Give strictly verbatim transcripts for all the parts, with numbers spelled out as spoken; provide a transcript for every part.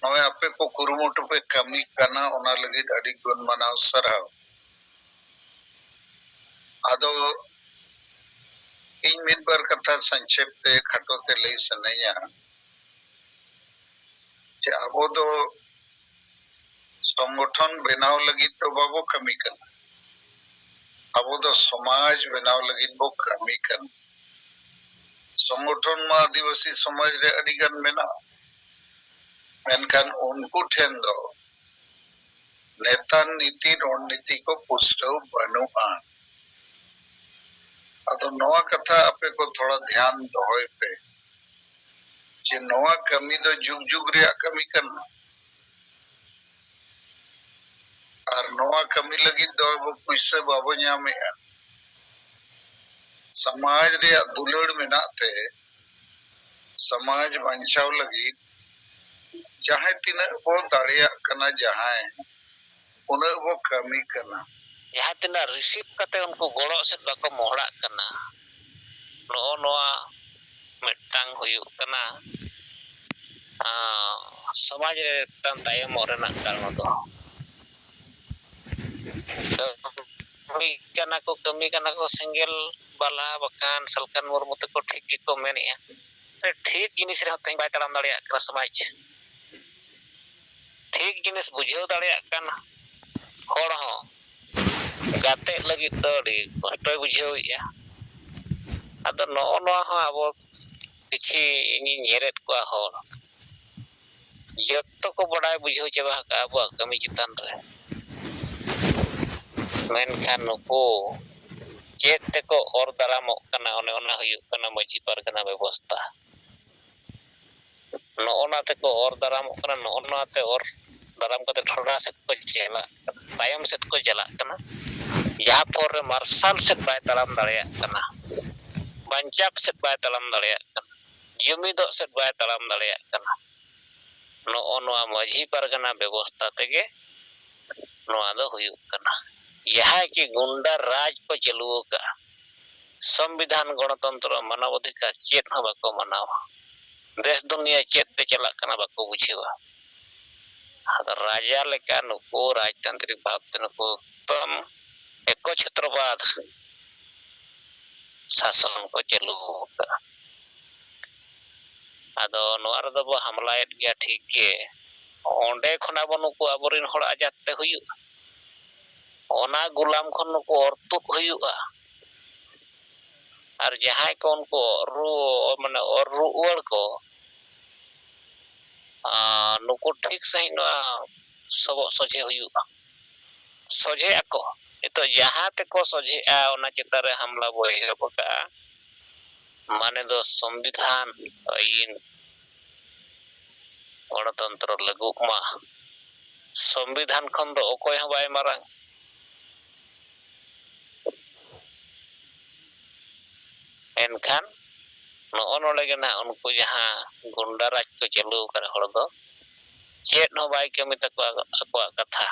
ᱱᱚᱜᱼᱚᱭ ᱟᱯᱮ ᱠᱚ ᱠᱩᱨᱩᱢᱩᱴᱩ ᱯᱮ ᱠᱟᱹᱢᱤ ᱠᱟᱱᱟ, ᱚᱱᱟ ᱞᱟᱹᱜᱤᱫ ᱟᱹᱰᱤ ᱜᱩᱱ ᱢᱟᱱᱟᱣ ᱥᱟᱨᱦᱟᱣ᱾ ᱟᱫᱚ ᱤᱧ ᱢᱤᱫ ᱵᱟᱨ ᱠᱟᱛᱷᱟ ᱥᱚᱝᱠᱷᱮᱯ ᱛᱮ, ᱠᱷᱟᱴᱚ ᱛᱮ ᱞᱟᱹᱭ ᱥᱟᱱᱟᱧᱟ ᱡᱮ ᱟᱵᱚ ᱫᱚ ᱥᱚᱝᱜᱚᱴᱷᱚᱱ ᱵᱮᱱᱟᱣ ᱞᱟᱹᱜᱤᱫ ᱫᱚ ᱵᱟᱵᱚ ᱠᱟᱹᱢᱤ ᱠᱟᱱᱟ, ᱟᱵᱚ ᱫᱚ ᱥᱚᱢᱟᱡᱽ ᱵᱮᱱᱟᱣ ᱞᱟᱹᱜᱤᱫ ᱵᱚ ᱠᱟᱹᱢᱤ ᱠᱟᱱᱟ᱾ ᱥᱚᱝᱜᱚᱴᱷᱚᱱ ᱢᱟ ᱟᱹᱫᱤᱵᱟᱹᱥᱤ ᱥᱚᱢᱟᱡᱽ ᱨᱮ ᱟᱹᱰᱤ ᱜᱟᱱ ᱢᱮᱱᱟᱜᱼᱟ, ᱢᱮᱱᱠᱷᱟᱱ ᱩᱱᱠᱩ ᱴᱷᱮᱱ ᱫᱚ ᱱᱮᱛᱟ ᱱᱤᱛᱤ ᱨᱚᱬᱱᱤᱛᱤ ᱠᱚ ᱯᱩᱥᱴᱟᱹᱣ ᱵᱟᱹᱱᱩᱜᱼᱟ᱾ ᱟᱫᱚ ᱱᱚᱣᱟ ᱠᱟᱛᱷᱟ ᱟᱯᱮ ᱠᱚ ᱛᱷᱚᱲᱟ ᱫᱷᱮᱭᱟᱱ ᱫᱚᱦᱚᱭ ᱯᱮ ᱡᱮ ᱱᱚᱣᱟ ᱠᱟᱹᱢᱤ ᱫᱚ ᱡᱩᱜᱽ ᱡᱩᱜᱽ ᱨᱮᱭᱟᱜ ᱠᱟᱹᱢᱤ ᱠᱟᱱᱟ᱾ ᱟᱨ ᱱᱚᱣᱟ ᱠᱟᱹᱢᱤ ᱞᱟᱹᱜᱤᱫ ᱫᱚ ᱟᱵᱚ ᱯᱩᱭᱥᱟᱹ ᱵᱟᱵᱚ ᱧᱟᱢᱮᱜᱼᱟ᱾ ᱥᱚᱢᱟᱡᱽ ᱨᱮᱭᱟᱜ ᱫᱩᱞᱟᱹᱲ ᱢᱮᱱᱟᱜ ᱛᱮ ᱥᱚᱢᱟᱡᱽ ᱵᱟᱧᱪᱟᱣ ᱞᱟᱹᱜᱤᱫ ᱡᱟᱦᱟᱸᱭ ᱛᱤᱱᱟᱹᱜ ᱵᱚ ᱫᱟᱲᱮᱭᱟᱜ ᱠᱟᱱᱟ, ᱡᱟᱦᱟᱸᱭ ᱩᱱᱟᱹᱜ ᱵᱚ ᱠᱟᱹᱢᱤ ᱠᱟᱱᱟ᱾ ᱡᱟᱦᱟᱸ ᱛᱤᱱᱟᱹᱜ receive ᱠᱟᱛᱮ ᱩᱱᱠᱩ ᱜᱚᱲᱚ ᱥᱮᱫ ᱵᱟᱠᱚ ᱢᱚᱦᱲᱟᱜ ᱠᱟᱱᱟ, ᱱᱚᱜᱼᱚ ᱱᱚᱣᱟ ᱢᱤᱫᱴᱟᱝ ᱦᱩᱭᱩᱜ ᱠᱟᱱᱟ, ᱟᱸ, ᱥᱚᱢᱟᱡᱽ ᱨᱮ ᱢᱤᱫᱴᱟᱝ ᱛᱟᱭᱚᱢᱚᱜ ᱨᱮᱱᱟᱜ ᱠᱟᱨᱚᱱ ᱫᱚ᱾ ᱠᱟᱹᱢᱤ ᱠᱟᱱᱟ ᱠᱚ, ᱠᱟᱹᱢᱤ ᱠᱟᱱᱟ ᱠᱚ ᱥᱮᱸᱜᱮᱞ ᱵᱟᱞᱟ, ᱵᱟᱠᱷᱟᱱ ᱥᱟᱞᱠᱷᱟᱱ ᱢᱩᱨᱢᱩ ᱛᱟᱠᱚ ᱴᱷᱤᱠ ᱜᱮᱠᱚ ᱢᱮᱱᱮᱜᱼᱟ᱾ ᱴᱷᱤᱠ ᱡᱤᱱᱤᱥ ᱨᱮᱦᱚᱸ ᱛᱮᱦᱮᱧ ᱵᱟᱭ ᱛᱟᱲᱟᱢ ᱫᱟᱲᱮᱭᱟᱜ ᱠᱟᱱᱟ ᱥᱚᱢᱟᱡᱽ᱾ ᱴᱷᱤᱠ ᱡᱤᱱᱤᱥ ᱵᱩᱡᱷᱟᱹᱣ ᱫᱟᱲᱮᱭᱟᱜ ᱠᱟᱱ ᱦᱚᱲ ᱦᱚᱸ ᱜᱟᱛᱮᱜ ᱞᱟᱹᱜᱤᱫ ᱫᱚ ᱟᱹᱰᱤ ᱠᱚᱥᱴᱚᱭ ᱵᱩᱡᱷᱟᱹᱣᱮᱫᱼᱟ᱾ ᱟᱫᱚ ᱱᱚᱜᱼᱚ ᱱᱚᱣᱟ ᱦᱚᱸ ᱟᱵᱚ ᱠᱤᱪᱷᱤ ᱤᱧᱤᱧ ᱧᱮᱞᱮᱫ ᱠᱚᱣᱟ ᱦᱚᱲ ᱡᱚᱛᱚ ᱠᱚ ᱵᱟᱰᱟᱭ ᱵᱩᱡᱷᱟᱹᱣ ᱪᱟᱵᱟ ᱟᱠᱟᱫᱼᱟ ᱟᱵᱚᱣᱟᱜ ᱠᱟᱹᱢᱤ ᱪᱮᱛᱟᱱ ᱨᱮ, ᱢᱮᱱᱠᱷᱟᱱ ᱱᱩᱠᱩ ᱪᱮᱫ ᱛᱮᱠᱚ ᱚᱨ ᱫᱟᱨᱟᱢᱚᱜ ᱠᱟᱱᱟ, ᱚᱱᱮ ᱚᱱᱟ ᱦᱩᱭᱩᱜ ᱠᱟᱱᱟ ᱢᱟᱹᱡᱷᱤ ᱯᱟᱨᱜᱟᱱᱟ ᱵᱮᱵᱚᱥᱛᱷᱟ᱾ ᱱᱚᱜᱼᱚ ᱱᱟ ᱛᱮᱠᱚ ᱚᱨ ᱫᱟᱨᱟᱢᱚᱜ ᱠᱟᱱᱟ, ᱱᱚᱜᱼᱚ ᱱᱟ ᱛᱮ ᱚᱨ ᱫᱟᱨᱟᱢ ᱠᱟᱛᱮ ᱰᱷᱚᱰᱟ ᱥᱮᱫ ᱠᱚ ᱪᱟᱞᱟᱜ ᱠᱟᱱᱟ, ᱛᱟᱭᱚᱢ ᱥᱮᱫ ᱠᱚ ᱪᱟᱞᱟᱜ ᱠᱟᱱᱟ, ᱡᱟᱦᱟᱸ ᱯᱚᱨ ᱨᱮ ᱢᱟᱨᱥᱟᱞ ᱥᱮᱫ ᱵᱟᱭ ᱛᱟᱲᱟᱢ ᱫᱟᱲᱮᱭᱟᱜ ᱠᱟᱱᱟ, ᱵᱟᱧᱪᱟᱣ ᱥᱮᱫ ᱵᱟᱭ ᱛᱟᱲᱟᱢ ᱫᱟᱲᱮᱭᱟᱜ ᱠᱟᱱᱟ, ᱡᱩᱢᱤᱫᱚᱜ ᱥᱮᱫ ᱵᱟᱭ ᱛᱟᱲᱟᱢ ᱫᱟᱲᱮᱭᱟᱜ ᱠᱟᱱᱟ᱾ ᱱᱚᱜᱼᱚ ᱱᱚᱣᱟ ᱢᱟᱹᱡᱷᱤ ᱯᱟᱨᱜᱟᱱᱟ ᱵᱮᱵᱚᱥᱛᱷᱟ ᱛᱮᱜᱮ ᱱᱚᱣᱟ ᱫᱚ ᱦᱩᱭᱩᱜ ᱠᱟᱱᱟ᱾ ᱡᱟᱦᱟᱸᱭ ᱠᱤ ᱜᱩᱱᱰᱟ ᱨᱟᱡᱽ ᱠᱚ ᱪᱟᱹᱞᱩ ᱟᱠᱟᱫᱼᱟ, ᱥᱚᱝᱵᱤᱫᱷᱟᱱ, ᱜᱚᱱᱚᱛᱚᱱᱛᱨᱚ, ᱢᱟᱱᱚᱵ ᱚᱫᱷᱤᱠᱟᱨ ᱪᱮᱫ ᱦᱚᱸ ᱵᱟᱠᱚ ᱢᱟᱱᱟᱣᱟ᱾ ᱫᱮᱥ ᱫᱩᱱᱤᱭᱟᱹ ᱪᱮᱫ ᱛᱮ ᱪᱟᱞᱟᱜ ᱠᱟᱱᱟ ᱵᱟᱠᱚ ᱵᱩᱡᱷᱟᱹᱣᱟ᱾ ᱟᱫᱚ ᱨᱟᱡᱟ ᱞᱮᱠᱟ ᱱᱩᱠᱩ ᱨᱟᱡᱽᱛᱟᱱᱛᱨᱤᱠ ᱵᱷᱟᱵᱽᱛᱮ ᱱᱩᱠᱩ ᱮᱠᱫᱚᱢ ᱮᱠᱚᱪᱷᱚᱛᱨᱚᱵᱟᱫ ᱥᱟᱥᱚᱱ ᱠᱚ ᱪᱟᱹᱞᱩ ᱟᱠᱟᱫᱼᱟ᱾ ᱟᱫᱚ ᱱᱚᱣᱟ ᱨᱮᱫᱚ ᱵᱚ ᱦᱟᱢᱞᱟᱭᱮᱫ ᱜᱮᱭᱟ ᱴᱷᱤᱠ ᱜᱮ, ᱚᱸᱰᱮ ᱠᱷᱚᱱ ᱟᱵᱚ ᱱᱩᱠᱩ ᱟᱵᱚᱨᱮᱱ ᱦᱚᱲ ᱟᱡᱟᱫ ᱛᱮ ᱦᱩᱭᱩᱜᱼᱟ᱾ ᱚᱱᱟ ᱜᱩᱞᱟᱢ ᱠᱷᱚᱱ ᱱᱩᱠᱩ ᱚᱨ ᱛᱩᱫ ᱦᱩᱭᱩᱜᱼᱟ᱾ ᱟᱨ ᱡᱟᱦᱟᱸᱭ ᱠᱚ ᱩᱱᱠᱩ ᱚᱨ ᱨᱩ-, ᱢᱟᱱᱮ ᱚᱨ ᱨᱩᱣᱟᱹᱲ ᱠᱚ, ᱟᱨ ᱱᱩᱠᱩ ᱴᱷᱤᱠ ᱥᱟᱺᱦᱤᱡ ᱱᱚᱣᱟ ᱥᱚᱵᱚᱜ ᱥᱚᱡᱷᱮ ᱦᱩᱭᱩᱜᱼᱟ, ᱥᱚᱡᱷᱮ ᱟᱠᱚ᱾ ᱱᱤᱛᱚᱜ ᱡᱟᱦᱟᱸ ᱛᱮᱠᱚ ᱥᱚᱡᱷᱮᱜᱼᱟ, ᱚᱱᱟ ᱪᱮᱛᱟᱱ ᱨᱮ ᱦᱟᱢᱞᱟ ᱵᱚ ᱮᱦᱚᱵ ᱟᱠᱟᱫᱼᱟ᱾ ᱢᱟᱱᱮ ᱫᱚ ᱥᱚᱝᱵᱤᱫᱷᱟᱱ, ᱟᱹᱭᱤᱱ, ᱜᱚᱬᱚᱛᱚᱱᱛᱨᱚ ᱞᱟᱹᱜᱩᱜ ᱢᱟ᱾ ᱥᱚᱝᱵᱤᱫᱷᱟᱱ ᱠᱷᱚᱱ ᱫᱚ ᱚᱠᱚᱭ ᱦᱚᱸ ᱵᱟᱭ ᱢᱟᱨᱟᱝ᱾ ᱮᱱᱠᱷᱟᱱ ᱱᱚᱜᱼᱚ ᱱᱚᱰᱮ ᱜᱮ ᱱᱟᱦᱟᱜ ᱩᱱᱠᱩ ᱡᱟᱦᱟᱸ ᱜᱩᱱᱰᱟ ᱨᱟᱡᱽ ᱠᱚ ᱪᱟᱹᱞᱩ ᱟᱠᱟᱫ ᱦᱚᱲ ᱫᱚ ᱪᱮᱫ ᱦᱚᱸ ᱵᱟᱭ ᱠᱟᱹᱢᱤ ᱛᱟᱠᱚᱣᱟ ᱟᱠᱚᱣᱟᱜ ᱠᱟᱛᱷᱟ᱾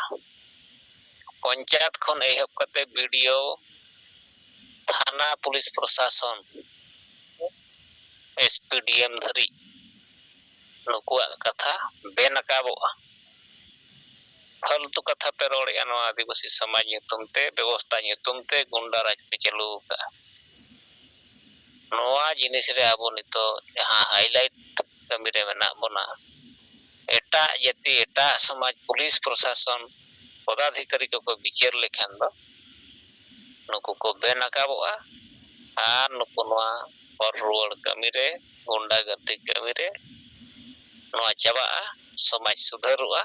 ᱯᱚᱧᱪᱟᱭᱮᱛ ᱠᱷᱚᱱ ᱮᱦᱚᱵ ᱠᱟᱛᱮ ᱵᱤ ᱰᱤ ᱳ, ᱛᱷᱟᱱᱟ, ᱯᱩᱞᱤᱥ ᱯᱨᱚᱥᱟᱥᱚᱱ, ᱮᱥ ᱯᱤ ᱰᱤ ᱮᱢ ᱫᱷᱟᱹᱨᱤᱡ ᱱᱩᱠᱩᱣᱟᱜ ᱠᱟᱛᱷᱟ ᱵᱮᱱᱟᱠᱟᱵᱚᱜᱼᱟ᱾ ᱯᱷᱟᱞᱛᱩ ᱠᱟᱛᱷᱟ ᱯᱮ ᱨᱚᱲᱮᱜᱼᱟ ᱱᱚᱣᱟ ᱟᱹᱫᱤᱵᱟᱹᱥᱤ ᱥᱚᱢᱟᱡᱽ ᱧᱩᱛᱩᱢ ᱛᱮ, ᱵᱮᱵᱚᱥᱛᱷᱟ ᱧᱩᱛᱩᱢ ᱛᱮ ᱜᱩᱱᱰᱟ ᱨᱟᱡᱽ ᱯᱮ ᱪᱟᱹᱞᱩ ᱟᱠᱟᱫᱼᱟ᱾ ᱱᱚᱣᱟ ᱡᱤᱱᱤᱥ ᱨᱮ ᱟᱵᱚ ᱱᱤᱛᱚᱜ ᱡᱟᱦᱟᱸ highlight ᱠᱟᱹᱢᱤ ᱨᱮ ᱢᱮᱱᱟᱜ ᱵᱚᱱᱟ, ᱮᱴᱟᱜ ᱡᱟᱹᱛᱤ, ᱮᱴᱟᱜ ᱥᱚᱢᱟᱡᱽ, ᱯᱩᱞᱤᱥ ᱯᱨᱚᱥᱟᱥᱚᱱ, ᱯᱚᱫᱟᱫᱷᱤᱠᱟᱨᱤ ᱠᱚᱠᱚ ᱵᱤᱪᱟᱹᱨ ᱞᱮᱠᱷᱟᱱ ᱫᱚ ᱱᱩᱠᱩ ᱠᱚ ᱵᱮᱱᱟᱠᱟᱵᱚᱜᱼᱟ᱾ ᱟᱨ ᱱᱩᱠᱩ ᱱᱚᱣᱟ ᱦᱚᱨ ᱨᱩᱣᱟᱹᱲ ᱠᱟᱹᱢᱤ ᱨᱮ, ᱜᱩᱱᱰᱟ ᱜᱟᱹᱨᱫᱤ ᱠᱟᱹᱢᱤ ᱨᱮ ᱱᱚᱣᱟ ᱪᱟᱵᱟᱜᱼᱟ, ᱥᱚᱢᱟᱡᱽ ᱥᱩᱫᱷᱟᱹᱨᱚᱜᱼᱟ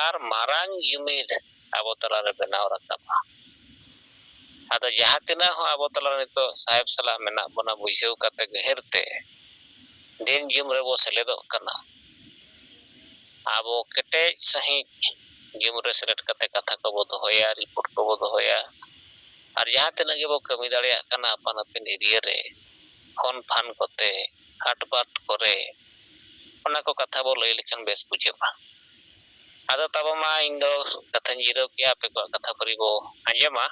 ᱟᱨ ᱢᱟᱨᱟᱝ ᱡᱩᱢᱤᱫ ᱟᱵᱚ ᱛᱟᱞᱟᱨᱮ ᱵᱮᱱᱟᱣ ᱨᱟᱠᱟᱵᱼᱟ᱾ ᱟᱫᱚ ᱡᱟᱦᱟᱸ ᱛᱤᱱᱟᱹᱜ ᱦᱚᱸ ᱟᱵᱚ ᱛᱟᱞᱟᱨᱮ ᱱᱤᱛᱚᱜ ᱥᱟᱦᱮᱵ ᱥᱟᱞᱟᱜ ᱢᱮᱱᱟᱜ ᱵᱚᱱᱟ, ᱵᱩᱡᱷᱟᱹᱣ ᱠᱟᱛᱮ ᱜᱟᱹᱦᱤᱨ ᱛᱮ ᱫᱤᱱ ᱡᱩᱢ ᱨᱮᱵᱚ ᱥᱮᱞᱮᱫᱚᱜ ᱠᱟᱱᱟ, ᱟᱵᱚ ᱠᱮᱴᱮᱡ ᱥᱟᱺᱦᱤᱡ ᱡᱩᱢ ᱨᱮ ᱥᱮᱞᱮᱫ ᱠᱟᱛᱮ ᱠᱟᱛᱷᱟ ᱠᱚᱵᱚ ᱫᱚᱦᱚᱭᱟ, ᱨᱤᱯᱳᱨᱴ ᱠᱚᱵᱚ ᱫᱚᱦᱚᱭᱟ᱾ ᱟᱨ ᱡᱟᱦᱟᱸ ᱛᱤᱱᱟᱹᱜ ᱜᱮᱵᱚ ᱠᱟᱹᱢᱤ ᱫᱟᱲᱮᱭᱟᱜ ᱠᱟᱱᱟ ᱟᱯᱟᱱ ᱟᱹᱯᱤᱱ ᱮᱨᱤᱭᱟ ᱨᱮ, ᱯᱷᱳᱱ ᱯᱷᱟᱱ ᱠᱚᱛᱮ, ᱦᱟᱴᱵᱟᱴ ᱠᱚᱨᱮ, ᱚᱱᱟ ᱠᱚ ᱠᱟᱛᱷᱟ ᱵᱚ ᱞᱟᱹᱭ ᱞᱮᱠᱷᱟᱱ ᱵᱮᱥ ᱵᱩᱡᱷᱟᱹᱜᱼᱟ᱾ ᱟᱫᱚ ᱛᱟᱵᱚ ᱢᱟ ᱤᱧ ᱫᱚ ᱠᱟᱛᱷᱟᱧ ᱡᱤᱨᱟᱹᱣ ᱠᱮᱜᱼᱟ, ᱟᱯᱮ ᱠᱚᱣᱟᱜ ᱠᱟᱛᱷᱟ ᱯᱟᱹᱨᱤ ᱵᱚ ᱟᱸᱡᱚᱢᱟ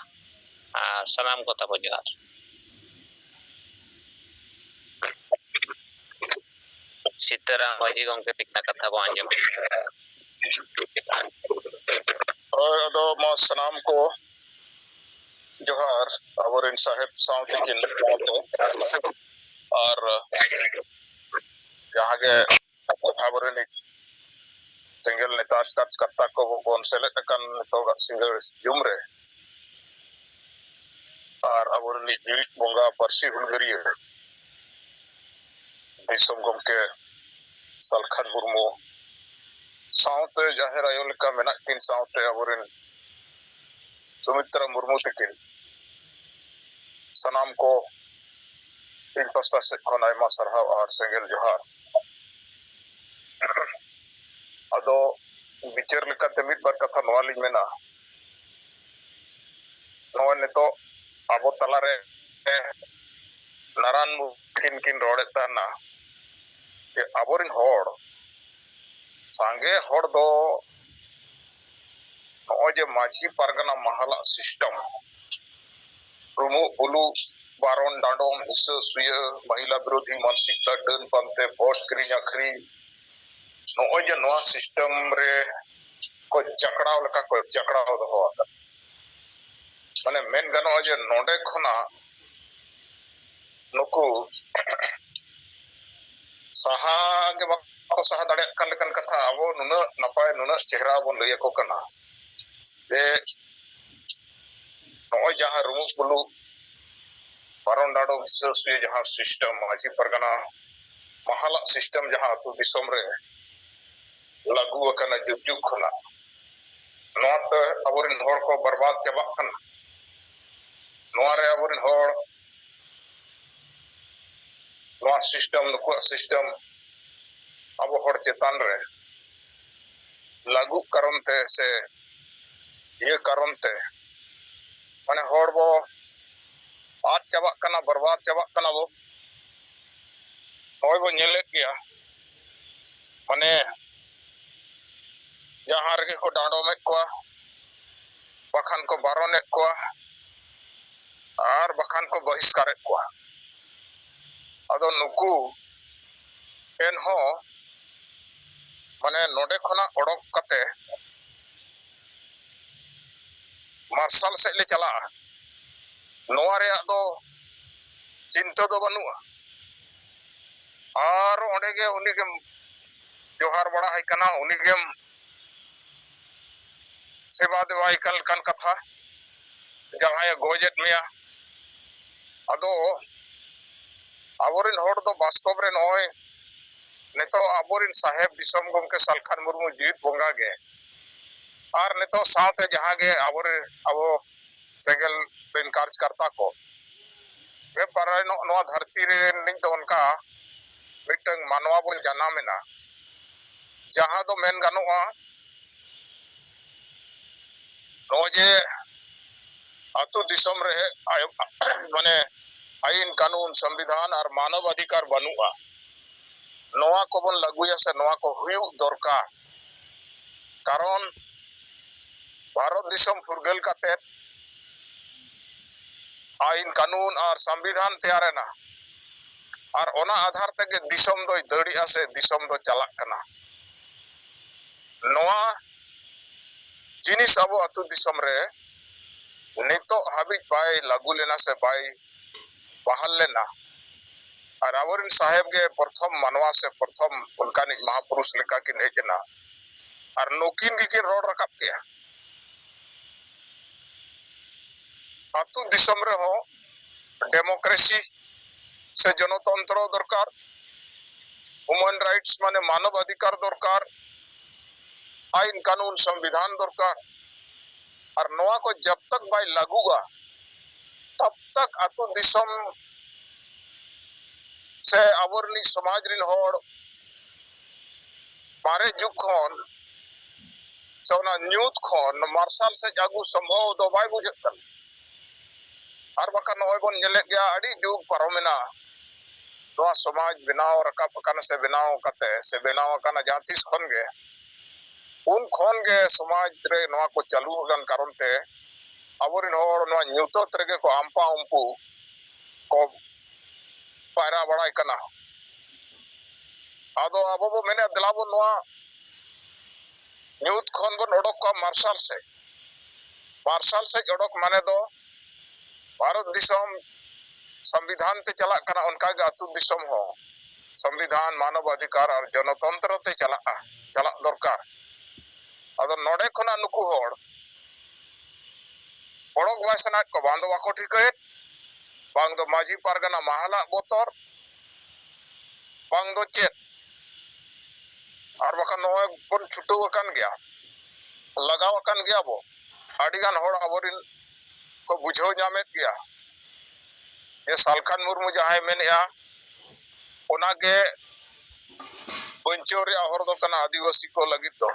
ᱟᱨ ᱥᱟᱱᱟᱢ ᱠᱚ ᱛᱟᱵᱚ ᱡᱚᱦᱟᱨ᱾ ᱥᱤᱛᱟᱹᱨᱟᱢ ᱢᱟᱹᱡᱷᱤ ᱜᱚᱢᱠᱮ ᱛᱤᱠᱤᱱᱟᱜ ᱠᱟᱛᱷᱟ ᱵᱚ ᱟᱸᱡᱚᱢᱟ᱾ ᱛᱚ ᱢᱟ ᱥᱟᱱᱟᱢ ᱠᱚ ᱡᱚᱦᱟᱨ, ᱟᱵᱚᱨᱮᱱ ᱥᱟᱦᱮᱵ ᱥᱟᱶᱛᱮ ᱠᱤᱱ ᱥᱟᱶᱛᱮ ᱟᱨ ᱡᱟᱦᱟᱸ ᱜᱮ ᱟᱵᱚᱨᱮᱱ ᱥᱮᱸᱜᱮᱞ ᱱᱮᱛᱟ ᱠᱟᱨᱡᱚᱠᱚᱨᱛᱟ ᱠᱚ ᱵᱚᱱ ᱥᱮᱞᱮᱫ ᱟᱠᱟᱱ ᱱᱤᱛᱚᱜᱟᱜ ᱥᱤᱸᱜᱟᱹᱲ ᱡᱩᱢ ᱨᱮ, ᱟᱨ ᱟᱵᱚᱨᱮᱱ ᱡᱤᱣᱤ ᱵᱚᱸᱜᱟ ᱯᱟᱹᱨᱥᱤ ᱦᱩᱞᱜᱟᱹᱨᱤᱭᱟᱹ ᱫᱤᱥᱚᱢ ᱜᱚᱢᱠᱮ ᱥᱟᱞᱠᱷᱟᱱ ᱢᱩᱨᱢᱩ ᱥᱟᱶᱛᱮ ᱡᱟᱦᱮᱨ ᱟᱭᱳ ᱞᱮᱠᱟ ᱢᱮᱱᱟᱜ ᱠᱤᱱ ᱥᱟᱶᱛᱮ ᱟᱵᱚᱨᱮᱱ ᱥᱩᱢᱤᱛᱨᱟ ᱢᱩᱨᱢᱩ ᱛᱟᱹᱠᱤᱱ, ᱥᱟᱱᱟᱢ ᱠᱚ ᱤᱧ ᱯᱟᱥᱴᱟ ᱥᱮᱫ ᱠᱷᱚᱱ ᱟᱭᱢᱟ ᱥᱟᱨᱦᱟᱣ ᱟᱨ ᱥᱮᱸᱜᱮᱞ ᱡᱚᱦᱟᱨ᱾ ᱟᱫᱚ ᱵᱤᱪᱟᱹᱨ ᱞᱮᱠᱟᱛᱮ ᱢᱤᱫ ᱵᱟᱨ ᱠᱟᱛᱷᱟ ᱱᱚᱣᱟ ᱞᱤᱧ ᱢᱮᱱᱟ, ᱱᱚᱜᱼᱚᱭ ᱱᱤᱛᱚᱜ ᱟᱵᱚ ᱛᱟᱞᱟᱨᱮ ᱱᱟᱨᱟᱱ ᱢᱩᱨᱢᱩ ᱛᱟᱹᱠᱤᱱ ᱠᱤᱱ ᱨᱚᱲᱮᱫ ᱛᱟᱦᱮᱱᱟ ᱡᱮ ᱟᱵᱚᱨᱮᱱ ᱦᱚᱲ, ᱥᱟᱸᱜᱮ ᱦᱚᱲ ᱫᱚ ᱱᱚᱜᱼᱚᱭ ᱡᱮ ᱢᱟᱹᱡᱷᱤ ᱯᱟᱨᱜᱟᱱᱟ ᱢᱟᱦᱟᱞᱟᱜ ᱥᱤᱥᱴᱮᱢ, ᱨᱩᱢᱩᱜ ᱵᱩᱞᱩᱜ, ᱵᱟᱨᱚᱱ ᱰᱟᱸᱰᱚᱢ, ᱦᱤᱥᱟᱹ ᱥᱩᱭᱟᱹ, ᱢᱚᱦᱤᱞᱟ ᱵᱤᱨᱳᱫᱷᱤ ᱢᱟᱱᱥᱤᱠᱛᱟ, ᱰᱟᱹᱱ ᱯᱟᱱᱛᱮ, ᱵᱷᱳᱴ ᱠᱤᱨᱤᱧ ᱟᱹᱠᱷᱨᱤᱧ, ᱱᱚᱜᱼᱚᱭ ᱡᱮ ᱱᱚᱣᱟ ᱥᱤᱥᱴᱮᱢ ᱨᱮ ᱠᱚ ᱡᱟᱠᱲᱟᱣ ᱞᱮᱠᱟ ᱠᱚ ᱡᱟᱠᱲᱟᱣ ᱫᱚᱦᱚ ᱟᱠᱟᱫ, ᱢᱟᱱᱮ ᱢᱮᱱ ᱜᱟᱱᱚᱜᱼᱟ ᱡᱮ ᱱᱚᱰᱮ ᱠᱷᱚᱱᱟᱜ ᱱᱩᱠᱩ ᱥᱟᱦᱟ ᱜᱮ ᱵᱟᱠᱚ ᱥᱟᱦᱟ ᱫᱟᱲᱮᱭᱟᱜ ᱠᱟᱱ ᱞᱮᱠᱟᱱ ᱠᱟᱛᱷᱟ᱾ ᱟᱵᱚ ᱱᱩᱱᱟᱹᱜ ᱱᱟᱯᱟᱭ, ᱱᱩᱱᱟᱹᱜ ᱪᱮᱦᱨᱟ ᱵᱚᱱ ᱞᱟᱹᱭ ᱟᱠᱚ ᱠᱟᱱᱟ ᱡᱮ ᱱᱚᱜᱼᱚᱭ ᱡᱟᱦᱟᱸ ᱨᱩᱢᱩᱜ ᱵᱩᱞᱩᱜ, ᱵᱟᱨᱚᱱ ᱰᱟᱸᱰᱚᱢ, ᱦᱤᱥᱟᱹ ᱥᱩᱭᱟᱹ ᱡᱟᱦᱟᱸ ᱥᱤᱥᱴᱮᱢ, ᱢᱟᱹᱡᱷᱤ ᱯᱟᱨᱜᱟᱱᱟ ᱢᱟᱦᱟᱞᱟᱜ ᱥᱤᱥᱴᱮᱢ ᱡᱟᱦᱟᱸ ᱟᱹᱛᱩ ᱫᱤᱥᱚᱢ ᱨᱮ ᱞᱟᱹᱜᱩ ᱟᱠᱟᱱᱟ ᱡᱩᱜᱽ ᱡᱩᱜᱽ ᱠᱷᱚᱱᱟᱜ, ᱱᱚᱣᱟ ᱛᱮ ᱟᱵᱚᱨᱮᱱ ᱦᱚᱲ ᱠᱚ ᱵᱟᱨᱵᱟᱫ ᱪᱟᱵᱟᱜ ᱠᱟᱱᱟ᱾ ᱱᱚᱣᱟ ᱨᱮ ᱟᱵᱚᱨᱮᱱ ᱦᱚᱲ, ᱱᱚᱣᱟ ᱥᱤᱥᱴᱮᱢ, ᱱᱩᱠᱩᱣᱟᱜ ᱥᱤᱥᱴᱮᱢ ᱟᱵᱚ ᱦᱚᱲ ᱪᱮᱛᱟᱱ ᱨᱮ ᱞᱟᱹᱜᱩᱜ ᱠᱟᱨᱚᱱ ᱛᱮ ᱥᱮ ᱤᱭᱟᱹ ᱠᱟᱨᱚᱱ ᱛᱮ, ᱢᱟᱱᱮ ᱦᱚᱲ ᱵᱚ ᱟᱫ ᱪᱟᱵᱟᱜ ᱠᱟᱱᱟ, ᱵᱚᱨᱵᱟᱫ ᱪᱟᱵᱟᱜ ᱠᱟᱱᱟ ᱵᱚ᱾ ᱱᱚᱜᱼᱚᱭ ᱵᱚ ᱧᱮᱞᱮᱫ ᱜᱮᱭᱟ, ᱢᱟᱱᱮ ᱡᱟᱦᱟᱸ ᱨᱮᱜᱮ ᱠᱚ ᱰᱟᱸᱰᱚᱢᱮᱫ ᱠᱚᱣᱟ, ᱵᱟᱠᱷᱟᱱ ᱠᱚ ᱵᱟᱨᱚᱱᱮᱫ ᱠᱚᱣᱟ, ᱟᱨ ᱵᱟᱠᱷᱟᱱ ᱠᱚ ᱵᱚᱦᱤᱥᱠᱟᱨᱮᱫ ᱠᱚᱣᱟ᱾ ᱟᱫᱚ ᱱᱩᱠᱩ ᱮᱱᱦᱚᱸ ᱢᱟᱱᱮ ᱱᱚᱰᱮ ᱠᱷᱚᱱᱟᱜ ᱚᱰᱚᱠ ᱠᱟᱛᱮ ᱢᱟᱨᱥᱟᱞ ᱥᱮᱫ ᱞᱮ ᱪᱟᱞᱟᱜᱼᱟ, ᱱᱚᱣᱟ ᱨᱮᱭᱟᱜ ᱫᱚ ᱪᱤᱱᱛᱟᱹ ᱫᱚ ᱵᱟᱹᱱᱩᱜᱼᱟ᱾ ᱟᱨ ᱚᱸᱰᱮ ᱜᱮ ᱩᱱᱤ ᱜᱮᱢ ᱡᱚᱦᱟᱨ ᱵᱟᱲᱟ ᱟᱭ ᱠᱟᱱᱟ, ᱩᱱᱤ ᱜᱮᱢ ᱥᱮᱵᱟ ᱫᱮᱵᱟᱭ ᱠᱟᱱ ᱞᱮᱠᱟᱱ ᱠᱟᱛᱷᱟ, ᱡᱟᱦᱟᱸᱭᱮ ᱜᱚᱡᱮᱫ ᱢᱮᱭᱟ᱾ ᱟᱫᱚ ᱟᱵᱚᱨᱮᱱ ᱦᱚᱲ ᱫᱚ ᱵᱟᱥᱛᱚᱵ ᱨᱮ ᱱᱚᱜᱼᱚᱭ ᱱᱤᱛᱚᱜ ᱟᱵᱚᱨᱮᱱ ᱥᱟᱦᱮᱵ ᱫᱤᱥᱚᱢ ᱜᱚᱢᱠᱮ ᱥᱟᱞᱠᱷᱟᱱ ᱢᱩᱨᱢᱩ ᱡᱤᱣᱤᱫ ᱵᱚᱸᱜᱟ ᱜᱮ, ᱟᱨ ᱱᱤᱛᱚᱜ ᱥᱟᱶᱛᱮ ᱡᱟᱦᱟᱸ ᱜᱮ ᱟᱵᱚᱨᱮᱱ, ᱟᱵᱚ ᱥᱮᱸᱜᱮᱞ ᱨᱮᱱ ᱠᱟᱨᱡᱽᱠᱟᱨᱛᱟ ᱠᱚ ᱜᱮ ᱯᱟᱨᱟᱭ ᱱᱚᱜ ᱱᱚᱣᱟ ᱫᱷᱟᱹᱨᱛᱤ ᱨᱮ ᱱᱤᱛ ᱫᱚ ᱚᱱᱠᱟ ᱢᱤᱫᱴᱟᱝ ᱢᱟᱱᱣᱟ ᱵᱚᱱ ᱡᱟᱱᱟᱢ ᱮᱱᱟ, ᱡᱟᱦᱟᱸ ᱫᱚ ᱢᱮᱱ ᱜᱟᱱᱚᱜᱼᱟ, ᱱᱚᱜᱼᱚᱭ ᱡᱮ ᱟᱹᱛᱩ ᱫᱤᱥᱚᱢ ᱨᱮ ᱟᱭ-, ᱢᱟᱱᱮ ᱟᱭᱤᱱ ᱠᱟᱹᱱᱩᱱ, ᱥᱚᱝᱵᱤᱫᱷᱟᱱ ᱟᱨ ᱢᱟᱱᱚᱵ ᱚᱫᱷᱤᱠᱟᱨ ᱵᱟᱹᱱᱩᱜᱼᱟ, ᱱᱚᱣᱟ ᱠᱚᱵᱚᱱ ᱞᱟᱹᱜᱩᱭᱟ ᱥᱮ ᱱᱚᱣᱟ ᱠᱚ ᱦᱩᱭᱩᱜ ᱫᱚᱨᱠᱟᱨ᱾ ᱠᱟᱨᱚᱱ ᱵᱷᱟᱨᱚᱛ ᱫᱤᱥᱚᱢ ᱯᱷᱩᱨᱜᱟᱹᱞ ᱠᱟᱛᱮ ᱟᱭᱤᱱ ᱠᱟᱹᱱᱩᱱ ᱟᱨ ᱥᱚᱝᱵᱤᱫᱷᱟᱱ ᱛᱮᱭᱟᱨ ᱮᱱᱟ, ᱟᱨ ᱚᱱᱟ ᱟᱫᱷᱟᱨ ᱛᱮᱜᱮ ᱫᱤᱥᱚᱢ ᱫᱚᱭ ᱫᱟᱹᱲᱮᱜᱼᱟ ᱥᱮ ᱫᱤᱥᱚᱢ ᱫᱚ ᱪᱟᱞᱟᱜ ᱠᱟᱱᱟ᱾ ᱱᱚᱣᱟ ᱡᱤᱱᱤᱥ ᱟᱵᱚ ᱟᱹᱛᱩ ᱫᱤᱥᱚᱢ ᱨᱮ ᱱᱤᱛᱚᱜ ᱦᱟᱹᱵᱤᱡ ᱵᱟᱭ ᱞᱟᱹᱜᱩ ᱞᱮᱱᱟ ᱥᱮ ᱵᱟᱭ ᱵᱟᱦᱟᱞ ᱞᱮᱱᱟ᱾ ᱟᱨ ᱟᱵᱚᱨᱮᱱ ᱥᱟᱦᱮᱵ ᱜᱮ ᱯᱨᱚᱛᱷᱚᱢ ᱢᱟᱱᱣᱟ ᱥᱮ ᱯᱨᱚᱛᱷᱚᱢ ᱚᱱᱠᱟᱱᱤᱡ ᱢᱟᱦᱟᱯᱩᱨᱩᱥ ᱞᱮᱠᱟ ᱠᱤᱱ ᱦᱮᱡ ᱮᱱᱟ᱾ ᱟᱨ ᱱᱩᱠᱤᱱ ᱜᱮᱠᱤᱱ ᱨᱚᱲ ᱨᱟᱠᱟᱵ ᱠᱮᱜᱼᱟ᱾ ᱟᱹᱛᱩ ᱫᱤᱥᱚᱢ ᱨᱮᱦᱚᱸ ᱰᱮᱢᱳᱠᱨᱮᱥᱤ ᱥᱮ ᱡᱚᱱᱚᱛᱚᱱᱛᱨᱚ ᱫᱚᱨᱠᱟᱨ, ᱦᱤᱭᱩᱢᱮᱱ ᱨᱟᱭᱤᱴᱥ ᱢᱟᱱᱮ ᱢᱟᱱᱚᱵ ᱚᱫᱷᱤᱠᱟᱨ ᱫᱚᱨᱠᱟᱨ, ᱟᱭᱤᱱ ᱠᱟᱹᱱᱩᱱ ᱥᱚᱝᱵᱤᱫᱷᱟᱱ ᱫᱚᱨᱠᱟᱨ᱾ ᱟᱨ ᱱᱚᱣᱟ ᱠᱚ ᱡᱟᱵ ᱛᱟᱠ ᱵᱟᱭ ᱞᱟᱹᱜᱩᱜᱼᱟ, ᱛᱟᱵ ᱛᱟᱠ ᱟᱹᱛᱩ ᱫᱤᱥᱚᱢ ᱥᱮ ᱟᱵᱚ ᱨᱤᱱᱤᱡ ᱥᱚᱢᱟᱡᱽ ᱨᱤᱱ ᱦᱚᱲ ᱢᱟᱨᱮ ᱡᱩᱜᱽ ᱠᱷᱚᱱ ᱥᱮ ᱚᱱᱟ ᱧᱩᱛ ᱠᱷᱚᱱ ᱢᱟᱨᱥᱟᱞ ᱥᱮᱫ ᱟᱹᱜᱩ ᱥᱚᱢᱵᱷᱚᱵ ᱫᱚ ᱵᱟᱭ ᱵᱩᱡᱷᱟᱹᱜ ᱠᱟᱱᱟ᱾ ᱟᱨ ᱵᱟᱠᱷᱟᱱ ᱱᱚᱜᱼᱚᱭ ᱵᱚᱱ ᱧᱮᱞᱮᱫ ᱜᱮᱭᱟ, ᱟᱹᱰᱤ ᱡᱩᱜᱽ ᱯᱟᱨᱚᱢᱮᱱᱟ, ᱱᱚᱣᱟ ᱥᱚᱢᱟᱡᱽ ᱵᱮᱱᱟᱣ ᱨᱟᱠᱟᱵ ᱟᱠᱟᱱᱟ ᱥᱮ ᱵᱮᱱᱟᱣ ᱠᱟᱛᱮ ᱥᱮ ᱵᱮᱱᱟᱣ ᱟᱠᱟᱱᱟ ᱡᱟᱦᱟᱸ ᱛᱤᱥ ᱠᱷᱚᱱ ᱜᱮ, ᱩᱱ ᱠᱷᱚᱱ ᱜᱮ ᱥᱚᱢᱟᱡᱽ ᱨᱮ ᱱᱚᱣᱟ ᱠᱚ ᱪᱟᱹᱞᱩ ᱟᱠᱟᱱ ᱠᱟᱨᱚᱱ ᱛᱮ ᱟᱵᱚᱨᱮᱱ ᱦᱚᱲ ᱱᱚᱣᱟ ᱧᱩᱛᱟᱹᱛ ᱨᱮᱜᱮ ᱠᱚ ᱟᱢᱯᱟ ᱩᱢᱯᱩ ᱠᱚ ᱯᱟᱭᱨᱟ ᱵᱟᱲᱟᱭ ᱠᱟᱱᱟ᱾ ᱟᱫᱚ ᱟᱵᱚ ᱵᱚ ᱢᱮᱱᱮᱫ, ᱫᱮᱞᱟ ᱵᱚᱱ ᱱᱚᱣᱟ ᱧᱩᱛ ᱠᱷᱚᱱ ᱵᱚᱱ ᱚᱰᱚᱠ ᱠᱚᱣᱟ ᱢᱟᱨᱥᱟᱞ ᱥᱮᱫ᱾ ᱢᱟᱨᱥᱟᱞ ᱥᱮᱫ ᱚᱰᱚᱠ ᱢᱟᱱᱮ ᱫᱚ ᱵᱷᱟᱨᱚᱛ ᱫᱤᱥᱚᱢ ᱥᱚᱝᱵᱤᱫᱷᱟᱱ ᱛᱮ ᱪᱟᱞᱟᱜ ᱠᱟᱱᱟ, ᱚᱱᱠᱟᱜᱮ ᱟᱹᱛᱩ ᱫᱤᱥᱚᱢ ᱦᱚᱸ ᱥᱚᱝᱵᱤᱫᱷᱟᱱ, ᱢᱟᱱᱚᱵ ᱚᱫᱷᱤᱠᱟᱨ ᱟᱨ ᱡᱚᱱᱚᱛᱚᱱᱛᱨᱚ ᱛᱮ ᱪᱟᱞᱟᱜᱼᱟ, ᱪᱟᱞᱟᱜ ᱫᱚᱨᱠᱟᱨ᱾ ᱟᱫᱚ ᱱᱚᱰᱮ ᱠᱷᱚᱱᱟᱜ ᱱᱩᱠᱩ ᱦᱚᱲ ᱚᱰᱚᱠ ᱵᱟᱭ ᱥᱟᱱᱟᱭᱮᱫ ᱠᱚᱣᱟ, ᱵᱟᱝ ᱫᱚ ᱵᱟᱠᱚ ᱴᱷᱤᱠᱟᱹᱭᱮᱫ, ᱵᱟᱝ ᱫᱚ ᱢᱟᱹᱡᱷᱤ ᱯᱟᱨᱜᱟᱱᱟ ᱢᱟᱦᱟᱞᱟᱜ ᱵᱚᱛᱚᱨ, ᱵᱟᱝ ᱫᱚ ᱪᱮᱫ᱾ ᱟᱨ ᱵᱟᱠᱷᱟᱱ ᱱᱚᱜᱼᱚᱭ ᱵᱚᱱ ᱪᱷᱩᱴᱟᱹᱣ ᱟᱠᱟᱱ ᱜᱮᱭᱟ, ᱞᱟᱜᱟᱣ ᱟᱠᱟᱱ ᱜᱮᱭᱟ ᱵᱚ᱾ ᱟᱹᱰᱤᱜᱟᱱ ᱦᱚᱲ ᱟᱵᱚᱨᱤᱱ ᱠᱚ ᱵᱩᱡᱷᱟᱹᱣ ᱧᱟᱢᱮᱫ ᱜᱮᱭᱟ ᱡᱮ ᱥᱟᱞᱠᱷᱟᱱ ᱢᱩᱨᱢᱩ ᱡᱟᱦᱟᱸᱭ ᱢᱮᱱᱮᱜᱼᱟ, ᱚᱱᱟᱜᱮ ᱵᱟᱧᱪᱟᱣ ᱨᱮᱭᱟᱜ ᱦᱚᱨ ᱫᱚ ᱠᱟᱱᱟ ᱟᱹᱫᱤᱵᱟᱹᱥᱤ ᱠᱚ ᱞᱟᱹᱜᱤᱫ ᱫᱚ᱾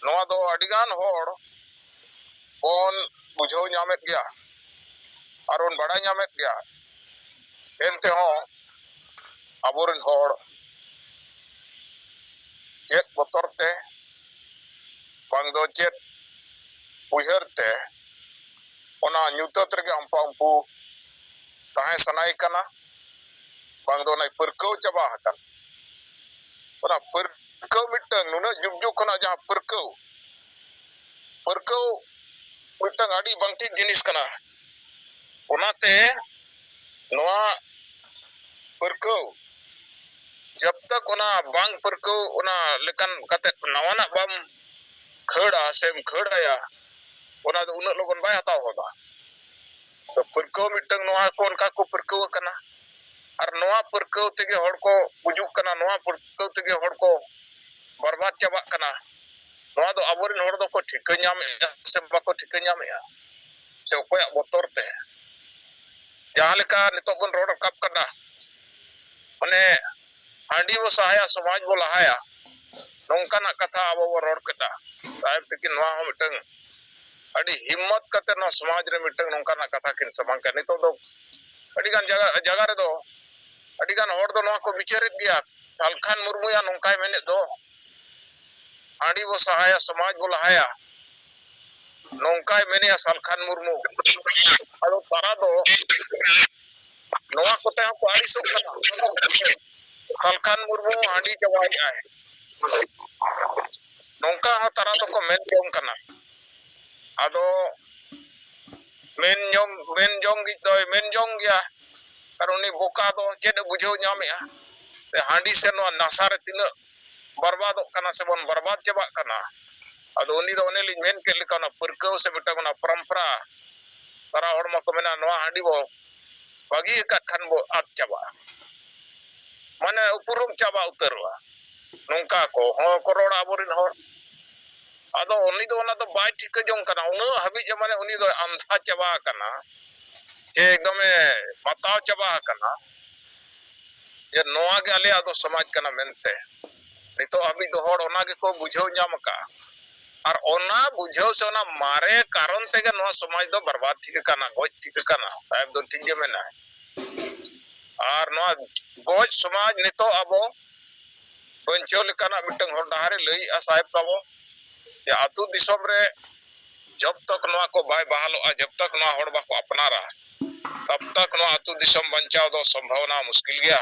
ᱱᱚᱣᱟ ᱫᱚ ᱟᱹᱰᱤᱜᱟᱱ ᱦᱚᱲ ᱵᱚᱱ ᱵᱩᱡᱷᱟᱹᱣ ᱧᱟᱢᱮᱫ ᱜᱮᱭᱟ ᱟᱨ ᱵᱚᱱ ᱵᱟᱲᱟᱭ ᱧᱟᱢᱮᱫ ᱜᱮᱭᱟ᱾ ᱮᱱᱛᱮᱦᱚᱸ ᱟᱵᱚᱨᱮᱱ ᱦᱚᱲ ᱪᱮᱫ ᱵᱚᱛᱚᱨ ᱛᱮ, ᱵᱟᱝ ᱫᱚ ᱪᱮᱫ ᱩᱭᱦᱟᱹᱨ ᱛᱮ ᱚᱱᱟ ᱧᱩᱛᱟᱹᱛ ᱨᱮᱜᱮ ᱟᱢᱯᱟ ᱩᱢᱯᱩ ᱛᱟᱦᱮᱸ ᱥᱟᱱᱟᱭᱮ ᱠᱟᱱᱟ, ᱵᱟᱝ ᱫᱚ ᱚᱱᱟᱭ ᱯᱟᱹᱨᱠᱟᱹᱣ ᱪᱟᱵᱟ ᱟᱠᱟᱱ᱾ ᱚᱱᱟ ᱯᱟᱹᱨᱠᱟᱹᱣ ᱢᱤᱫᱴᱟᱝ ᱱᱩᱱᱟᱹᱜ ᱡᱩᱜᱽ ᱡᱩᱜᱽ ᱠᱷᱚᱱᱟᱜ ᱡᱟᱦᱟᱸ ᱯᱟᱹᱨᱠᱟᱹᱣ, ᱯᱟᱹᱨᱠᱟᱹᱣ ᱢᱤᱫᱴᱟᱝ ᱟᱹᱰᱤ ᱵᱟᱝ ᱴᱷᱤᱠ ᱡᱤᱱᱤᱥ ᱠᱟᱱᱟ᱾ ᱚᱱᱟᱛᱮ ᱱᱚᱣᱟ ᱯᱟᱹᱨᱠᱟᱹᱣ, ᱡᱟᱵ ᱛᱟᱠ ᱚᱱᱟ ᱵᱟᱝ ᱯᱟᱹᱨᱠᱟᱹᱣ ᱚᱱᱟ ᱞᱮᱠᱟᱱ ᱠᱟᱛᱮ ᱱᱟᱣᱟᱱᱟᱜ ᱵᱟᱢ ᱠᱷᱟᱹᱲᱟ ᱥᱮᱢ ᱠᱷᱟᱹᱲ ᱟᱭᱟ, ᱚᱱᱟ ᱫᱚ ᱩᱱᱟᱹᱜ ᱞᱚᱜᱚᱱ ᱵᱟᱭ ᱦᱟᱛᱟᱣ ᱦᱚᱫᱟ᱾ ᱛᱚ ᱯᱟᱹᱨᱠᱟᱹᱣ ᱢᱤᱫᱴᱟᱝ ᱱᱚᱣᱟ ᱠᱚ ᱚᱱᱠᱟ ᱠᱚ ᱯᱟᱹᱨᱠᱟᱹᱣ ᱟᱠᱟᱱᱟ᱾ ᱟᱨ ᱱᱚᱣᱟ ᱯᱟᱹᱨᱠᱟᱹᱣ ᱛᱮᱜᱮ ᱦᱚᱲ ᱠᱚ ᱜᱩᱡᱩᱜ ᱠᱟᱱᱟ, ᱱᱚᱣᱟ ᱯᱟᱹᱨᱠᱟᱹᱣ ᱛᱮᱜᱮ ᱦᱚᱲ ᱠᱚ ᱵᱚᱨᱵᱟᱫ ᱪᱟᱵᱟᱜ ᱠᱟᱱᱟ᱾ ᱱᱚᱣᱟ ᱫᱚ ᱟᱵᱚᱨᱮᱱ ᱦᱚᱲ ᱫᱚᱠᱚ ᱴᱷᱤᱠᱟᱹ ᱧᱟᱢᱮᱫᱼᱟ ᱥᱮ ᱵᱟᱠᱚ ᱴᱷᱤᱠᱟᱹ ᱧᱟᱢᱮᱫᱼᱟ, ᱥᱮ ᱚᱠᱚᱭᱟᱜ ᱵᱚᱛᱚᱨ ᱛᱮ? ᱡᱟᱦᱟᱸ ᱞᱮᱠᱟ ᱱᱤᱛᱚᱜ ᱵᱚᱱ ᱨᱚᱲ ᱨᱟᱠᱟᱵ ᱠᱟᱱᱟ, ᱢᱟᱱᱮ ᱦᱟᱺᱰᱤ ᱵᱚ ᱥᱟᱦᱟᱭᱟ, ᱥᱚᱢᱟᱡᱽ ᱵᱚ ᱞᱟᱦᱟᱭᱟ, ᱱᱚᱝᱠᱟᱱᱟᱜ ᱠᱟᱛᱷᱟ ᱟᱵᱚ ᱵᱚ ᱨᱚᱲ ᱠᱮᱫᱟ᱾ ᱥᱟᱦᱮᱵ ᱛᱤᱠᱤᱱ ᱱᱚᱣᱟ ᱦᱚᱸ ᱢᱤᱫᱴᱟᱝ ᱟᱹᱰᱤ ᱦᱤᱢᱢᱚᱛ ᱠᱟᱛᱮ ᱱᱚᱣᱟ ᱥᱚᱢᱟᱡᱽ ᱨᱮ ᱢᱤᱫᱴᱟᱝ ᱱᱚᱝᱠᱟᱱᱟᱜ ᱠᱟᱛᱷᱟ ᱠᱤᱱ ᱥᱟᱢᱟᱝ ᱠᱮᱫᱟ᱾ ᱱᱤᱛᱚᱜ ᱫᱚ ᱟᱹᱰᱤᱜᱟᱱ ᱡᱟᱭᱜᱟ, ᱡᱟᱭᱜᱟ ᱨᱮᱫᱚ ᱟᱹᱰᱤᱜᱟᱱ ᱦᱚᱲ ᱫᱚ ᱱᱚᱣᱟ ᱠᱚ ᱵᱤᱪᱟᱹᱨᱮᱫ ᱜᱮᱭᱟ, ᱥᱟᱞᱠᱷᱟᱱ ᱢᱩᱨᱢᱩᱭᱟ ᱱᱚᱝᱠᱟᱭ ᱢᱮᱱᱮᱫ ᱫᱚ, ᱦᱟᱺᱰᱤ ᱵᱚ ᱥᱟᱦᱟᱭᱟ, ᱥᱚᱢᱟᱡᱽ ᱵᱚ ᱞᱟᱦᱟᱭᱟ, ᱱᱚᱝᱠᱟᱭ ᱢᱮᱱᱮᱜᱼᱟ ᱥᱟᱞᱠᱷᱟᱱ ᱢᱩᱨᱢᱩ᱾ ᱟᱫᱚ ᱛᱟᱨᱟ ᱫᱚ ᱱᱚᱣᱟ ᱠᱚᱛᱮ ᱦᱚᱸᱠᱚ ᱟᱹᱲᱤᱥᱚᱜ ᱠᱟᱱᱟ, ᱥᱟᱞᱠᱷᱟᱱ ᱢᱩᱨᱢᱩ ᱦᱟᱺᱰᱤ ᱪᱟᱵᱟᱭᱮᱫᱼᱟᱭ, ᱱᱚᱝᱠᱟ ᱦᱚᱸ ᱛᱟᱨᱟ ᱫᱚᱠᱚ ᱢᱮᱱ ᱡᱚᱝ ᱠᱟᱱᱟ᱾ ᱟᱫᱚ ᱢᱮᱱ ᱡᱚᱝ ᱢᱮᱱ ᱡᱚᱝ ᱜᱮ ᱫᱚᱭ ᱢᱮᱱ ᱡᱚᱝ ᱜᱮᱭᱟ᱾ ᱟᱨ ᱩᱱᱤ ᱵᱚᱠᱟ ᱫᱚ ᱪᱮᱫ ᱮ ᱵᱩᱡᱷᱟᱹᱣ ᱧᱟᱢᱮᱜᱼᱟ? ᱦᱟᱺᱰᱤ ᱥᱮ ᱱᱚᱣᱟ ᱱᱟᱥᱟ ᱨᱮ ᱛᱤᱱᱟᱹᱜ ᱵᱚᱨᱵᱟᱫᱚᱜ ᱠᱟᱱᱟ ᱥᱮᱵᱚᱱ ᱵᱚᱨᱵᱟᱫ ᱪᱟᱵᱟᱜ ᱠᱟᱱᱟ᱾ ᱟᱫᱚ ᱩᱱᱤ ᱫᱚ ᱚᱱᱮ ᱞᱤᱧ ᱢᱮᱱ ᱠᱮᱫ ᱞᱮᱠᱟ, ᱚᱱᱟ ᱯᱟᱹᱨᱠᱟᱹᱣ ᱥᱮ ᱢᱤᱫᱴᱟᱝ ᱚᱱᱟ ᱯᱚᱨᱚᱢᱯᱚᱨᱟ, ᱛᱟᱨᱟ ᱦᱚᱲ ᱢᱟᱠᱚ ᱢᱮᱱᱟ, ᱱᱚᱣᱟ ᱦᱟᱺᱰᱤ ᱵᱚ ᱵᱟᱹᱜᱤ ᱟᱠᱟᱫ ᱠᱷᱟᱱ ᱵᱚ ᱟᱫ ᱪᱟᱵᱟᱜᱼᱟ, ᱢᱟᱱᱮ ᱩᱯᱨᱩᱢ ᱪᱟᱵᱟ ᱩᱛᱟᱹᱨᱚᱜᱼᱟ, ᱱᱚᱝᱠᱟ ᱠᱚ ᱦᱚᱸ ᱠᱚ ᱨᱚᱲᱟ ᱟᱵᱚᱨᱮᱱ ᱦᱚᱲ᱾ ᱟᱫᱚ ᱩᱱᱤ ᱫᱚ ᱚᱱᱟ ᱫᱚ ᱵᱟᱭ ᱴᱷᱤᱠᱟᱹ ᱡᱚᱝ ᱠᱟᱱᱟ, ᱩᱱᱟᱹᱜ ᱦᱟᱹᱵᱤᱡ ᱮ, ᱢᱟᱱᱮ ᱩᱱᱤ ᱫᱚ ᱟᱱᱫᱷᱟ ᱪᱟᱵᱟ ᱟᱠᱟᱱᱟ, ᱪᱮ ᱮᱠᱫᱚᱢᱮ ᱢᱟᱛᱟᱣ ᱪᱟᱵᱟ ᱟᱠᱟᱱᱟ ᱡᱮ ᱱᱚᱣᱟ ᱜᱮ ᱟᱞᱮᱭᱟᱜ ᱫᱚ ᱥᱚᱢᱟᱡᱽ ᱠᱟᱱᱟ ᱢᱮᱱᱛᱮ᱾ ᱱᱤᱛᱚᱜ ᱦᱟᱹᱵᱤᱡ ᱫᱚ ᱦᱚᱲ ᱚᱱᱟ ᱜᱮᱠᱚ ᱵᱩᱡᱷᱟᱹᱣ ᱧᱟᱢ ᱟᱠᱟᱫᱼᱟ᱾ ᱟᱨ ᱚᱱᱟ ᱵᱩᱡᱷᱟᱹᱣ ᱥᱮ ᱚᱱᱟ ᱢᱟᱨᱮ ᱠᱟᱨᱚᱱ ᱛᱮᱜᱮ ᱱᱚᱣᱟ ᱥᱚᱢᱟᱡᱽ ᱫᱚ ᱵᱟᱨᱵᱟᱫ ᱴᱷᱤᱠ ᱟᱠᱟᱱᱟ, ᱜᱚᱡ ᱴᱷᱤᱠ ᱟᱠᱟᱱᱟ᱾ ᱥᱟᱦᱮᱵ ᱫᱚ ᱴᱷᱤᱠ ᱜᱮ ᱢᱮᱱᱟᱭ᱾ ᱟᱨ ᱱᱚᱣᱟ ᱜᱚᱡ ᱥᱚᱢᱟᱡᱽ ᱱᱤᱛᱚᱜ ᱟᱵᱚ ᱵᱟᱧᱪᱟᱣ ᱞᱮᱠᱟᱱᱟᱜ ᱢᱤᱫᱴᱟᱝ ᱦᱚᱨ ᱰᱟᱦᱟᱨᱮ ᱞᱟᱹᱭᱮᱜᱼᱟ ᱥᱟᱦᱮᱵ ᱛᱟᱵᱚ, ᱡᱮ ᱟᱹᱛᱩ ᱫᱤᱥᱚᱢ ᱨᱮ ᱡᱚᱵ ᱛᱚᱠ ᱱᱚᱣᱟ ᱠᱚ ᱵᱟᱭ ᱵᱟᱦᱟᱞᱚᱜᱼᱟ, ᱡᱚᱵ ᱛᱚᱠ ᱱᱚᱣᱟ ᱦᱚᱲ ᱵᱟᱠᱚ ᱟᱯᱱᱟᱨᱟ, ᱛᱟᱵ ᱛᱚᱠ ᱱᱚᱣᱟ ᱟᱹᱛᱩ ᱫᱤᱥᱚᱢ ᱵᱟᱧᱪᱟᱣ ᱫᱚ ᱥᱚᱢᱵᱷᱟᱵᱚᱱᱟ ᱢᱩᱥᱠᱤᱞ ᱜᱮᱭᱟ᱾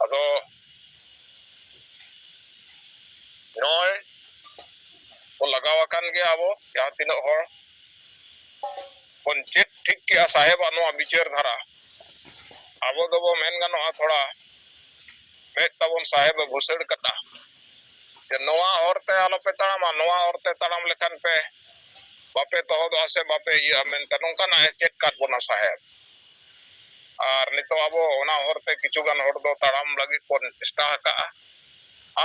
ᱟᱫᱚ ᱱᱚᱜᱼᱚᱭ ᱠᱚ ᱞᱟᱜᱟᱣ ᱟᱠᱟᱱ ᱜᱮᱭᱟ᱾ ᱟᱵᱚ ᱡᱟᱦᱟᱸ ᱛᱤᱱᱟᱹᱜ ᱦᱚᱲ ᱵᱚᱱ ᱪᱮᱫ ᱴᱷᱤᱠ ᱠᱮᱜᱼᱟ ᱥᱟᱦᱮᱵᱟᱜ ᱱᱚᱣᱟ ᱵᱤᱪᱟᱹᱨ ᱫᱷᱟᱨᱟ, ᱟᱵᱚ ᱫᱚᱵᱚ ᱢᱮᱱ ᱜᱟᱱᱚᱜᱼᱟ ᱛᱷᱚᱲᱟ ᱢᱮᱫ ᱛᱟᱵᱚᱱ ᱥᱟᱦᱮᱵᱮ ᱵᱷᱩᱥᱟᱹᱲ ᱠᱟᱫᱟ ᱡᱮ ᱱᱚᱣᱟ ᱦᱚᱨ ᱛᱮ ᱟᱞᱚᱯᱮ ᱛᱟᱲᱟᱢᱟ, ᱱᱚᱣᱟ ᱦᱚᱨ ᱛᱮ ᱛᱟᱲᱟᱢ ᱞᱮᱠᱷᱟᱱ ᱯᱮ ᱵᱟᱯᱮ ᱛᱚᱦᱚᱫᱚᱜᱼᱟ ᱥᱮ ᱵᱟᱯᱮ ᱤᱭᱟᱹᱜᱼᱟ ᱢᱮᱱᱛᱮ ᱱᱚᱝᱠᱟᱱᱟᱜ ᱮ ᱪᱮᱫ ᱠᱟᱫ ᱵᱚᱱᱟ ᱥᱟᱦᱮᱵ᱾ ᱟᱨ ᱱᱤᱛᱚᱜ ᱟᱵᱚ ᱚᱱᱟ ᱦᱚᱨ ᱛᱮ ᱠᱤᱪᱷᱩ ᱜᱟᱱ ᱦᱚᱲ ᱫᱚ ᱛᱟᱲᱟᱢ ᱞᱟᱹᱜᱤᱫ ᱵᱚᱱ ᱪᱮᱥᱴᱟ ᱟᱠᱟᱜᱼᱟ᱾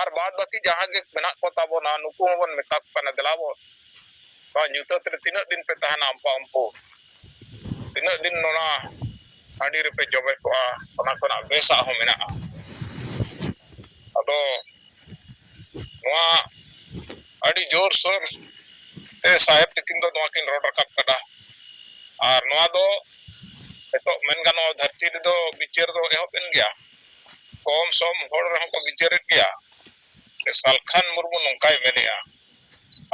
ᱟᱨ ᱵᱟᱫ ᱵᱟᱹᱠᱤ ᱡᱟᱦᱟᱸ ᱜᱮ ᱢᱮᱱᱟᱜ ᱠᱚ ᱛᱟᱵᱚᱱᱟ, ᱱᱩᱠᱩ ᱦᱚᱸᱵᱚᱱ ᱢᱮᱛᱟ ᱠᱚ ᱠᱟᱱᱟ, ᱫᱮᱞᱟ ᱵᱚᱱ ᱱᱚᱣᱟ ᱧᱩᱛᱟᱹᱛ ᱨᱮ ᱛᱤᱱᱟᱹᱜ ᱫᱤᱱ ᱯᱮ ᱛᱟᱦᱮᱱᱟ ᱟᱢᱯᱟ ᱩᱢᱯᱩ? ᱛᱤᱱᱟᱹᱜ ᱫᱤᱱ ᱱᱚᱣᱟ ᱦᱟᱺᱰᱤ ᱨᱮᱯᱮ ᱡᱚᱵᱮ ᱠᱚᱜᱼᱟ? ᱚᱱᱟ ᱠᱷᱚᱱᱟᱜ ᱵᱮᱥᱟᱜ ᱦᱚᱸ ᱢᱮᱱᱟᱜᱼᱟ᱾ ᱟᱫᱚ ᱱᱚᱣᱟ ᱟᱹᱰᱤ ᱡᱳᱨᱥᱳᱨ ᱛᱮ ᱥᱟᱦᱮᱵ ᱛᱤᱠᱤᱱ ᱫᱚ ᱱᱚᱣᱟ ᱠᱤᱱ ᱨᱚᱲ ᱨᱟᱠᱟᱵ ᱠᱟᱫᱟ᱾ ᱟᱨ ᱱᱚᱣᱟ ᱫᱚ ᱱᱤᱛᱚᱜ ᱢᱮᱱ ᱜᱟᱱᱚᱜᱼᱟ, ᱫᱷᱟᱹᱨᱛᱤ ᱨᱮᱫᱚ ᱵᱤᱪᱟᱹᱨ ᱫᱚ ᱮᱦᱚᱵ ᱮᱱ ᱜᱮᱭᱟ, ᱠᱚᱢ ᱥᱚᱢ ᱦᱚᱲ ᱨᱮᱦᱚᱸ ᱠᱚ ᱵᱤᱪᱟᱹᱨᱮᱫ ᱜᱮᱭᱟ᱾ ᱥᱟᱞᱠᱷᱟᱱ ᱢᱩᱨᱢᱩ ᱱᱚᱝᱠᱟᱭ ᱢᱮᱱᱮᱜᱼᱟ,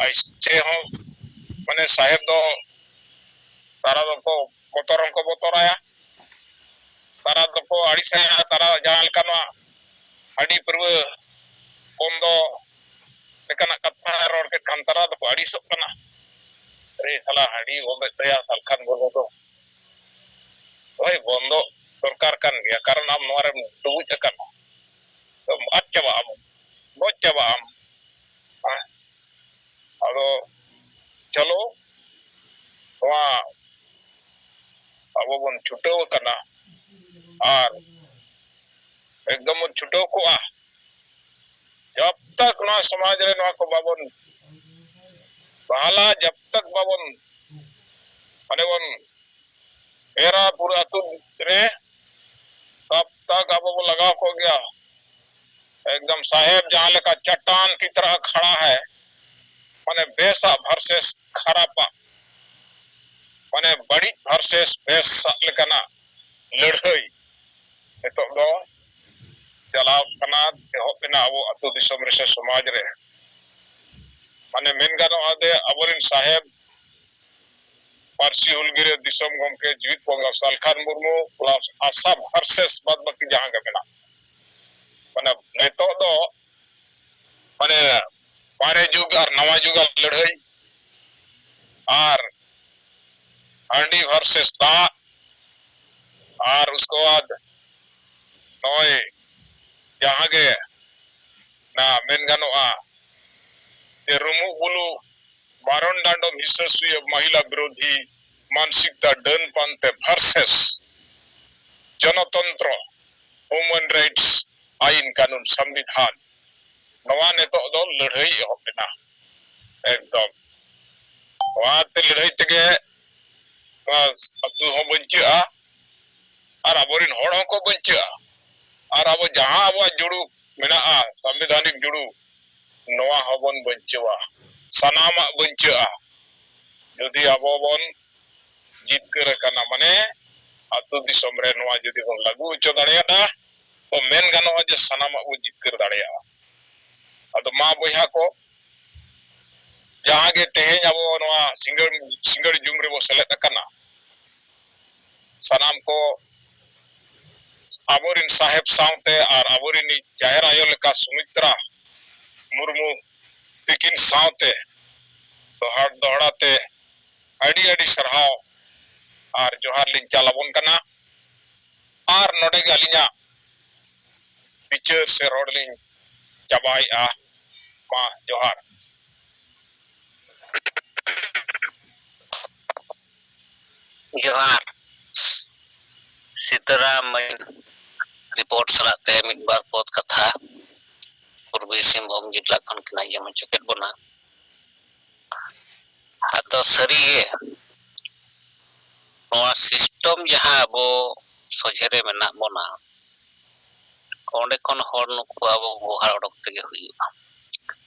ᱟᱡ ᱪᱮ ᱦᱚᱸ ᱢᱟᱱᱮ ᱥᱟᱦᱮᱵ ᱫᱚ ᱛᱟᱨᱟ ᱫᱚᱠᱚ ᱵᱚᱛᱚᱨ ᱦᱚᱸᱠᱚ ᱵᱚᱛᱚᱨᱟᱭᱟ, ᱛᱟᱨᱟ ᱫᱚᱠᱚ ᱟᱹᱲᱤᱥᱟᱭᱟ, ᱛᱟᱨᱟ ᱡᱟᱦᱟᱸ ᱞᱮᱠᱟ ᱱᱚᱣᱟ ᱦᱟᱺᱰᱤ ᱯᱟᱹᱨᱣᱟᱹ ᱵᱚᱱᱫᱚ ᱞᱮᱠᱟᱱᱟᱜ ᱠᱟᱛᱷᱟ ᱨᱚᱲ ᱠᱮᱫ ᱠᱷᱟᱱ ᱛᱟᱨᱟ ᱫᱚᱠᱚ ᱟᱹᱲᱤᱥᱚᱜ ᱠᱟᱱᱟ᱾ ᱥᱟᱞᱟ ᱦᱟᱺᱰᱤ ᱵᱚᱱᱫᱚᱭ ᱛᱟᱭᱟ ᱥᱟᱞᱠᱷᱟᱱ ᱢᱩᱨᱢᱩ ᱫᱚ᱾ ᱦᱳᱭ, ᱵᱚᱱᱫᱚ ᱫᱚᱨᱠᱟᱨ ᱠᱟᱱ ᱜᱮᱭᱟ, ᱠᱟᱨᱚᱱ ᱟᱢ ᱱᱚᱣᱟ ᱨᱮᱢ ᱰᱩᱵᱩᱡ ᱟᱠᱟᱱᱟ, ᱟᱫ ᱪᱟᱵᱟᱜ ᱟᱢ, ᱵᱚᱡ ᱪᱟᱵᱟᱜ ᱟᱢ᱾ ᱦᱮᱸ? ᱟᱫᱚ ᱪᱚᱞᱚ, ᱱᱚᱣᱟ ᱟᱵᱚ ᱵᱚᱱ ᱪᱷᱩᱴᱟᱹᱣ ᱟᱠᱟᱱᱟ ᱟᱨ ᱮᱠᱫᱚᱢ ᱵᱚᱱ ᱪᱷᱩᱴᱟᱹᱣ ᱠᱚᱜᱼᱟ᱾ ᱡᱟᱵ ᱛᱟᱠ ᱱᱚᱣᱟ ᱥᱚᱢᱟᱡᱽ ᱨᱮ ᱱᱚᱣᱟ ᱠᱚ ᱵᱟᱵᱚᱱ ᱵᱟᱦᱟᱞᱟ, ᱡᱟᱵ ᱛᱟᱠ ᱵᱟᱵᱚᱱ, ᱢᱟᱱᱮ ᱵᱚᱱ ᱮᱨᱟ ᱯᱩᱨᱟᱹ ᱟᱹᱛᱩ ᱨᱮ, ᱛᱟᱵ ᱛᱟᱠ ᱟᱵᱚ ᱵᱚᱱ ᱞᱟᱜᱟᱣ ᱠᱚᱜ ᱜᱮᱭᱟ᱾ ᱮᱠᱫᱚᱢ ᱥᱟᱦᱮᱵ ᱡᱟᱦᱟᱸ ᱞᱮᱠᱟ ᱪᱟᱴᱟᱱ ᱠᱤ ᱛᱟᱨᱟ ᱠᱷᱟᱲᱟ ᱦᱟᱭ, ᱢᱟᱱᱮ ᱵᱮᱥᱟᱜ ᱵᱷᱟᱨᱥᱮᱥ ᱠᱷᱟᱨᱟᱯᱟᱜ, ᱢᱟᱱᱮ ᱵᱟᱹᱲᱤᱡ ᱵᱷᱟᱨᱥᱮᱥ ᱵᱮᱥᱟᱜ ᱞᱮᱠᱟᱱᱟᱜ ᱞᱟᱹᱲᱦᱟᱹᱭ ᱱᱤᱛᱚᱜ ᱫᱚ ᱪᱟᱞᱟᱣ ᱠᱟᱱᱟ, ᱮᱦᱚᱵ ᱮᱱᱟ ᱟᱵᱚ ᱟᱹᱛᱩ ᱫᱤᱥᱚᱢ ᱨᱮ ᱥᱮ ᱥᱚᱢᱟᱡᱽ ᱨᱮ᱾ ᱢᱟᱱᱮ ᱢᱮᱱ ᱜᱟᱱᱚᱜᱼᱟ ᱡᱮ ᱟᱵᱚᱨᱮᱱ ᱥᱟᱦᱮᱵ ᱯᱟᱹᱨᱥᱤ ᱦᱩᱞᱜᱟᱹᱨᱤᱭᱟᱹ ᱫᱤᱥᱚᱢ ᱜᱚᱢᱠᱮ ᱡᱤᱣᱤᱫ ᱵᱚᱸᱜᱟ ᱥᱟᱞᱠᱷᱟᱱ ᱢᱩᱨᱢᱩ plus ᱟᱥᱟ ᱵᱷᱟᱨᱥᱮᱥ ᱵᱟᱫ ᱵᱟᱹᱠᱤ ᱡᱟᱦᱟᱸ ᱜᱮ ᱢᱮᱱᱟᱜ, ᱢᱟᱱᱮ ᱱᱤᱛᱚᱜ ᱫᱚ ᱢᱟᱱᱮ ᱢᱟᱨᱮ ᱡᱩᱜᱽ ᱟᱨ ᱱᱟᱣᱟ ᱡᱩᱜᱽ ᱟᱜ ᱞᱟᱹᱲᱦᱟᱹᱭ ᱟᱨ ᱦᱟᱺᱰᱤ ᱵᱷᱟᱨᱥᱮᱥ ᱫᱟᱜ ᱟᱨ ᱩᱥᱠᱮ ᱵᱟᱫ ᱱᱚᱜᱼᱚᱭ ᱡᱟᱦᱟᱸ ᱜᱮ ᱱᱟ ᱢᱮᱱ ᱜᱟᱱᱚᱜᱼᱟ ᱡᱮ ᱨᱩᱢᱩᱜ ᱵᱩᱞᱩᱜ ᱵᱟᱨᱚᱱ ᱰᱟᱸᱰᱚᱢ ᱦᱤᱥᱟᱹ ᱥᱩᱭᱟᱹ ᱢᱟᱦᱤᱞᱟ ᱵᱤᱨᱳᱫᱷᱤ ᱢᱟᱱᱥᱤᱠᱛᱟ ᱰᱟᱹᱱ ᱯᱟᱱᱛᱮ ᱵᱷᱟᱨᱥᱮᱥ ᱡᱚᱱᱚᱛᱚᱱᱛᱨᱚ, ᱦᱤᱭᱩᱢᱮᱱ ᱨᱟᱭᱤᱴᱥ, ᱟᱭᱤᱱ ᱠᱟᱹᱱᱩᱱ, ᱥᱚᱝᱵᱤᱫᱷᱟᱱ, ᱱᱚᱣᱟ ᱱᱤᱛᱚᱜ ᱫᱚ ᱞᱟᱹᱲᱦᱟᱹᱭ ᱮᱦᱚᱵ ᱮᱱᱟ᱾ ᱮᱠᱫᱚᱢ ᱱᱚᱣᱟᱛᱮ ᱞᱟᱹᱲᱦᱟᱹᱭ ᱛᱮᱜᱮ ᱱᱚᱣᱟ ᱟᱹᱛᱩ ᱦᱚᱸ ᱵᱟᱧᱪᱟᱜᱼᱟ ᱟᱨ ᱟᱵᱚᱨᱮᱱ ᱦᱚᱲ ᱦᱚᱸᱠᱚ ᱵᱟᱧᱪᱟᱜᱼᱟ ᱟᱨ ᱟᱵᱚ ᱡᱟᱦᱟᱸ ᱟᱵᱚᱣᱟᱜ ᱡᱩᱲᱩ ᱢᱮᱱᱟᱜᱼᱟ, ᱥᱟᱝᱵᱤᱫᱷᱟᱱᱤᱠ ᱡᱩᱲᱩ, ᱱᱚᱣᱟ ᱦᱚᱸᱵᱚᱱ ᱵᱟᱧᱪᱟᱣᱟ, ᱥᱟᱱᱟᱢᱟᱜ ᱵᱟᱧᱪᱟᱜᱼᱟ᱾ ᱡᱩᱫᱤ ᱟᱵᱚ ᱵᱚᱱ ᱡᱤᱛᱠᱟᱹᱨ ᱟᱠᱟᱱᱟ, ᱢᱟᱱᱮ ᱟᱹᱛᱩ ᱫᱤᱥᱚᱢ ᱨᱮ ᱱᱚᱣᱟ ᱡᱩᱫᱤ ᱵᱚᱱ ᱞᱟᱹᱜᱩ ᱦᱚᱪᱚ ᱫᱟᱲᱮᱭᱟᱜᱼᱟ, ᱛᱚ ᱢᱮᱱ ᱜᱟᱱᱚᱜᱼᱟ ᱡᱮ ᱥᱟᱱᱟᱢᱟᱜ ᱵᱚᱱ ᱡᱤᱛᱠᱟᱹᱨ ᱫᱟᱲᱮᱭᱟᱜᱼᱟ᱾ ᱟᱫᱚ ᱢᱟ ᱵᱚᱭᱦᱟ ᱠᱚ, ᱡᱟᱦᱟᱸ ᱜᱮ ᱛᱮᱦᱮᱧ ᱟᱵᱚ ᱱᱚᱣᱟ ᱥᱤᱸᱜᱟᱹᱲ, ᱥᱤᱸᱜᱟᱹᱲ ᱡᱩᱢ ᱨᱮᱵᱚ ᱥᱮᱞᱮᱫ ᱟᱠᱟᱱᱟ, ᱥᱟᱱᱟᱢ ᱠᱚ ᱟᱵᱚᱨᱤᱱ ᱥᱟᱦᱮᱵ ᱥᱟᱶᱛᱮ ᱟᱨ ᱟᱵᱚᱨᱤᱱ ᱡᱟᱦᱮᱨ ᱟᱭᱳ ᱞᱮᱠᱟ ᱥᱩᱢᱤᱛᱨᱟ ᱢᱩᱨᱢᱩ ᱛᱤᱠᱤᱱ ᱥᱟᱶᱛᱮ ᱫᱚᱦᱲᱟ, ᱫᱚᱦᱲᱟ ᱛᱮ ᱟᱹᱰᱤ ᱟᱹᱰᱤ ᱥᱟᱨᱦᱟᱣ ᱟᱨ ᱡᱚᱦᱟᱨ ᱞᱤᱧ ᱪᱟᱞ ᱟᱵᱚᱱ ᱠᱟᱱᱟ᱾ ᱟᱨ ᱱᱚᱰᱮ ᱜᱮ ᱟᱹᱞᱤᱧᱟᱜ ᱵᱤᱪᱟᱹᱨ ᱥᱮ ᱨᱚᱲ ᱞᱤᱧ ᱪᱟᱵᱟᱭᱮᱫᱼᱟ᱾ ᱢᱟ ᱡᱚᱦᱟᱨ᱾ ᱡᱚᱦᱟᱨ᱾ ᱥᱤᱛᱟᱹᱨᱟᱢ ᱨᱤᱯᱳᱨᱴ ᱥᱟᱞᱟᱜ ᱛᱮ ᱢᱤᱫ ᱵᱟᱨ ᱯᱚᱫ ᱠᱟᱛᱷᱟ ᱯᱩᱨᱵᱤ ᱥᱤᱝᱵᱷᱩᱢ ᱡᱮᱞᱟ ᱠᱷᱚᱱ ᱠᱤᱱ ᱟᱸᱡᱚᱢ ᱦᱚᱪᱚ ᱠᱮᱫ ᱵᱚᱱᱟ᱾ ᱟᱫᱚ ᱥᱟᱹᱨᱤᱜᱮ ᱱᱚᱣᱟ ᱥᱤᱥᱴᱚᱢ ᱡᱟᱦᱟᱸ ᱟᱵᱚ ᱥᱚᱡᱷᱮ ᱨᱮ ᱢᱮᱱᱟᱜ ᱵᱚᱱᱟ, ᱚᱸᱰᱮ ᱠᱷᱚᱱ ᱦᱚᱲ ᱱᱩᱠᱩ ᱟᱵᱚ ᱜᱚᱦᱟᱲ ᱚᱰᱚᱠ ᱛᱮᱜᱮ ᱦᱩᱭᱩᱜᱼᱟ᱾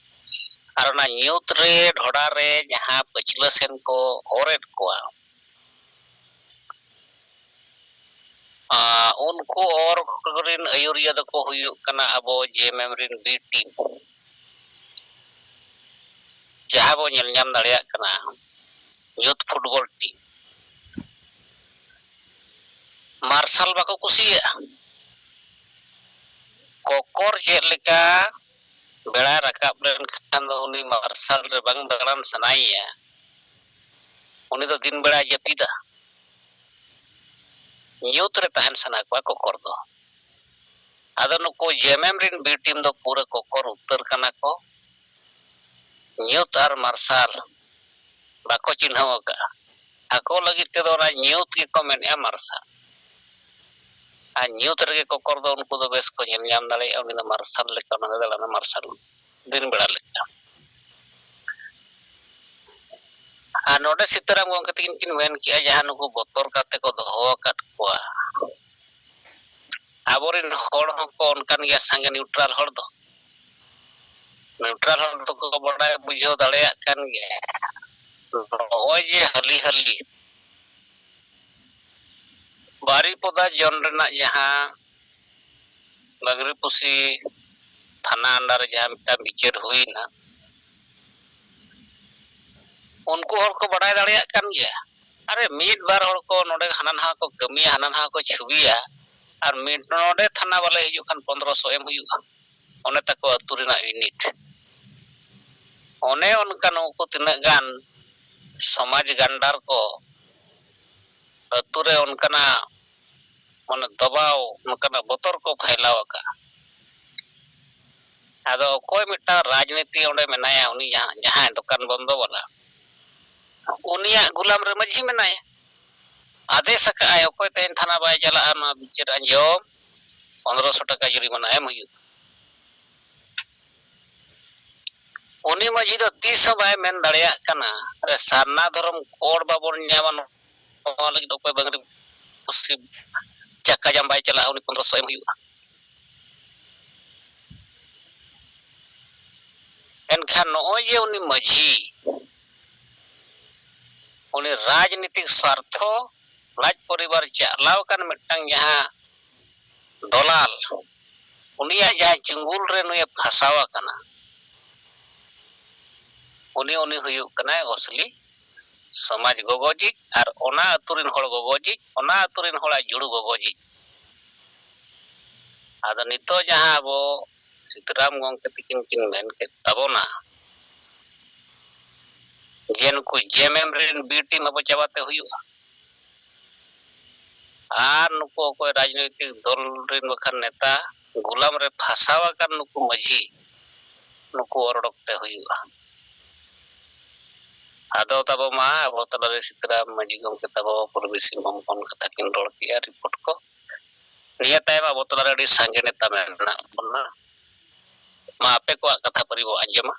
ᱟᱨ ᱚᱱᱟ ᱧᱩᱛ ᱨᱮ ᱰᱷᱚᱰᱟ ᱨᱮ ᱡᱟᱦᱟᱸ ᱯᱟᱹᱪᱷᱞᱟᱹ ᱥᱮᱱ ᱠᱚ ᱚᱨᱮᱫ ᱠᱚᱣᱟ, ᱟᱸ, ᱩᱱᱠᱩ ᱚᱨ ᱨᱮᱱ ᱟᱹᱭᱩᱨᱤᱭᱟᱹ ᱫᱚᱠᱚ ᱦᱩᱭᱩᱜ ᱠᱟᱱᱟ ᱟᱵᱚ ᱡᱮ ᱮᱢ ᱮᱢ ᱨᱮᱱ ᱵᱤ ᱴᱤᱢ, ᱡᱟᱦᱟᱸ ᱵᱚ ᱧᱮᱞ ᱧᱟᱢ ᱫᱟᱲᱮᱭᱟᱜ ᱠᱟᱱᱟ ᱭᱩᱛᱷ ᱯᱷᱩᱴᱵᱚᱞ ᱴᱤᱢ᱾ ᱢᱟᱨᱥᱟᱞ ᱵᱟᱠᱚ ᱠᱩᱥᱤᱭᱟᱜᱼᱟ᱾ ᱠᱚᱠᱚᱨ ᱪᱮᱫ ᱞᱮᱠᱟ ᱵᱮᱲᱟᱭ ᱨᱟᱠᱟᱵ ᱞᱮᱱᱠᱷᱟᱱ ᱫᱚ ᱩᱱᱤ ᱢᱟᱨᱥᱟᱞ ᱨᱮ ᱵᱟᱝ ᱫᱟᱬᱟᱱ ᱥᱟᱱᱟᱭᱮᱭᱟ, ᱩᱱᱤ ᱫᱚ ᱫᱤᱱ ᱵᱮᱲᱟᱭ ᱡᱟᱹᱯᱤᱫᱟ᱾ ᱧᱩᱛ ᱨᱮ ᱛᱟᱦᱮᱱ ᱥᱟᱱᱟ ᱠᱚᱣᱟ ᱠᱚᱠᱚᱨ ᱫᱚ᱾ ᱟᱫᱚ ᱱᱩᱠᱩ ᱡᱮ ᱮᱢ ᱮᱢ ᱨᱮᱱ ᱵᱤ ᱴᱤᱢ ᱫᱚ ᱯᱩᱨᱟᱹ ᱠᱚᱠᱚᱨ ᱩᱛᱟᱹᱨ ᱠᱟᱱᱟ ᱠᱚ᱾ ᱧᱩᱛ ᱟᱨ ᱢᱟᱨᱥᱟᱞ ᱵᱟᱠᱚ ᱪᱤᱱᱦᱟᱹᱣ ᱟᱠᱟᱫᱼᱟ᱾ ᱟᱠᱚ ᱞᱟᱹᱜᱤᱫ ᱛᱮᱫᱚ ᱚᱱᱟ ᱧᱩᱛ ᱜᱮᱠᱚ ᱢᱮᱱᱮᱫᱼᱟ ᱢᱟᱨᱥᱟᱞ᱾ ᱟᱨ ᱧᱩᱛ ᱨᱮᱜᱮ ᱠᱚᱠᱚᱨ ᱫᱚ ᱩᱱᱠᱩ ᱫᱚ ᱵᱮᱥ ᱠᱚ ᱧᱮᱞ ᱧᱟᱢ ᱫᱟᱲᱮᱭᱟᱜᱼᱟ, ᱩᱱᱤ ᱫᱚ ᱢᱟᱨᱥᱟᱞ ᱞᱮᱠᱟ ᱚᱱᱟ ᱫᱚ ᱫᱟᱬᱟᱱᱟ ᱢᱟᱨᱥᱟᱞ ᱫᱤᱱ ᱵᱮᱲᱟ ᱞᱮᱠᱟ᱾ ᱟᱨ ᱱᱚᱰᱮ ᱥᱤᱛᱟᱹᱨᱟᱢ ᱜᱚᱢᱠᱮ ᱛᱟᱹᱠᱤᱱ ᱠᱤᱱ ᱢᱮᱱ ᱠᱮᱜᱼᱟ, ᱡᱟᱦᱟᱸ ᱱᱩᱠᱩ ᱵᱚᱛᱚᱨ ᱠᱟᱛᱮ ᱠᱚ ᱫᱚᱦᱚ ᱟᱠᱟᱫ ᱠᱚᱣᱟ, ᱟᱵᱚᱨᱮᱱ ᱦᱚᱲ ᱦᱚᱸᱠᱚ ᱚᱱᱠᱟᱱ ᱜᱮᱭᱟ ᱥᱟᱸᱜᱮ ᱱᱤᱭᱩᱴᱨᱟᱞ ᱦᱚᱲ ᱫᱚ᱾ ᱱᱤᱭᱩᱴᱨᱟᱞ ᱦᱚᱲ ᱫᱚᱠᱚ ᱵᱟᱰᱟᱭ ᱵᱩᱡᱷᱟᱹᱣ ᱫᱟᱲᱮᱭᱟᱜ ᱠᱟᱱ ᱜᱮᱭᱟ᱾ ᱱᱚᱜᱼᱚᱭ ᱡᱮ ᱦᱟᱹᱞᱤ ᱦᱟᱹᱞᱤ ᱵᱟᱨᱤᱯᱚᱫᱟ ᱡᱚᱱ ᱨᱮᱱᱟᱜ ᱡᱟᱦᱟᱸ ᱵᱟᱝᱨᱤᱯᱩᱥᱤ ᱛᱷᱟᱱᱟ under ᱨᱮ ᱡᱟᱦᱟᱸ ᱢᱤᱫᱴᱟᱝ ᱵᱤᱪᱟᱹᱨ ᱦᱩᱭᱱᱟ, ᱩᱱᱠᱩ ᱦᱚᱲ ᱠᱚ ᱵᱟᱰᱟᱭ ᱫᱟᱲᱮᱭᱟᱜ ᱠᱟᱱ ᱜᱮᱭᱟ᱾ ᱟᱨᱮ, ᱢᱤᱫ ᱵᱟᱨ ᱦᱚᱲ ᱠᱚ ᱱᱚᱰᱮ ᱦᱟᱱᱟ ᱱᱟᱣᱟ ᱠᱚ ᱠᱟᱹᱢᱤᱭᱟ, ᱦᱟᱱᱟ ᱱᱟᱣᱟ ᱠᱚ ᱪᱷᱩᱵᱤᱭᱟ, ᱟᱨ ᱢᱤᱫ ᱱᱚᱰᱮ ᱛᱷᱟᱱᱟ ᱵᱟᱞᱮ ᱦᱤᱡᱩᱜ ᱠᱷᱟᱱ ᱯᱚᱱᱫᱽᱨᱚᱥᱚ ᱮᱢ ᱦᱩᱭᱩᱜᱼᱟ, ᱚᱱᱮ ᱛᱟᱠᱚ ᱟᱹᱛᱩ ᱨᱮᱱᱟᱜ ᱤᱭᱩᱱᱤᱴ᱾ ᱚᱱᱮ ᱚᱱᱠᱟ ᱱᱩᱠᱩ ᱛᱤᱱᱟᱹᱜ ᱜᱟᱱ ᱥᱚᱢᱟᱡᱽ ᱜᱟᱱᱰᱟᱨ ᱠᱚ ᱟᱹᱛᱩ ᱨᱮ ᱚᱱᱠᱟᱱᱟᱜ ᱢᱟᱱᱮ ᱫᱚᱵᱟᱣ, ᱚᱱᱠᱟᱱᱟᱜ ᱵᱚᱛᱚᱨ ᱠᱚ ᱯᱷᱟᱭᱞᱟᱣ ᱟᱠᱟᱫᱼᱟ᱾ ᱟᱫᱚ ᱚᱠᱚᱭ ᱢᱤᱫᱴᱟᱝ ᱨᱟᱡᱽᱱᱤᱛᱤ ᱚᱸᱰᱮ ᱢᱮᱱᱟᱭᱟ, ᱩᱱᱤ ᱡᱟᱦᱟᱸ, ᱡᱟᱦᱟᱸᱭ ᱫᱚᱠᱟᱱ ᱵᱚᱱᱫᱚ ᱵᱟᱞᱟ, ᱩᱱᱤᱭᱟᱜ ᱜᱩᱞᱟᱢ ᱨᱮ ᱢᱟᱹᱡᱷᱤ ᱢᱮᱱᱟᱭᱟ᱾ ᱟᱫᱮᱥ ᱟᱠᱟᱫᱼᱟᱭ, ᱚᱠᱚᱭ ᱛᱮᱦᱮᱧ ᱛᱷᱟᱱᱟ ᱵᱟᱭ ᱪᱟᱞᱟᱜᱼᱟ, ᱱᱚᱣᱟ ᱵᱤᱪᱟᱹᱨ ᱟᱸᱡᱚᱢ ᱯᱚᱱᱨᱚᱥᱚ ᱴᱟᱠᱟ ᱡᱩᱨᱤᱢᱟᱱᱟ ᱮᱢ ᱦᱩᱭᱩᱜᱼᱟ᱾ ᱩᱱᱤ ᱢᱟᱹᱡᱷᱤ ᱫᱚ ᱛᱤᱥ ᱦᱚᱸ ᱵᱟᱭ ᱢᱮᱱ ᱫᱟᱲᱮᱭᱟᱜ ᱠᱟᱱᱟ, ᱟᱨᱮ, ᱥᱟᱨᱱᱟ ᱫᱷᱚᱨᱚᱢ ᱠᱳᱰ ᱵᱟᱵᱚᱱ ᱧᱟᱢᱟ, ᱱᱚᱣᱟ ᱞᱟᱹᱜᱤᱫ ᱚᱠᱚᱭ ᱵᱟᱝᱨᱤ ᱯᱩᱥᱤ ᱪᱟᱠᱟ ᱡᱟᱢ ᱵᱟᱭ ᱪᱟᱞᱟᱜᱼᱟ, ᱩᱱᱤ ᱯᱚᱱᱨᱚᱥᱚ ᱮᱢ ᱦᱩᱭᱩᱜᱼᱟ᱾ ᱮᱱᱠᱷᱟᱱ ᱱᱚᱜᱼᱚᱭ ᱡᱮ ᱩᱱᱤ ᱢᱟᱹᱡᱷᱤ, ᱩᱱᱤ ᱨᱟᱡᱽᱱᱤᱛᱤᱠ ᱥᱟᱨᱛᱷᱚ, ᱨᱟᱡᱽ ᱯᱚᱨᱤᱵᱟᱨ ᱪᱟᱞᱟᱣ ᱟᱠᱟᱱ ᱢᱤᱫᱴᱟᱝ ᱡᱟᱦᱟᱸ ᱫᱚᱞᱟᱞ, ᱩᱱᱤᱭᱟᱜ ᱡᱟᱦᱟᱸ ᱪᱩᱸᱜᱩᱞ ᱨᱮ ᱱᱩᱭᱮ ᱯᱷᱟᱸᱥᱟᱣ ᱟᱠᱟᱱᱟ, ᱩᱱᱤ, ᱩᱱᱤ ᱦᱩᱭᱩᱜ ᱠᱟᱱᱟᱭ ᱚᱥᱞᱤ ᱥᱚᱢᱟᱡᱽ ᱜᱚᱜᱚᱡᱤᱡ, ᱟᱨ ᱚᱱᱟ ᱟᱹᱛᱩ ᱨᱮᱱ ᱦᱚᱲ ᱜᱚᱜᱚᱡᱤᱡ, ᱚᱱᱟ ᱟᱹᱛᱩ ᱨᱮᱱ ᱦᱚᱲᱟᱜ ᱡᱩᱲᱩ ᱜᱚᱜᱚᱡᱤᱡ᱾ ᱟᱫᱚ ᱱᱤᱛᱚᱜ ᱡᱟᱦᱟᱸ ᱟᱵᱚ ᱥᱤᱛᱟᱹᱨᱟᱢ ᱜᱚᱢᱠᱮ ᱛᱤᱠᱤᱱ ᱠᱤᱱ ᱢᱮᱱ ᱠᱮᱫ ᱛᱟᱵᱚᱱᱟ ᱡᱮ ᱱᱩᱠᱩ ᱡᱮᱢᱮᱢ ᱨᱮᱱ ᱵᱤ ᱴᱤᱢ ᱟᱵᱚ ᱪᱟᱵᱟᱛᱮ ᱦᱩᱭᱩᱜᱼᱟ, ᱟᱨ ᱱᱩᱠᱩ ᱚᱠᱚᱭ ᱨᱟᱡᱽᱱᱳᱭᱛᱤᱠ ᱫᱚᱞ ᱨᱮᱱ ᱵᱟᱠᱷᱟᱱ ᱱᱮᱛᱟ ᱜᱩᱞᱟᱢ ᱨᱮ ᱯᱷᱟᱸᱥᱟᱣ ᱟᱠᱟᱱ ᱱᱩᱠᱩ ᱢᱟᱹᱡᱷᱤ, ᱱᱩᱠᱩ ᱚᱨ ᱚᱰᱚᱠ ᱛᱮ ᱦᱩᱭᱩᱜᱼᱟ᱾ ᱟᱫᱚ ᱛᱟᱵᱚ ᱢᱟ ᱟᱵᱚ ᱛᱟᱞᱟᱨᱮ ᱥᱤᱛᱟᱹᱨᱟᱢ ᱢᱟᱹᱡᱷᱤ ᱜᱚᱢᱠᱮ ᱛᱟᱵᱚ ᱯᱩᱨᱵᱤ ᱥᱤᱝᱵᱷᱩᱢ ᱠᱷᱚᱱ ᱠᱟᱛᱷᱟ ᱠᱤᱱ ᱨᱚᱲ ᱠᱮᱜᱼᱟ, ᱨᱤᱯᱳᱨᱴ ᱠᱚ᱾ ᱱᱤᱭᱟᱹ ᱛᱟᱭᱚᱢ ᱟᱵᱚ ᱛᱟᱞᱟᱨᱮ ᱟᱹᱰᱤ ᱥᱟᱸᱜᱮ ᱱᱮᱛᱟ ᱢᱮᱱᱟᱜ ᱵᱚᱱᱟ᱾ ᱢᱟ ᱟᱯᱮ ᱠᱚᱣᱟᱜ ᱠᱟᱛᱷᱟ ᱯᱟᱹᱨᱤ ᱵᱚ ᱟᱸᱡᱚᱢᱟ,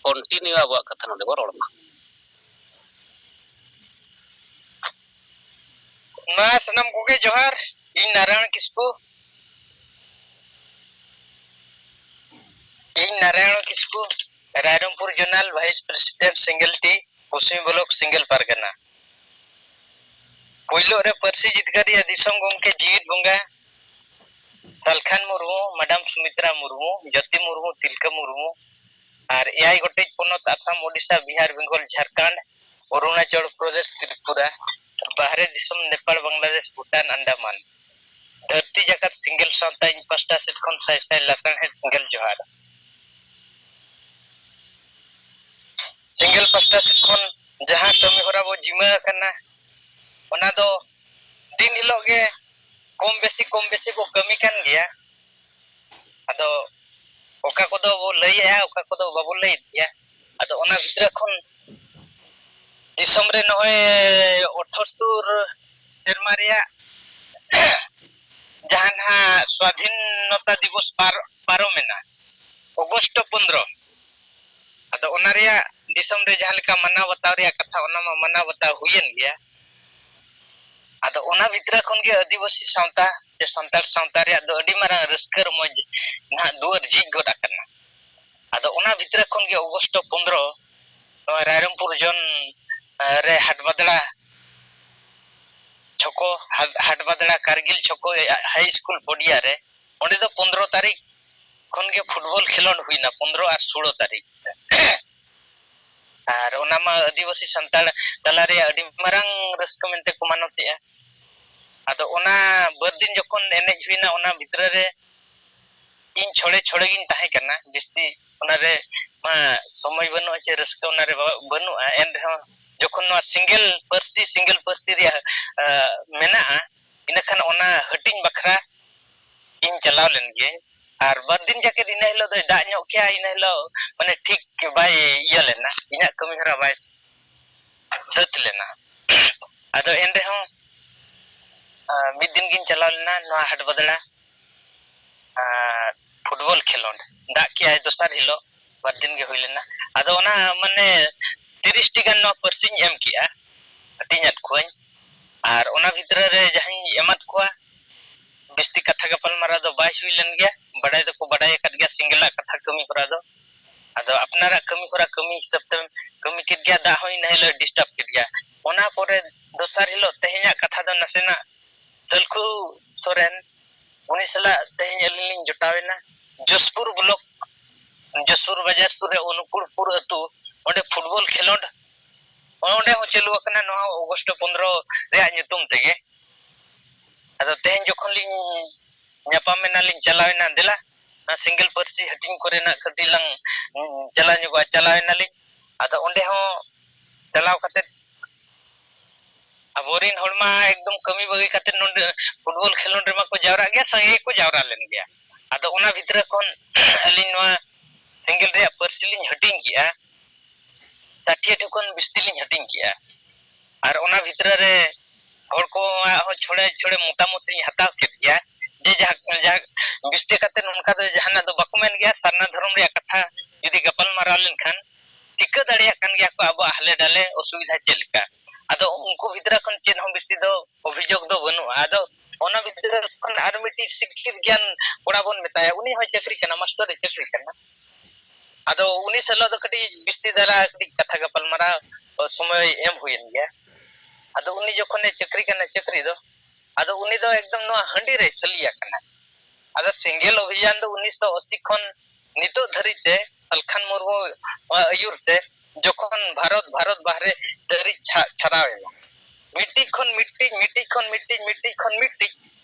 ᱠᱚᱱᱴᱤᱱᱤᱭᱩ ᱟᱵᱚᱣᱟᱜ ᱠᱟᱛᱷᱟ ᱱᱚᱰᱮ ᱵᱚ ᱨᱚᱲ ᱢᱟ᱾ ᱢᱟ ᱥᱟᱱᱟᱢ ᱠᱚᱜᱮ ᱡᱚᱦᱟᱨ᱾ ᱤᱧ ᱱᱟᱨᱟᱭᱚᱬ ᱠᱤᱥᱠᱩ, ᱤᱧ Narayan Kisku, Rairangpur zonal vice president, ᱥᱤᱝᱜᱮᱞ ᱴᱤ, ᱯᱚᱥᱪᱤᱢ ᱵᱞᱚᱠ, ᱥᱤᱝᱜᱮᱞ ᱯᱟᱨᱜᱟᱱᱟ᱾ ᱯᱳᱭᱞᱳ ᱨᱮ ᱯᱟᱹᱨᱥᱤ ᱡᱤᱛᱠᱟᱹᱨᱤᱭᱟᱹ ᱫᱤᱥᱚᱢ ᱜᱚᱢᱠᱮ ᱡᱤᱣᱤᱫ ᱵᱚᱸᱜᱟ ᱥᱟᱞᱠᱷᱟᱱ ᱢᱩᱨᱢᱩ, ᱢᱮᱰᱟᱢ ᱥᱩᱢᱤᱛᱨᱟ ᱢᱩᱨᱢᱩ, ᱡᱳᱛᱤ ᱢᱩᱨᱢᱩ, ᱛᱤᱞᱠᱟᱹ ᱢᱩᱨᱢᱩ, ᱟᱨ ᱮᱭᱟᱭ ᱜᱚᱴᱮᱡ ᱯᱚᱱᱚᱛ ᱟᱥᱟᱢ, ᱳᱰᱤᱥᱟ, ᱵᱤᱦᱟᱨ, ᱵᱮᱝᱜᱚᱞ, ᱡᱷᱟᱲᱠᱷᱚᱸᱰ, ᱚᱨᱩᱱᱟᱪᱚᱞ ᱯᱨᱚᱫᱮᱥ, ᱛᱨᱤᱯᱩᱨᱟ, ᱵᱟᱦᱨᱮ ᱫᱤᱥᱚᱢ ᱱᱮᱯᱟᱲ, ᱵᱟᱝᱞᱟᱫᱮᱥ, ᱵᱷᱩᱴᱟᱱ, ᱟᱱᱰᱟᱢᱟᱱ᱾ ᱫᱷᱟᱹᱨᱛᱤ ᱡᱟᱠᱟᱛ ᱥᱤᱝᱜᱮᱞ ᱥᱟᱶᱛᱟ ᱤᱧ ᱯᱟᱥᱴᱟ ᱥᱮᱫ ᱠᱷᱚᱱ ᱥᱟᱭ ᱥᱟᱭ ᱞᱟᱥᱟᱲᱦᱮᱫ ᱥᱤᱝᱜᱮᱞ ᱡᱚᱦᱟᱨ᱾ ᱥᱮ ᱥᱮᱸᱜᱮᱞ ᱯᱟᱥᱴᱟ ᱥᱮᱫ ᱠᱷᱚᱱ ᱡᱟᱦᱟᱸ ᱠᱟᱹᱢᱤ ᱦᱚᱨᱟ ᱵᱚ ᱡᱤᱢᱟᱹ ᱟᱠᱟᱱᱟ, ᱚᱱᱟ ᱫᱚ ᱫᱤᱱ ᱦᱤᱞᱳᱜ ᱜᱮ ᱠᱚᱢ ᱵᱮᱥᱤ ᱠᱚᱢ ᱵᱮᱥᱤ ᱵᱚ ᱠᱟᱹᱢᱤ ᱠᱟᱱ ᱜᱮᱭᱟ᱾ ᱟᱫᱚ ᱚᱠᱟ ᱠᱚᱫᱚ ᱵᱚ ᱞᱟᱹᱭᱮᱜᱼᱟ, ᱚᱠᱟ ᱠᱚᱫᱚ ᱵᱟᱵᱚ ᱞᱟᱹᱭᱮᱫ ᱜᱮᱭᱟ᱾ ᱟᱫᱚ ᱚᱱᱟ ᱵᱷᱤᱛᱨᱤ ᱠᱷᱚᱱ ᱫᱤᱥᱚᱢ ᱨᱮ ᱱᱚᱜᱼᱚᱭ ᱟᱴᱷᱟᱛᱛᱳᱨ ᱥᱮᱨᱢᱟ ᱨᱮᱭᱟᱜ ᱡᱟᱦᱟᱸ ᱱᱟᱦᱟᱜ ᱥᱣᱟᱫᱷᱤᱱᱚᱛᱟ ᱫᱤᱵᱚᱥ ᱯᱟᱨ-, ᱯᱟᱨᱚᱢᱮᱱᱟ, ᱚᱜᱚᱥᱴ ᱯᱚᱱᱫᱽᱨᱚ᱾ ᱟᱫᱚ ᱚᱱᱟ ᱨᱮᱭᱟᱜ ᱫᱤᱥᱚᱢ ᱨᱮ ᱡᱟᱦᱟᱸ ᱞᱮᱠᱟ ᱢᱟᱱᱟᱣ ᱵᱟᱛᱟᱣ ᱨᱮᱭᱟᱜ ᱠᱟᱛᱷᱟ, ᱚᱱᱟ ᱢᱟ ᱢᱟᱱᱟᱣ ᱵᱟᱛᱟᱣ ᱦᱩᱭᱮᱱ ᱜᱮᱭᱟ᱾ ᱟᱫᱚ ᱚᱱᱟ ᱵᱷᱤᱛᱨᱤ ᱠᱷᱚᱱ ᱜᱮ ᱟᱹᱫᱤᱵᱟᱹᱥᱤ ᱥᱟᱶᱛᱟ ᱥᱮ ᱥᱟᱱᱛᱟᱲ ᱥᱟᱶᱛᱟ ᱨᱮᱭᱟᱜ ᱫᱚ ᱟᱹᱰᱤ ᱢᱟᱨᱟᱝ ᱨᱟᱹᱥᱠᱟᱹ ᱨᱚᱢᱚᱡᱽ ᱱᱟᱦᱟᱜ ᱫᱩᱣᱟᱹᱨ ᱡᱷᱤᱡ ᱜᱚᱫ ᱟᱠᱟᱱᱟ᱾ ᱟᱫᱚ ᱚᱱᱟ ᱵᱷᱤᱛᱨᱤ ᱠᱷᱚᱱ ᱜᱮ ᱚᱜᱚᱥᱴ ᱯᱚᱱᱫᱽᱨᱚ ᱱᱚᱣᱟ ᱨᱟᱭᱨᱚᱝᱯᱩᱨ ᱡᱚᱱ, ᱮ, ᱨᱮ ᱦᱟᱴᱵᱟᱫᱽᱲᱟ ᱪᱷᱚᱠᱚ, ᱦᱟᱴ-, ᱦᱟᱴᱵᱟᱫᱽᱲᱟ ᱠᱟᱨᱜᱤᱞ ᱪᱷᱚᱠᱚ ᱦᱟᱭ ᱥᱠᱩᱞ ᱯᱚᱰᱤᱭᱟ ᱨᱮ, ᱚᱸᱰᱮ ᱫᱚ ᱯᱚᱱᱫᱽᱨᱚ ᱛᱟᱹᱨᱤᱠᱷ ᱠᱷᱚᱱ ᱜᱮ ᱯᱷᱩᱴᱵᱚᱞ ᱠᱷᱮᱞᱳᱸᱰ ᱦᱩᱭᱱᱟ, ᱯᱚᱱᱫᱽᱨᱚ ᱟᱨ ᱥᱳᱞᱳ ᱛᱟᱹᱨᱤᱠᱷ᱾ ᱟᱨ ᱚᱱᱟ ᱢᱟ ᱟᱹᱫᱤᱵᱟᱹᱥᱤ ᱥᱟᱱᱛᱟᱲ ᱛᱟᱞᱟ ᱨᱮ ᱟᱹᱰᱤ ᱢᱟᱨᱟᱝ ᱨᱟᱹᱥᱠᱟᱹ ᱢᱮᱱᱛᱮ ᱠᱚ ᱢᱟᱱᱚᱛᱮᱜᱼᱟ᱾ ᱟᱫᱚ ᱚᱱᱟ ᱵᱟᱨ ᱫᱤᱱ ᱡᱚᱠᱷᱚᱱ ᱮᱱᱮᱡ ᱦᱩᱭᱱᱟ, ᱚᱱᱟ ᱵᱷᱤᱛᱨᱤ ᱨᱮ ᱤᱧ ᱪᱷᱚᱲᱮ ᱪᱷᱚᱲᱮ ᱜᱤᱧ ᱛᱟᱦᱮᱸ ᱠᱟᱱᱟ, ᱡᱟᱹᱥᱛᱤ ᱚᱱᱟᱨᱮ ᱢᱟ ᱥᱚᱢᱚᱭ ᱵᱟᱹᱱᱩᱜᱼᱟ ᱪᱮ ᱨᱟᱹᱥᱠᱟᱹ ᱚᱱᱟᱨᱮ ᱵᱟ-, ᱵᱟᱹᱱᱩᱜᱼᱟ᱾ ᱮᱱ ᱨᱮᱦᱚᱸ ᱡᱚᱠᱷᱚᱱ ᱱᱚᱣᱟ ᱥᱤᱸᱜᱮᱞ ᱯᱟᱹᱨᱥᱤ, ᱥᱤᱸᱜᱮᱞ ᱯᱟᱹᱨᱥᱤ ᱨᱮᱭᱟᱜ, ᱟ, ᱢᱮᱱᱟᱜᱼᱟ, ᱤᱱᱟᱹᱠᱷᱟᱱ ᱚᱱᱟ ᱦᱟᱹᱴᱤᱧ ᱵᱟᱠᱷᱨᱟ ᱤᱧ ᱪᱟᱞᱟᱣ ᱞᱮᱱ ᱜᱤᱭᱟᱹᱧ᱾ ᱟᱨ ᱵᱟᱨ ᱫᱤᱱ ᱡᱟᱠᱮᱛ ᱤᱱᱟᱹ ᱦᱤᱞᱳᱜ ᱫᱚᱭ ᱫᱟᱜ ᱧᱚᱜ ᱠᱮᱜᱼᱟ, ᱤᱱᱟᱹ ᱦᱤᱞᱳᱜ ᱢᱟᱱᱮ ᱴᱷᱤᱠ ᱵᱟᱭ ᱤᱭᱟᱹ ᱞᱮᱱᱟ, ᱤᱧᱟᱹᱜ ᱠᱟᱹᱢᱤ ᱦᱚᱨᱟ ᱵᱟᱭ ᱥᱟᱹᱛ ᱞᱮᱱᱟ᱾ ᱟᱫᱚ ᱮᱱ ᱨᱮᱦᱚᱸ, ᱟ, ᱢᱤᱫ ᱫᱤᱱ ᱜᱤᱧ ᱪᱟᱞᱟᱣ ᱞᱮᱱᱟ ᱱᱚᱣᱟ ᱦᱟᱴᱵᱟᱫᱽᱲᱟ, ᱟ, ᱯᱷᱩᱴᱵᱚᱞ ᱠᱷᱮᱞᱳᱸᱰ᱾ ᱫᱟᱜ ᱠᱮᱜᱼᱟᱭ ᱫᱚᱥᱟᱨ ᱦᱤᱞᱳᱜ, ᱵᱟᱨ ᱫᱤᱱ ᱜᱮ ᱦᱩᱭ ᱞᱮᱱᱟ᱾ ᱟᱫᱚ ᱚᱱᱟ ᱢᱟᱱᱮ ᱛᱤᱨᱤᱥ ᱴᱤ ᱜᱟᱱ ᱱᱚᱣᱟ ᱯᱟᱹᱨᱥᱤᱧ ᱮᱢ ᱠᱮᱜᱼᱟ, ᱦᱟᱹᱴᱤᱧ ᱟᱫ ᱠᱚᱣᱟᱧ᱾ ᱟᱨ ᱚᱱᱟ ᱵᱷᱤᱛᱨᱤ ᱨᱮ ᱡᱟᱦᱟᱸᱧ ᱮᱢᱟᱫ ᱠᱚᱣᱟ, ᱵᱤᱥᱛᱤ ᱠᱟᱛᱷᱟ ᱜᱟᱯᱟᱞ ᱢᱟᱨᱟᱣ ᱫᱚ ᱵᱟᱭ ᱦᱩᱭ ᱞᱮᱱ ᱜᱮᱭᱟ᱾ ᱵᱟᱰᱟᱭ ᱫᱚᱠᱚ ᱵᱟᱰᱟᱭ ᱟᱠᱟᱫ ᱜᱮᱭᱟ ᱥᱤᱸᱜᱮᱞᱟᱜ ᱠᱟᱛᱷᱟ ᱠᱟᱹᱢᱤ ᱦᱚᱨᱟ ᱫᱚ᱾ ᱟᱫᱚ ᱟᱯᱱᱟᱨᱟᱜ ᱠᱟᱹᱢᱤ ᱦᱚᱨᱟ ᱠᱟᱹᱢᱤ ᱦᱤᱥᱟᱹᱵ ᱛᱮᱢ ᱠᱟᱹᱢᱤ ᱠᱮᱫ ᱜᱮᱭᱟ, ᱫᱟᱜ ᱦᱚᱸ ᱤᱱᱟᱹ ᱦᱤᱞᱳᱜ ᱰᱤᱥᱴᱟᱵ ᱠᱮᱫ ᱜᱮᱭᱟ᱾ ᱚᱱᱟ ᱯᱚᱨᱮ ᱫᱚᱥᱟᱨ ᱦᱤᱞᱳᱜ ᱛᱮᱦᱮᱧᱟᱜ ᱠᱟᱛᱷᱟ ᱫᱚ ᱱᱟᱥᱮᱱᱟᱜ ᱛᱟᱹᱞᱠᱷᱩ ᱥᱚᱨᱮᱱ, ᱩᱱᱤ ᱥᱟᱞᱟᱜ ᱛᱮᱦᱮᱧ ᱟᱹᱞᱤᱧ ᱞᱤᱧ ᱡᱚᱴᱟᱣ ᱮᱱᱟ᱾ ᱡᱚᱥᱯᱩᱨ ᱵᱞᱚᱠ, ᱡᱚᱥᱯᱩᱨ ᱵᱟᱡᱟᱨ ᱥᱩᱨ ᱨᱮ ᱚᱱᱩᱠᱩᱲᱯᱩᱨ ᱟᱹᱛᱩ, ᱚᱸᱰᱮ ᱯᱷᱩᱴᱵᱚᱞ ᱠᱷᱮᱞᱳᱸᱰ ᱚᱸᱰᱮ ᱦᱚᱸ ᱪᱟᱹᱞᱩ ᱟᱠᱟᱱᱟ ᱱᱚᱣᱟ ᱚᱜᱚᱥᱴ ᱯᱚᱱᱫᱽᱨᱚ ᱨᱮᱭᱟᱜ ᱧᱩᱛᱩᱢ ᱛᱮᱜᱮ᱾ ᱟᱫᱚ ᱛᱮᱦᱮᱧ ᱡᱚᱠᱷᱚᱱ ᱞᱤᱧ ᱧᱟᱯᱟᱢ ᱮᱱᱟ, ᱞᱤᱧ ᱪᱟᱞᱟᱣ ᱮᱱᱟ, ᱫᱮᱞᱟ, ᱚᱱᱟ ᱥᱤᱸᱜᱮᱞ ᱯᱟᱹᱨᱥᱤ ᱦᱟᱹᱴᱤᱧ ᱠᱚᱨᱮᱱᱟᱜ ᱠᱟᱹᱴᱤᱡ ᱞᱟᱝ, ᱩᱸ, ᱪᱟᱞᱟᱣ ᱧᱚᱜᱚᱜᱼᱟ᱾ ᱪᱟᱞᱟᱣ ᱮᱱᱟᱞᱤᱧ, ᱟᱫᱚ ᱚᱸᱰᱮ ᱦᱚᱸ ᱪᱟᱞᱟᱣ ᱠᱟᱛᱮ ᱟᱵᱚᱨᱮᱱ ᱦᱚᱲ ᱢᱟ ᱮᱠᱫᱚᱢ ᱠᱟᱹᱢᱤ ᱵᱟᱹᱜᱤ ᱠᱟᱛᱮ ᱱᱚᱰᱮ ᱯᱷᱩᱴᱵᱚᱞ ᱠᱷᱮᱞᱳᱰ ᱨᱮᱢᱟ ᱠᱚ ᱡᱟᱣᱨᱟᱜ ᱜᱮᱭᱟ, ᱥᱟᱸᱜᱮ ᱜᱮᱠᱚ ᱡᱟᱣᱨᱟ ᱞᱮᱱ ᱜᱮᱭᱟ᱾ ᱟᱫᱚ ᱚᱱᱟ ᱵᱷᱤᱛᱨᱤ ᱠᱷᱚᱱ ᱟᱹᱞᱤᱧ ᱱᱚᱣᱟ ᱥᱮᱸᱜᱮᱞ ᱨᱮᱭᱟᱜ ᱯᱟᱹᱨᱥᱤ ᱞᱤᱧ ᱦᱟᱹᱴᱤᱧ ᱠᱮᱜᱼᱟ, ᱥᱟᱴᱷᱤᱭᱟᱹ ᱴᱷᱩᱠᱟᱹᱱ ᱵᱤᱥᱛᱤ ᱞᱤᱧ ᱦᱟᱹᱴᱤᱧ ᱠᱮᱜᱼᱟ᱾ ᱟᱨ ᱚᱱᱟ ᱵᱷᱤᱛᱨᱤ ᱨᱮ ᱦᱚᱲ ᱠᱚᱣᱟᱜ ᱦᱚᱸ ᱪᱷᱚᱲᱮ ᱪᱷᱚᱲᱮ ᱢᱚᱛᱟᱢᱚᱛ ᱞᱤᱧ ᱦᱟᱛᱟᱣ ᱠᱮᱫ ᱜᱮᱭᱟ, ᱡᱮ ᱡᱟᱦᱟᱸ ᱡᱟᱦᱟᱸ ᱵᱤᱥᱛᱤ ᱠᱟᱛᱮ ᱱᱚᱝᱠᱟ ᱫᱚ ᱡᱟᱦᱟᱱᱟᱜ ᱫᱚ ᱵᱟᱠᱚ ᱢᱮᱱ ᱜᱮᱭᱟ, ᱥᱟᱨᱱᱟ ᱫᱷᱚᱨᱚᱢ ᱨᱮᱭᱟᱜ ᱠᱟᱛᱷᱟ ᱡᱩᱫᱤ ᱜᱟᱯᱟᱞ ᱢᱟᱨᱟᱣ ᱞᱮᱱᱠᱷᱟᱱ ᱴᱷᱤᱠᱟᱹ ᱫᱟᱲᱮᱭᱟᱜ ᱠᱟᱱ ᱜᱮᱭᱟ ᱠᱚ ᱟᱵᱚᱣᱟᱜ ᱦᱟᱞᱮ ᱰᱟᱞᱮ ᱚᱥᱩᱵᱤᱫᱷᱟ ᱪᱮᱫ ᱞᱮᱠᱟ᱾ ᱟᱫᱚ ᱩᱱᱠᱩ ᱵᱷᱤᱛᱨᱤ ᱠᱷᱚᱱ ᱪᱮᱫ ᱦᱚᱸ ᱵᱮᱥᱤ ᱫᱚ ᱚᱵᱷᱤᱡᱳᱜᱽ ᱫᱚ ᱵᱟᱹᱱᱩᱜᱼᱟ᱾ ᱟᱫᱚ ᱚᱱᱟ ᱵᱷᱤᱛᱨᱤ ᱠᱷᱚᱱ ᱟᱨ ᱢᱤᱫᱴᱤᱡ ᱥᱤᱠᱠᱷᱤᱛ ᱜᱮᱭᱟᱱ ᱠᱚᱲᱟ ᱵᱚᱱ ᱢᱮᱛᱟᱭᱟ, ᱩᱱᱤ ᱦᱚᱸ ᱪᱟᱹᱠᱨᱤ ᱠᱟᱱᱟ, ᱢᱟᱥᱴᱟᱨ ᱮ ᱪᱟᱹᱠᱨᱤ ᱠᱟᱱᱟ᱾ ᱟᱫᱚ ᱩᱱᱤ ᱥᱟᱞᱟᱜ ᱫᱚ ᱠᱟᱹᱴᱤᱡ ᱵᱤᱥᱛᱤ ᱫᱷᱟᱨᱟ ᱠᱟᱹᱴᱤᱡ ᱠᱟᱛᱷᱟ ᱜᱟᱯᱟᱞᱢᱟᱨᱟᱣ ᱥᱚᱢᱚᱭ ᱮᱢ ᱦᱩᱭᱮᱱ ᱜᱮᱭᱟ᱾ ᱟᱫᱚ ᱩᱱᱤ ᱡᱚᱠᱷᱚᱱᱮ ᱪᱟᱹᱠᱨᱤ ᱠᱟᱱᱟ, ᱪᱟᱹᱠᱨᱤ ᱫᱚ, ᱟᱫᱚ ᱩᱱᱤ ᱫᱚ ᱮᱠᱫᱚᱢ ᱱᱚᱣᱟ ᱦᱟᱺᱰᱤ ᱨᱮᱭ ᱥᱟᱹᱞᱤ ᱟᱠᱟᱱᱟ᱾ ᱟᱫᱚ ᱥᱮᱸᱜᱮᱞ ᱚᱵᱷᱤᱡᱟᱱ ᱫᱚ ᱩᱱᱤᱥᱥᱚ ᱟᱥᱤ ᱠᱷᱚᱱ ᱱᱤᱛᱚᱜ ᱫᱷᱟᱹᱨᱤᱡ ᱛᱮ ᱥᱟᱞᱠᱷᱟᱱ ᱢᱩᱨᱢᱩ ᱟᱹᱭᱩᱨ ᱛᱮ ᱡᱚᱠᱷᱚᱱ ᱵᱷᱟᱨᱚᱛ, ᱵᱷᱟᱨᱚᱛ ᱵᱟᱦᱨᱮ ᱫᱷᱟᱹᱨᱤᱡ ᱪᱷᱟ-, ᱪᱷᱟᱨᱟᱣ ᱮᱱᱟ᱾ ᱢᱤᱫᱴᱤᱡ ᱠᱷᱚᱱ ᱢᱤᱫᱴᱤᱡ, ᱢᱤᱫᱴᱤᱡ ᱠᱷᱚᱱ ᱢᱤᱫᱴᱤᱡ, ᱢᱤᱫᱴᱤᱡ ᱠᱷᱚᱱ ᱢᱤᱫᱴᱤᱡ,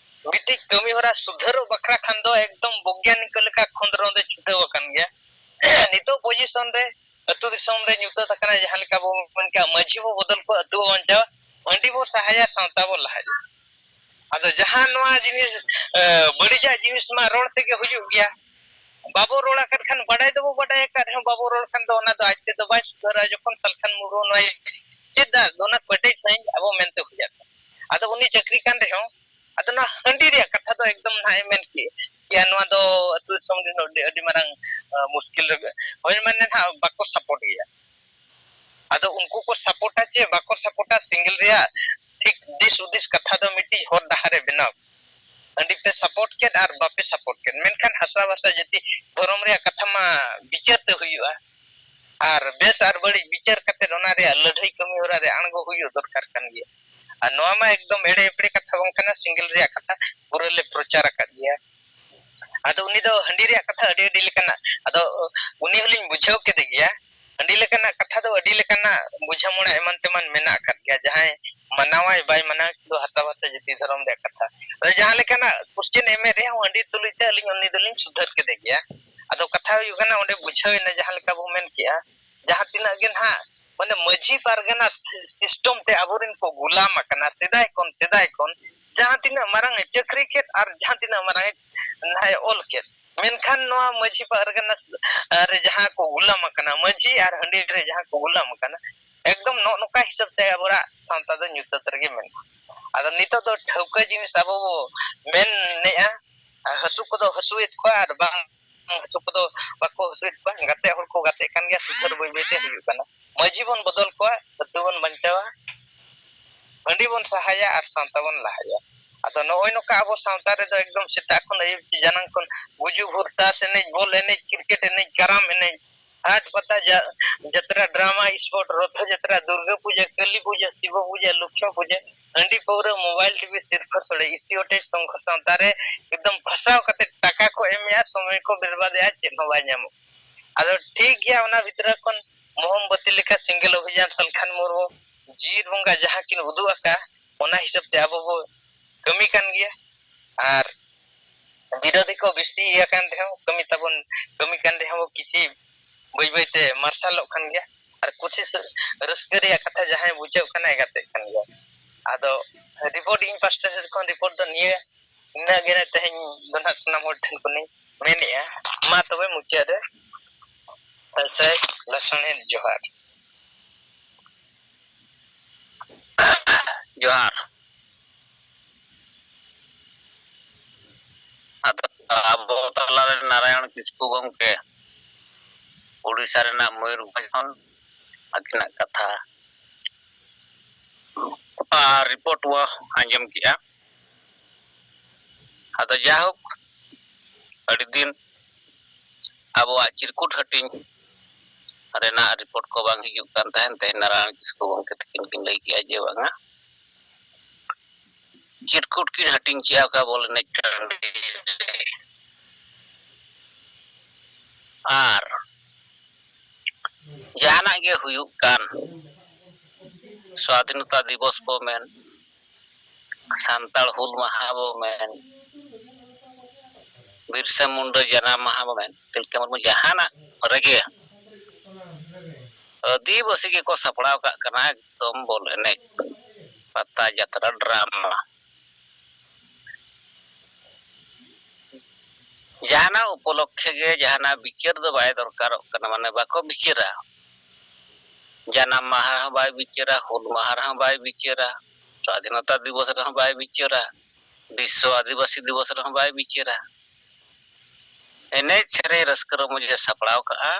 ᱢᱤᱫᱴᱤᱡ ᱠᱟᱹᱢᱤ ᱦᱚᱨᱟ ᱥᱩᱫᱷᱟᱹᱨᱚᱜ ᱵᱟᱠᱷᱨᱟ ᱠᱷᱟᱱ ᱫᱚ ᱮᱠᱫᱚᱢ ᱵᱚᱭᱜᱟᱱᱤᱠ ᱞᱮᱠᱟ ᱠᱷᱚᱸᱫᱽᱨᱚᱸᱫ ᱮ ᱪᱷᱩᱴᱟᱹᱣ ᱟᱠᱟᱱ ᱜᱮᱭᱟ᱾ ᱱᱤᱛᱚᱜ position ᱨᱮ ᱟᱹᱛᱩ ᱫᱤᱥᱚᱢ ᱨᱮ ᱧᱩᱛᱟᱹᱛ ᱟᱠᱟᱱᱟ, ᱡᱟᱦᱟᱸ ᱞᱮᱠᱟ ᱵᱚ ᱢᱮᱱ ᱠᱮᱜᱼᱟ, ᱢᱟᱹᱡᱷᱤ ᱵᱚ ᱵᱚᱫᱚᱞ ᱠᱚ, ᱟᱹᱛᱩ ᱵᱚ ᱵᱟᱧᱪᱟᱣᱟ, ᱦᱟᱺᱰᱤ ᱵᱚ ᱥᱟᱦᱟᱭᱟ, ᱥᱟᱶᱛᱟ ᱵᱚ ᱞᱟᱦᱟᱭᱟ᱾ ᱟᱫᱚ ᱡᱟᱦᱟᱸ ᱱᱚᱣᱟ ᱡᱤᱱᱤᱥ, ᱮ, ᱵᱟᱹᱲᱤᱡᱟᱜ ᱡᱤᱱᱤᱥ ᱢᱟ ᱨᱚᱲ ᱛᱮᱜᱮ ᱦᱩᱭᱩᱜ ᱜᱮᱭᱟ᱾ ᱵᱟᱵᱚ ᱨᱚᱲ ᱟᱠᱟᱫ ᱠᱷᱟᱱ, ᱵᱟᱰᱟᱭ ᱫᱚᱵᱚ ᱵᱟᱰᱟᱭ ᱟᱠᱟᱫ ᱨᱮᱦᱚᱸ ᱵᱟᱵᱚ ᱨᱚᱲ ᱠᱷᱟᱱ ᱫᱚ ᱚᱱᱟ ᱫᱚ ᱟᱡ ᱛᱮᱫᱚ ᱵᱟᱭ ᱥᱩᱫᱷᱟᱹᱨᱟ᱾ ᱡᱚᱠᱷᱚᱱ ᱥᱟᱞᱠᱷᱟᱱ ᱢᱩᱨᱢᱩ ᱱᱚᱣᱟᱭ ᱪᱮᱫ ᱫᱟ, ᱚᱱᱟ ᱠᱮᱴᱮᱡ ᱥᱟᱺᱦᱤᱡ ᱟᱵᱚ ᱢᱮᱱᱛᱮ ᱦᱩᱭ ᱟᱠᱟᱱᱟ᱾ ᱟᱫᱚ ᱩᱱᱤ ᱪᱟᱹᱠᱨᱤ ᱠᱟᱱ ᱨᱮᱦᱚᱸ, ᱟᱫᱚ ᱱᱚᱣᱟ ᱦᱟᱺᱰᱤ ᱨᱮᱭᱟᱜ ᱠᱟᱛᱷᱟ ᱫᱚ ᱮᱠᱫᱚᱢ ᱱᱟᱦᱟᱜ ᱮ ᱢᱮᱱ ᱠᱮᱫ ᱜᱮᱭᱟ, ᱱᱚᱣᱟ ᱫᱚ ᱟᱹᱛᱩ ᱫᱤᱥᱚᱢ ᱨᱮᱱ ᱟᱹᱰᱤ, ᱟᱹᱰᱤ ᱢᱟᱨᱟᱝ, ᱟ, ᱢᱩᱥᱠᱤᱞ ᱨᱮ, ᱦᱳᱭ, ᱢᱟᱱᱮ ᱱᱟᱦᱟᱜ ᱵᱟᱠᱚ support ᱜᱮᱭᱟ᱾ ᱟᱫᱚ ᱩᱱᱠᱩ ᱠᱚ supportᱟ ᱪᱮ ᱵᱟᱠᱚ supportᱟ, ᱥᱮᱸᱜᱮᱞ ᱨᱮᱭᱟᱜ ᱴᱷᱤᱠ ᱫᱤᱥ ᱦᱩᱫᱤᱥ ᱠᱟᱛᱷᱟ ᱫᱚ ᱢᱤᱫᱴᱤᱡ ᱦᱚᱨ ᱰᱟᱦᱟᱨᱮ ᱵᱮᱱᱟᱣ᱾ ᱦᱟᱺᱰᱤ ᱯᱮ support ᱠᱮᱫ ᱟᱨ ᱵᱟᱯᱮ support ᱠᱮᱫ, ᱢᱮᱱᱠᱷᱟᱱ ᱦᱟᱥᱟ ᱵᱷᱟᱥᱟ ᱡᱟᱹᱛᱤ ᱫᱷᱚᱨᱚᱢ ᱨᱮᱭᱟᱜ ᱠᱟᱛᱷᱟ ᱢᱟ ᱵᱤᱪᱟᱹᱨ ᱛᱮ ᱦᱩᱭᱩᱜᱼᱟ᱾ ᱟᱨ ᱵᱮᱥ ᱟᱨ ᱵᱟᱹᱲᱤᱡ ᱵᱤᱪᱟᱹᱨ ᱠᱟᱛᱮ ᱚᱱᱟ ᱨᱮᱭᱟᱜ ᱞᱟᱹᱲᱦᱟᱹᱭ ᱠᱟᱹᱢᱤ ᱦᱚᱨᱟ ᱨᱮ ᱟᱬᱜᱚ ᱦᱩᱭᱩᱜ ᱫᱚᱨᱠᱟᱨ ᱠᱟᱱ ᱜᱮᱭᱟ᱾ ᱟᱨ ᱱᱚᱣᱟ ᱢᱟ ᱮᱠᱫᱚᱢ ᱮᱲᱮ ᱮᱯᱲᱮ ᱠᱟᱛᱷᱟ ᱵᱟᱝ ᱠᱟᱱᱟ, ᱥᱮᱸᱜᱮᱞ ᱨᱮᱭᱟᱜ ᱠᱟᱛᱷᱟ ᱯᱩᱨᱟᱹ ᱞᱮ ᱯᱨᱚᱪᱟᱨ ᱟᱠᱟᱫ ᱜᱮᱭᱟ᱾ ᱟᱫᱚ ᱩᱱᱤ ᱫᱚ ᱦᱟᱺᱰᱤ ᱨᱮᱭᱟᱜ ᱠᱟᱛᱷᱟ ᱟᱹᱰᱤ ᱟᱹᱰᱤ ᱞᱮᱠᱟᱱᱟᱜ, ᱟᱫᱚ ᱩᱱᱤ ᱦᱚᱸᱞᱤᱧ ᱵᱩᱡᱷᱟᱹᱣ ᱠᱮᱫᱮ ᱜᱮᱭᱟ᱾ ᱦᱟᱺᱰᱤ ᱞᱮᱠᱟᱱᱟᱜ ᱠᱟᱛᱷᱟ ᱫᱚ ᱟᱹᱰᱤ ᱞᱮᱠᱟᱱᱟᱜ ᱵᱩᱡᱷᱟᱹᱣ ᱢᱚᱱᱟ ᱮᱢᱟᱱ ᱛᱮᱢᱟᱱ ᱢᱮᱱᱟᱜ ᱟᱠᱟᱫ ᱜᱮᱭᱟ, ᱡᱟᱦᱟᱸᱭ ᱢᱟᱱᱟᱣᱟᱭ ᱵᱟᱭ ᱢᱟᱱᱟᱣ ᱫᱚ ᱦᱟᱥᱟ ᱵᱷᱟᱥᱟ ᱡᱟᱹᱛᱤ ᱫᱷᱚᱨᱚᱢ ᱨᱮᱭᱟᱜ ᱠᱟᱛᱷᱟ᱾ ᱟᱫᱚ ᱡᱟᱦᱟᱸ ᱞᱮᱠᱟᱱᱟᱜ question ᱮᱢᱮᱫ ᱨᱮᱦᱚᱸ ᱦᱟᱺᱰᱤ ᱛᱩᱞᱩᱡ ᱛᱮ ᱟᱹᱞᱤᱧ ᱩᱱᱤ ᱫᱚᱞᱤᱧ ᱥᱩᱫᱷᱟᱹᱨ ᱠᱮᱫᱮ ᱜᱮᱭᱟ᱾ ᱟᱫᱚ ᱠᱟᱛᱷᱟ ᱦᱩᱭᱩᱜ ᱠᱟᱱᱟ, ᱚᱸᱰᱮ ᱵᱩᱡᱷᱟᱹᱣ ᱮᱱᱟ, ᱡᱟᱦᱟᱸ ᱞᱮᱠᱟ ᱵᱚ ᱢᱮᱱ ᱠᱮᱜᱼᱟ, ᱡᱟᱦᱟᱸ ᱛᱤᱱᱟᱹᱜ ᱜᱮ ᱱᱟᱦᱟᱜ ᱢᱟᱱᱮ ᱢᱟᱹᱡᱷᱤ ᱯᱟᱨᱜᱟᱱᱟ ᱥᱤ-, system ᱛᱮ ᱟᱵᱚᱨᱮᱱ ᱠᱚ ᱜᱩᱞᱟᱢ ᱟᱠᱟᱱᱟ, ᱥᱮᱫᱟᱭ ᱠᱷᱚᱱ, ᱥᱮᱫᱟᱭ ᱠᱷᱚᱱ ᱡᱟᱦᱟᱸ ᱛᱤᱱᱟᱹᱜ ᱢᱟᱨᱟᱝ ᱮ ᱪᱟᱹᱠᱨᱤ ᱠᱮᱫ ᱟᱨ ᱡᱟᱦᱟᱸ ᱛᱤᱱᱟᱹᱜ ᱢᱟᱨᱟᱝ ᱮ ᱱᱟᱦᱟᱜ ᱮ ᱚᱞ ᱠᱮᱫ, ᱢᱮᱱᱠᱷᱟᱱ ᱱᱚᱣᱟ ᱢᱟᱹᱡᱷᱤ ᱯᱟᱨᱜᱟᱱᱟ ᱨᱮ ᱡᱟᱦᱟᱸ ᱠᱚ ᱜᱩᱞᱟᱢ ᱟᱠᱟᱱᱟ, ᱢᱟᱹᱡᱷᱤ ᱟᱨ ᱦᱟᱺᱰᱤ ᱨᱮ ᱡᱟᱦᱟᱸ ᱠᱚ ᱜᱩᱞᱟᱢ ᱟᱠᱟᱱᱟ, ᱮᱠᱫᱚᱢ ᱱᱚᱜᱼᱚ ᱱᱚᱝᱠᱟ ᱦᱤᱥᱟᱹᱵ ᱛᱮ ᱟᱵᱚᱣᱟᱜ ᱥᱟᱶᱛᱟ ᱫᱚ ᱧᱩᱛᱟᱹᱛ ᱨᱮᱜᱮ ᱢᱮᱱᱟᱜᱼᱟ᱾ ᱟᱫᱚ ᱱᱤᱛᱚᱜ ᱫᱚ ᱴᱷᱟᱹᱣᱠᱟᱹ ᱡᱤᱱᱤᱥ ᱟᱵᱚ ᱵᱚ ᱢᱮᱱᱮᱫᱼᱟ, ᱦᱟᱹᱥᱩ ᱠᱚᱫᱚ ᱦᱟᱹᱥᱩᱭᱮᱫ ᱠᱚᱣᱟ ᱟᱨ ᱵᱟᱝ ᱦᱟᱹᱥᱩ ᱠᱚᱫᱚ ᱵᱟᱠᱚ ᱦᱟᱹᱥᱩᱭᱮᱫ ᱠᱚᱣᱟ᱾ ᱜᱟᱛᱮ ᱦᱚᱲ ᱠᱚ ᱜᱟᱛᱮᱜ ᱠᱟᱱ ᱜᱮᱭᱟ, ᱥᱩᱫᱷᱟᱹᱨ ᱵᱟᱹᱭ ᱵᱟᱹᱭ ᱛᱮ ᱦᱩᱭᱩᱜ ᱠᱟᱱᱟ᱾ ᱢᱟᱹᱡᱷᱤ ᱵᱚᱱ ᱵᱚᱫᱚᱞ ᱠᱚᱣᱟ, ᱟᱹᱛᱩ ᱵᱚᱱ ᱵᱟᱧᱪᱟᱣᱟ, ᱦᱟᱺᱰᱤ ᱵᱚᱱ ᱥᱟᱦᱟᱭᱟ ᱟᱨ ᱥᱟᱶᱛᱟ ᱵᱚᱱ ᱞᱟᱦᱟᱭᱟ᱾ ᱟᱫᱚ ᱱᱚᱜᱼᱚᱭ ᱱᱚᱝᱠᱟ ᱟᱵᱚ ᱥᱟᱶᱛᱟ ᱨᱮᱫᱚ ᱮᱠᱫᱚᱢ ᱥᱮᱛᱟᱜ ᱠᱷᱚᱱ ᱟᱹᱭᱩᱵ ᱡᱟᱱᱟᱝ ᱠᱷᱚᱱ ᱜᱩᱡᱩᱜ ᱵᱷᱩᱨ, ᱛᱟᱥ ᱮᱱᱮᱡ, ᱵᱚᱞ ᱮᱱᱮᱡ, ᱠᱨᱤᱠᱮᱴ ᱮᱱᱮᱡ, ᱠᱟᱨᱟᱢ ᱮᱱᱮᱡ, ᱦᱟᱴ ᱯᱟᱛᱟ, ᱡᱟ-, ᱡᱟᱛᱨᱟ, ᱰᱨᱟᱢᱟ, ᱥᱯᱳᱨᱴ, ᱨᱚᱛᱷᱚ ᱡᱟᱛᱨᱟ, ᱫᱩᱨᱜᱟᱹ ᱯᱩᱡᱟᱹ, ᱠᱟᱹᱞᱤ ᱯᱩᱡᱟᱹ, ᱥᱤᱵᱚ ᱯᱩᱡᱟᱹ, ᱞᱚᱠᱠᱷᱚ ᱯᱩᱡᱟᱹ, ᱦᱟᱺᱰᱤ ᱯᱟᱹᱣᱨᱟᱹ, ᱢᱳᱵᱟᱭᱤᱞ, ᱴᱤᱵᱷᱤ, ᱥᱤᱨᱯᱷᱟᱹ ᱥᱳᱲᱮ, ᱤᱥᱤ ᱚᱴᱮᱡ, ᱥᱚᱝᱜᱷᱚ ᱥᱟᱶᱛᱟ ᱨᱮ ᱮᱠᱫᱚᱢ ᱯᱷᱟᱥᱟᱣ ᱠᱟᱛᱮ ᱴᱟᱠᱟ ᱠᱚ ᱮᱢᱮᱜᱼᱟ, ᱥᱚᱢᱚᱭ ᱠᱚ ᱵᱮᱨᱵᱟᱫᱮᱜᱼᱟ, ᱪᱮᱫ ᱦᱚᱸ ᱵᱟᱭ ᱧᱟᱢᱚᱜ᱾ ᱟᱫᱚ ᱴᱷᱤᱠ ᱜᱮᱭᱟ, ᱚᱱᱟ ᱵᱷᱤᱛᱨᱤ ᱠᱷᱚᱱ ᱢᱚᱦᱚᱢᱵᱟᱹᱛᱤ ᱞᱮᱠᱟ ᱥᱮᱸᱜᱮᱞ ᱚᱵᱷᱤᱡᱟᱱ ᱥᱟᱞᱠᱷᱟᱱ ᱢᱩᱨᱢᱩ ᱡᱤᱣᱤ ᱵᱚᱸᱜᱟ ᱡᱟᱦᱟᱸ ᱠᱤᱱ ᱩᱫᱩᱜ ᱟᱠᱟᱫᱼᱟ, ᱚᱱᱟ ᱦᱤᱥᱟᱹᱵ ᱛᱮ ᱟᱵᱚ ᱵᱚ ᱠᱟᱹᱢᱤ ᱠᱟᱱ ᱜᱮᱭᱟ᱾ ᱟᱨ ᱵᱤᱨᱳᱫᱷᱤ ᱠᱚ ᱵᱮᱥᱤ ᱟᱠᱟᱱ ᱨᱮᱦᱚᱸ, ᱠᱟᱹᱢᱤ ᱛᱟᱵᱚᱱ, ᱠᱟᱹᱢᱤ ᱠᱟᱱ ᱨᱮᱦᱚᱸ ᱵᱚ ᱠᱤᱪᱷᱤ ᱵᱟᱹᱭ ᱵᱟᱹᱭ ᱛᱮ ᱢᱟᱨᱥᱟᱞᱚᱜ ᱠᱟᱱ ᱜᱮᱭᱟ᱾ ᱟᱨ ᱠᱩᱥᱤ ᱥᱮ ᱨᱟᱹᱥᱠᱟᱹ ᱨᱮᱭᱟᱜ ᱠᱟᱛᱷᱟ, ᱡᱟᱦᱟᱸᱭ ᱵᱩᱡᱷᱟᱹᱣ ᱠᱟᱱᱟᱭ ᱜᱟᱛᱮᱜ ᱠᱟᱱ ᱜᱮᱭᱟ᱾ ᱟᱫᱚ ᱨᱤᱯᱳᱨᱴ ᱤᱧ ᱯᱟᱥᱴᱟ ᱥᱮᱫ ᱠᱷᱚᱱ ᱨᱤᱯᱳᱨᱴ ᱫᱚ ᱱᱤᱭᱟᱹ, ᱤᱱᱟᱹᱜ ᱜᱮ ᱛᱮᱦᱮᱧ ᱫᱚ ᱱᱟᱦᱟᱜ ᱥᱟᱱᱟᱢ ᱦᱚᱲ ᱴᱷᱮᱱ ᱠᱷᱚᱱᱤᱧ ᱢᱮᱱᱮᱜᱼᱟ᱾ ᱢᱟ ᱛᱚᱵᱮ ᱢᱩᱪᱟᱹᱫ ᱨᱮ ᱥᱟᱹᱭ ᱞᱟᱥᱟᱲᱦᱮᱫ ᱡᱚᱦᱟᱨ᱾ ᱡᱚᱦᱟᱨ᱾ ᱟᱫᱚ ᱟᱵᱚ ᱛᱟᱞᱟᱨᱮ ᱱᱟᱨᱟᱭᱚᱬ ᱠᱤᱥᱠᱩ ᱜᱚᱢᱠᱮ, ᱳᱰᱤᱥᱟ ᱨᱮᱱᱟᱜ ᱢᱚᱭᱩᱨᱵᱷᱚᱸᱡᱽ ᱠᱷᱚᱱ, ᱟᱹᱠᱤᱱᱟᱜ ᱠᱟᱛᱷᱟ ᱟᱨ ᱨᱤᱯᱳᱨᱴ ᱵᱚ ᱟᱸᱡᱚᱢ ᱠᱮᱜᱼᱟ᱾ ᱟᱫᱚ ᱡᱟᱭᱦᱳᱠ, ᱟᱹᱰᱤ ᱫᱤᱱ ᱟᱵᱚᱣᱟᱜ ᱪᱤᱨᱠᱩᱴ ᱦᱟᱹᱴᱤᱧ ᱨᱮᱱᱟᱜ ᱨᱤᱯᱳᱨᱴ ᱠᱚ ᱵᱟᱝ ᱦᱤᱡᱩᱜ ᱠᱟᱱ ᱛᱟᱦᱮᱱ, ᱛᱮᱦᱮᱧ ᱱᱟᱨᱟᱭᱚᱬ ᱠᱤᱥᱠᱩ ᱜᱚᱢᱠᱮ ᱛᱟᱹᱠᱤᱱ ᱠᱤᱱ ᱞᱟᱹᱭ ᱠᱮᱜᱼᱟ ᱡᱮ ᱵᱟᱝᱟ, ᱪᱤᱨᱠᱩᱴ ᱠᱤᱱ ᱦᱟᱹᱴᱤᱧ ᱠᱮᱜᱼᱟ ᱚᱠᱟ ᱵᱚᱞ ᱮᱱᱮᱡ ᱴᱟᱺᱰᱤ ᱨᱮ᱾ ᱟᱨ ᱡᱟᱦᱟᱱᱟᱜ ᱜᱮ ᱦᱩᱭᱩᱜ ᱠᱟᱱ, ᱥᱣᱟᱫᱷᱤᱱᱚᱛᱟ ᱫᱤᱵᱚᱥ ᱵᱚ ᱢᱮᱱ, ᱥᱟᱱᱛᱟᱲ ᱦᱩᱞ ᱢᱟᱦᱟ ᱵᱚ ᱢᱮᱱ, ᱵᱤᱨᱥᱟ ᱢᱩᱱᱰᱟ ᱡᱟᱱᱟᱢ ᱢᱟᱦᱟ ᱵᱚ ᱢᱮᱱ, ᱛᱤᱞᱠᱟᱹ ᱢᱩᱨᱢᱩ ᱡᱟᱦᱟᱱᱟᱜ ᱨᱮᱜᱮ ᱟᱹᱫᱤᱵᱟᱹᱥᱤ ᱜᱮᱠᱚ ᱥᱟᱯᱲᱟᱣ ᱠᱟᱜ ᱠᱟᱱᱟ ᱮᱠᱫᱚᱢ ᱵᱚᱞ ᱮᱱᱮᱡ, ᱯᱟᱛᱟ, ᱡᱟᱛᱨᱟ, ᱰᱨᱟᱢᱟ᱾ ᱡᱟᱦᱟᱱᱟᱜ ᱩᱯᱚᱞᱚᱠᱠᱷᱮ ᱜᱮ ᱡᱟᱦᱟᱱᱟᱜ ᱵᱤᱪᱟᱹᱨ ᱫᱚ ᱵᱟᱭ ᱫᱚᱨᱠᱟᱨᱚᱜ ᱠᱟᱱᱟ, ᱢᱟᱱᱮ ᱵᱟᱠᱚ ᱵᱤᱪᱟᱹᱨᱟ᱾ ᱡᱟᱱᱟᱢ ᱢᱟᱦᱟ ᱨᱮᱦᱚᱸ ᱵᱟᱭ ᱵᱤᱪᱟᱹᱨᱟ, ᱦᱩᱞ ᱢᱟᱦᱟ ᱨᱮᱦᱚᱸ ᱵᱟᱭ ᱵᱤᱪᱟᱹᱨᱟ, ᱥᱟᱫᱷᱤᱱᱚᱛᱟ ᱫᱤᱵᱚᱥ ᱨᱮᱦᱚᱸ ᱵᱟᱭ ᱵᱤᱪᱟᱹᱨᱟ, ᱵᱤᱥᱥᱚ ᱟᱹᱫᱤᱵᱟᱹᱥᱤ ᱫᱤᱵᱚᱥ ᱨᱮᱦᱚᱸ ᱵᱟᱭ ᱵᱤᱪᱟᱹᱨᱟ᱾ ᱮᱱᱮᱡ ᱥᱮᱨᱮᱧ ᱨᱟᱹᱥᱠᱟᱹ ᱨᱚᱢᱚᱡᱽ ᱮ ᱥᱟᱯᱲᱟᱣ ᱠᱟᱜᱼᱟ,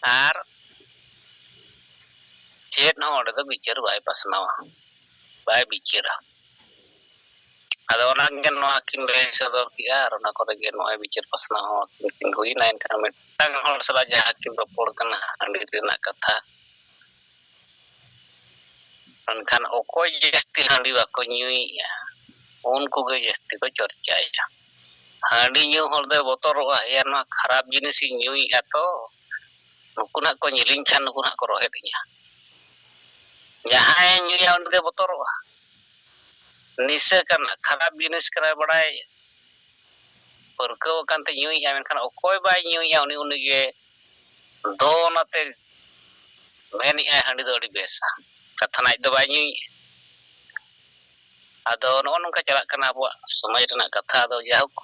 ᱟᱨ ᱪᱮᱫ ᱦᱚᱸ ᱚᱸᱰᱮ ᱫᱚ ᱵᱤᱪᱟᱹᱨ ᱵᱟᱭ ᱯᱟᱥᱱᱟᱣᱟ, ᱵᱟᱭ ᱵᱤᱪᱟᱹᱨᱟ᱾ ᱟᱫᱚ ᱚᱱᱟ ᱜᱮ ᱱᱚᱣᱟ ᱠᱤᱱ ᱞᱟᱹᱭ ᱥᱚᱫᱚᱨ ᱠᱮᱜᱼᱟ, ᱟᱨ ᱚᱱᱟ ᱠᱚᱨᱮ ᱜᱮ ᱱᱚᱜᱼᱚᱭ ᱵᱤᱪᱟᱹᱨ ᱯᱟᱥᱱᱟᱣ ᱦᱚᱸ ᱟᱹᱠᱤᱱ ᱠᱤᱱ ᱦᱩᱭᱱᱟ᱾ ᱮᱱᱠᱷᱟᱱ ᱢᱤᱫᱴᱟᱝ ᱦᱚᱲ ᱥᱟᱞᱟᱜ ᱡᱟᱦᱟᱸ ᱠᱤᱱ ᱨᱚᱯᱚᱲ ᱠᱟᱱᱟ ᱦᱟᱺᱰᱤ ᱨᱮᱱᱟᱜ ᱠᱟᱛᱷᱟ, ᱢᱮᱱᱠᱷᱟᱱ ᱚᱠᱚᱭ ᱡᱟᱹᱥᱛᱤ ᱦᱟᱺᱰᱤ ᱵᱟᱠᱚ ᱧᱩᱭᱮᱫᱼᱟ, ᱩᱱᱠᱩ ᱜᱮ ᱡᱟᱹᱥᱛᱤ ᱠᱚ ᱪᱚᱨᱪᱟᱭᱮᱫᱼᱟ᱾ ᱦᱟᱺᱰᱤ ᱧᱩ ᱦᱚᱲ ᱫᱚᱭ ᱵᱚᱛᱚᱨᱚᱜᱼᱟ, "ᱮᱭᱟ, ᱱᱚᱣᱟ ᱠᱷᱟᱨᱟᱯ ᱡᱤᱱᱤᱥᱤᱧ ᱧᱩᱭᱮᱫᱼᱟ ᱛᱚ, ᱱᱩᱠᱩ ᱱᱟᱜ ᱠᱚ ᱧᱮᱞᱤᱧ ᱠᱷᱟᱱ ᱱᱩᱠᱩ ᱱᱟᱜ ᱠᱚ ᱨᱚᱦᱮᱫ ᱤᱧᱟ᱾" ᱡᱟᱦᱟᱸᱭᱮ ᱧᱩᱭᱟ ᱩᱱᱤ ᱫᱚᱭ ᱵᱚᱛᱚᱨᱚᱜᱼᱟ᱾ ᱱᱤᱥᱟᱹ ᱠᱟᱱᱟ, ᱠᱷᱟᱨᱟᱯ ᱡᱤᱱᱤᱥ ᱠᱟᱱᱟᱭ ᱵᱟᱲᱟᱭ, ᱯᱟᱹᱨᱠᱟᱹᱣ ᱟᱠᱟᱱ ᱛᱮ ᱧᱩᱭᱮᱫᱼᱟ, ᱢᱮᱱᱠᱷᱟᱱ ᱚᱠᱚᱭ ᱵᱟᱭ ᱧᱩᱭᱮᱫᱼᱟ ᱩᱱᱤ, ᱩᱱᱤᱜᱮ ᱫᱚᱱ ᱟᱛᱮ ᱢᱮᱱᱮᱫᱼᱟᱭ ᱦᱟᱺᱰᱤ ᱫᱚ ᱟᱹᱰᱤ ᱵᱮᱥᱟ, ᱠᱟᱛᱷᱟ ᱱᱟᱡ ᱫᱚ ᱵᱟᱭ ᱧᱩᱭᱮᱫᱼᱟ᱾ ᱟᱫᱚ ᱱᱚᱜᱼᱚ ᱱᱚᱝᱠᱟ ᱪᱟᱞᱟᱜ ᱠᱟᱱᱟ ᱟᱵᱚᱣᱟᱜ ᱥᱚᱢᱟᱡᱽ ᱨᱮᱱᱟᱜ ᱠᱟᱛᱷᱟ᱾ ᱟᱫᱚ ᱡᱟᱭᱦᱳᱠ,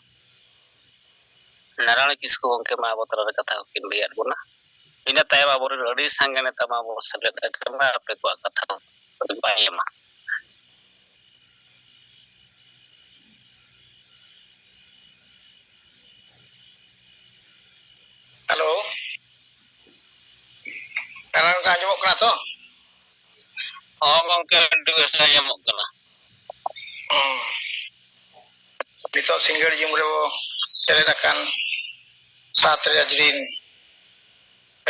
ᱱᱟᱨᱟᱭᱚᱬ ᱠᱤᱥᱠᱩ ᱜᱚᱢᱠᱮ ᱢᱟ ᱟᱵᱚ ᱛᱟᱞᱟᱨᱮ ᱠᱟᱛᱷᱟ ᱠᱚᱠᱤᱱ ᱞᱟᱹᱭᱟᱫ ᱵᱚᱱᱟ᱾ ᱤᱱᱟᱹ ᱛᱟᱭᱚᱢ ᱟᱵᱚᱨᱮᱱ ᱟᱹᱰᱤ ᱥᱟᱸᱜᱮ ᱱᱮᱛᱟ ᱢᱟ ᱵᱚ ᱥᱮᱞᱮᱫ ᱟᱠᱟᱱᱟ, ᱟᱯᱮ ᱠᱚᱣᱟᱜ ᱠᱟᱛᱷᱟ ᱠᱚ ᱵᱟᱭ ᱮᱢᱟ᱾ ᱦᱮᱞᱳ, ᱱᱟᱨᱟᱭᱚᱬ ᱜᱚᱢᱠᱮ ᱟᱸᱡᱚᱢᱚᱜ ᱠᱟᱱᱟ ᱛᱚ? ᱦᱚᱸ ᱜᱚᱢᱠᱮ, ᱟᱹᱰᱤ ᱵᱮᱥ ᱟᱸᱡᱚᱢᱚᱜ ᱠᱟᱱᱟ᱾ ᱦᱩᱸ᱾ ᱱᱤᱛᱚᱜ ᱥᱤᱸᱜᱟᱹᱲ ᱡᱩᱢ ᱨᱮᱵᱚ ᱥᱮᱞᱮᱫ ᱟᱠᱟᱱ ᱥᱟᱶᱛᱟ ᱨᱮ ᱟᱹᱡᱨᱤᱱ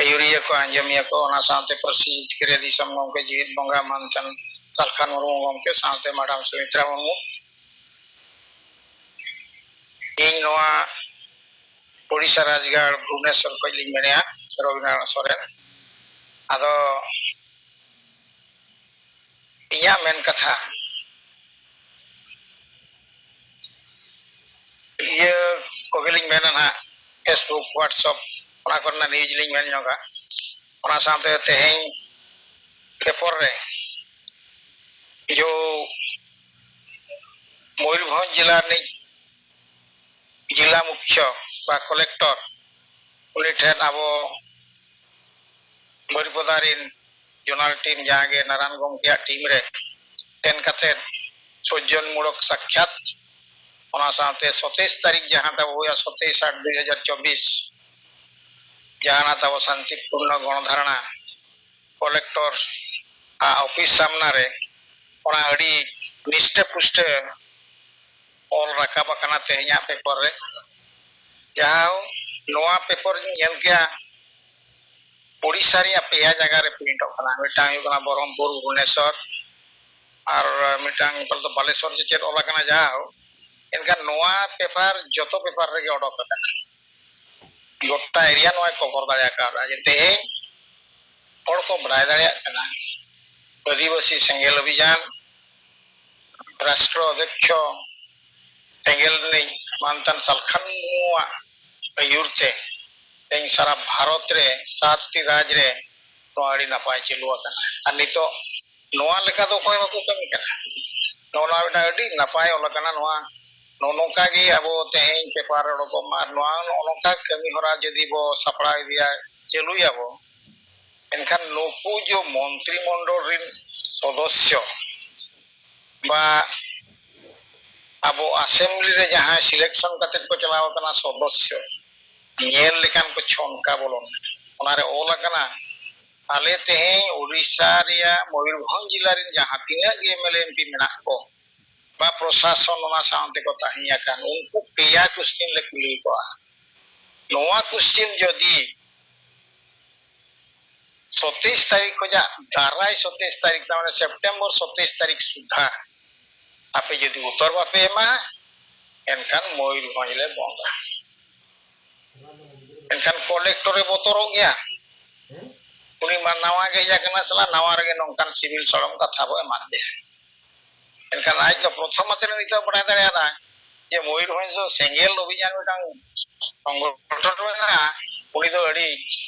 ᱟᱹᱭᱩᱨᱤᱭᱟᱹ ᱠᱚ, ᱟᱸᱡᱚᱢᱤᱭᱟᱹ ᱠᱚ, ᱚᱱᱟ ᱥᱟᱶᱛᱮ ᱯᱟᱹᱨᱥᱤ ᱡᱤᱛᱠᱟᱹᱨᱤᱭᱟᱹ ᱫᱤᱥᱚᱢ ᱜᱚᱢᱠᱮ ᱡᱤᱣᱤᱫ ᱵᱚᱸᱜᱟ ᱢᱟᱱᱛᱷᱟᱱ ᱥᱟᱞᱠᱷᱟᱱ ᱢᱩᱨᱢᱩ ᱜᱚᱢᱠᱮ ᱥᱟᱶᱛᱮ ᱢᱟᱰᱟᱢ ᱥᱩᱢᱤᱛᱨᱟ ᱢᱩᱨᱢᱩ, ᱤᱧ ᱱᱚᱣᱟ ᱳᱰᱤᱥᱟ ᱨᱟᱡᱽᱜᱟᱲ ᱵᱷᱩᱵᱽᱱᱮᱥᱚᱨ ᱠᱷᱚᱱ ᱞᱤᱧ ᱢᱮᱱᱮᱫᱼᱟ, ᱨᱚᱵᱤᱱᱫᱨᱚᱱᱟᱛᱷ ᱥᱚᱨᱮᱱ᱾ ᱟᱫᱚ ᱤᱧᱟᱹᱜ ᱢᱮᱱ ᱠᱟᱛᱷᱟ ᱤᱭᱟᱹ ᱠᱚᱜᱮᱞᱤᱧ ᱢᱮᱱᱟ ᱱᱟᱦᱟᱜ, Facebook, WhatsApp, ᱚᱱᱟ ᱠᱚᱨᱮᱱᱟᱜ ᱱᱤᱭᱩᱡᱽ ᱞᱤᱧ ᱢᱮᱱ ᱧᱚᱜᱟ᱾ ᱚᱱᱟ ᱥᱟᱶᱛᱮ ᱛᱮᱦᱮᱧ ᱯᱮᱯᱚᱨ ᱨᱮ ᱡᱚ ᱢᱚᱭᱩᱨᱵᱷᱚᱸᱡᱽ ᱡᱮᱞᱟ ᱨᱤᱱᱤᱡ ᱡᱮᱞᱟ ᱢᱩᱠᱷᱭᱚ ᱵᱟ ᱠᱚᱞᱮᱠᱴᱚᱨ, ᱩᱱᱤ ᱴᱷᱮᱱ ᱟᱵᱚ ᱵᱟᱹᱨᱤᱯᱟᱫᱟ ᱨᱤᱱ ᱡᱚᱱᱟᱞ ᱴᱤᱢ ᱡᱟᱦᱟᱸ ᱜᱮ ᱱᱟᱨᱟᱱ ᱜᱚᱢᱠᱮᱭᱟᱜ ᱴᱤᱢ ᱨᱮ ᱥᱮᱱ ᱠᱟᱛᱮ ᱥᱚᱡᱽᱡᱚᱱ ᱢᱩᱞᱚᱠ ᱥᱟᱠᱷᱭᱟᱛ, ᱚᱱᱟ ᱥᱟᱶᱛᱮ ᱥᱚᱛᱮᱭᱤᱥ ᱛᱟᱹᱨᱤᱠᱷ ᱡᱟᱦᱟᱸ ᱛᱟᱵᱚ ᱦᱩᱭᱩᱜᱼᱟ, ᱥᱚᱛᱮᱭᱤᱥ ᱟᱴ ᱫᱩᱭ ᱦᱟᱡᱟᱨ ᱪᱚᱵᱵᱤᱥ, ᱡᱟᱦᱟᱸ ᱛᱟᱵᱚ ᱥᱟᱱᱛᱤᱯᱩᱨᱱᱚ ᱜᱚᱬᱚᱫᱷᱟᱨᱟᱬᱟ ᱠᱚᱞᱮᱠᱴᱚᱨ ᱟᱜ ᱚᱯᱷᱤᱥ ᱥᱟᱢᱱᱟ ᱨᱮ ᱚᱱᱟ ᱟᱹᱰᱤ ᱱᱤᱥᱴᱟᱹ ᱯᱩᱥᱴᱟᱹ ᱚᱞ ᱨᱟᱠᱟᱵ ᱟᱠᱟᱱᱟ ᱛᱮᱦᱮᱧᱟᱜ ᱯᱮᱯᱚᱨ ᱨᱮ᱾ ᱡᱟᱦᱟᱸ ᱱᱚᱣᱟ ᱯᱮᱯᱚᱨ ᱤᱧ ᱧᱮᱞ ᱠᱮᱜᱼᱟ, ᱳᱰᱤᱥᱟ ᱨᱮᱭᱟᱜ ᱯᱮᱭᱟ ᱡᱟᱭᱜᱟ ᱨᱮ ᱯᱨᱤᱱᱴᱚᱜ ᱠᱟᱱᱟ᱾ ᱢᱤᱫᱴᱟᱝ ᱦᱩᱭᱩᱜ ᱠᱟᱱᱟ ᱵᱚᱦᱨᱚᱢᱯᱩᱨ, ᱵᱷᱩᱵᱽᱱᱮᱥᱚᱨ, ᱟᱨ ᱢᱤᱫᱴᱟᱝ ᱫᱚ ᱵᱟᱞᱮᱥᱚᱨ ᱪᱮ ᱪᱮᱫ ᱚᱞ ᱟᱠᱟᱱᱟ᱾ ᱡᱟᱦᱟᱸ ᱦᱳᱠ, ᱮᱱᱠᱷᱟᱱ ᱱᱚᱣᱟ ᱯᱮᱯᱟᱨ ᱡᱚᱛᱚ ᱯᱮᱯᱟᱨ ᱨᱮᱜᱮ ᱚᱰᱚᱠ ᱟᱠᱟᱱᱟ, ᱜᱚᱴᱟ ᱮᱨᱤᱭᱟ ᱱᱚᱣᱟ ᱠᱚᱵᱷᱚᱨ ᱫᱟᱲᱮ ᱟᱠᱟᱫᱟ᱾ ᱡᱮ ᱛᱮᱦᱮᱧ ᱦᱚᱲ ᱠᱚ ᱵᱟᱲᱟᱭ ᱫᱟᱲᱮᱭᱟᱜ ᱠᱟᱱᱟ ᱟᱹᱫᱤᱵᱟᱹᱥᱤ ᱥᱮᱸᱜᱮᱞ ᱚᱵᱷᱤᱡᱟᱱ ᱨᱟᱥᱴᱨᱚ ᱚᱫᱷᱭᱚᱠᱷᱚ ᱥᱮᱸᱜᱮᱞ ᱨᱤᱱᱤᱡ ᱢᱟᱱᱛᱟᱱ ᱥᱟᱞᱠᱷᱟᱱ ᱢᱩᱨᱢᱩᱣᱟᱜ ᱟᱹᱭᱩᱨ ᱛᱮ ᱛᱮᱦᱮᱧ ᱥᱟᱨᱟ ᱵᱷᱟᱨᱚᱛ ᱨᱮ ᱥᱟᱛᱴᱤ ᱨᱟᱡᱽ ᱨᱮ ᱱᱚᱣᱟ ᱟᱹᱰᱤ ᱱᱟᱯᱟᱭ ᱪᱟᱹᱞᱩ ᱟᱠᱟᱱᱟ᱾ ᱟᱨ ᱱᱤᱛᱚᱜ ᱱᱚᱣᱟ ᱞᱮᱠᱟ ᱫᱚ ᱚᱠᱚᱭ ᱵᱟᱠᱚ ᱠᱟᱹᱢᱤ ᱠᱟᱱᱟ᱾ ᱱᱚᱜᱼᱚ ᱱᱚᱣᱟ ᱢᱤᱫᱴᱟᱝ ᱟᱹᱰᱤ ᱱᱟᱯᱟᱭ ᱚᱞ ᱟᱠᱟᱱᱟ᱾ ᱱᱚᱣᱟ ᱱᱚᱜᱼᱚ ᱱᱚᱝᱠᱟ ᱜᱮ ᱟᱵᱚ ᱛᱮᱦᱮᱧ ᱯᱮᱯᱟᱨ ᱨᱮ ᱚᱰᱚᱠᱚᱜ ᱢᱟ, ᱟᱨ ᱱᱚᱣᱟ ᱱᱚᱜᱼᱚ ᱱᱚᱝᱠᱟ ᱠᱟᱹᱢᱤ ᱦᱚᱨᱟ ᱡᱩᱫᱤ ᱵᱚ ᱥᱟᱯᱲᱟᱣ ᱤᱫᱤᱭᱟ, ᱪᱟᱹᱞᱩᱭᱟᱵᱚ, ᱮᱱᱠᱷᱟᱱ ᱱᱩᱠᱩ ᱡᱚ ᱢᱚᱱᱛᱨᱤ ᱢᱚᱱᱰᱚᱞ ᱨᱤᱱ ᱥᱚᱫᱚᱥᱥᱚ ᱵᱟ ᱟᱵᱚ ᱟᱥᱮᱢᱵᱞᱤ ᱨᱮ ᱡᱟᱦᱟᱸᱭ ᱥᱤᱞᱮᱠᱥᱚᱱ ᱠᱟᱛᱮ ᱠᱚ ᱪᱟᱞᱟᱣ ᱟᱠᱟᱱᱟ ᱥᱚᱫᱚᱥᱥᱚ, ᱧᱮᱞ ᱞᱮᱠᱟᱱ ᱠᱚ ᱪᱷᱚᱱᱠᱟ ᱵᱚᱞᱚᱱ᱾ ᱚᱱᱟᱨᱮ ᱚᱞ ᱟᱠᱟᱱᱟ, ᱟᱞᱮ ᱛᱮᱦᱮᱧ ᱳᱰᱤᱥᱟ ᱨᱮᱭᱟᱜ ᱢᱚᱭᱩᱨᱵᱷᱚᱸᱡᱽ ᱡᱮᱞᱟ ᱨᱮᱱ ᱡᱟᱦᱟᱸ ᱛᱤᱱᱟᱹᱜ ᱜᱮ M L A M P ᱢᱮᱱᱟᱜ ᱠᱚ ᱵᱟ ᱯᱨᱚᱥᱟᱥᱚᱱ ᱚᱱᱟ ᱥᱟᱶᱛᱮ ᱠᱚ ᱛᱟᱦᱮᱸ ᱟᱠᱟᱱ, ᱩᱱᱠᱩ ᱯᱮᱭᱟ ᱠᱚᱥᱪᱮᱱ ᱞᱮ ᱠᱩᱞᱤ ᱠᱚᱣᱟ᱾ ᱱᱚᱣᱟ ᱠᱚᱥᱪᱮᱱ ᱡᱩᱫᱤ ᱥᱚᱛᱮᱭᱤᱥ ᱛᱟᱹᱨᱤᱠᱷ ᱠᱷᱚᱱᱟᱜ ᱫᱟᱨᱟᱭ ᱥᱚᱛᱮᱭᱤᱥ ᱛᱟᱹᱨᱤᱠᱷ, ᱛᱟᱨ ᱢᱟᱱᱮ ᱥᱮᱯᱴᱮᱢᱵᱚᱨ ᱥᱚᱛᱮᱭᱤᱥ ᱛᱟᱹᱨᱤᱠᱷ ᱥᱩᱫᱷᱟ ᱟᱯᱮ ᱡᱩᱫᱤ ᱩᱛᱛᱚᱨ ᱵᱟᱯᱮ ᱮᱢᱟ, ᱮᱱᱠᱷᱟᱱ ᱢᱚᱭᱩᱨᱵᱷᱚᱸᱡᱽ ᱞᱮ ᱵᱚᱱᱫᱟ᱾ ᱮᱱᱠᱷᱟᱱ ᱠᱚᱞᱮᱠᱴᱚᱨᱮ ᱵᱚᱛᱚᱨᱚᱜ ᱜᱮᱭᱟ᱾ ᱩᱱᱤ ᱢᱟ ᱱᱟᱣᱟ ᱜᱮ ᱦᱮᱡ ᱟᱠᱟᱱᱟ, ᱥᱟᱞᱟ ᱱᱟᱣᱟ ᱨᱮᱜᱮ ᱱᱚᱝᱠᱟᱱ ᱥᱤᱵᱤᱞ ᱥᱚᱲᱚᱢ ᱠᱟᱛᱷᱟ ᱵᱚ ᱮᱢᱟᱫ ᱫᱮᱭᱟ᱾ ᱮᱱᱠᱷᱟᱱ ᱟᱡ ᱫᱚ ᱯᱨᱚᱛᱷᱚᱢ ᱟᱛᱮ ᱱᱤᱛᱚᱜ ᱵᱟᱲᱟᱭ ᱫᱟᱲᱮᱭᱟᱫᱟ ᱡᱮ ᱢᱚᱭᱩᱨᱵᱷᱚᱸᱡᱽ ᱫᱚ ᱥᱮᱸᱜᱮᱞ ᱚᱵᱷᱤᱡᱟᱱ ᱢᱤᱫᱴᱟᱝ ᱥᱚᱝᱜᱚᱴᱷᱚᱱ ᱢᱮᱱᱟᱜᱼᱟ, ᱩᱱᱤ ᱫᱚ ᱟᱹᱰᱤ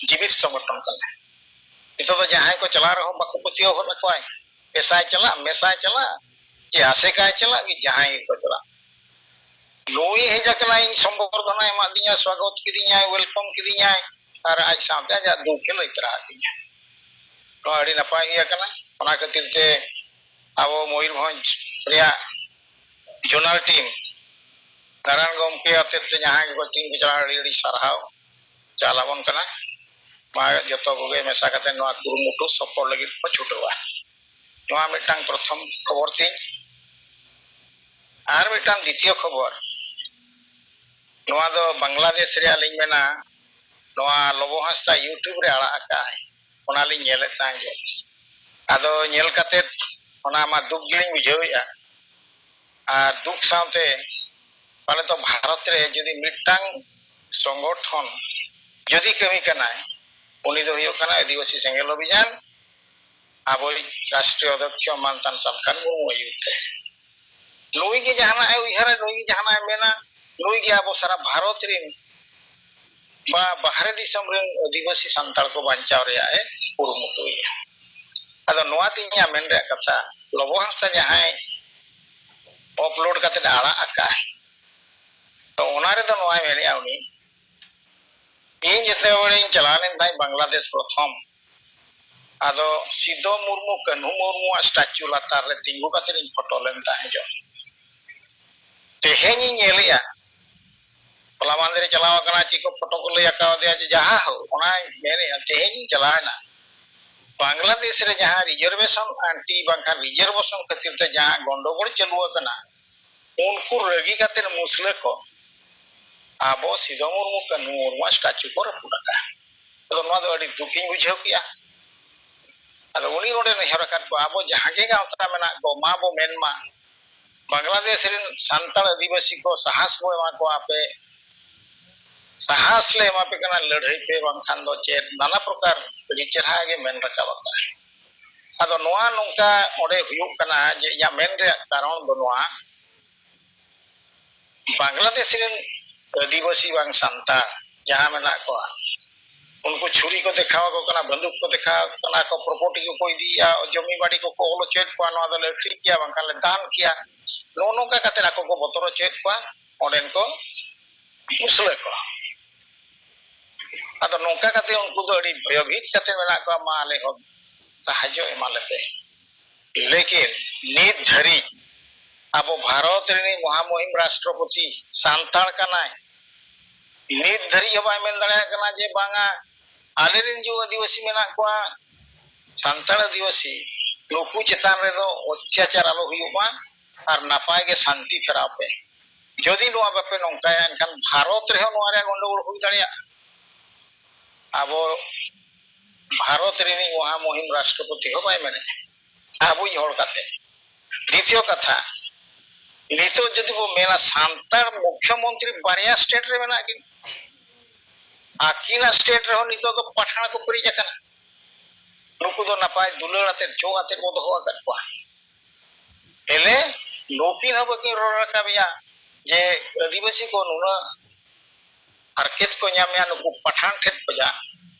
ᱡᱤᱵᱤᱛ ᱥᱚᱝᱜᱚᱴᱷᱚᱱ ᱠᱟᱱᱟ᱾ ᱱᱤᱛᱚᱜ ᱫᱚ ᱡᱟᱦᱟᱸᱭ ᱠᱚ ᱪᱟᱞᱟᱣ ᱨᱮᱦᱚᱸ ᱵᱟᱠᱚ ᱯᱟᱹᱛᱭᱟᱹᱣ ᱦᱚᱫ ᱟᱠᱚᱣᱟ᱾ ᱯᱮᱥᱟᱭ ᱪᱟᱞᱟᱜ, ᱢᱮᱥᱟᱭ ᱪᱟᱞᱟᱜ, ᱪᱮ ᱟᱥᱮᱠᱟᱭ ᱪᱟᱞᱟᱜ ᱜᱮ, ᱡᱟᱦᱟᱸᱭ ᱜᱮᱠᱚ ᱪᱟᱞᱟᱜ, ᱱᱩᱭ ᱦᱮᱡ ᱟᱠᱟᱱᱟᱭ, ᱤᱧ ᱥᱚᱢᱵᱚᱨᱫᱷᱚᱱᱟ ᱮᱢᱟᱫᱤᱧᱟ, ᱥᱣᱟᱜᱚᱛ ᱠᱤᱫᱤᱧᱟᱭ, welcome ᱠᱤᱫᱤᱧᱟᱭ, ᱟᱨ ᱟᱡ ᱥᱟᱶᱛᱮ ᱟᱡᱟᱜ ᱫᱩᱠ ᱮ ᱞᱟᱹᱭ ᱛᱚᱨᱟ ᱟᱹᱫᱤᱧᱟ᱾ ᱱᱚᱣᱟ ᱟᱹᱰᱤ ᱱᱟᱯᱟᱭ ᱜᱮ ᱠᱟᱱᱟ᱾ ᱚᱱᱟ ᱠᱷᱟᱹᱛᱤᱨ ᱛᱮ ᱟᱵᱚ ᱢᱚᱭᱩᱨᱵᱷᱚᱸᱡᱽ ᱨᱮᱭᱟᱜ zonal team ᱱᱟᱨᱟᱭᱚᱱ ᱜᱚᱢᱠᱮ ᱟᱛᱮᱫ ᱛᱮ ᱡᱟᱦᱟᱸ ᱜᱮᱠᱚ team ᱠᱚ ᱪᱟᱞᱟᱣ, ᱟᱹᱰᱤ ᱟᱹᱰᱤ ᱥᱟᱨᱦᱟᱣ ᱪᱟᱞ ᱟᱵᱚᱱ ᱠᱟᱱᱟ᱾ ᱢᱟ ᱡᱚᱛᱚ ᱠᱚᱜᱮ ᱢᱮᱥᱟ ᱠᱟᱛᱮ ᱱᱚᱣᱟ ᱠᱩᱨᱩᱢᱩᱴᱩ ᱥᱚᱯᱷᱚᱞ ᱞᱟᱹᱜᱤᱫ ᱠᱚ ᱪᱷᱩᱴᱟᱹᱣᱟ᱾ ᱱᱚᱣᱟ ᱢᱤᱫᱴᱟᱝ ᱯᱨᱚᱛᱷᱚᱢ ᱠᱷᱚᱵᱚᱨ ᱛᱤᱧ᱾ ᱟᱨ ᱢᱤᱫᱴᱟᱝ ᱫᱤᱛᱤᱭᱚ ᱠᱷᱚᱵᱚᱨ, ᱱᱚᱣᱟ ᱫᱚ ᱵᱟᱝᱞᱟᱫᱮᱥ ᱨᱮᱭᱟᱜ ᱞᱤᱧ ᱢᱮᱱᱟ, ᱱᱚᱣᱟ ᱞᱚᱵᱚ ᱦᱟᱸᱥᱫᱟ YouTube ᱨᱮ ᱟᱲᱟᱜ ᱟᱠᱟᱫᱼᱟᱭ, ᱚᱱᱟᱞᱤᱧ ᱧᱮᱞᱮᱫ ᱛᱟᱦᱮᱸ ᱡᱚᱜ᱾ ᱟᱫᱚ ᱧᱮᱞ ᱠᱟᱛᱮᱫ ᱚᱱᱟ ᱢᱟ ᱫᱩᱠ ᱜᱮᱞᱤᱧ ᱵᱩᱡᱷᱟᱹᱣᱮᱫᱼᱟ᱾ ᱟᱨ ᱫᱩᱠ ᱥᱟᱶᱛᱮ ᱯᱟᱞᱮ ᱫᱚ ᱵᱷᱟᱨᱚᱛ ᱨᱮ ᱡᱩᱫᱤ ᱢᱤᱫᱴᱟᱝ ᱥᱚᱝᱜᱚᱴᱷᱚᱱ ᱡᱩᱫᱤ ᱠᱟᱹᱢᱤ ᱠᱟᱱᱟᱭ, ᱩᱱᱤ ᱫᱚ ᱦᱩᱭᱩᱜ ᱠᱟᱱᱟ ᱟᱹᱫᱤᱵᱟᱹᱥᱤ ᱥᱮᱸᱜᱮᱞ ᱚᱵᱷᱤᱡᱟᱱ, ᱟᱵᱚᱭᱤᱡ ᱨᱟᱥᱴᱨᱤᱭᱚ ᱚᱫᱷᱭᱚᱠᱷᱚ ᱢᱟᱱᱛᱟᱱ ᱥᱟᱞᱠᱷᱟᱱ ᱢᱩᱨᱢᱩ ᱟᱹᱭᱩᱨ ᱛᱮ᱾ ᱱᱩᱭ ᱜᱮ ᱡᱟᱦᱟᱱᱟᱜ ᱮ ᱩᱭᱦᱟᱹᱨᱟ, ᱱᱩᱭ ᱜᱮ ᱡᱟᱦᱟᱱᱟᱜ ᱮ ᱢᱮᱱᱟ, ᱱᱩᱭ ᱜᱮ ᱟᱵᱚ ᱥᱟᱨᱟ ᱵᱷᱟᱨᱚᱛ ᱨᱮᱱ ᱵᱟ ᱵᱟᱦᱨᱮ ᱫᱤᱥᱚᱢ ᱨᱮᱱ ᱟᱹᱫᱤᱵᱟᱹᱥᱤ ᱥᱟᱱᱛᱟᱲ ᱠᱚ ᱵᱟᱧᱪᱟᱣ ᱨᱮᱭᱟᱜ ᱮ ᱠᱩᱨᱩᱢᱩᱴᱩᱭᱟ᱾ ᱟᱫᱚ ᱱᱚᱣᱟ ᱛᱮ ᱤᱧᱟᱹᱜ ᱢᱮᱱ ᱨᱮᱭᱟᱜ ᱠᱟᱛᱷᱟ, ᱞᱚᱵᱚ ᱦᱟᱸᱥᱫᱟ ᱡᱟᱦᱟᱸᱭ upload ᱠᱟᱛᱮᱫ ᱟᱲᱟᱜ ᱟᱠᱟᱫ, ᱛᱚ ᱚᱱᱟ ᱨᱮᱫᱚ ᱱᱚᱣᱟᱭ ᱢᱮᱱᱮᱫᱼᱟ ᱩᱱᱤ, ᱤᱧ ᱡᱮᱛᱮ ᱵᱮᱲᱮᱧ ᱪᱟᱞᱟᱣ ᱞᱮᱱ ᱛᱟᱦᱮᱸᱫ ᱵᱟᱝᱞᱟᱫᱮᱥ ᱯᱨᱚᱛᱷᱚᱢ, ᱟᱫᱚ ᱥᱤᱫᱚ ᱢᱩᱨᱢᱩ, ᱠᱟᱹᱱᱦᱩ ᱢᱩᱨᱢᱩᱣᱟᱜ statue ᱞᱟᱛᱟᱨ ᱨᱮ ᱛᱤᱸᱜᱩ ᱠᱟᱛᱮ ᱤᱧ ᱯᱷᱳᱴᱳ ᱞᱮᱱ ᱛᱟᱦᱮᱸ ᱡᱚᱜ᱾ ᱛᱮᱦᱮᱧ ᱤᱧ ᱧᱮᱞᱮᱜᱼᱟ, ᱦᱚᱞᱟ ᱢᱟᱦᱫᱮᱨ ᱮ ᱪᱟᱞᱟᱣ ᱟᱠᱟᱱᱟ, ᱪᱮᱫ ᱠᱚ ᱯᱷᱳᱴᱳ ᱠᱚ ᱞᱟᱹᱭ ᱟᱠᱟᱣᱫᱮᱭᱟ, ᱡᱮ ᱡᱟᱦᱟᱸ ᱦᱳᱠ, ᱚᱱᱟᱧ ᱢᱮᱱᱮᱜᱼᱟ, ᱛᱮᱦᱮᱧ ᱤᱧ ᱪᱟᱞᱟᱣᱮᱱᱟ, ᱵᱟᱝᱞᱟᱫᱮᱥ ᱨᱮ ᱡᱟᱦᱟᱸ reservation anti ᱵᱟᱝᱠᱷᱟᱱ reservation ᱠᱷᱟᱹᱛᱤᱨ ᱛᱮ ᱡᱟᱦᱟᱸ ᱜᱚᱱᱰᱚᱜᱳᱲ ᱪᱟᱹᱞᱩ ᱟᱠᱟᱱᱟ, ᱩᱱᱠᱩ ᱨᱟᱹᱜᱤ ᱠᱟᱛᱮ ᱢᱩᱥᱞᱟᱹ ᱠᱚ ᱟᱵᱚ ᱥᱤᱫᱚ ᱢᱩᱨᱢᱩ, ᱠᱟᱹᱱᱦᱩ ᱢᱩᱨᱢᱩᱣᱟᱜ statue ᱠᱚ ᱨᱟᱹᱯᱩᱫ ᱟᱠᱟᱫᱼᱟ᱾ ᱟᱫᱚ ᱱᱚᱣᱟ ᱫᱚ ᱟᱹᱰᱤ ᱫᱩᱠᱤᱧ ᱵᱩᱡᱷᱟᱹᱣ ᱠᱮᱜᱼᱟ᱾ ᱟᱫᱚ ᱩᱱᱤ ᱱᱚᱰᱮ ᱱᱮᱦᱚᱨ ᱟᱠᱟᱫ ᱠᱚᱣᱟ, ᱟᱵᱚ ᱡᱟᱦᱟᱸ ᱜᱮ ᱜᱟᱶᱛᱟ ᱢᱮᱱᱟᱜ ᱠᱚ, ᱢᱟ ᱵᱚ ᱢᱮᱱ ᱢᱟ, ᱵᱟᱝᱞᱟᱫᱮᱥ ᱨᱮᱱ ᱥᱟᱱᱛᱟᱲ ᱟᱹᱫᱤᱵᱟᱹᱥᱤ ᱠᱚ ᱥᱟᱦᱟᱥ ᱵᱚ ᱮᱢᱟ ᱠᱚᱣᱟ, ᱟᱯᱮ ᱥᱟᱦᱟᱥ ᱞᱮ ᱮᱢᱟ ᱯᱮ ᱠᱟᱱᱟ, ᱞᱟᱹᱲᱦᱟᱹᱭ ᱯᱮ, ᱵᱟᱝᱠᱷᱟᱱ ᱫᱚ ᱪᱮᱫ, ᱱᱟᱱᱟ ᱯᱨᱚᱠᱟᱨ ᱟᱹᱰᱤ ᱪᱮᱦᱨᱟ ᱜᱮ ᱢᱮᱱ ᱨᱟᱠᱟᱵ ᱟᱠᱟᱫᱼᱟᱭ᱾ ᱟᱫᱚ ᱱᱚᱣᱟ ᱱᱚᱝᱠᱟ ᱚᱸᱰᱮ ᱦᱩᱭᱩᱜ ᱠᱟᱱᱟ ᱡᱮ ᱤᱧᱟᱹᱜ ᱢᱮᱱ ᱨᱮᱭᱟᱜ ᱠᱟᱨᱚᱱ ᱫᱚ ᱱᱚᱣᱟ, ᱵᱟᱝᱞᱟᱫᱮᱥ ᱨᱮᱱ ᱟᱹᱫᱤᱵᱟᱹᱥᱤ ᱵᱟᱝ ᱥᱟᱱᱛᱟᱲ ᱡᱟᱦᱟᱸ ᱢᱮᱱᱟᱜ ᱠᱚᱣᱟ, ᱩᱱᱠᱩ ᱪᱷᱩᱨᱤ ᱠᱚ ᱫᱮᱠᱷᱟᱣ ᱟᱠᱚ ᱠᱟᱱᱟ, ᱵᱟᱱᱫᱩᱠ ᱠᱚ ᱫᱮᱠᱷᱟᱣ ᱟᱠᱚ ᱠᱟᱱᱟ, ᱟᱠᱚ ᱯᱨᱚᱯᱟᱨᱴᱤ ᱠᱚᱠᱚ ᱤᱫᱤᱭᱮᱫᱼᱟ, ᱡᱚᱢᱤ ᱵᱟᱲᱤ ᱠᱚᱠᱚ ᱚᱞ ᱦᱚᱪᱚᱭᱮᱫ ᱠᱚᱣᱟ, ᱱᱚᱣᱟ ᱫᱚᱞᱮ ᱟᱹᱠᱷᱨᱤᱧ ᱠᱮᱭᱟ, ᱵᱟᱝᱠᱷᱟᱱ ᱞᱮ ᱫᱟᱱ ᱠᱮᱭᱟ᱾ ᱱᱚᱜᱼᱚ ᱱᱚᱝᱠᱟ ᱠᱟᱛᱮ ᱟᱠᱚ ᱠᱚ ᱵᱚᱛᱚᱨ ᱦᱚᱪᱚᱭᱮᱫ ᱠᱚᱣᱟ ᱚᱸᱰᱮᱱ ᱠᱚ ᱢᱩᱥᱞᱟᱹ ᱠᱚ᱾ ᱟᱫᱚ ᱱᱚᱝᱠᱟ ᱠᱟᱛᱮ ᱩᱱᱠᱩ ᱫᱚ ᱟᱹᱰᱤ ᱵᱷᱚᱭᱚᱵᱷᱤᱛ ᱠᱟᱛᱮ ᱢᱮᱱᱟᱜ ᱠᱚᱣᱟ, ᱢᱟ ᱟᱞᱮ ᱦᱚᱸ ᱥᱟᱦᱟᱡᱽᱡᱚ ᱮᱢᱟ ᱞᱮᱯᱮ᱾ ᱞᱮᱠᱤᱱ ᱱᱤᱛ ᱫᱷᱟᱹᱨᱤᱡ ᱟᱵᱚ ᱵᱷᱟᱨᱚᱛ ᱨᱤᱱᱤᱡ ᱢᱚᱦᱟᱢᱩᱦᱤᱢ ᱨᱟᱥᱴᱨᱚᱯᱚᱛᱤ ᱥᱟᱱᱛᱟᱲ ᱠᱟᱱᱟᱭ, ᱱᱤᱛ ᱫᱷᱟᱹᱨᱤᱡ ᱦᱚᱸ ᱵᱟᱭ ᱢᱮᱱ ᱫᱟᱲᱮᱭᱟᱜ ᱠᱟᱱᱟ ᱡᱮ ᱵᱟᱝᱟ, ᱟᱞᱮ ᱨᱮᱱ ᱡᱮ ᱟᱹᱫᱤᱵᱟᱹᱥᱤ ᱢᱮᱱᱟᱜ ᱠᱚᱣᱟ, ᱥᱟᱱᱛᱟᱲ ᱟᱹᱫᱤᱵᱟᱹᱥᱤ, ᱱᱩᱠᱩ ᱪᱮᱛᱟᱱ ᱨᱮᱫᱚ ᱚᱛᱛᱟᱪᱟᱨ ᱟᱞᱚ ᱦᱩᱭᱩᱜ ᱢᱟ ᱟᱨ ᱱᱟᱯᱟᱭ ᱜᱮ ᱥᱟᱱᱛᱤ ᱯᱷᱮᱨᱟᱣ ᱯᱮ᱾ ᱡᱩᱫᱤ ᱱᱚᱣᱟ ᱵᱟᱯᱮ ᱱᱚᱝᱠᱟᱭᱟ, ᱮᱱᱠᱷᱟᱱ ᱵᱷᱟᱨᱚᱛ ᱨᱮᱦᱚᱸ ᱱᱚᱣᱟ ᱨᱮᱭᱟᱜ ᱜᱚᱱᱰᱚᱜᱳᱲ ᱦᱩᱭ ᱫᱟᱲᱮᱭᱟᱜᱼᱟ᱾ ᱟᱵᱚ ᱵᱷᱟᱨᱚᱛ ᱨᱤᱱᱤᱡ ᱢᱚᱦᱟᱢᱩᱦᱤᱢ ᱨᱟᱥᱴᱨᱚᱯᱚᱛᱤ ᱦᱚᱸ ᱵᱟᱭ ᱢᱮᱱᱮᱫᱼᱟ, ᱟᱵᱚᱭᱤᱡ ᱦᱚᱲ ᱠᱟᱛᱮ᱾ ᱫᱤᱛᱤᱭᱚ ᱠᱟᱛᱷᱟ, ᱱᱤᱛᱚᱜ ᱡᱩᱫᱤ ᱵᱚ ᱢᱮᱱᱟ, ᱥᱟᱱᱛᱟᱲ ᱢᱩᱠᱷᱭᱚᱢᱚᱱᱛᱨᱤ ᱵᱟᱨᱭᱟ ᱥᱴᱮᱴ ᱨᱮ ᱢᱮᱱᱟᱜ ᱠᱤᱱᱟ, ᱟᱹᱠᱤᱱᱟᱜ ᱥᱴᱮᱴ ᱨᱮᱦᱚᱸ ᱱᱤᱛᱚᱜ ᱫᱚ ᱯᱟᱴᱷᱟᱬ ᱠᱚ ᱯᱮᱨᱮᱡ ᱟᱠᱟᱱᱟ᱾ ᱱᱩᱠᱩ ᱫᱚ ᱱᱟᱯᱟᱭ ᱫᱩᱞᱟᱹᱲ ᱟᱛᱮᱫ, ᱪᱚᱜ ᱟᱛᱮᱫ ᱵᱚ ᱫᱚᱦᱚ ᱟᱠᱟᱫ ᱠᱚᱣᱟ᱾ ᱮᱞᱮ ᱱᱩᱠᱤᱱ ᱦᱚᱸ ᱵᱟᱹᱠᱤᱱ ᱨᱚᱲ ᱨᱟᱠᱟᱵᱮᱜᱼᱟ ᱡᱮ ᱟᱹᱫᱤᱵᱟᱹᱥᱤ ᱠᱚ ᱱᱩᱱᱟᱹᱜ ᱦᱟᱨᱠᱮᱛ ᱠᱚ ᱧᱟᱢᱮᱜᱼᱟ ᱱᱩᱠᱩ ᱯᱟᱴᱷᱟᱬ ᱴᱷᱮᱱ ᱠᱷᱚᱱᱟᱜ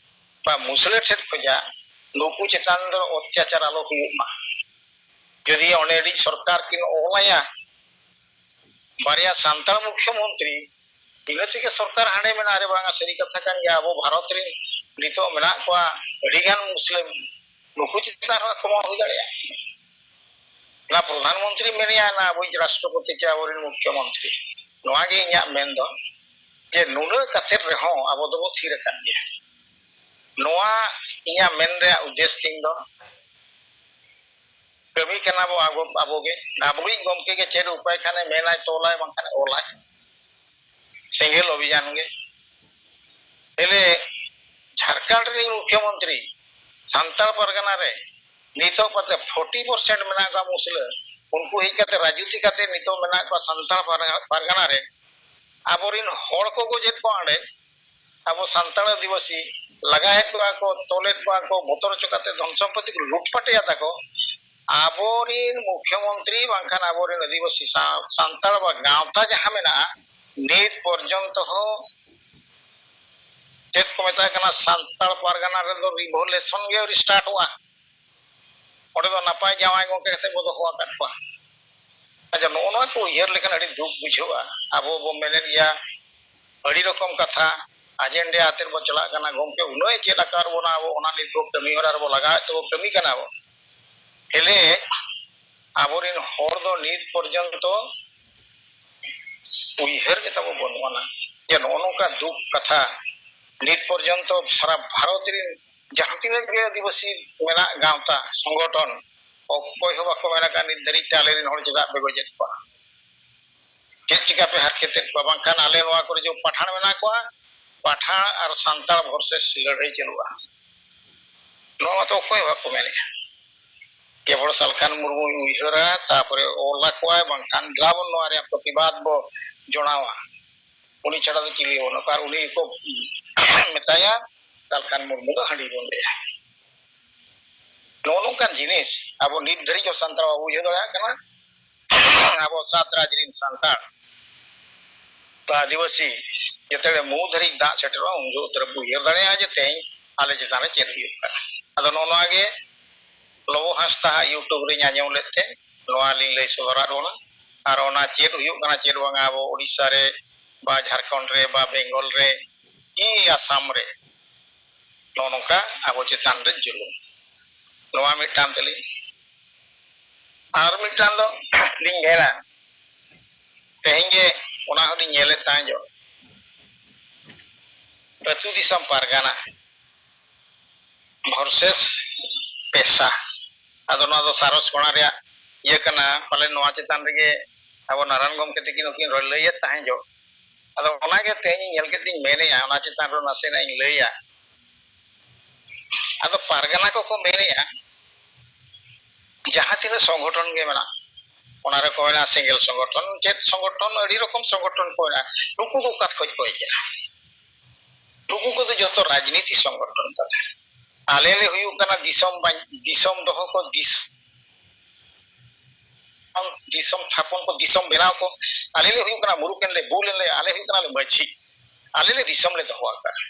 ᱵᱟ ᱢᱩᱥᱞᱟᱹ ᱴᱷᱮᱱ ᱠᱷᱚᱱᱟᱜ, ᱱᱩᱠᱩ ᱪᱮᱛᱟᱱ ᱫᱚ ᱚᱛᱛᱟᱪᱟᱨ ᱟᱞᱚ ᱦᱩᱭᱩᱜ ᱢᱟ᱾ ᱡᱩᱫᱤ ᱚᱸᱰᱮ ᱨᱤᱡ ᱥᱚᱨᱠᱟᱨ ᱠᱤᱱ ᱚᱞᱟᱭᱟ ᱵᱟᱨᱭᱟ ᱥᱟᱱᱛᱟᱲ ᱢᱩᱠᱷᱭᱚᱢᱚᱱᱛᱨᱤ, ᱤᱱᱟᱹ ᱛᱮᱜᱮ ᱥᱚᱨᱠᱟᱨ ᱦᱟᱸᱰᱮ ᱢᱮᱱᱟᱜᱼᱟ᱾ ᱟᱨᱮ ᱵᱟᱝᱟ, ᱥᱟᱹᱨᱤ ᱠᱟᱛᱷᱟ ᱠᱟᱱ ᱜᱮᱭᱟ, ᱟᱵᱚ ᱵᱷᱟᱨᱚᱛ ᱨᱮᱱ ᱱᱤᱛᱚᱜ ᱢᱮᱱᱟᱜ ᱠᱚᱣᱟ ᱟᱹᱰᱤᱜᱟᱱ ᱢᱩᱥᱞᱤᱢ, ᱱᱩᱠᱩ ᱪᱮᱛᱟᱱ ᱨᱮᱦᱚᱸ ᱟᱠᱨᱚᱢᱚᱱ ᱦᱩᱭ ᱫᱟᱲᱮᱭᱟᱜᱼᱟ᱾ ᱚᱱᱟ ᱯᱨᱚᱫᱷᱟᱱ ᱢᱚᱱᱛᱨᱤ ᱢᱮᱱᱮᱭᱟ, ᱚᱱᱟ ᱟᱵᱚᱭᱤᱡ ᱨᱟᱥᱴᱨᱚᱯᱚᱛᱤ ᱪᱮ ᱟᱵᱚᱨᱮᱱ ᱢᱩᱠᱷᱭᱚᱢᱚᱱᱛᱨᱤ, ᱱᱚᱣᱟ ᱜᱮ ᱤᱧᱟᱹᱜ ᱢᱮᱱ ᱫᱚ, ᱡᱮ ᱱᱩᱱᱟᱹᱜ ᱠᱟᱛᱮ ᱨᱮᱦᱚᱸ ᱟᱵᱚ ᱫᱚᱵᱚ ᱛᱷᱤᱨ ᱟᱠᱟᱱ ᱜᱮᱭᱟ᱾ ᱱᱚᱣᱟ ᱤᱧᱟᱹᱜ ᱢᱮᱱ ᱨᱮᱭᱟᱜ ᱩᱫᱽᱫᱮᱥ ᱛᱤᱧ ᱫᱚ, ᱠᱟᱹᱢᱤ ᱠᱟᱱᱟ ᱵᱚ ᱟᱵᱚ, ᱟᱵᱚ ᱜᱮ᱾ ᱟᱵᱚᱭᱤᱡ ᱜᱚᱢᱠᱮ ᱜᱮ ᱪᱮᱫ ᱩᱯᱟᱭ ᱠᱷᱟᱱᱮ ᱢᱮᱱᱟᱭ, ᱛᱚᱞᱟᱭ, ᱵᱟᱝᱠᱷᱟᱱ ᱚᱞᱟᱭ᱾ ᱥᱮᱸᱜᱮᱞ ᱚᱵᱷᱤᱡᱟᱱ ᱜᱮ᱾ ᱛᱮᱞᱮ ᱡᱷᱟᱲᱠᱷᱚᱸᱰ ᱨᱤᱱᱤᱡ ᱢᱩᱠᱷᱭᱚᱢᱚᱱᱛᱨᱤ ᱥᱟᱱᱛᱟᱲ ᱯᱟᱨᱜᱟᱱᱟ ᱨᱮ ᱱᱤᱛᱚᱜ ᱠᱟᱛᱮ ᱯᱷᱳᱨᱴᱤ ᱯᱟᱨᱥᱮᱱᱴ ᱢᱮᱱᱟᱜ ᱠᱚᱣᱟ ᱢᱩᱥᱞᱟᱹ, ᱩᱱᱠᱩ ᱦᱮᱡ ᱠᱟᱛᱮ ᱨᱟᱡᱽᱱᱤᱛᱤ ᱠᱟᱛᱮ ᱱᱤᱛᱚᱜ ᱢᱮᱱᱟᱜ ᱠᱚᱣᱟ ᱥᱟᱱᱛᱟᱲ ᱯᱟᱨᱜᱟ-, ᱯᱟᱨᱜᱟᱱᱟ ᱨᱮ ᱟᱵᱚᱨᱤᱱ ᱦᱚᱲ ᱠᱚ ᱜᱚᱡᱮᱫ ᱠᱚᱣᱟ ᱚᱸᱰᱮ, ᱟᱵᱚ ᱥᱟᱱᱛᱟᱲ ᱟᱹᱫᱤᱵᱟᱹᱥᱤ ᱞᱟᱜᱟᱭᱮᱫ ᱠᱚᱣᱟ ᱠᱚ, ᱛᱚᱞᱮᱫ ᱠᱚᱣᱟ ᱠᱚ, ᱵᱚᱛᱚᱨ ᱦᱚᱪᱚ ᱠᱟᱛᱮ ᱫᱷᱚᱱ ᱥᱚᱢᱯᱚᱛᱤ ᱠᱚ ᱞᱩᱴᱯᱟᱴᱮᱫ ᱛᱟᱠᱚ᱾ ᱟᱵᱚᱨᱤᱱ ᱢᱩᱠᱷᱭᱚᱢᱚᱱᱛᱨᱤ ᱵᱟᱝᱠᱷᱟᱱ ᱟᱵᱚᱨᱤᱱ ᱟᱹᱫᱤᱵᱟᱹᱥᱤ ᱥᱟᱶ-, ᱥᱟᱱᱛᱟᱲ ᱵᱟ ᱜᱟᱶᱛᱟ ᱡᱟᱦᱟᱸ ᱢᱮᱱᱟᱜᱼᱟ, ᱱᱤᱛ ᱯᱚᱨᱡᱚᱱᱛᱚ ᱦᱚᱸ ᱪᱮᱫ ᱠᱚ ᱢᱮᱛᱟᱜ ᱠᱟᱱᱟ, ᱥᱟᱱᱛᱟᱲ ᱯᱟᱨᱜᱟᱱᱟ ᱨᱮᱫᱚ ᱨᱤᱵᱷᱚᱞᱩᱥᱚᱱ ᱜᱮ ᱟᱹᱣᱨᱤ ᱥᱴᱟᱨᱴᱚᱜᱼᱟ᱾ ᱚᱸᱰᱮ ᱫᱚ ᱱᱟᱯᱟᱭ ᱡᱟᱶᱟᱭ ᱜᱚᱢᱠᱮ ᱠᱟᱛᱮ ᱵᱚ ᱫᱚᱦᱚ ᱟᱠᱟᱫ ᱠᱚᱣᱟ᱾ ᱟᱪᱪᱷᱟ, ᱱᱚᱜᱼᱚ ᱱᱚᱣᱟ ᱠᱚ ᱩᱭᱦᱟᱹᱨ ᱞᱮᱠᱷᱟᱱ ᱟᱹᱰᱤ ᱫᱩᱠ ᱵᱩᱡᱷᱟᱹᱜᱼᱟ᱾ ᱟᱵᱚ ᱵᱚ ᱢᱮᱱᱮᱫ ᱜᱮᱭᱟ ᱟᱹᱰᱤ ᱨᱚᱠᱚᱢ ᱠᱟᱛᱷᱟ, ᱟᱡᱮᱱᱰᱟ ᱟᱛᱮᱫ ᱵᱚ ᱪᱟᱞᱟᱜ ᱠᱟᱱᱟ᱾ ᱜᱚᱢᱠᱮ ᱩᱱᱟᱹᱜ ᱮ ᱪᱮᱫ ᱟᱠᱟᱫ ᱵᱚᱱᱟ, ᱟᱵᱚ ᱚᱱᱟ ᱱᱤᱛ ᱵᱚ ᱠᱟᱹᱢᱤ ᱦᱚᱨᱟ ᱨᱮᱵᱚ ᱞᱟᱜᱟᱣᱮᱫ ᱛᱮᱵᱚ ᱠᱟᱹᱢᱤ ᱠᱟᱱᱟ ᱵᱚ᱾ ᱦᱮᱞᱮ ᱟᱵᱚᱨᱮᱱ ᱦᱚᱲ ᱫᱚ ᱱᱤᱛ ᱯᱚᱨᱡᱚᱱᱛᱚ ᱩᱭᱦᱟᱹᱨ ᱜᱮ ᱛᱟᱵᱚ ᱵᱟᱹᱱᱩᱜ ᱟᱱᱟ ᱡᱮ ᱱᱚᱜᱼᱚ ᱱᱚᱝᱠᱟ ᱫᱩᱠ ᱠᱟᱛᱷᱟ᱾ ᱱᱤᱛ ᱯᱚᱨᱡᱚᱱᱛᱚ ᱥᱟᱨᱟ ᱵᱷᱟᱨᱚᱛ ᱨᱮᱱ ᱡᱟᱦᱟᱸ ᱛᱤᱱᱟᱹᱜ ᱜᱮ ᱟᱹᱫᱤᱵᱟᱹᱥᱤ ᱢᱮᱱᱟᱜ ᱜᱟᱶᱛᱟ ᱥᱚᱝᱜᱚᱴᱷᱚᱱ, ᱚᱠᱚᱭ ᱦᱚᱸ ᱵᱟᱠᱚ ᱢᱮᱱ ᱟᱠᱟᱫ ᱱᱤᱛ ᱫᱷᱟᱹᱨᱤᱡ ᱛᱮ ᱟᱞᱮ ᱨᱮᱱ ᱦᱚᱲ ᱪᱮᱫᱟᱜ ᱯᱮ ᱜᱚᱡᱮᱫ ᱠᱚᱣᱟ, ᱪᱮᱫ ᱪᱤᱠᱟ ᱯᱮ ᱦᱟᱨᱠᱮᱛᱮᱫ ᱠᱚᱣᱟ, ᱵᱟᱝᱠᱷᱟᱱ ᱟᱞᱮ ᱱᱚᱣᱟ ᱠᱚᱨᱮ ᱡᱮ ᱯᱟᱴᱷᱟᱲ ᱢᱮᱱᱟᱜ ᱠᱚᱣᱟ, ᱯᱟᱴᱷᱟᱲ ᱟᱨ ᱥᱟᱱᱛᱟᱲ ᱵᱷᱟᱨᱥᱮᱥ ᱞᱟᱹᱲᱦᱟᱹᱭ ᱪᱟᱹᱞᱩᱜᱼᱟ᱾ ᱱᱚᱣᱟ ᱢᱟᱛᱚ ᱚᱠᱚᱭ ᱦᱚᱸ ᱵᱟᱠᱚ ᱢᱮᱱᱮᱫᱼᱟ᱾ ᱠᱮᱵᱚᱞ ᱥᱟᱞᱠᱷᱟᱱ ᱢᱩᱨᱢᱩᱭ ᱩᱭᱦᱟᱹᱨᱟ, ᱛᱟᱨᱯᱚᱨᱮ ᱚᱞ ᱟᱠᱚᱣᱟᱭ, ᱵᱟᱝᱠᱷᱟᱱ ᱫᱮᱞᱟ ᱵᱚᱱ ᱱᱚᱣᱟ ᱨᱮᱭᱟᱜ ᱯᱨᱚᱛᱤᱵᱟᱫ ᱵᱚ ᱡᱚᱲᱟᱣᱟ᱾ ᱩᱱᱤ ᱪᱷᱟᱲᱟ ᱫᱚ ᱪᱤᱞᱤ ᱦᱚᱸ ᱵᱟᱹᱱᱩᱜ ᱠᱚᱣᱟ᱾ ᱟᱨ ᱩᱱᱤ ᱜᱮᱠᱚ ᱢᱮᱛᱟᱭᱟ, ᱥᱟᱞᱠᱷᱟᱱ ᱢᱩᱨᱢᱩ ᱫᱚ ᱦᱟᱺᱰᱤ ᱵᱚᱱ ᱞᱟᱹᱭᱟ᱾ ᱱᱚᱜᱼᱚ ᱱᱚᱝᱠᱟᱱ ᱡᱤᱱᱤᱥ ᱟᱵᱚ ᱱᱤᱛ ᱫᱷᱟᱹᱨᱤᱡ ᱦᱚᱸ ᱥᱟᱱᱛᱟᱲ ᱵᱟᱵᱚ ᱵᱩᱡᱷᱟᱹᱣ ᱫᱟᱲᱮᱭᱟᱜ ᱠᱟᱱᱟ᱾ ᱟᱵᱚ ᱥᱟᱛ ᱨᱟᱡᱽ ᱨᱮᱱ ᱥᱟᱱᱛᱟᱲ ᱵᱟ ᱟᱹᱫᱤᱵᱟᱹᱥᱤ ᱡᱮᱛᱮ ᱢᱩ ᱫᱷᱟᱹᱨᱤᱡ ᱫᱟᱜ ᱥᱮᱴᱮᱨᱚᱜᱼᱟ, ᱩᱱ ᱡᱚᱦᱚᱜ ᱩᱛᱟᱹᱨ ᱵᱚ ᱩᱭᱦᱟᱹᱨ ᱫᱟᱲᱮᱭᱟᱜᱼᱟ ᱡᱮ ᱛᱮᱦᱮᱧ ᱟᱞᱮ ᱪᱮᱛᱟᱱ ᱨᱮ ᱪᱮᱫ ᱦᱩᱭᱩᱜ ᱠᱟᱱᱟ᱾ ᱟᱫᱚ ᱱᱚᱜᱼᱚ ᱱᱚᱣᱟ ᱜᱮ ᱞᱚᱵᱚ ᱦᱟᱸᱥᱫᱟ ᱦᱟᱜ YouTube ᱨᱮᱧ ᱟᱸᱡᱚᱢ ᱞᱮᱫ ᱛᱮ ᱱᱚᱣᱟ ᱞᱤᱧ ᱞᱟᱹᱭ ᱥᱚᱫᱚᱨᱟᱫ ᱵᱚᱱᱟ᱾ ᱟᱨ ᱚᱱᱟ ᱪᱮᱫ ᱦᱩᱭᱩᱜ ᱠᱟᱱᱟ ᱪᱮᱫ ᱵᱟᱝᱟ ᱟᱵᱚ ᱳᱰᱤᱥᱟ ᱨᱮ ᱵᱟ ᱡᱷᱟᱲᱠᱷᱚᱸᱰ ᱨᱮ ᱵᱟ ᱵᱮᱝᱜᱚᱞ ᱨᱮ ᱠᱤ ᱟᱥᱟᱢ ᱨᱮ ᱱᱚᱜᱼᱚ ᱱᱚᱝᱠᱟ ᱟᱵᱚ ᱪᱮᱛᱟᱱ ᱨᱮ ᱡᱩᱞᱩᱢ᱾ ᱱᱚᱣᱟ ᱢᱤᱫᱴᱟᱝ ᱛᱟᱹᱞᱤᱧ᱾ ᱟᱨ ᱢᱤᱫᱴᱟᱝ ᱫᱚ ᱞᱤᱧ ᱢᱮᱱᱟ, ᱛᱮᱦᱮᱧ ᱜᱮ ᱚᱱᱟ ᱦᱚᱸᱞᱤᱧ ᱧᱮᱞᱮᱫ ᱛᱟᱦᱮᱸ ᱡᱚᱜ, ᱟᱹᱛᱩ ᱫᱤᱥᱚᱢ ᱯᱟᱨᱜᱟᱱᱟ ᱵᱷᱟᱨᱥᱮᱥ ᱯᱮᱥᱟ᱾ ᱟᱫᱚ ᱱᱚᱣᱟ ᱫᱚ ᱥᱟᱨᱚᱥ ᱯᱟᱲᱟ ᱨᱮᱭᱟᱜ ᱤᱭᱟᱹ ᱠᱟᱱᱟ, ᱯᱟᱞᱮ ᱱᱚᱣᱟ ᱪᱮᱛᱟᱱ ᱨᱮᱜᱮ ᱟᱵᱚ ᱱᱟᱨᱟᱭᱚᱱ ᱜᱚᱢᱠᱮ ᱛᱟᱹᱠᱤᱱ ᱦᱚᱸᱠᱤᱱ ᱨᱚᱲ ᱞᱟᱹᱭᱮᱫ ᱛᱟᱦᱮᱸ ᱡᱚᱜ᱾ ᱟᱫᱚ ᱚᱱᱟᱜᱮ ᱛᱮᱦᱮᱧ ᱤᱧ ᱧᱮᱞ ᱠᱮᱫ ᱛᱤᱧ ᱢᱮᱱᱮᱜᱼᱟ, ᱚᱱᱟ ᱪᱮᱛᱟᱱ ᱨᱮ ᱱᱟᱥᱮᱱᱟᱜ ᱤᱧ ᱞᱟᱹᱭᱟ᱾ ᱟᱫᱚ ᱯᱟᱨᱜᱟᱱᱟ ᱠᱚᱠᱚ ᱢᱮᱱᱮᱜᱼᱟ, ᱡᱟᱦᱟᱸ ᱛᱤᱱᱟᱹᱜ ᱥᱚᱝᱜᱚᱴᱷᱚᱱ ᱜᱮ ᱢᱮᱱᱟᱜ, ᱚᱱᱟ ᱨᱮᱠᱚ ᱢᱮᱱᱟ ᱥᱮᱸᱜᱮᱞ ᱥᱚᱝᱜᱚᱴᱷᱚᱱ, ᱪᱮᱫ ᱥᱚᱝᱜᱚᱴᱷᱚᱱ, ᱟᱹᱰᱤ ᱨᱚᱠᱚᱢ ᱥᱚᱝᱜᱚᱴᱷᱚᱱ ᱠᱚ ᱢᱮᱱᱟᱜᱼᱟ᱾ ᱱᱩᱠᱩ ᱫᱚ ᱚᱠᱟ ᱠᱷᱚᱡ ᱠᱚ ᱦᱮᱡ ᱮᱱᱟ? ᱱᱩᱠᱩ ᱠᱚᱫᱚ ᱡᱚᱛᱚ ᱨᱟᱡᱽᱱᱤᱛᱤ ᱥᱚᱝᱜᱚᱴᱷᱚᱱ ᱠᱟᱱᱟ᱾ ᱟᱞᱮ ᱞᱮ ᱦᱩᱭᱩᱜ ᱠᱟᱱᱟ ᱫᱤᱥᱚᱢ ᱵᱟᱧ-, ᱫᱤᱥᱚᱢ ᱫᱚᱦᱚ ᱠᱚ, ᱫᱤᱥᱚᱢ, ᱫᱤᱥᱚᱢ ᱛᱷᱟᱯᱚᱱ ᱠᱚ, ᱫᱤᱥᱚᱢ ᱵᱮᱱᱟᱣ ᱠᱚ᱾ ᱟᱞᱮ ᱞᱮ ᱦᱩᱭᱩᱜ ᱠᱟᱱᱟ ᱢᱩᱨᱩᱠ ᱮᱱᱞᱮ, ᱵᱩᱞ ᱮᱱᱞᱮ, ᱟᱞᱮ ᱦᱩᱭᱩᱜ ᱠᱟᱱᱟᱞᱮ ᱢᱟᱹᱡᱷᱤ᱾ ᱟᱞᱮ ᱞᱮ ᱫᱤᱥᱚᱢ ᱞᱮ ᱫᱚᱦᱚ ᱟᱠᱟᱫᱼᱟ᱾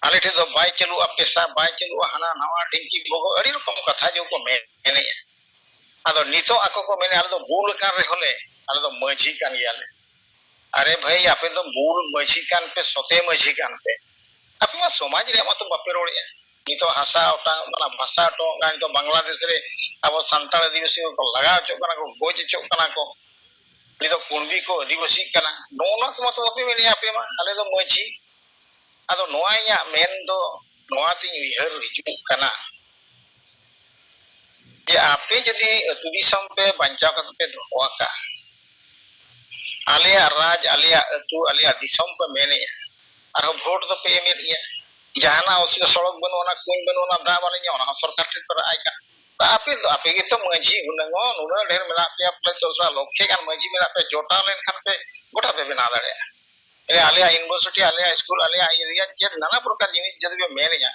ᱟᱞᱮ ᱴᱷᱮᱱ ᱫᱚ ᱵᱟᱭ ᱪᱟᱹᱞᱩᱜᱼᱟ ᱯᱮᱥᱟ, ᱵᱟᱭ ᱪᱟᱹᱞᱩᱜᱼᱟ ᱦᱟᱱᱟ ᱱᱟᱣᱟ, ᱰᱷᱤᱝᱠᱤ ᱵᱷᱚᱜᱚ, ᱟᱹᱰᱤ ᱨᱚᱠᱚᱢ ᱠᱟᱛᱷᱟ ᱡᱮ ᱠᱚ ᱢᱮᱱᱮᱫᱼᱟ᱾ ᱟᱫᱚ ᱱᱤᱛᱚᱜ ᱟᱠᱚ ᱠᱚ ᱢᱮᱱᱮᱫᱼᱟ, "ᱟᱞᱮ ᱫᱚ ᱵᱩᱞ ᱟᱠᱟᱱ ᱨᱮᱦᱚᱸ ᱞᱮ, ᱟᱞᱮ ᱫᱚ ᱢᱟᱹᱡᱷᱤ ᱠᱟᱱ ᱜᱮᱭᱟᱞᱮ᱾" ᱟᱨᱮ ᱵᱷᱟᱹᱭ, ᱟᱯᱮ ᱫᱚ ᱵᱩᱞ ᱢᱟᱹᱡᱷᱤ ᱠᱟᱱ ᱯᱮ, ᱥᱚᱛᱮ ᱢᱟᱹᱡᱷᱤ ᱠᱟᱱ ᱯᱮ, ᱟᱯᱮ ᱢᱟ ᱥᱚᱢᱟᱡᱽ ᱨᱮᱭᱟᱜ ᱢᱟᱛᱚ ᱵᱟᱯᱮ ᱨᱚᱲᱮᱫᱼᱟ᱾ ᱱᱤᱛᱚᱜ ᱦᱟᱥᱟ ᱚᱴᱟᱝ ᱠᱟᱱᱟ, ᱵᱷᱟᱥᱟ ᱚᱴᱟᱝ ᱠᱟᱱᱟ, ᱱᱤᱛᱚᱜ ᱵᱟᱝᱞᱟᱫᱮᱥ ᱨᱮ ᱟᱵᱚ ᱥᱟᱱᱛᱟᱲ ᱟᱹᱫᱤᱵᱟᱹᱥᱤ ᱠᱚ ᱞᱟᱜᱟ ᱦᱚᱪᱚᱜ ᱠᱟᱱᱟ ᱠᱚ, ᱜᱚᱡ ᱦᱚᱪᱚᱜ ᱠᱟᱱᱟ ᱠᱚ, ᱱᱤᱛᱚᱜ ᱠᱩᱬᱵᱤ ᱠᱚ ᱟᱹᱫᱤᱵᱟᱹᱥᱤᱜ ᱠᱟᱱᱟ᱾ ᱱᱚᱜᱼᱚ ᱱᱚᱣᱟ ᱠᱚ ᱢᱟᱛᱚ ᱵᱟᱯᱮ ᱢᱮᱱᱮᱫᱼᱟ ᱟᱯᱮ ᱢᱟ, ᱟᱞᱮ ᱫᱚ ᱢᱟᱹᱡᱷᱤ᱾ ᱟᱫᱚ ᱱᱚᱣᱟ ᱤᱧᱟᱹᱜ ᱢᱮᱱ ᱫᱚ ᱱᱚᱣᱟ ᱛᱤᱧ ᱩᱭᱦᱟᱹᱨ ᱦᱤᱡᱩᱜ ᱠᱟᱱᱟ ᱡᱮ ᱟᱯᱮ ᱡᱩᱫᱤ ᱟᱹᱛᱩ ᱫᱤᱥᱚᱢ ᱯᱮ ᱵᱟᱧᱪᱟᱣ ᱠᱟᱛᱮ ᱯᱮ ᱫᱚᱦᱚ ᱟᱠᱟᱫᱼᱟ, ᱟᱞᱮᱭᱟᱜ ᱨᱟᱡᱽ, ᱟᱞᱮᱭᱟᱜ ᱟᱹᱛᱩ, ᱟᱞᱮᱭᱟᱜ ᱫᱤᱥᱚᱢ ᱯᱮ ᱢᱮᱱᱮᱫᱼᱟ, ᱟᱨᱦᱚᱸ ᱵᱷᱳᱴ ᱫᱚᱯᱮ ᱮᱢᱮᱫ ᱜᱮᱭᱟ, ᱡᱟᱦᱟᱱᱟᱜ ᱚᱥᱩᱵᱤᱫᱷᱟ, ᱥᱚᱲᱚᱠ ᱵᱟᱹᱱᱩᱜ, ᱚᱱᱟ ᱠᱩᱧ ᱵᱟᱹᱱᱩᱜ, ᱚᱱᱟ ᱫᱟᱜ ᱵᱟᱞᱮ ᱧᱟᱢᱟ, ᱚᱱᱟ ᱦᱚᱸ ᱥᱚᱨᱠᱟᱨ ᱴᱷᱮᱱ ᱯᱮ ᱨᱟᱜ ᱟᱭ ᱠᱟᱱᱟ᱾ ᱛᱚ ᱟᱯᱮ ᱫᱚ, ᱟᱯᱮ ᱜᱮᱛᱚ ᱢᱟᱹᱡᱷᱤ ᱦᱩᱱᱟᱹᱝ ᱦᱚᱸ ᱱᱩᱱᱟᱹᱜ ᱰᱷᱮᱨ ᱢᱮᱱᱟᱜ ᱯᱮᱭᱟ, ᱯᱨᱟᱭ ᱫᱚᱥ ᱞᱟᱠᱷ ᱞᱚᱠᱷᱮ ᱜᱟᱱ ᱢᱟᱹᱡᱷᱤ ᱢᱮᱱᱟᱜ ᱯᱮᱭᱟ, ᱡᱚᱴᱟᱣ ᱞᱮᱱᱠᱷᱟᱱ ᱯᱮ ᱜᱚᱴᱟ ᱯᱮ ᱵᱮᱱᱟᱣ ᱫᱟᱲᱮᱭᱟᱜᱼᱟ᱾ ᱮ, ᱟᱞᱮᱭᱟᱜ ᱤᱭᱩᱱᱤᱵᱷᱟᱨᱥᱤᱴᱤ, ᱟᱞᱮᱭᱟᱜ ᱥᱠᱩᱞ, ᱟᱞᱮᱭᱟᱜ ᱮᱨᱤᱭᱟ ᱪᱮᱫ ᱱᱟᱱᱟ ᱯᱨᱚᱠᱟᱨ ᱡᱤᱱᱤᱥ ᱡᱩᱫᱤ ᱯᱮ ᱢᱮᱱᱮᱜᱼᱟ,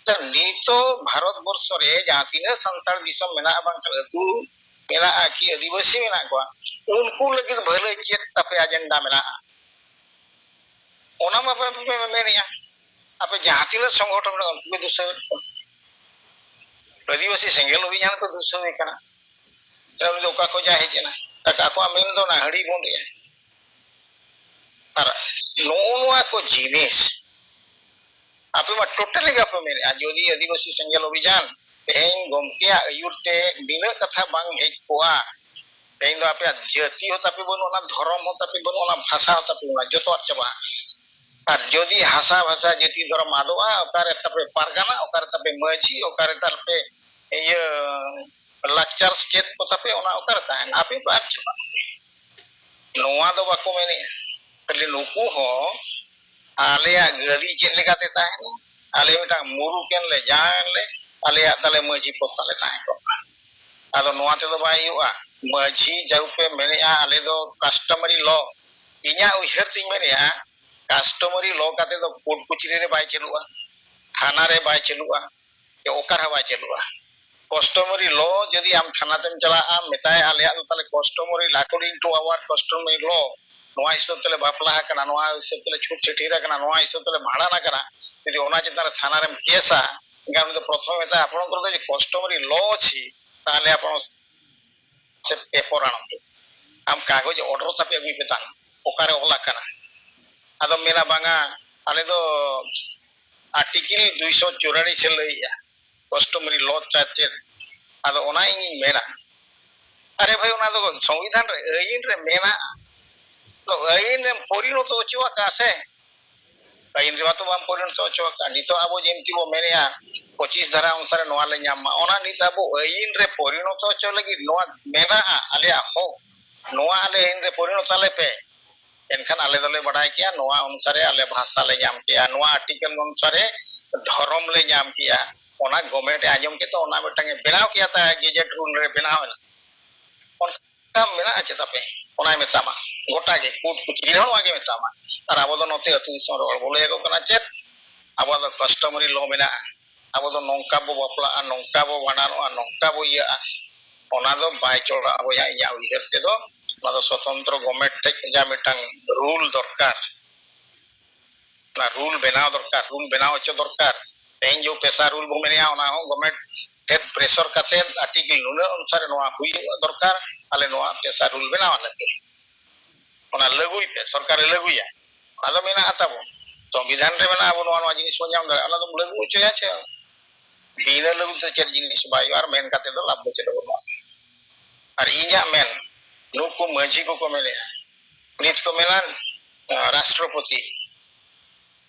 ᱛᱚ ᱱᱤᱛᱚᱜ ᱵᱷᱟᱨᱚᱛ ᱵᱚᱨᱥᱚ ᱨᱮ ᱡᱟᱦᱟᱸ ᱛᱤᱱᱟᱹᱜ ᱥᱟᱱᱛᱟᱲ ᱫᱤᱥᱚᱢ ᱢᱮᱱᱟᱜᱼᱟ, ᱵᱟᱝᱠᱷᱟᱱ ᱟᱹᱛᱩ ᱢᱮᱱᱟᱜᱼᱟ ᱠᱤ ᱟᱹᱫᱤᱵᱟᱹᱥᱤ ᱢᱮᱱᱟᱜ ᱠᱚᱣᱟ, ᱩᱱᱠᱩ ᱞᱟᱹᱜᱤᱫ ᱵᱷᱟᱹᱞᱟᱹᱭ ᱪᱮᱫ ᱛᱟᱯᱮ ᱟᱡᱮᱱᱰᱟ ᱢᱮᱱᱟᱜᱼᱟ? ᱚᱱᱟ ᱢᱟ ᱵᱟᱯᱮ ᱢᱮᱱᱮᱜᱼᱟ᱾ ᱟᱯᱮ ᱡᱟᱦᱟᱸ ᱛᱤᱱᱟᱹᱜ ᱥᱚᱝᱜᱚᱴᱷᱚᱱ ᱢᱮᱱᱟᱜᱼᱟ, ᱩᱱᱠᱩ ᱯᱮ ᱫᱩᱥᱟᱹᱣᱮᱫ ᱠᱚᱣᱟ᱾ ᱟᱹᱫᱤᱵᱟᱹᱥᱤ ᱥᱮᱸᱜᱮᱞ ᱚᱵᱷᱤᱡᱟᱱ ᱠᱚ ᱫᱩᱥᱟᱹᱣᱮ ᱠᱟᱱᱟ᱾ ᱛᱟᱦᱞᱮ ᱩᱱᱤ ᱫᱚ ᱚᱠᱟ ᱠᱷᱚᱱ ᱡᱟᱭ ᱦᱮᱡ ᱮᱱᱟ? ᱛᱟᱠ ᱟᱠᱚᱣᱟᱜ ᱢᱮᱱ ᱫᱚ ᱚᱱᱟ ᱦᱟᱺᱰᱤ ᱵᱚᱱᱫᱮᱜᱼᱟ᱾ ᱟᱨ ᱱᱚᱜᱼᱚ ᱱᱚᱣᱟ ᱠᱚ ᱡᱤᱱᱤᱥ ᱟᱯᱮ ᱢᱟ ᱴᱳᱴᱟᱞᱤ ᱜᱮ ᱵᱟᱯᱮ ᱢᱮᱱᱮᱜᱼᱟ᱾ ᱡᱩᱫᱤ ᱟᱹᱫᱤᱵᱟᱹᱥᱤ ᱥᱮᱸᱜᱮᱞ ᱚᱵᱷᱤᱡᱟᱱ ᱛᱮᱦᱮᱧ ᱜᱚᱢᱠᱮᱭᱟᱜ ᱟᱹᱭᱩᱨ ᱛᱮ ᱱᱤᱱᱟᱹᱜ ᱠᱟᱛᱷᱟ ᱵᱟᱝ ᱦᱮᱡ ᱠᱚᱜᱼᱟ, ᱛᱮᱦᱮᱧ ᱫᱚ ᱟᱯᱮᱭᱟᱜ ᱡᱟᱹᱛᱤ ᱦᱚᱸ ᱛᱟᱯᱮ ᱵᱟᱹᱱᱩᱜ ᱟᱱᱟ, ᱫᱷᱚᱨᱚᱢ ᱦᱚᱸ ᱛᱟᱯᱮ ᱵᱟᱹᱱᱩᱜ ᱟᱱᱟ, ᱵᱷᱟᱥᱟ ᱦᱚᱸ ᱛᱟᱯᱮ ᱵᱟᱹᱱᱩᱜ ᱟᱱᱟ, ᱡᱚᱛᱚᱣᱟᱜ ᱪᱟᱵᱟᱜᱼᱟ᱾ ᱟᱨ ᱡᱩᱫᱤ ᱦᱟᱥᱟ ᱵᱷᱟᱥᱟ ᱡᱟᱹᱛᱤ ᱫᱷᱚᱨᱚᱢ ᱟᱫᱚᱜᱼᱟ, ᱚᱠᱟᱨᱮ ᱛᱟᱯᱮ ᱯᱟᱨᱜᱟᱱᱟ, ᱚᱠᱟᱨᱮ ᱛᱟᱯᱮ ᱢᱟᱹᱡᱷᱤ, ᱚᱠᱟᱨᱮ ᱛᱟᱯᱮ ᱤᱭᱟᱹ ᱞᱟᱠᱪᱟᱨ ᱪᱮᱫ ᱠᱚ ᱛᱟᱯᱮ, ᱚᱱᱟ ᱚᱠᱟᱨᱮ ᱛᱟᱦᱮᱱᱟ? ᱟᱯᱮ ᱯᱮ ᱟᱫ ᱪᱟᱵᱟᱜᱼᱟ᱾ ᱱᱚᱣᱟ ᱫᱚ ᱵᱟᱠᱚ ᱢᱮᱱᱮᱜᱼᱟ᱾ ᱠᱷᱟᱹᱞᱤ ᱱᱩᱠᱩ ᱦᱚᱸ ᱟᱞᱮᱭᱟᱜ ᱜᱟᱹᱫᱤ ᱪᱮᱫ ᱞᱮᱠᱟᱛᱮ ᱛᱟᱦᱮᱱᱟ, ᱟᱞᱮ ᱢᱤᱫᱴᱟᱝ ᱢᱩᱨᱩᱠ ᱮᱱ ᱞᱮ, ᱡᱟᱦᱟᱸ ᱮᱱ ᱞᱮ, ᱟᱞᱮᱭᱟᱜ ᱛᱟᱞᱮ ᱢᱟᱹᱡᱷᱤ ᱯᱚᱫ ᱛᱟᱞᱮ ᱛᱟᱦᱮᱸ ᱠᱚᱜ ᱠᱟᱱ᱾ ᱟᱫᱚ ᱱᱚᱣᱟ ᱛᱮᱫᱚ ᱵᱟᱭ ᱦᱩᱭᱩᱜᱼᱟ᱾ ᱢᱟᱹᱡᱷᱤ ᱡᱟᱹᱨᱩᱲ ᱯᱮ ᱢᱮᱱᱮᱜᱼᱟ, ᱟᱞᱮ ᱫᱚ customary law, ᱤᱧᱟᱹᱜ ᱩᱭᱦᱟᱹᱨ ᱛᱤᱧ ᱢᱮᱱᱮᱜᱼᱟ, customary law ᱠᱟᱛᱮ ᱫᱚ ᱠᱳᱨᱴ ᱠᱚᱪᱟᱹᱨᱤ ᱨᱮ ᱵᱟᱭ ᱪᱟᱹᱞᱩᱜᱼᱟ, ᱛᱷᱟᱱᱟ ᱨᱮ ᱵᱟᱭ ᱪᱟᱹᱞᱩᱜᱼᱟ, ᱥᱮ ᱚᱠᱟ ᱨᱮᱦᱚᱸ ᱵᱟᱭ ᱪᱟᱹᱞᱩᱜᱼᱟ᱾ Customary law ᱡᱩᱫᱤ ᱟᱢ ᱛᱷᱟᱱᱟ ᱛᱮᱢ ᱪᱟᱞᱟᱜᱼᱟ, ᱢᱮᱛᱟᱭᱟ, "ᱟᱞᱮᱭᱟᱜ ᱫᱚ ᱛᱟᱦᱞᱮ customary, according to our customary law, ᱱᱚᱣᱟ ᱦᱤᱥᱟᱹᱵ ᱛᱮᱞᱮ ᱵᱟᱯᱞᱟ ᱟᱠᱟᱱᱟ, ᱱᱚᱣᱟ ᱦᱤᱥᱟᱹᱵ ᱛᱮᱞᱮ ᱪᱷᱩᱛ ᱪᱷᱟᱹᱴᱭᱟᱹᱨ ᱟᱠᱟᱱᱟ, ᱱᱚᱣᱟ ᱦᱤᱥᱟᱹᱵ ᱛᱮᱞᱮ ᱵᱷᱟᱸᱰᱟᱱ ᱟᱠᱟᱱᱟ", ᱡᱩᱫᱤ ᱚᱱᱟ ᱪᱮᱛᱟᱱ ᱨᱮ ᱛᱷᱟᱱᱟ ᱨᱮᱢ ᱠᱮᱥᱟ, ᱮᱱᱠᱷᱟᱱ ᱩᱱᱤ ᱫᱚ ᱯᱨᱚᱛᱷᱚᱢ ᱢᱮᱛᱟᱭ, "ଆପଣଙ୍କର ଯଦି କଷ୍ଟମରୀ ଲ ଅଛି, ତାହେଲେ ଆପଣ ସେ ପେପର ଆଣନ୍ତୁ, ଆମ କାଗଜ ଅର୍ଡର ᱥᱟᱯᱮ ᱟᱹᱜᱩᱭ ᱯᱮ ᱛᱟᱦᱮᱱ, ᱚᱠᱟᱨᱮ ᱚᱞ ᱟᱠᱟᱱᱟ?" ᱟᱫᱚᱢ ᱢᱮᱱᱟ, "ᱵᱟᱝᱟ, ᱟᱞᱮ ᱫᱚ ᱟᱨᱴᱤᱠᱮᱞ ᱫᱩᱭᱥᱚ ᱪᱩᱨᱟᱞᱤᱥ ᱮ ᱞᱟᱹᱭᱮᱜᱼᱟ, ᱠᱚᱥᱴᱚᱢᱟᱨᱤ ᱞᱚ ᱪᱟᱨᱡᱮᱥ, ᱟᱫᱚ ᱚᱱᱟ ᱤᱧᱤᱧ ᱢᱮᱱᱟ᱾" ᱟᱨᱮ ᱵᱷᱟᱭ, ᱚᱱᱟ ᱫᱚ ᱥᱚᱝᱵᱤᱫᱷᱟᱱ ᱨᱮ, ᱟᱹᱭᱤᱱ ᱨᱮ ᱢᱮᱱᱟᱜᱼᱟ, ᱛᱚ ᱟᱹᱭᱤᱱ ᱨᱮᱢ ᱯᱚᱨᱤᱱᱚᱛᱚ ᱦᱚᱪᱚ ᱟᱠᱟᱫᱼᱟ ᱥᱮ? ᱟᱹᱭᱤᱱ ᱨᱮᱢᱟ ᱛᱚ ᱵᱟᱢ ᱯᱚᱨᱤᱱᱚᱛᱚ ᱦᱚᱪᱚ ᱟᱠᱟᱫᱼᱟ᱾ ᱱᱤᱛᱚᱜ ᱟᱵᱚ ᱡᱮᱢᱛᱤ ᱵᱚ ᱢᱮᱱᱮᱜᱼᱟ, ᱯᱚᱸᱪᱤᱥ ᱫᱷᱟᱨᱟ ᱚᱱᱩᱥᱟᱨᱮ ᱱᱚᱣᱟ ᱞᱮ ᱧᱟᱢ ᱢᱟ, ᱚᱱᱟ ᱱᱤᱛ ᱟᱵᱚ ᱟᱹᱭᱤᱱ ᱨᱮ ᱯᱚᱨᱤᱱᱚᱛᱚ ᱦᱚᱪᱚ ᱞᱟᱹᱜᱤᱫ ᱱᱚᱣᱟ ᱢᱮᱱᱟᱜᱼᱟ, ᱟᱞᱮᱭᱟᱜ ᱦᱚᱠ, ᱱᱚᱣᱟ ᱟᱞᱮ ᱟᱹᱭᱤᱱ ᱨᱮ ᱯᱚᱨᱤᱱᱚᱛ ᱟᱞᱮ ᱯᱮ᱾ ᱮᱱᱠᱷᱟᱱ ᱟᱞᱮ ᱫᱚᱞᱮ ᱵᱟᱰᱟᱭ ᱠᱮᱭᱟ, ᱱᱚᱣᱟ ᱚᱱᱩᱥᱟᱨᱮ ᱟᱞᱮ ᱵᱷᱟᱥᱟ ᱞᱮ ᱧᱟᱢ ᱠᱮᱭᱟ, ᱱᱚᱣᱟ ᱟᱨᱴᱤᱠᱮᱞ ᱚᱱᱩᱥᱟᱨᱮ ᱫᱷᱚᱨᱚᱢ ᱞᱮ ᱧᱟᱢ ᱠᱮᱭᱟ᱾ ᱚᱱᱟ ᱜᱚᱵᱷᱢᱮᱱᱴ ᱮ ᱟᱸᱡᱚᱢ ᱠᱮᱫ ᱛᱮ ᱚᱱᱟ ᱢᱤᱫᱴᱟᱝ ᱮ ᱵᱮᱱᱟᱣ ᱠᱮᱭᱟ, ᱛᱟᱭ ᱜᱮᱡᱮᱴ ᱨᱩᱞ ᱨᱮ ᱵᱮᱱᱟᱣ ᱮᱱᱟ᱾ ᱚᱱᱠᱟ ᱢᱮᱱᱟᱜᱼᱟ ᱪᱮ ᱛᱟᱯᱮ? ᱚᱱᱟᱭ ᱢᱮᱛᱟᱢᱟ, ᱜᱚᱴᱟ ᱜᱮ ᱠᱳᱨᱴ ᱠᱚᱪᱟᱹᱨᱤ ᱨᱮᱦᱚᱸ ᱱᱚᱣᱟ ᱜᱮ ᱢᱮᱛᱟᱢᱟ᱾ ᱟᱨ ᱟᱵᱚ ᱫᱚ ᱱᱚᱛᱮ ᱟᱹᱛᱩ ᱫᱤᱥᱚᱢ ᱨᱮ ᱦᱚᱲ ᱵᱚ ᱞᱟᱹᱭ ᱟᱠᱚ ᱠᱟᱱᱟ ᱪᱮᱫ? ᱟᱵᱚᱣᱟᱜ ᱫᱚ ᱠᱟᱥᱴᱚᱢᱟᱨᱤ ᱞᱚ ᱢᱮᱱᱟᱜᱼᱟ, ᱟᱵᱚ ᱫᱚ ᱱᱚᱝᱠᱟ ᱵᱚ ᱵᱟᱯᱞᱟᱜᱼᱟ, ᱱᱚᱝᱠᱟ ᱵᱚ ᱵᱷᱟᱸᱰᱟᱱᱚᱜᱼᱟ, ᱱᱚᱝᱠᱟ ᱵᱚ ᱤᱭᱟᱹᱜᱼᱟ᱾ ᱚᱱᱟ ᱫᱚ ᱵᱟᱭ ᱪᱚᱲᱟᱜᱼᱟ ᱵᱚᱭᱦᱟ, ᱤᱧᱟᱹᱜ ᱩᱭᱦᱟᱹᱨ ᱛᱮᱫᱚ᱾ ᱚᱱᱟ ᱫᱚ ᱥᱚᱛᱚᱱᱛᱨᱚ ᱜᱚᱵᱷᱢᱮᱱᱴ ᱴᱷᱮᱡ ᱡᱟ ᱢᱤᱫᱴᱟᱝ ᱨᱩᱞ ᱫᱚᱨᱠᱟᱨ, ᱚᱱᱟ ᱨᱩᱞ ᱵᱮᱱᱟᱣ ᱫᱚᱨᱠᱟᱨ, ᱨᱩᱞ ᱵᱮᱱᱟᱣ ᱦᱚᱪᱚ ᱫᱚᱨᱠᱟᱨ᱾ ᱛᱮᱦᱮᱧ ᱡᱮ ᱯᱮᱥᱟ ᱨᱩᱞ ᱵᱚ ᱢᱮᱱᱮᱜᱼᱟ, ᱚᱱᱟ ᱦᱚᱸ ᱜᱚᱵᱷᱢᱮᱱᱴ ᱴᱷᱮᱡ ᱯᱨᱮᱥᱚᱨ ᱠᱟᱛᱮ ᱟᱨᱴᱤᱠᱮᱞ ᱱᱩᱱᱟᱹᱜ ᱚᱱᱩᱥᱟᱨᱮ ᱱᱚᱣᱟ ᱦᱩᱭᱩᱜ ᱫᱚᱨᱠᱟᱨ, ᱟᱞᱮ ᱱᱚᱣᱟ ᱯᱮᱥᱟ ᱨᱩᱞ ᱵᱮᱱᱟᱣ ᱟᱞᱮ ᱯᱮ, ᱚᱱᱟ ᱞᱟᱹᱜᱩᱭ ᱯᱮ, ᱥᱚᱨᱠᱟᱨᱮ ᱞᱟᱹᱜᱩᱭᱟ᱾ ᱚᱱᱟ ᱫᱚ ᱢᱮᱱᱟᱜᱼᱟ ᱛᱟᱵᱚ, ᱥᱚᱝᱵᱤᱫᱷᱟᱱ ᱨᱮ ᱢᱮᱱᱟᱜᱼᱟ, ᱟᱵᱚ ᱱᱚᱣᱟ, ᱱᱚᱣᱟ ᱡᱤᱱᱤᱥ ᱵᱚᱱ ᱧᱟᱢ ᱫᱟᱲᱮᱭᱟᱜᱼᱟ, ᱚᱱᱟ ᱫᱚᱢ ᱞᱟᱹᱜᱩ ᱦᱚᱪᱚᱭᱟ ᱪᱮ? ᱵᱤᱱᱟᱹ ᱞᱟᱹᱜᱩ ᱛᱮ ᱪᱮᱫ ᱡᱤᱱᱤᱥ ᱵᱟᱭ ᱦᱩᱭᱩᱜᱼᱟ, ᱟᱨ ᱢᱮᱱ ᱠᱟᱛᱮ ᱫᱚ ᱞᱟᱵᱷ ᱫᱚ ᱪᱮᱫ ᱦᱚᱸ ᱵᱟᱹᱱᱩᱜᱼᱟ᱾ ᱟᱨ ᱤᱧᱟᱹᱜ ᱢᱮᱱ, ᱱᱩᱠᱩ ᱢᱟᱹᱡᱷᱤ ᱠᱚᱠᱚ ᱢᱮᱱᱮᱜᱼᱟ, ᱱᱤᱛ ᱠᱚ ᱢᱮᱱᱟ, ᱟᱸ, ᱨᱟᱥᱴᱨᱚᱯᱚᱛᱤ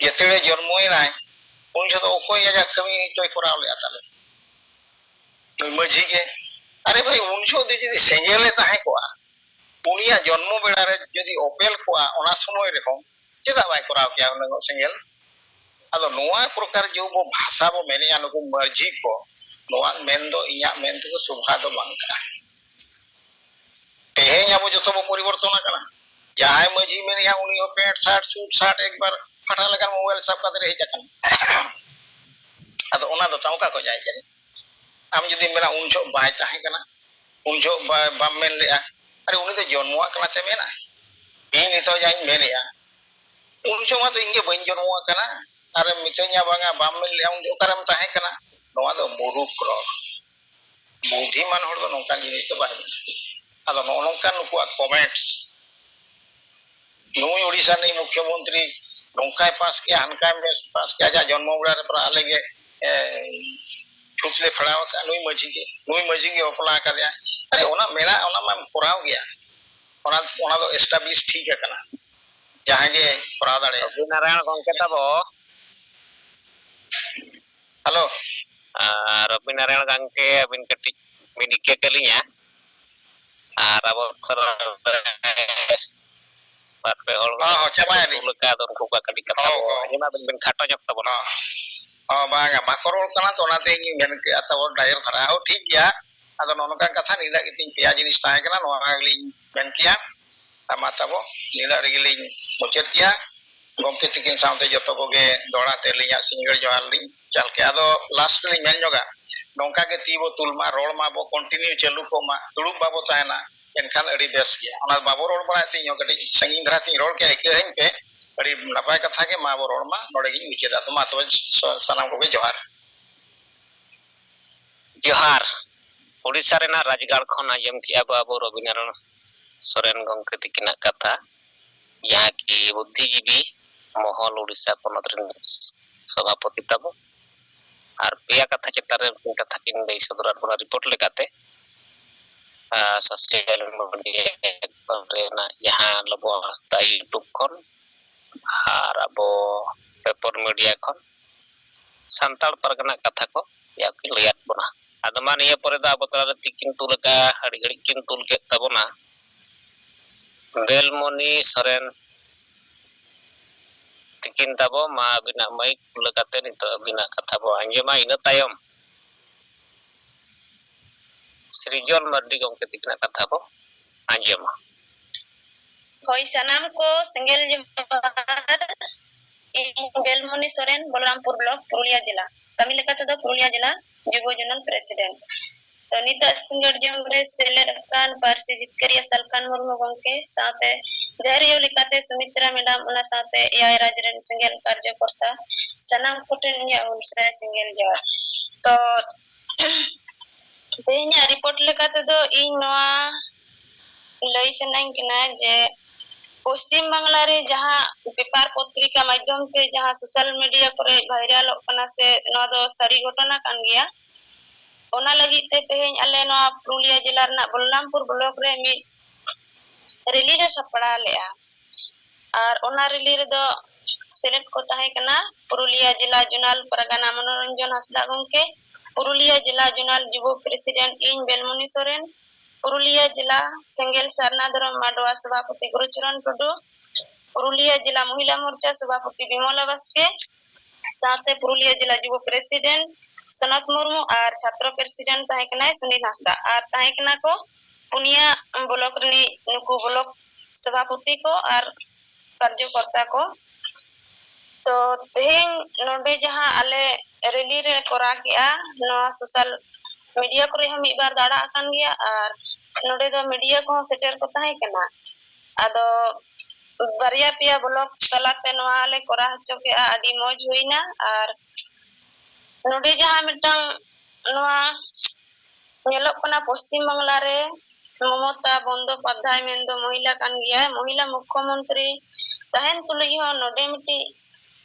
ᱡᱮᱛᱮ ᱡᱚᱱᱢᱚᱭᱮᱱᱟᱭ, ᱩᱱ ᱡᱚᱦᱚᱜ ᱫᱚ ᱚᱠᱚᱭ ᱟᱡᱟᱜ ᱠᱟᱹᱢᱤ ᱦᱚᱪᱚᱭ ᱠᱚᱨᱟᱣ ᱞᱮᱫᱼᱟ ᱛᱟᱦᱞᱮ? ᱱᱩᱭ ᱢᱟᱹᱡᱷᱤ ᱜᱮ᱾ ᱟᱨᱮ ᱵᱷᱟᱹᱭ, ᱩᱱ ᱡᱚᱦᱚᱜ ᱫᱚ ᱡᱩᱫᱤ ᱥᱮᱸᱜᱮᱞᱮ ᱛᱟᱦᱮᱸ ᱠᱚᱜᱼᱟ, ᱩᱱᱤᱭᱟᱜ ᱡᱚᱱᱢᱚ ᱵᱮᱲᱟ ᱨᱮ ᱡᱩᱫᱤ ᱚᱯᱮᱞ ᱠᱚᱜᱼᱟ, ᱚᱱᱟ ᱥᱚᱢᱚᱭ ᱨᱮᱦᱚᱸ ᱪᱮᱫᱟᱜ ᱵᱟᱭ ᱠᱚᱨᱟᱣ ᱠᱮᱭᱟ ᱩᱱᱟᱹᱜ ᱥᱮᱸᱜᱮᱞ? ᱟᱫᱚ ᱱᱚᱣᱟ ᱯᱨᱚᱠᱟᱨ ᱡᱮ ᱟᱵᱚ ᱵᱷᱟᱥᱟ ᱵᱚ ᱢᱮᱱᱮᱜᱼᱟ, ᱱᱩᱠᱩ ᱢᱟᱹᱡᱷᱤ ᱠᱚ, ᱱᱚᱣᱟ ᱢᱮᱱ ᱫᱚ ᱤᱧᱟᱹᱜ ᱢᱮᱱ ᱛᱮᱫᱚ ᱥᱚᱵᱷᱟ ᱫᱚ ᱵᱟᱝ ᱠᱟᱱᱟ᱾ ᱛᱮᱦᱮᱧ ᱟᱵᱚ ᱡᱚᱛᱚ ᱵᱚ ᱯᱚᱨᱤᱵᱚᱨᱛᱚᱱ ᱟᱠᱟᱱᱟ᱾ ᱡᱟᱦᱟᱸᱭ ᱢᱟᱹᱡᱷᱤ ᱢᱮᱱᱮᱜᱼᱟ, ᱩᱱᱤ ᱦᱚᱸ ᱯᱮᱱᱴ ᱥᱟᱨᱴ, ᱥᱩᱴ ᱥᱟᱨᱴ, ᱮᱠᱵᱟᱨ ᱯᱷᱟᱴᱟ ᱞᱮᱠᱟᱱ ᱢᱳᱵᱟᱭᱤᱞ ᱥᱟᱵ ᱠᱟᱛᱮ ᱦᱮᱡ ᱟᱠᱟᱱᱟ᱾ ᱟᱫᱚ ᱚᱱᱟ ᱫᱚ ᱛᱟᱢ ᱚᱠᱟ ᱠᱷᱚᱡ ᱦᱮᱡ ᱟᱠᱟᱱᱟ? ᱟᱢ ᱡᱩᱫᱤᱢ ᱢᱮᱱᱟ, "ᱩᱱ ᱡᱚᱦᱚᱜ ᱵᱟᱭ ᱛᱟᱦᱮᱸ ᱠᱟᱱᱟ, ᱩᱱ ᱡᱚᱦᱚᱜ ᱵᱟ-, ᱵᱟᱢ ᱢᱮᱱ ᱞᱮᱜᱼᱟ", ᱟᱨᱮ, ᱩᱱᱤ ᱫᱚ ᱡᱚᱱᱢᱚᱣᱟᱜ ᱠᱟᱱᱟ ᱛᱮ ᱢᱮᱱᱟ? ᱤᱧ ᱱᱤᱛᱚᱜ ᱡᱟᱦᱟᱸᱧ ᱢᱮᱱᱮᱜᱼᱟ, ᱩᱱ ᱡᱚᱦᱚᱜ ᱢᱟ ᱫᱚ ᱤᱧ ᱜᱮ ᱵᱟᱹᱧ ᱡᱚᱱᱢᱚ ᱟᱠᱟᱱᱟ᱾ ᱟᱨᱮᱢ ᱢᱤᱛᱟᱹᱧᱟ ᱵᱟᱝᱟ, ᱵᱟᱢ ᱢᱮᱱ ᱞᱮᱜᱼᱟ, ᱩᱱ ᱡᱚᱠᱷᱚᱱ ᱚᱠᱟᱨᱮᱢ ᱛᱟᱦᱮᱸ ᱠᱟᱱᱟ? ᱱᱚᱣᱟ ᱫᱚ ᱢᱩᱨᱩᱠᱷ ᱨᱚᱲ᱾ ᱵᱩᱫᱽᱫᱷᱤᱢᱟᱱ ᱦᱚᱲ ᱫᱚ ᱱᱚᱝᱠᱟᱱ ᱡᱤᱱᱤᱥ ᱫᱚ ᱵᱟᱭ ᱢᱮᱱᱟ᱾ ᱟᱫᱚ ᱱᱚᱜᱼᱚ ᱱᱚᱝᱠᱟᱱ ᱱᱩᱠᱩᱣᱟᱜ comments, ᱱᱩᱭ ᱳᱰᱤᱥᱟ ᱨᱤᱱᱤᱡ ᱢᱩᱠᱷᱭᱚᱢᱚᱱᱛᱨᱤ ᱱᱚᱝᱠᱟᱭ ᱯᱟᱥ ᱠᱮᱜᱼᱟ, ᱦᱟᱱᱠᱟᱭ ᱯᱟᱥ ᱠᱮᱜᱼᱟ, ᱟᱡᱟᱜ ᱡᱚᱱᱢᱚ ᱚᱲᱟᱜ ᱨᱮ ᱯᱨᱟᱭ ᱟᱞᱮ ᱜᱮ, ᱮ, ᱪᱷᱩᱛ ᱞᱮ ᱯᱷᱮᱲᱟᱣ ᱟᱠᱟᱫᱼᱟ, ᱱᱩᱭ ᱢᱟᱹᱡᱷᱤ ᱜᱮ, ᱱᱩᱭ ᱢᱟᱹᱡᱷᱤ ᱜᱮ ᱵᱟᱯᱞᱟ ᱟᱠᱟᱫᱮᱭᱟ᱾ ᱟᱨᱮ, ᱚᱱᱟ ᱢᱮᱱᱟᱜ, ᱚᱱᱟ ᱢᱟᱢ ᱠᱚᱨᱟᱣ ᱜᱮᱭᱟ, ᱚᱱᱟ, ᱚᱱᱟ ᱫᱚ establish ᱴᱷᱤᱠ ᱟᱠᱟᱱᱟ, ᱡᱟᱦᱟᱸᱭ ᱜᱮ ᱠᱚᱨᱟᱣ ᱫᱟᱲᱮᱭᱟᱜᱼᱟ᱾ ᱨᱚᱵᱤ ᱱᱟᱨᱟᱭᱚᱬ ᱜᱚᱢᱠᱮ ᱛᱟᱵᱚ᱾ ᱦᱮᱞᱳ᱾ ᱟᱨ ᱨᱚᱵᱤ ᱱᱟᱨᱟᱭᱚᱬ ᱜᱚᱢᱠᱮ, ᱟᱹᱵᱤᱱ ᱠᱟᱹᱴᱤᱡ ᱵᱤᱱ ᱤᱠᱟᱹ ᱠᱟᱹᱞᱤᱧᱟ᱾ ᱟᱨ ᱟᱵᱚ ᱥᱚᱨᱚᱞ ᱨᱮ ᱵᱟᱨ ᱯᱮ ᱦᱚᱲ ᱦᱚᱸ, ᱦᱚᱸ, ᱪᱟᱵᱟᱭᱟᱞᱤᱧ᱾ ᱩᱞ ᱟᱠᱟᱫ ᱩᱱᱠᱩ ᱠᱚᱣᱟᱜ ᱠᱟᱹᱴᱤᱡ ᱠᱟᱛᱷᱟ ᱦᱚᱸ, ᱵᱚ ᱦᱚᱸ᱾ ᱟᱸᱡᱚᱢᱟ, ᱟᱹᱵᱤᱱ ᱵᱤᱱ ᱠᱷᱟᱴᱚ ᱧᱚᱜ ᱛᱟᱵᱚᱱᱟ᱾ ᱦᱚᱸ᱾ ᱦᱚᱸ, ᱵᱟᱝᱟ, ᱵᱟᱠᱚ ᱨᱚᱲ ᱠᱟᱱᱟ ᱛᱚ, ᱚᱱᱟᱛᱮ ᱤᱧ ᱢᱮᱱ ᱠᱮᱜᱼᱟ, ᱛᱟᱵᱚ ᱰᱟᱭᱚᱨ ᱫᱷᱟᱨᱟ ᱦᱚᱸ ᱴᱷᱤᱠ ᱜᱮᱭᱟ᱾ ᱟᱫᱚ ᱱᱚᱜᱼᱚ ᱱᱚᱝᱠᱟᱱ ᱠᱟᱛᱷᱟ, ᱱᱤᱱᱟᱹᱜ ᱜᱮᱛᱤᱧ ᱯᱮᱭᱟ ᱡᱤᱱᱤᱥ ᱛᱟᱦᱮᱸ ᱠᱟᱱᱟ, ᱱᱚᱣᱟ ᱜᱮᱞᱤᱧ ᱢᱮᱱ ᱠᱮᱭᱟ᱾ ᱟᱨ ᱢᱟ ᱛᱟᱵᱚ, ᱱᱤᱱᱟᱹᱜ ᱨᱮᱜᱮᱞᱤᱧ ᱢᱩᱪᱟᱹᱫ ᱠᱮᱭᱟ᱾ ᱜᱚᱢᱠᱮ ᱛᱤᱠᱤᱱ ᱥᱟᱶᱛᱮ ᱡᱚᱛᱚ ᱠᱚᱜᱮ ᱫᱚᱦᱲᱟ ᱛᱮ ᱟᱹᱞᱤᱧᱟᱜ ᱥᱤᱸᱜᱟᱹᱲ ᱡᱚᱦᱟᱨ ᱞᱤᱧ ᱪᱟᱞ ᱠᱮᱜᱼᱟ᱾ ᱟᱫᱚ last ᱨᱮᱞᱤᱧ ᱢᱮᱱ ᱧᱚᱜᱟ, ᱱᱚᱝᱠᱟ ᱜᱮ ᱛᱤ ᱵᱚ ᱛᱩᱞ ᱢᱟ, ᱨᱚᱲ ᱢᱟᱵᱚ continue ᱪᱟᱹᱞᱩ ᱠᱚᱜ ᱢᱟ, ᱫᱩᱲᱩᱵ ᱵᱟᱵᱚ ᱛᱟᱦᱮᱱᱟ, ᱮᱱᱠᱷᱟᱱ ᱟᱹᱰᱤ ᱵᱮᱥ ᱜᱮᱭᱟ᱾ ᱚᱱᱟ ᱵᱟᱵᱚ ᱨᱚᱲ ᱵᱟᱲᱟᱭᱮᱫ ᱛᱮ ᱤᱧ ᱦᱚᱸ ᱠᱟᱹᱴᱤᱡ ᱥᱟᱺᱜᱤᱧ ᱫᱷᱟᱨᱟ ᱛᱤᱧ ᱨᱚᱲ ᱠᱮᱜᱼᱟ, ᱤᱠᱟᱹ ᱟᱹᱧ ᱯᱮ, ᱟᱹᱰᱤ ᱱᱟᱯᱟᱭ ᱠᱟᱛᱷᱟ ᱜᱮ, ᱢᱟ ᱵᱚ ᱨᱚᱲ ᱢᱟ, ᱱᱚᱰᱮ ᱜᱤᱧ ᱢᱩᱪᱟᱹᱫᱟ᱾ ᱟᱫᱚ ᱢᱟ ᱛᱚᱵᱮ ᱥ-, ᱥᱟᱱᱟᱢ ᱠᱚᱜᱮ ᱡᱚᱦᱟᱨ᱾ ᱡᱚᱦᱟᱨ᱾ ᱳᱰᱤᱥᱟ ᱨᱮᱱᱟᱜ ᱨᱟᱡᱽᱜᱟᱲ ᱠᱷᱚᱱ ᱟᱸᱡᱚᱢ ᱠᱮᱜᱼᱟ ᱵᱚ ᱟᱵᱚ ᱨᱚᱵᱤᱱᱟᱨᱟᱭᱚᱬ ᱥᱚᱨᱮᱱ ᱜᱚᱢᱠᱮ ᱛᱤᱠᱤᱱᱟᱜ ᱠᱟᱛᱷᱟ, ᱡᱟᱦᱟᱸ ᱠᱤ ᱵᱩᱫᱽᱫᱷᱤᱡᱤᱵᱤ ᱢᱚᱦᱚᱞ ᱳᱰᱤᱥᱟ ᱯᱚᱱᱚᱛ ᱨᱮᱱ ᱥᱚᱵᱷᱟᱯᱚᱛᱤ ᱛᱟᱵᱚ᱾ ᱟᱨ ᱯᱮᱭᱟ ᱠᱟᱛᱷᱟ ᱪᱮᱛᱟᱱ ᱨᱮ ᱩᱱᱠᱤᱱ ᱠᱟᱛᱷᱟ ᱠᱤᱱ ᱞᱟᱹᱭ ᱥᱚᱫᱚᱨᱟᱫ ᱵᱚᱱᱟ report ᱞᱮᱠᱟᱛᱮ᱾ ᱟᱨ social media ᱨᱮᱱᱟᱜ ᱡᱟᱦᱟᱸ ᱞᱚᱵᱚ ᱦᱟᱸᱥᱫᱟ YouTube ᱠᱷᱚᱱ ᱟᱨ ᱟᱵᱚ paper media ᱠᱷᱚᱱ ᱥᱟᱱᱛᱟᱲ ᱯᱟᱨᱜᱟᱱᱟ ᱠᱟᱛᱷᱟ ᱠᱚ ᱡᱟ ᱠᱤᱱ ᱞᱟᱹᱭᱟᱫ ᱵᱚᱱᱟ᱾ ᱟᱫᱚ ᱢᱟ ᱱᱤᱭᱟᱹ ᱯᱚᱨᱮ ᱫᱚ ᱟᱵᱚ ᱛᱟᱞᱟᱨᱮ ᱛᱤᱠᱤᱱ ᱛᱩᱞ ᱟᱠᱟᱫ, ᱟᱹᱰᱤ ᱜᱷᱟᱹᱲᱤᱡ ᱠᱤᱱ ᱛᱩᱞ ᱠᱮᱫ ᱛᱟᱵᱚᱱᱟ, ᱵᱮᱞᱢᱚᱱᱤ ᱥᱚᱨᱮᱱ ᱛᱤᱠᱤᱱ ᱛᱟᱵᱚ᱾ ᱢᱟ ᱟᱹᱵᱤᱱᱟᱜ mic ᱠᱷᱩᱞᱟᱹ ᱠᱟᱛᱮ ᱱᱤᱛᱚᱜ ᱟᱹᱵᱤᱱᱟᱜ ᱠᱟᱛᱷᱟ ᱵᱚ ᱟᱸᱡᱚᱢᱟ, ᱤᱱᱟᱹ ᱛᱟᱭᱚᱢ ᱥᱨᱤᱡᱚᱞ ᱢᱟᱨᱰᱤ ᱜᱚᱢᱠᱮ ᱛᱤᱠᱤᱱᱟᱜ ᱠᱟᱛᱷᱟ ᱵᱚ ᱟᱸᱡᱚᱢᱟ᱾ ᱦᱳᱭ, ᱥᱟᱱᱟᱢ ᱠᱚ ᱥᱮᱸᱜᱮᱞ ᱡᱚᱦᱟᱨ᱾ ᱤᱧ ᱵᱮᱞᱢᱚᱱᱤ ᱥᱚᱨᱮᱱ, ᱵᱚᱞᱨᱟᱢᱯᱩᱨ block, ᱯᱩᱨᱩᱞᱤᱭᱟ ᱡᱮᱞᱟ᱾ ᱠᱟᱹᱢᱤ ᱞᱮᱠᱟ ᱛᱮᱫᱚ ᱯᱩᱨᱩᱞᱤᱭᱟ ᱡᱮᱞᱟ ᱡᱩᱵᱚ zonal president᱾ ᱛᱚ, ᱱᱤᱛᱟᱜ ᱥᱤᱸᱜᱟᱹᱲ ᱡᱚᱢ ᱨᱮ ᱥᱮᱞᱮᱫ ᱟᱠᱟᱱ ᱯᱟᱹᱨᱥᱤ ᱡᱤᱛᱠᱟᱹᱨᱤᱭᱟᱹ ᱥᱟᱞᱠᱷᱟᱱ ᱢᱩᱨᱢᱩ ᱜᱚᱢᱠᱮ ᱥᱟᱶᱛᱮ ᱡᱟᱦᱮᱨ ᱟᱭᱳ ᱞᱮᱠᱟᱛᱮ ᱥᱩᱢᱤᱛᱨᱟ ᱢᱮᱰᱟᱢ, ᱚᱱᱟ ᱥᱟᱶᱛᱮ ᱮᱭᱟᱭ ᱨᱟᱡᱽ ᱨᱮᱱ ᱥᱮᱸᱜᱮᱞ ᱠᱟᱨᱡᱚᱠᱚᱨᱛᱟ, ᱥᱟᱱᱟᱢ ᱠᱚᱴᱷᱮᱱ ᱤᱧᱟᱹᱜ ᱦᱩᱞᱥᱟᱹᱭ ᱥᱮᱸᱜᱮᱞ ᱡᱚᱦᱟᱨ᱾ ᱛᱚ, ᱛᱮᱦᱮᱧᱟᱜ ᱨᱤᱯᱳᱨᱴ ᱞᱮᱠᱟ ᱛᱮᱫᱚ ᱤᱧ ᱱᱚᱣᱟ ᱞᱟᱹᱭ ᱥᱟᱱᱟᱧ ᱠᱟᱱᱟ ᱡᱮ ᱯᱚᱥᱪᱤᱢ ᱵᱟᱝᱞᱟ ᱨᱮ ᱡᱟᱦᱟᱸ ᱯᱮᱯᱟᱨ ᱯᱚᱛᱨᱤᱠᱟ ᱢᱟᱫᱽᱫᱷᱚᱢ ᱛᱮ ᱡᱟᱦᱟᱸ ᱥᱳᱥᱟᱞ ᱢᱤᱰᱤᱭᱟ ᱠᱚᱨᱮ ᱵᱷᱟᱭᱨᱟᱞᱚᱜ ᱠᱟᱱᱟ, ᱥᱮ ᱱᱚᱣᱟ ᱫᱚ ᱥᱟᱹᱨᱤ ᱜᱷᱚᱴᱚᱱᱟ ᱠᱟᱱ ᱜᱮᱭᱟ, ᱚᱱᱟ ᱞᱟᱹᱜᱤᱫ ᱛᱮ ᱛᱮᱦᱮᱧ ᱟᱞᱮ ᱱᱚᱣᱟ ᱯᱩᱨᱩᱞᱤᱭᱟᱹ ᱡᱮᱞᱟ ᱨᱮᱱᱟᱜ ᱵᱚᱞᱞᱟᱢᱯᱩᱨ ᱵᱞᱚᱠ ᱨᱮ ᱢᱤᱫ ᱨᱮᱞᱤ ᱞᱮ ᱥᱟᱯᱲᱟᱣ ᱞᱮᱫᱼᱟ᱾ ᱟᱨ ᱚᱱᱟ ᱨᱮᱞᱤ ᱨᱮᱫᱚ ᱥᱮᱞᱮᱫ ᱠᱚ ᱛᱟᱦᱮᱸ ᱠᱟᱱᱟ ᱯᱩᱨᱩᱞᱤᱭᱟᱹ ᱡᱮᱞᱟ ᱡᱳᱱᱟᱞ ᱯᱟᱨᱜᱟᱱᱟ ᱢᱚᱱᱳᱨᱚᱧᱡᱚᱱ ᱦᱟᱸᱥᱫᱟ ᱜᱚᱢᱠᱮ, ᱯᱩᱨᱩᱞᱤᱭᱟᱹ ᱡᱮᱞᱟ ᱡᱳᱱᱟᱞ ᱡᱩᱵᱚ ᱯᱨᱮᱥᱤᱰᱮᱱᱴ ᱤᱧ ᱵᱮᱞᱢᱩᱱᱤ ᱥᱚᱨᱮᱱ, ᱯᱩᱨᱩᱞᱤᱭᱟᱹ ᱡᱮᱞᱟ ᱥᱮᱸᱜᱮᱞ ᱥᱟᱨᱱᱟ ᱫᱷᱚᱨᱚᱢ ᱢᱟᱰᱣᱟ ᱥᱚᱵᱷᱟᱯᱚᱛᱤ ᱜᱩᱨᱩᱪᱚᱨᱚᱱ ᱴᱩᱰᱩ, ᱯᱩᱨᱩᱞᱤᱭᱟᱹ ᱡᱮᱞᱟ ᱢᱚᱦᱤᱞᱟ ᱢᱳᱨᱪᱟ ᱥᱚᱵᱷᱟᱯᱚᱛᱤ ᱵᱤᱢᱚᱞᱟ ᱵᱟᱥᱠᱮ, ᱥᱟᱶᱛᱮ ᱯᱩᱨᱩᱞᱤᱭᱟᱹ ᱡᱮᱞᱟ ᱡᱩᱵᱚ ᱯᱨᱮᱥᱤᱰᱮᱱᱴ ᱥᱚᱱᱚᱛ ᱢᱩᱨᱢᱩ ᱟᱨ ᱪᱷᱟᱛᱨᱚ ᱯᱨᱮᱥᱤᱰᱮᱱᱴ ᱛᱟᱦᱮᱸ ᱠᱟᱱᱟᱭ ᱥᱩᱱᱤᱞ ᱦᱟᱸᱥᱫᱟ᱾ ᱟᱨ ᱛᱟᱦᱮᱸ ᱠᱟᱱᱟ ᱠᱚ ᱯᱩᱱᱭᱟ ᱵᱞᱚᱠ ᱨᱤᱱᱤᱡ ᱱᱩᱠᱩ ᱵᱞᱚᱠ ᱥᱚᱵᱷᱟᱯᱚᱛᱤ ᱠᱚ ᱟᱨ ᱠᱟᱨᱡᱚᱠᱚᱨᱛᱟ ᱠᱚ᱾ ᱛᱚ, ᱛᱮᱦᱮᱧ ᱱᱚᱰᱮ ᱡᱟᱦᱟᱸ ᱟᱞᱮ ᱨᱮᱞᱤ ᱨᱮ ᱠᱚᱨᱟᱣ ᱠᱮᱜᱼᱟ, ᱱᱚᱣᱟ ᱥᱳᱥᱟᱞ ᱢᱤᱰᱤᱭᱟ ᱠᱚᱨᱮ ᱦᱚᱸ ᱢᱤᱫ ᱵᱟᱨ ᱫᱚ ᱟᱲᱟᱜ ᱟᱠᱟᱱ ᱜᱮᱭᱟ, ᱟᱨ ᱱᱚᱰᱮ ᱫᱚ ᱢᱤᱰᱤᱭᱟ ᱠᱚᱦᱚᱸ ᱥᱮᱴᱮᱨ ᱠᱚ ᱛᱟᱦᱮᱸ ᱠᱟᱱᱟ᱾ ᱟᱫᱚ ᱵᱟᱨᱭᱟ ᱯᱮᱭᱟ ᱵᱞᱚᱠ ᱛᱟᱞᱟᱛᱮ ᱱᱚᱣᱟ ᱞᱮ ᱠᱚᱨᱟᱣ ᱦᱚᱪᱚ ᱠᱮᱜᱼᱟ, ᱟᱹᱰᱤ ᱢᱚᱡᱽ ᱦᱩᱭᱱᱟ᱾ ᱟᱨ ᱱᱚᱰᱮ ᱡᱟᱦᱟᱸ ᱢᱤᱫᱴᱟᱝ ᱱᱚᱣᱟ ᱧᱮᱞᱚᱜ ᱠᱟᱱᱟ, ᱯᱚᱥᱪᱤᱢ ᱵᱟᱝᱞᱟ ᱨᱮ ᱢᱚᱢᱚᱛᱟ ᱵᱚᱱᱫᱳᱯᱟᱫᱽᱫᱷᱟᱭ ᱢᱮᱱᱫᱚ ᱢᱚᱦᱤᱞᱟ ᱠᱟᱱ ᱜᱮᱭᱟᱭ, ᱢᱚᱦᱤᱞᱟ ᱢᱩᱠᱠᱷᱚᱢᱚᱱᱛᱨᱤ ᱛᱟᱦᱮᱱ ᱛᱩᱞᱩᱡ ᱦᱚᱸ ᱱᱚᱰᱮ ᱢᱤᱫᱴᱤᱡ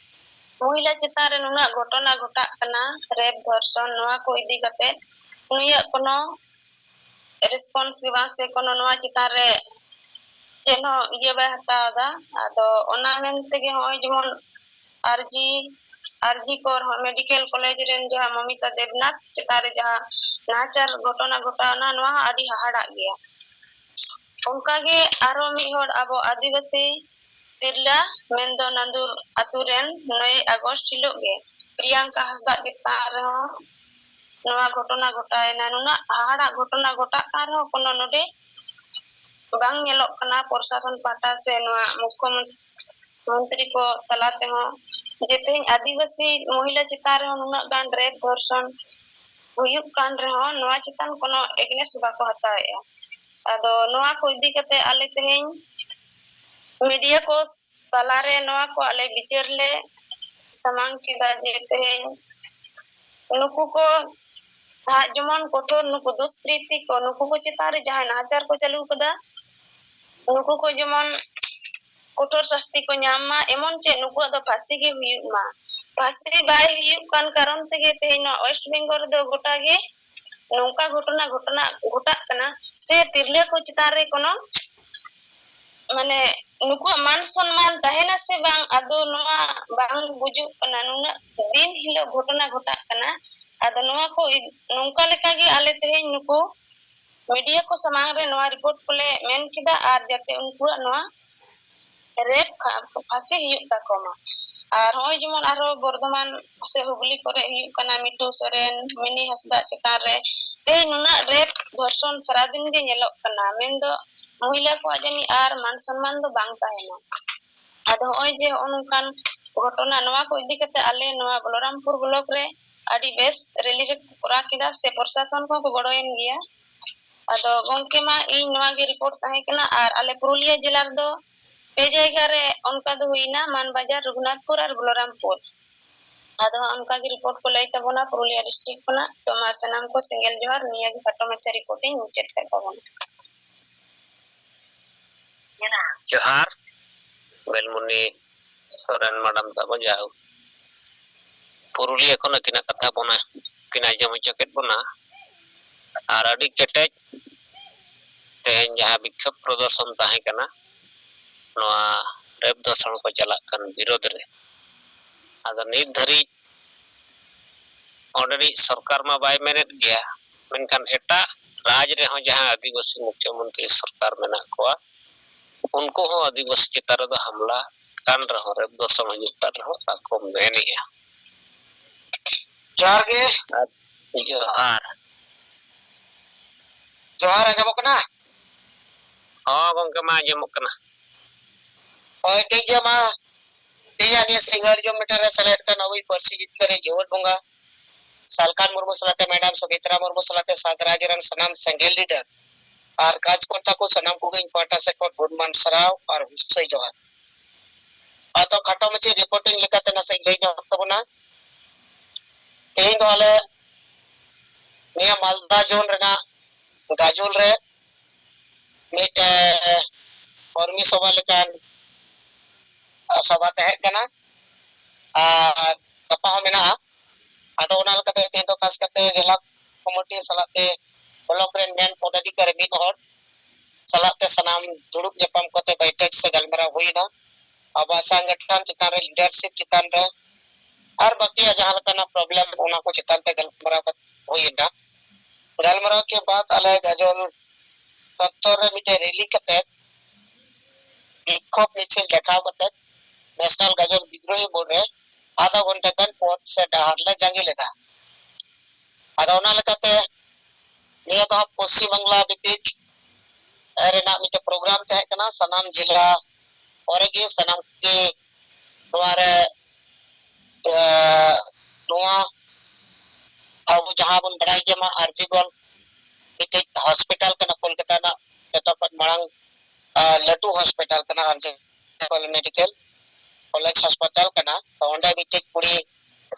ᱢᱚᱦᱤᱞᱟ ᱪᱮᱛᱟᱱ ᱨᱮ ᱱᱩᱱᱟᱹᱜ ᱜᱷᱚᱴᱚᱱᱟ ᱜᱷᱚᱴᱟᱜ ᱠᱟᱱᱟ, ᱨᱮᱯ, ᱫᱷᱚᱨᱥᱚᱱ, ᱱᱚᱣᱟ ᱠᱚ ᱤᱫᱤ ᱠᱟᱛᱮ ᱱᱩᱭᱟᱜ ᱠᱳᱱᱳ ᱨᱮᱥᱯᱚᱱᱥ ᱜᱮ ᱵᱟᱝ, ᱥᱮ ᱠᱳᱱᱳ ᱱᱚᱣᱟ ᱪᱮᱛᱟᱱ ᱨᱮ ᱪᱮᱫ ᱦᱚᱸ ᱤᱭᱟᱹ ᱵᱟᱭ ᱦᱟᱛᱟᱣ ᱮᱫᱟ᱾ ᱟᱫᱚ ᱚᱱᱟ ᱢᱮᱱ ᱛᱮᱜᱮ ᱱᱚᱜᱼᱚᱭ ᱡᱮᱢᱚᱱ ᱟᱨᱡᱤ, ᱟᱨᱡᱤ ᱠᱚᱨ ᱦᱚᱸ ᱢᱮᱰᱤᱠᱮᱞ ᱠᱚᱞᱮᱡᱽ ᱨᱮᱱ ᱡᱟᱦᱟᱸ ᱢᱚᱢᱤᱛᱟ ᱫᱮᱵᱽᱱᱟᱛᱷ ᱪᱮᱛᱟᱱ ᱨᱮ ᱡᱟᱦᱟᱸ ᱱᱟᱦᱟᱪᱟᱨ ᱜᱷᱚᱴᱚᱱᱟ ᱜᱷᱚᱴᱟᱣᱱᱟ, ᱱᱚᱣᱟ ᱦᱚᱸ ᱟᱹᱰᱤ ᱦᱟᱦᱟᱲᱟᱜ ᱜᱮᱭᱟ᱾ ᱚᱱᱠᱟᱜᱮ ᱟᱨᱦᱚᱸ ᱢᱤᱫ ᱦᱚᱲ ᱟᱵᱚ ᱟᱹᱫᱤᱵᱟᱹᱥᱤ ᱛᱤᱨᱞᱟᱹ ᱢᱮᱱᱫᱚ ᱱᱟᱱᱫᱩᱨ ᱟᱛᱳ ᱨᱮᱱ ᱱᱚᱭᱮ ᱟᱜᱚᱥᱴ ᱦᱤᱞᱳᱜ ᱜᱮ ᱯᱨᱤᱭᱟᱝᱠᱟ ᱦᱟᱸᱥᱫᱟ ᱪᱮᱛᱟᱱ ᱨᱮᱦᱚᱸ ᱱᱚᱣᱟ ᱜᱷᱚᱴᱚᱱᱟ ᱜᱷᱚᱴᱟᱣᱮᱱᱟ᱾ ᱱᱩᱱᱟᱹᱜ ᱦᱟᱦᱟᱲᱟᱜ ᱜᱷᱚᱴᱚᱱᱟ ᱜᱷᱚᱴᱟᱜ ᱠᱟᱱ ᱨᱮᱦᱚᱸ ᱠᱳᱱᱳ ᱱᱚᱰᱮ ᱵᱟᱝ ᱧᱮᱞᱚᱜ ᱠᱟᱱᱟ ᱯᱨᱚᱥᱟᱥᱚᱱ ᱯᱟᱦᱴᱟ ᱥᱮ ᱱᱚᱣᱟ ᱢᱩᱠᱠᱷᱚ ᱢᱚᱱᱛᱨᱤ ᱠᱚ ᱛᱟᱞᱟ ᱛᱮᱦᱚᱸ, ᱡᱮ ᱛᱮᱦᱮᱧ ᱟᱹᱫᱤᱵᱟᱹᱥᱤ ᱢᱚᱦᱤᱞᱟ ᱪᱮᱛᱟᱱ ᱨᱮᱦᱚᱸ ᱱᱩᱱᱟᱹᱜ ᱜᱟᱱ ᱨᱮᱯ, ᱫᱷᱚᱨᱥᱚᱱ, ᱦᱩᱭᱩᱜ ᱠᱟᱱ ᱨᱮᱦᱚᱸ ᱱᱚᱣᱟ ᱪᱮᱛᱟᱱ ᱠᱳᱱᱳ ᱮᱜᱽᱱᱮᱥ ᱵᱟᱠᱚ ᱦᱟᱛᱟᱣᱮᱫᱼᱟ᱾ ᱟᱫᱚ ᱱᱚᱣᱟ ᱠᱚ ᱤᱫᱤ ᱠᱟᱛᱮ ᱟᱞᱮ ᱛᱮᱦᱮᱧ ᱢᱤᱰᱤᱭᱟ ᱠᱚ ᱛᱟᱞᱟᱨᱮ ᱱᱚᱣᱟ ᱠᱚ ᱟᱞᱮ ᱵᱤᱪᱟᱹᱨ ᱞᱮ ᱥᱟᱢᱟᱝ ᱠᱮᱫᱟ ᱡᱮ ᱛᱮᱦᱮᱧ ᱱᱩᱠᱩ ᱠᱚ ᱦᱟᱸᱜ ᱡᱮᱢᱚᱱ ᱠᱚᱴᱷᱳᱨ ᱱᱩᱠᱩ ᱫᱩᱥᱠᱨᱤᱛᱤ ᱠᱚ ᱱᱩᱠᱩ ᱠᱚ ᱪᱮᱛᱟᱱ ᱨᱮ ᱡᱟᱦᱟᱸᱭ ᱱᱟᱦᱟᱪᱟᱨ ᱠᱚ ᱪᱟᱹᱞᱩ ᱠᱟᱫᱟ, ᱱᱩᱠᱩ ᱠᱚ ᱡᱮᱢᱚᱱ ᱠᱚᱴᱷᱳᱨ ᱥᱟᱥᱛᱤ ᱠᱚ ᱧᱟᱢ ᱢᱟ, ᱮᱢᱚᱱ ᱪᱮᱫ ᱱᱩᱠᱩᱣᱟᱜ ᱫᱚ ᱯᱷᱟᱸᱥᱤ ᱜᱮ ᱦᱩᱭᱩᱜ ᱢᱟ᱾ ᱯᱷᱟᱸᱥᱤ ᱵᱟᱭ ᱦᱩᱭᱩᱜ ᱠᱟᱱ ᱠᱟᱨᱚᱱ ᱛᱮᱜᱮ ᱛᱮᱦᱮᱧ ᱱᱚᱣᱟ ᱳᱭᱮᱥᱴ ᱵᱮᱝᱜᱚᱞ ᱨᱮᱫᱚ ᱜᱚᱴᱟ ᱜᱮ ᱱᱚᱝᱠᱟ ᱜᱷᱚᱴᱚᱱᱟ ᱜᱷᱚᱴᱚᱱᱟ ᱜᱷᱚᱴᱟᱜ ᱠᱟᱱᱟ ᱥᱮ ᱛᱤᱨᱞᱟᱹ ᱠᱚ ᱪᱮᱛᱟᱱ ᱨᱮ ᱠᱳᱱᱳ ᱢᱟᱱᱮ ᱱᱩᱠᱩᱣᱟᱜ ᱢᱟᱱ ᱥᱚᱱᱢᱟᱱ ᱛᱟᱦᱮᱱᱟ ᱥᱮ ᱵᱟᱝ, ᱟᱫᱚ ᱱᱚᱣᱟ ᱵᱟᱝ ᱵᱩᱡᱩᱜ ᱠᱟᱱᱟ᱾ ᱱᱩᱱᱟᱹᱜ ᱫᱤᱱ ᱦᱤᱞᱳᱜ ᱜᱷᱚᱴᱚᱱᱟ ᱜᱷᱚᱴᱟᱜ ᱠᱟᱱᱟ, ᱟᱫᱚ ᱱᱚᱣᱟ ᱠᱚ ᱤᱫ- ᱱᱚᱝᱠᱟ ᱞᱮᱠᱟᱜᱮ ᱟᱞᱮ ᱛᱮᱦᱮᱧ ᱱᱩᱠᱩ ᱢᱤᱰᱤᱭᱟ ᱠᱚ ᱥᱟᱢᱟᱝ ᱨᱮ ᱱᱚᱣᱟ ᱨᱤᱯᱳᱨᱴ ᱠᱚᱞᱮ ᱢᱮᱱ ᱠᱮᱫᱟ, ᱟᱨ ᱡᱟᱛᱮ ᱩᱱᱠᱩᱣᱟᱜ ᱱᱚᱣᱟ ᱨᱮᱯ ᱯᱷᱟ- ᱯᱷᱟᱸᱥᱤ ᱦᱩᱭᱩᱜ ᱛᱟᱠᱚ ᱢᱟ᱾ ᱟᱨ ᱱᱚᱜᱼᱚᱭ ᱡᱮᱢᱚᱱ ᱟᱨᱦᱚᱸ ᱵᱚᱨᱫᱷᱚᱢᱟᱱ ᱥᱮ ᱦᱩᱜᱽᱞᱤ ᱠᱚᱨᱮ ᱦᱩᱭᱩᱜ ᱠᱟᱱᱟ, ᱢᱤᱴᱩ ᱥᱚᱨᱮᱱ, ᱢᱤᱱᱤ ᱦᱟᱸᱥᱫᱟ ᱪᱮᱛᱟᱱ ᱨᱮ ᱛᱮᱦᱮᱧ ᱱᱩᱱᱟᱹᱜ ᱨᱮᱯ ᱫᱷᱚᱨᱥᱚᱱ ᱥᱟᱨᱟᱫᱤᱱ ᱜᱮ ᱧᱮᱞᱚᱜ ᱠᱟᱱᱟ, ᱢᱮᱱᱫᱚ ᱢᱚᱦᱤᱞᱟ ᱠᱚᱣᱟᱜ ᱡᱟᱹᱱᱤᱡ ᱟᱨ ᱢᱟᱱ ᱥᱚᱱᱢᱟᱱ ᱫᱚ ᱵᱟᱝ ᱛᱟᱦᱮᱱᱟ᱾ ᱟᱫᱚ ᱱᱚᱜᱼᱚᱭ ᱡᱮ ᱱᱚᱜᱼᱚ ᱱᱚᱝᱠᱟᱱ ᱜᱷᱚᱴᱚᱱᱟ, ᱱᱚᱣᱟ ᱠᱚ ᱤᱫᱤ ᱠᱟᱛᱮ ᱟᱞᱮ ᱱᱚᱣᱟ ᱵᱚᱞᱚᱨᱟᱢᱯᱩᱨ ᱵᱞᱚᱠ ᱨᱮ ᱟᱹᱰᱤ ᱵᱮᱥ ᱨᱮᱞᱤ ᱞᱮ ᱠᱚᱨᱟᱣ ᱠᱮᱫᱟ, ᱥᱮ ᱯᱨᱚᱥᱟᱥᱚᱱ ᱠᱚᱦᱚᱸ ᱠᱚ ᱜᱚᱲᱚᱭᱮᱱ ᱜᱮᱭᱟ᱾ ᱟᱫᱚ ᱜᱚᱢᱠᱮ, ᱢᱟ ᱤᱧ ᱱᱚᱣᱟ ᱜᱮ ᱨᱤᱯᱳᱨᱴ ᱛᱟᱦᱮᱸ ᱠᱟᱱᱟ᱾ ᱟᱨ ᱟᱞᱮ ᱯᱩᱨᱩᱞᱤᱭᱟᱹ ᱡᱮᱞᱟ ᱨᱮᱫᱚ ᱯᱮ ᱡᱟᱭᱜᱟ ᱨᱮ ᱚᱱᱠᱟ ᱫᱚ ᱦᱩᱭᱱᱟ, ᱢᱟᱱᱵᱟᱡᱟᱨ, ᱨᱚᱜᱷᱩᱱᱟᱛᱷᱯᱩᱨ ᱟᱨ ᱵᱚᱞᱚᱨᱟᱢᱯᱩᱨ᱾ ᱟᱫᱚ ᱦᱟᱸᱜ ᱚᱱᱠᱟ ᱜᱮ ᱨᱤᱯᱳᱨᱴ ᱠᱚ ᱞᱟᱹᱭ ᱛᱟᱵᱚᱱᱟ ᱯᱩᱨᱩᱞᱤᱭᱟᱹ ᱰᱤᱥᱴᱨᱤᱠᱴ ᱠᱷᱚᱱᱟᱜ᱾ ᱛᱚ ᱢᱟ ᱥᱟᱱᱟᱢ ᱠᱚ ᱥᱮᱸᱜᱮᱞ ᱡᱚᱦᱟᱨ, ᱱᱤᱭᱟᱹ ᱜᱮ ᱠᱷᱟᱴᱚ ᱢᱟᱪᱷᱟ ᱨᱤᱯᱳᱨᱴ ᱤᱧ ᱢᱩᱪᱟᱹᱫ ᱠᱮᱫ ᱛᱟᱵᱚᱱᱟ᱾ ᱡᱚᱦᱟᱨ, ᱵᱮᱞᱢᱩᱱᱤ ᱥᱚᱨᱮᱱ ᱢᱟᱰᱟᱢ ᱛᱟᱵᱚ ᱡᱟᱭᱦᱳᱠ ᱯᱩᱨᱩᱞᱤᱭᱟᱹ ᱠᱷᱚᱱ ᱟᱹᱠᱤᱱᱟᱜ ᱠᱟᱛᱷᱟ ᱵᱚᱱᱟ ᱠᱤᱱ ᱟᱸᱡᱚᱢ ᱦᱚᱪᱚ ᱠᱮᱫ ᱵᱚᱱᱟ᱾ ᱟᱨ ᱟᱹᱰᱤ ᱠᱮᱴᱮᱡ ᱛᱮᱦᱮᱧ ᱡᱟᱦᱟᱸ ᱵᱤᱠᱠᱷᱳᱵ ᱯᱨᱚᱫᱚᱨᱥᱚᱱ ᱛᱟᱦᱮᱸ ᱠᱟᱱᱟ ᱱᱚᱣᱟ ᱨᱮᱯ ᱫᱷᱚᱨᱥᱚᱱ ᱠᱚ ᱪᱟᱞᱟᱜ ᱠᱟᱱ ᱵᱤᱨᱳᱫᱷ ᱨᱮ, ᱟᱫᱚ ᱱᱤᱛ ᱫᱷᱟᱹᱨᱤᱡ ᱚᱸᱰᱮᱱᱤᱡ ᱥᱚᱨᱠᱟᱨ ᱢᱟ ᱵᱟᱭ ᱢᱮᱱᱮᱫ ᱜᱮᱭᱟ, ᱢᱮᱱᱠᱷᱟᱱ ᱮᱴᱟᱜ ᱨᱟᱡᱽ ᱨᱮᱦᱚᱸ ᱡᱟᱦᱟᱸ ᱟᱹᱫᱤᱵᱟᱹᱥᱤ ᱢᱩᱠᱷᱭᱚᱢᱚᱱᱛᱨᱤ ᱥᱚᱨᱠᱟᱨ ᱢᱮᱱᱟᱜ ᱠᱚᱣᱟ, ᱩᱱᱠᱩ ᱦᱚᱸ ᱟᱹᱫᱤᱵᱟᱹᱥᱤ ᱪᱮᱛᱟᱱ ᱨᱮᱫᱚ ᱦᱟᱢᱞᱟ ᱠᱟᱱ ᱨᱮᱦᱚᱸ, ᱨᱮᱯ ᱫᱷᱚᱨᱥᱚᱱ ᱦᱩᱭᱩᱜ ᱠᱟᱱ ᱨᱮᱦᱚᱸ ᱵᱟᱠᱚ ᱢᱮᱱᱮᱜᱼᱟ᱾ ᱡᱚᱦᱟᱨ ᱜᱮ᱾ ᱟᱨ ᱡᱚᱦᱟᱨ᱾ ᱡᱚᱦᱟᱨ, ᱟᱸᱡᱚᱢᱚᱜ ᱠᱟᱱᱟ? ᱦᱚᱸ ᱜᱚᱢᱠᱮ, ᱢᱟ ᱟᱸᱡᱚᱢᱚᱜ ᱠᱟᱱᱟ᱾ ᱦᱳᱭ, ᱴᱷᱤᱠ ᱜᱮᱭᱟ, ᱢᱟ ᱛᱮᱦᱮᱧᱟᱜ ᱱᱤᱭᱟᱹ ᱥᱤᱸᱜᱟᱹᱲ ᱡᱚᱢ ᱢᱤᱴᱤᱝ ᱨᱮ ᱥᱮᱞᱮᱫ ᱠᱟᱱ ᱟᱵᱚᱭᱤᱡ ᱯᱟᱹᱨᱥᱤ ᱡᱤᱛᱠᱟᱹᱨᱤᱡ ᱡᱤᱣᱮᱫ ᱵᱚᱸᱜᱟ ᱥᱟᱞᱠᱷᱟᱱ ᱢᱩᱨᱢᱩ ᱥᱟᱞᱟᱛᱮ ᱢᱮᱰᱟᱢ ᱥᱩᱢᱤᱛᱨᱟ ᱢᱩᱨᱢᱩ ᱥᱟᱞᱟᱛᱮ ᱥᱟᱸᱛᱨᱟ ᱨᱮᱱ ᱥᱟᱱᱟᱢ ᱥᱮᱸᱜᱮᱞ ᱞᱤᱰᱟᱨ ᱟᱨ ᱠᱟᱡᱽᱠᱚᱨᱛᱟ ᱠᱚ ᱥᱟᱱᱟᱢ ᱠᱚᱜᱮ ᱤᱧ ᱯᱟᱦᱴᱟ ᱥᱮᱫ ᱠᱷᱚᱱ ᱜᱩᱰ ᱢᱚᱨᱱᱤᱝ ᱥᱟᱨᱦᱟᱣ ᱟᱨ ᱦᱩᱥᱟᱹᱭ ᱡᱚᱦᱟᱨ᱾ ᱟᱫᱚ ᱠᱷᱟᱴᱚ ᱢᱟᱪᱷᱟ ᱨᱤᱯᱳᱨᱴᱤᱝ ᱞᱮᱠᱟᱛᱮ ᱱᱟᱥᱮ ᱞᱟᱹᱭ ᱧᱚᱜ ᱛᱟᱵᱚᱱᱟ᱾ ᱛᱮᱦᱮᱧ ᱫᱚ ᱟᱞᱮ ᱱᱤᱭᱟᱹ ᱢᱟᱞᱫᱟ ᱡᱳᱱ ᱨᱮᱱᱟᱜ ᱜᱟᱡᱚᱞ ᱨᱮ ᱢᱤᱫ ᱠᱚᱨᱢᱤ ᱥᱚᱵᱷᱟ ᱞᱮᱠᱟᱱ ᱥᱚᱵᱷᱟ ᱛᱟᱦᱮᱸ ᱠᱟᱱᱟ ᱟᱨ ᱜᱟᱯᱟ ᱦᱚᱸ ᱢᱮᱱᱟᱜᱼᱟ᱾ ᱟᱫᱚ ᱚᱱᱟ ᱞᱮᱠᱟᱛᱮ ᱛᱮᱦᱮᱧ ᱫᱚ ᱠᱷᱟᱥ ᱠᱟᱛᱮ ᱡᱮᱞᱟ ᱠᱚᱢᱤᱴᱤ ᱥᱟᱞᱟᱜ ᱛᱮ ᱵᱞᱚᱠ ᱨᱮᱱ ᱢᱮᱱ ᱯᱚᱫᱟᱫᱷᱤᱠᱟᱨᱤ ᱢᱤᱫ ᱦᱚᱲ ᱥᱟᱞᱟᱜ ᱛᱮ ᱥᱟᱱᱟᱢ ᱫᱩᱲᱩᱵ ᱧᱟᱯᱟᱢ ᱠᱟᱛᱮ ᱵᱟᱭᱴᱷᱚᱠ ᱥᱮ ᱜᱟᱞᱢᱟᱨᱟᱣ ᱦᱩᱭᱱᱟ᱾ ᱟᱵᱚᱣᱟᱜ ᱥᱚᱝᱜᱚᱴᱷᱚᱱ ᱪᱮᱛᱟᱱ ᱨᱮ, ᱞᱤᱰᱟᱨᱥᱤᱯ ᱪᱮᱛᱟᱱ ᱨᱮ ᱟᱨ ᱵᱟᱹᱠᱤᱭᱟᱜ ᱡᱟᱦᱟᱸ ᱞᱮᱠᱟᱱᱟᱜ ᱯᱨᱚᱵᱞᱮᱢ, ᱚᱱᱟ ᱠᱚ ᱪᱮᱛᱟᱱ ᱛᱮ ᱜᱟᱞᱢᱟᱨᱟᱣ ᱠᱟᱛᱮ ᱦᱩᱭᱱᱟ᱾ ᱜᱟᱞᱢᱟᱨᱟᱣ ᱠᱮ ᱵᱟᱫ ᱟᱞᱮ ᱜᱟᱡᱚᱞ ᱥᱚᱛᱛᱚᱨ ᱨᱮ ᱢᱤᱫᱴᱮᱱ ᱨᱮᱞᱤ ᱠᱟᱛᱮ ᱵᱤᱠᱠᱷᱳᱵ ᱢᱤᱪᱷᱤᱞ ᱫᱮᱠᱷᱟᱣ ᱠᱟᱛᱮ ᱱᱮᱥᱱᱟᱞ ᱜᱟᱡᱚᱞ ᱵᱤᱫᱽᱨᱳᱦᱤ ᱢᱳᱲ ᱨᱮ ᱟᱫᱷᱟ ᱜᱷᱚᱱᱴᱟ ᱜᱟᱱ ᱯᱚᱫ ᱥᱮ ᱰᱟᱦᱟᱨ ᱞᱮ ᱡᱟᱸᱜᱮ ᱞᱮᱫᱟ᱾ ᱟᱫᱚ ᱚᱱᱟ ᱞᱮᱠᱟᱛᱮ ᱱᱤᱭᱟᱹ ᱫᱚ ᱯᱚᱥᱪᱤᱢ ᱵᱟᱝᱞᱟ ᱵᱤᱯᱤᱠ ᱨᱮᱱᱟᱜ ᱢᱤᱫᱴᱮᱱ ᱯᱨᱳᱜᱨᱟᱢ ᱛᱟᱦᱮᱸ ᱠᱟᱱᱟ᱾ ᱥᱟᱱᱟᱢ ᱡᱮᱞᱟ ᱠᱚᱨᱮ ᱜᱮ ᱥᱟᱱᱟᱢ ᱠᱚᱜᱮ ᱱᱚᱣᱟ ᱨᱮ, ᱮ, ᱱᱚᱣᱟ ᱟᱵᱚ ᱡᱟᱦᱟᱸ ᱵᱚᱱ ᱵᱟᱲᱟᱭ ᱜᱮᱭᱟ ᱢᱟ ᱟᱨᱡᱤ ᱠᱚᱨ ᱢᱤᱫᱴᱮᱡ ᱦᱚᱥᱯᱤᱴᱟᱞ ᱠᱟᱱᱟ ᱠᱳᱞᱠᱟᱛᱟ ᱨᱮᱱᱟᱜ ᱡᱚᱛᱚ ᱠᱷᱚᱱ ᱢᱟᱲᱟᱝ, ᱟ, ᱞᱟᱹᱴᱩ ᱦᱚᱥᱯᱤᱴᱟᱞ ᱠᱟᱱᱟ, ᱟᱨᱡᱤ ᱠᱚᱨ ᱢᱮᱰᱤᱠᱮᱞ ᱠᱚᱞᱮᱡᱽ ᱦᱚᱥᱯᱤᱴᱟᱞ ᱠᱟᱱᱟ᱾ ᱛᱚ ᱚᱸᱰᱮ ᱢᱤᱫᱴᱮᱡ ᱠᱩᱲᱤ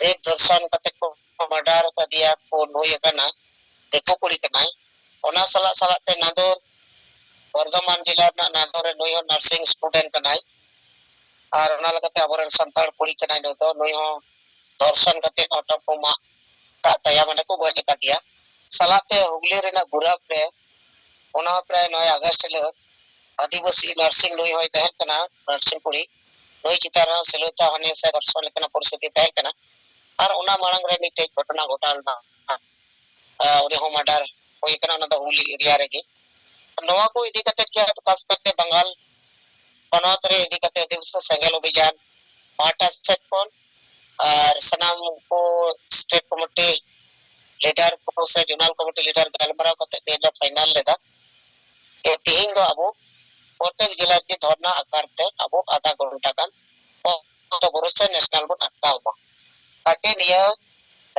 ᱨᱮᱯ ᱫᱷᱚᱨᱥᱚᱱ ᱠᱟᱛᱮ ᱠᱚ ᱢᱟᱨᱰᱟᱨ ᱠᱟᱫᱮᱭᱟ, ᱠᱚ ᱱᱩᱭ ᱟᱠᱟᱱᱟ, ᱫᱤᱠᱩ ᱠᱩᱲᱤ ᱠᱟᱱᱟᱭ᱾ ᱚᱱᱟ ᱥᱟᱞᱟᱜ ᱥᱟᱞᱟᱜ ᱛᱮ ᱱᱟᱫᱚᱨ, ᱵᱚᱨᱫᱷᱚᱢᱟᱱ ᱡᱮᱞᱟ ᱨᱮᱱᱟᱜ ᱱᱟᱫᱚᱨ ᱨᱮ ᱱᱩᱭ ᱦᱚᱸ ᱱᱟᱨᱥᱤᱝ ᱥᱴᱩᱰᱮᱱᱴ ᱠᱟᱱᱟᱭ᱾ ᱟᱨ ᱚᱱᱟ ᱞᱮᱠᱟᱛᱮ ᱟᱵᱚᱨᱮᱱ ᱥᱟᱱᱛᱟᱲ ᱠᱩᱲᱤ ᱠᱟᱱᱟᱭ ᱱᱩᱭ ᱫᱚ, ᱱᱩᱭ ᱦᱚᱸ ᱫᱷᱚᱨᱥᱚᱱ ᱠᱟᱛᱮ ᱦᱚᱴᱚᱜ ᱠᱚ ᱢᱟᱜ ᱠᱟᱜ ᱛᱟᱭᱟ, ᱢᱟᱱᱮ ᱠᱚ ᱜᱚᱡ ᱟᱠᱟᱫᱮᱭᱟ᱾ ᱥᱟᱞᱟᱜ ᱛᱮ ᱦᱩᱜᱽᱞᱤ ᱨᱮᱱᱟᱜ ᱜᱩᱨᱟᱯ ᱨᱮ, ᱚᱱᱟ ᱦᱚᱸ ᱯᱨᱟᱭ ᱱᱚᱭ ᱟᱜᱚᱥᱴ ᱦᱤᱞᱳᱜ ᱟᱹᱫᱤᱵᱟᱹᱥᱤ ᱱᱟᱨᱥᱤᱝ ᱱᱩᱭ ᱦᱚᱸᱭ ᱛᱟᱦᱮᱸ ᱠᱟᱱᱟ, ᱱᱟᱨᱥᱤᱝ ᱠᱩᱲᱤ, ᱱᱩᱭ ᱪᱮᱛᱟᱱ ᱨᱮᱦᱚᱸ ᱥᱤᱞᱟᱹᱛᱟ ᱦᱟᱹᱱᱤ ᱥᱮ ᱫᱷᱚᱨᱥᱚᱱ ᱞᱮᱠᱟᱱᱟᱜ ᱯᱚᱨᱤᱥᱛᱷᱤᱛᱤ ᱛᱟᱦᱮᱸ ᱠᱟᱱᱟ᱾ ᱟᱨ ᱚᱱᱟ ᱢᱟᱲᱟᱝ ᱨᱮ ᱢᱤᱫᱴᱮᱡ ᱜᱷᱚᱴᱚᱱᱟ ᱜᱷᱚᱴᱟᱣ ᱞᱮᱱᱟ, ᱟ, ᱩᱱᱤ ᱦᱚᱸ ᱢᱟᱨᱰᱟᱨ ᱦᱩᱭ ᱠᱟᱱᱟ, ᱚᱱᱟ ᱫᱚ ᱦᱩᱜᱽᱞᱤ ᱮᱨᱤᱭᱟ ᱨᱮᱜᱮ᱾ ᱱᱚᱣᱟ ᱠᱚ ᱤᱫᱤ ᱠᱟᱛᱮ ᱜᱮ ᱟᱫᱚ ᱠᱷᱟᱥ ᱠᱟᱛᱮ ᱵᱟᱝᱜᱟᱞ ᱯᱚᱱᱚᱛ ᱨᱮ ᱤᱫᱤ ᱠᱟᱛᱮ ᱟᱹᱫᱤᱵᱟᱹᱥᱤ ᱥᱮᱸᱜᱮᱞ ᱚᱵᱷᱤᱡᱟᱱ ᱯᱟᱦᱴᱟ ᱥᱮᱫ ᱠᱷᱚᱱ ᱟᱨ ᱥᱟᱱᱟᱢ ᱠᱚ ᱥᱴᱮᱴ ᱠᱚᱢᱤᱴᱤ ᱞᱤᱰᱟᱨ ᱠᱚ ᱥᱮ ᱡᱳᱱᱟᱞ ᱠᱚᱢᱤᱴᱤ ᱞᱤᱰᱟᱨ ᱜᱟᱞᱢᱟᱨᱟᱣ ᱠᱟᱛᱮ ᱛᱮᱦᱮᱧ ᱞᱮ ᱯᱷᱟᱭᱱᱟᱞ ᱞᱮᱫᱟ ᱡᱮ ᱛᱮᱦᱮᱧ ᱫᱚ ᱟᱵᱚ ᱯᱨᱚᱛᱮᱠ ᱡᱮᱞᱟ ᱨᱮᱜᱮ ᱫᱷᱚᱨᱱᱟ ᱟᱠᱟᱨ ᱛᱮ ᱟᱵᱚ ᱟᱫᱷᱟ ᱜᱷᱚᱱᱴᱟ ᱜᱟᱱ ᱵᱚᱱᱫᱚ ᱵᱚᱨᱚ ᱥᱮ ᱱᱮᱥᱱᱟᱞ ᱵᱚᱱ ᱟᱴᱠᱟᱣ ᱢᱟ, ᱛᱟᱠᱤ ᱱᱤᱭᱟᱹ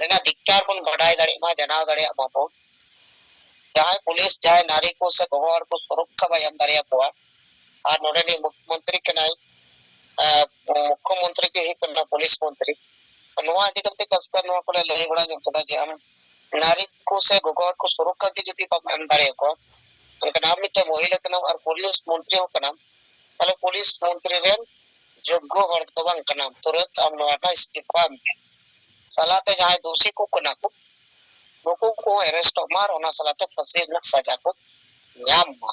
ᱨᱮᱱᱟᱜ ᱫᱤᱠᱴᱟᱨ ᱵᱚᱱ ᱵᱟᱰᱟᱭ ᱫᱟᱲᱮᱭᱟᱜ ᱢᱟ, ᱡᱟᱱᱟᱣ ᱫᱟᱲᱮᱭᱟᱜ ᱢᱟᱵᱚᱱ᱾ ᱡᱟᱦᱟᱸᱭ ᱯᱩᱞᱤᱥ, ᱡᱟᱦᱟᱸᱭ ᱱᱟᱨᱤ ᱠᱚ ᱥᱮ ᱜᱚᱜᱚ ᱦᱚᱲ ᱠᱚ ᱥᱩᱨᱚᱠᱠᱷᱟ ᱵᱟᱭ ᱮᱢ ᱫᱟᱲᱮᱭᱟᱠᱚᱣᱟ, ᱟᱨ ᱱᱚᱰᱮᱱᱤᱡ ᱢᱩᱠᱷᱭᱚᱢᱚᱱᱛᱨᱤ ᱠᱟᱱᱟᱭ, ᱟᱨ ᱢᱩᱠᱷᱭᱚᱢᱚᱱᱛᱨᱤ ᱜᱮ ᱦᱩᱭᱩᱜ ᱠᱟᱱᱟ ᱯᱩᱞᱤᱥ ᱢᱚᱱᱛᱨᱤ᱾ ᱱᱚᱣᱟ ᱤᱫᱤ ᱠᱟᱛᱮ ᱠᱷᱟᱥᱠᱟᱨ ᱱᱚᱣᱟ ᱠᱚᱞᱮ ᱞᱟᱹᱭ ᱵᱟᱲᱟ ᱧᱚᱜ ᱠᱮᱫᱟ ᱡᱮ ᱟᱢ ᱱᱟᱨᱤ ᱠᱚ ᱥᱮ ᱜᱚᱜᱚ ᱦᱚᱲ ᱠᱚ ᱥᱩᱨᱚᱠᱠᱷᱟ ᱜᱮ ᱡᱩᱫᱤ ᱵᱟᱢ ᱮᱢ ᱫᱟᱲᱮᱭᱟᱠᱚᱣᱟ, ᱮᱱᱠᱷᱟᱱ ᱟᱢ ᱢᱤᱫᱴᱮᱱ ᱢᱚᱦᱤᱞᱟ ᱠᱟᱱᱟᱢ ᱟᱨ ᱯᱩᱞᱤᱥ ᱢᱚᱱᱛᱨᱤ ᱦᱚᱸ ᱠᱟᱱᱟᱢ, ᱛᱟᱦᱞᱮ ᱯᱩᱞᱤᱥ ᱢᱚᱱᱛᱨᱤ ᱨᱮᱱ ᱡᱳᱜᱽᱜᱚ ᱦᱚᱲ ᱫᱚ ᱵᱟᱝ ᱠᱟᱱᱟᱢ, ᱛᱩᱨᱟᱹᱛ ᱟᱢ ᱱᱚᱣᱟ ᱨᱮᱱᱟᱜ ᱤᱥᱛᱤᱯᱷᱟ ᱮᱢ ᱢᱮ᱾ ᱥᱟᱞᱟᱛᱮ ᱡᱟᱦᱟᱸᱭ ᱫᱳᱥᱤ ᱠᱚ ᱠᱟᱱᱟ ᱠᱚ, ᱱᱩᱠᱩ ᱠᱚᱦᱚᱸ ᱮᱨᱮᱥᱴᱚᱜ ᱢᱟ ᱟᱨ ᱚᱱᱟ ᱥᱟᱞᱟᱛᱮ ᱯᱷᱟᱹᱥᱤ ᱨᱮᱱᱟᱜ ᱥᱟᱡᱟ ᱠᱚ ᱧᱟᱢ ᱢᱟ᱾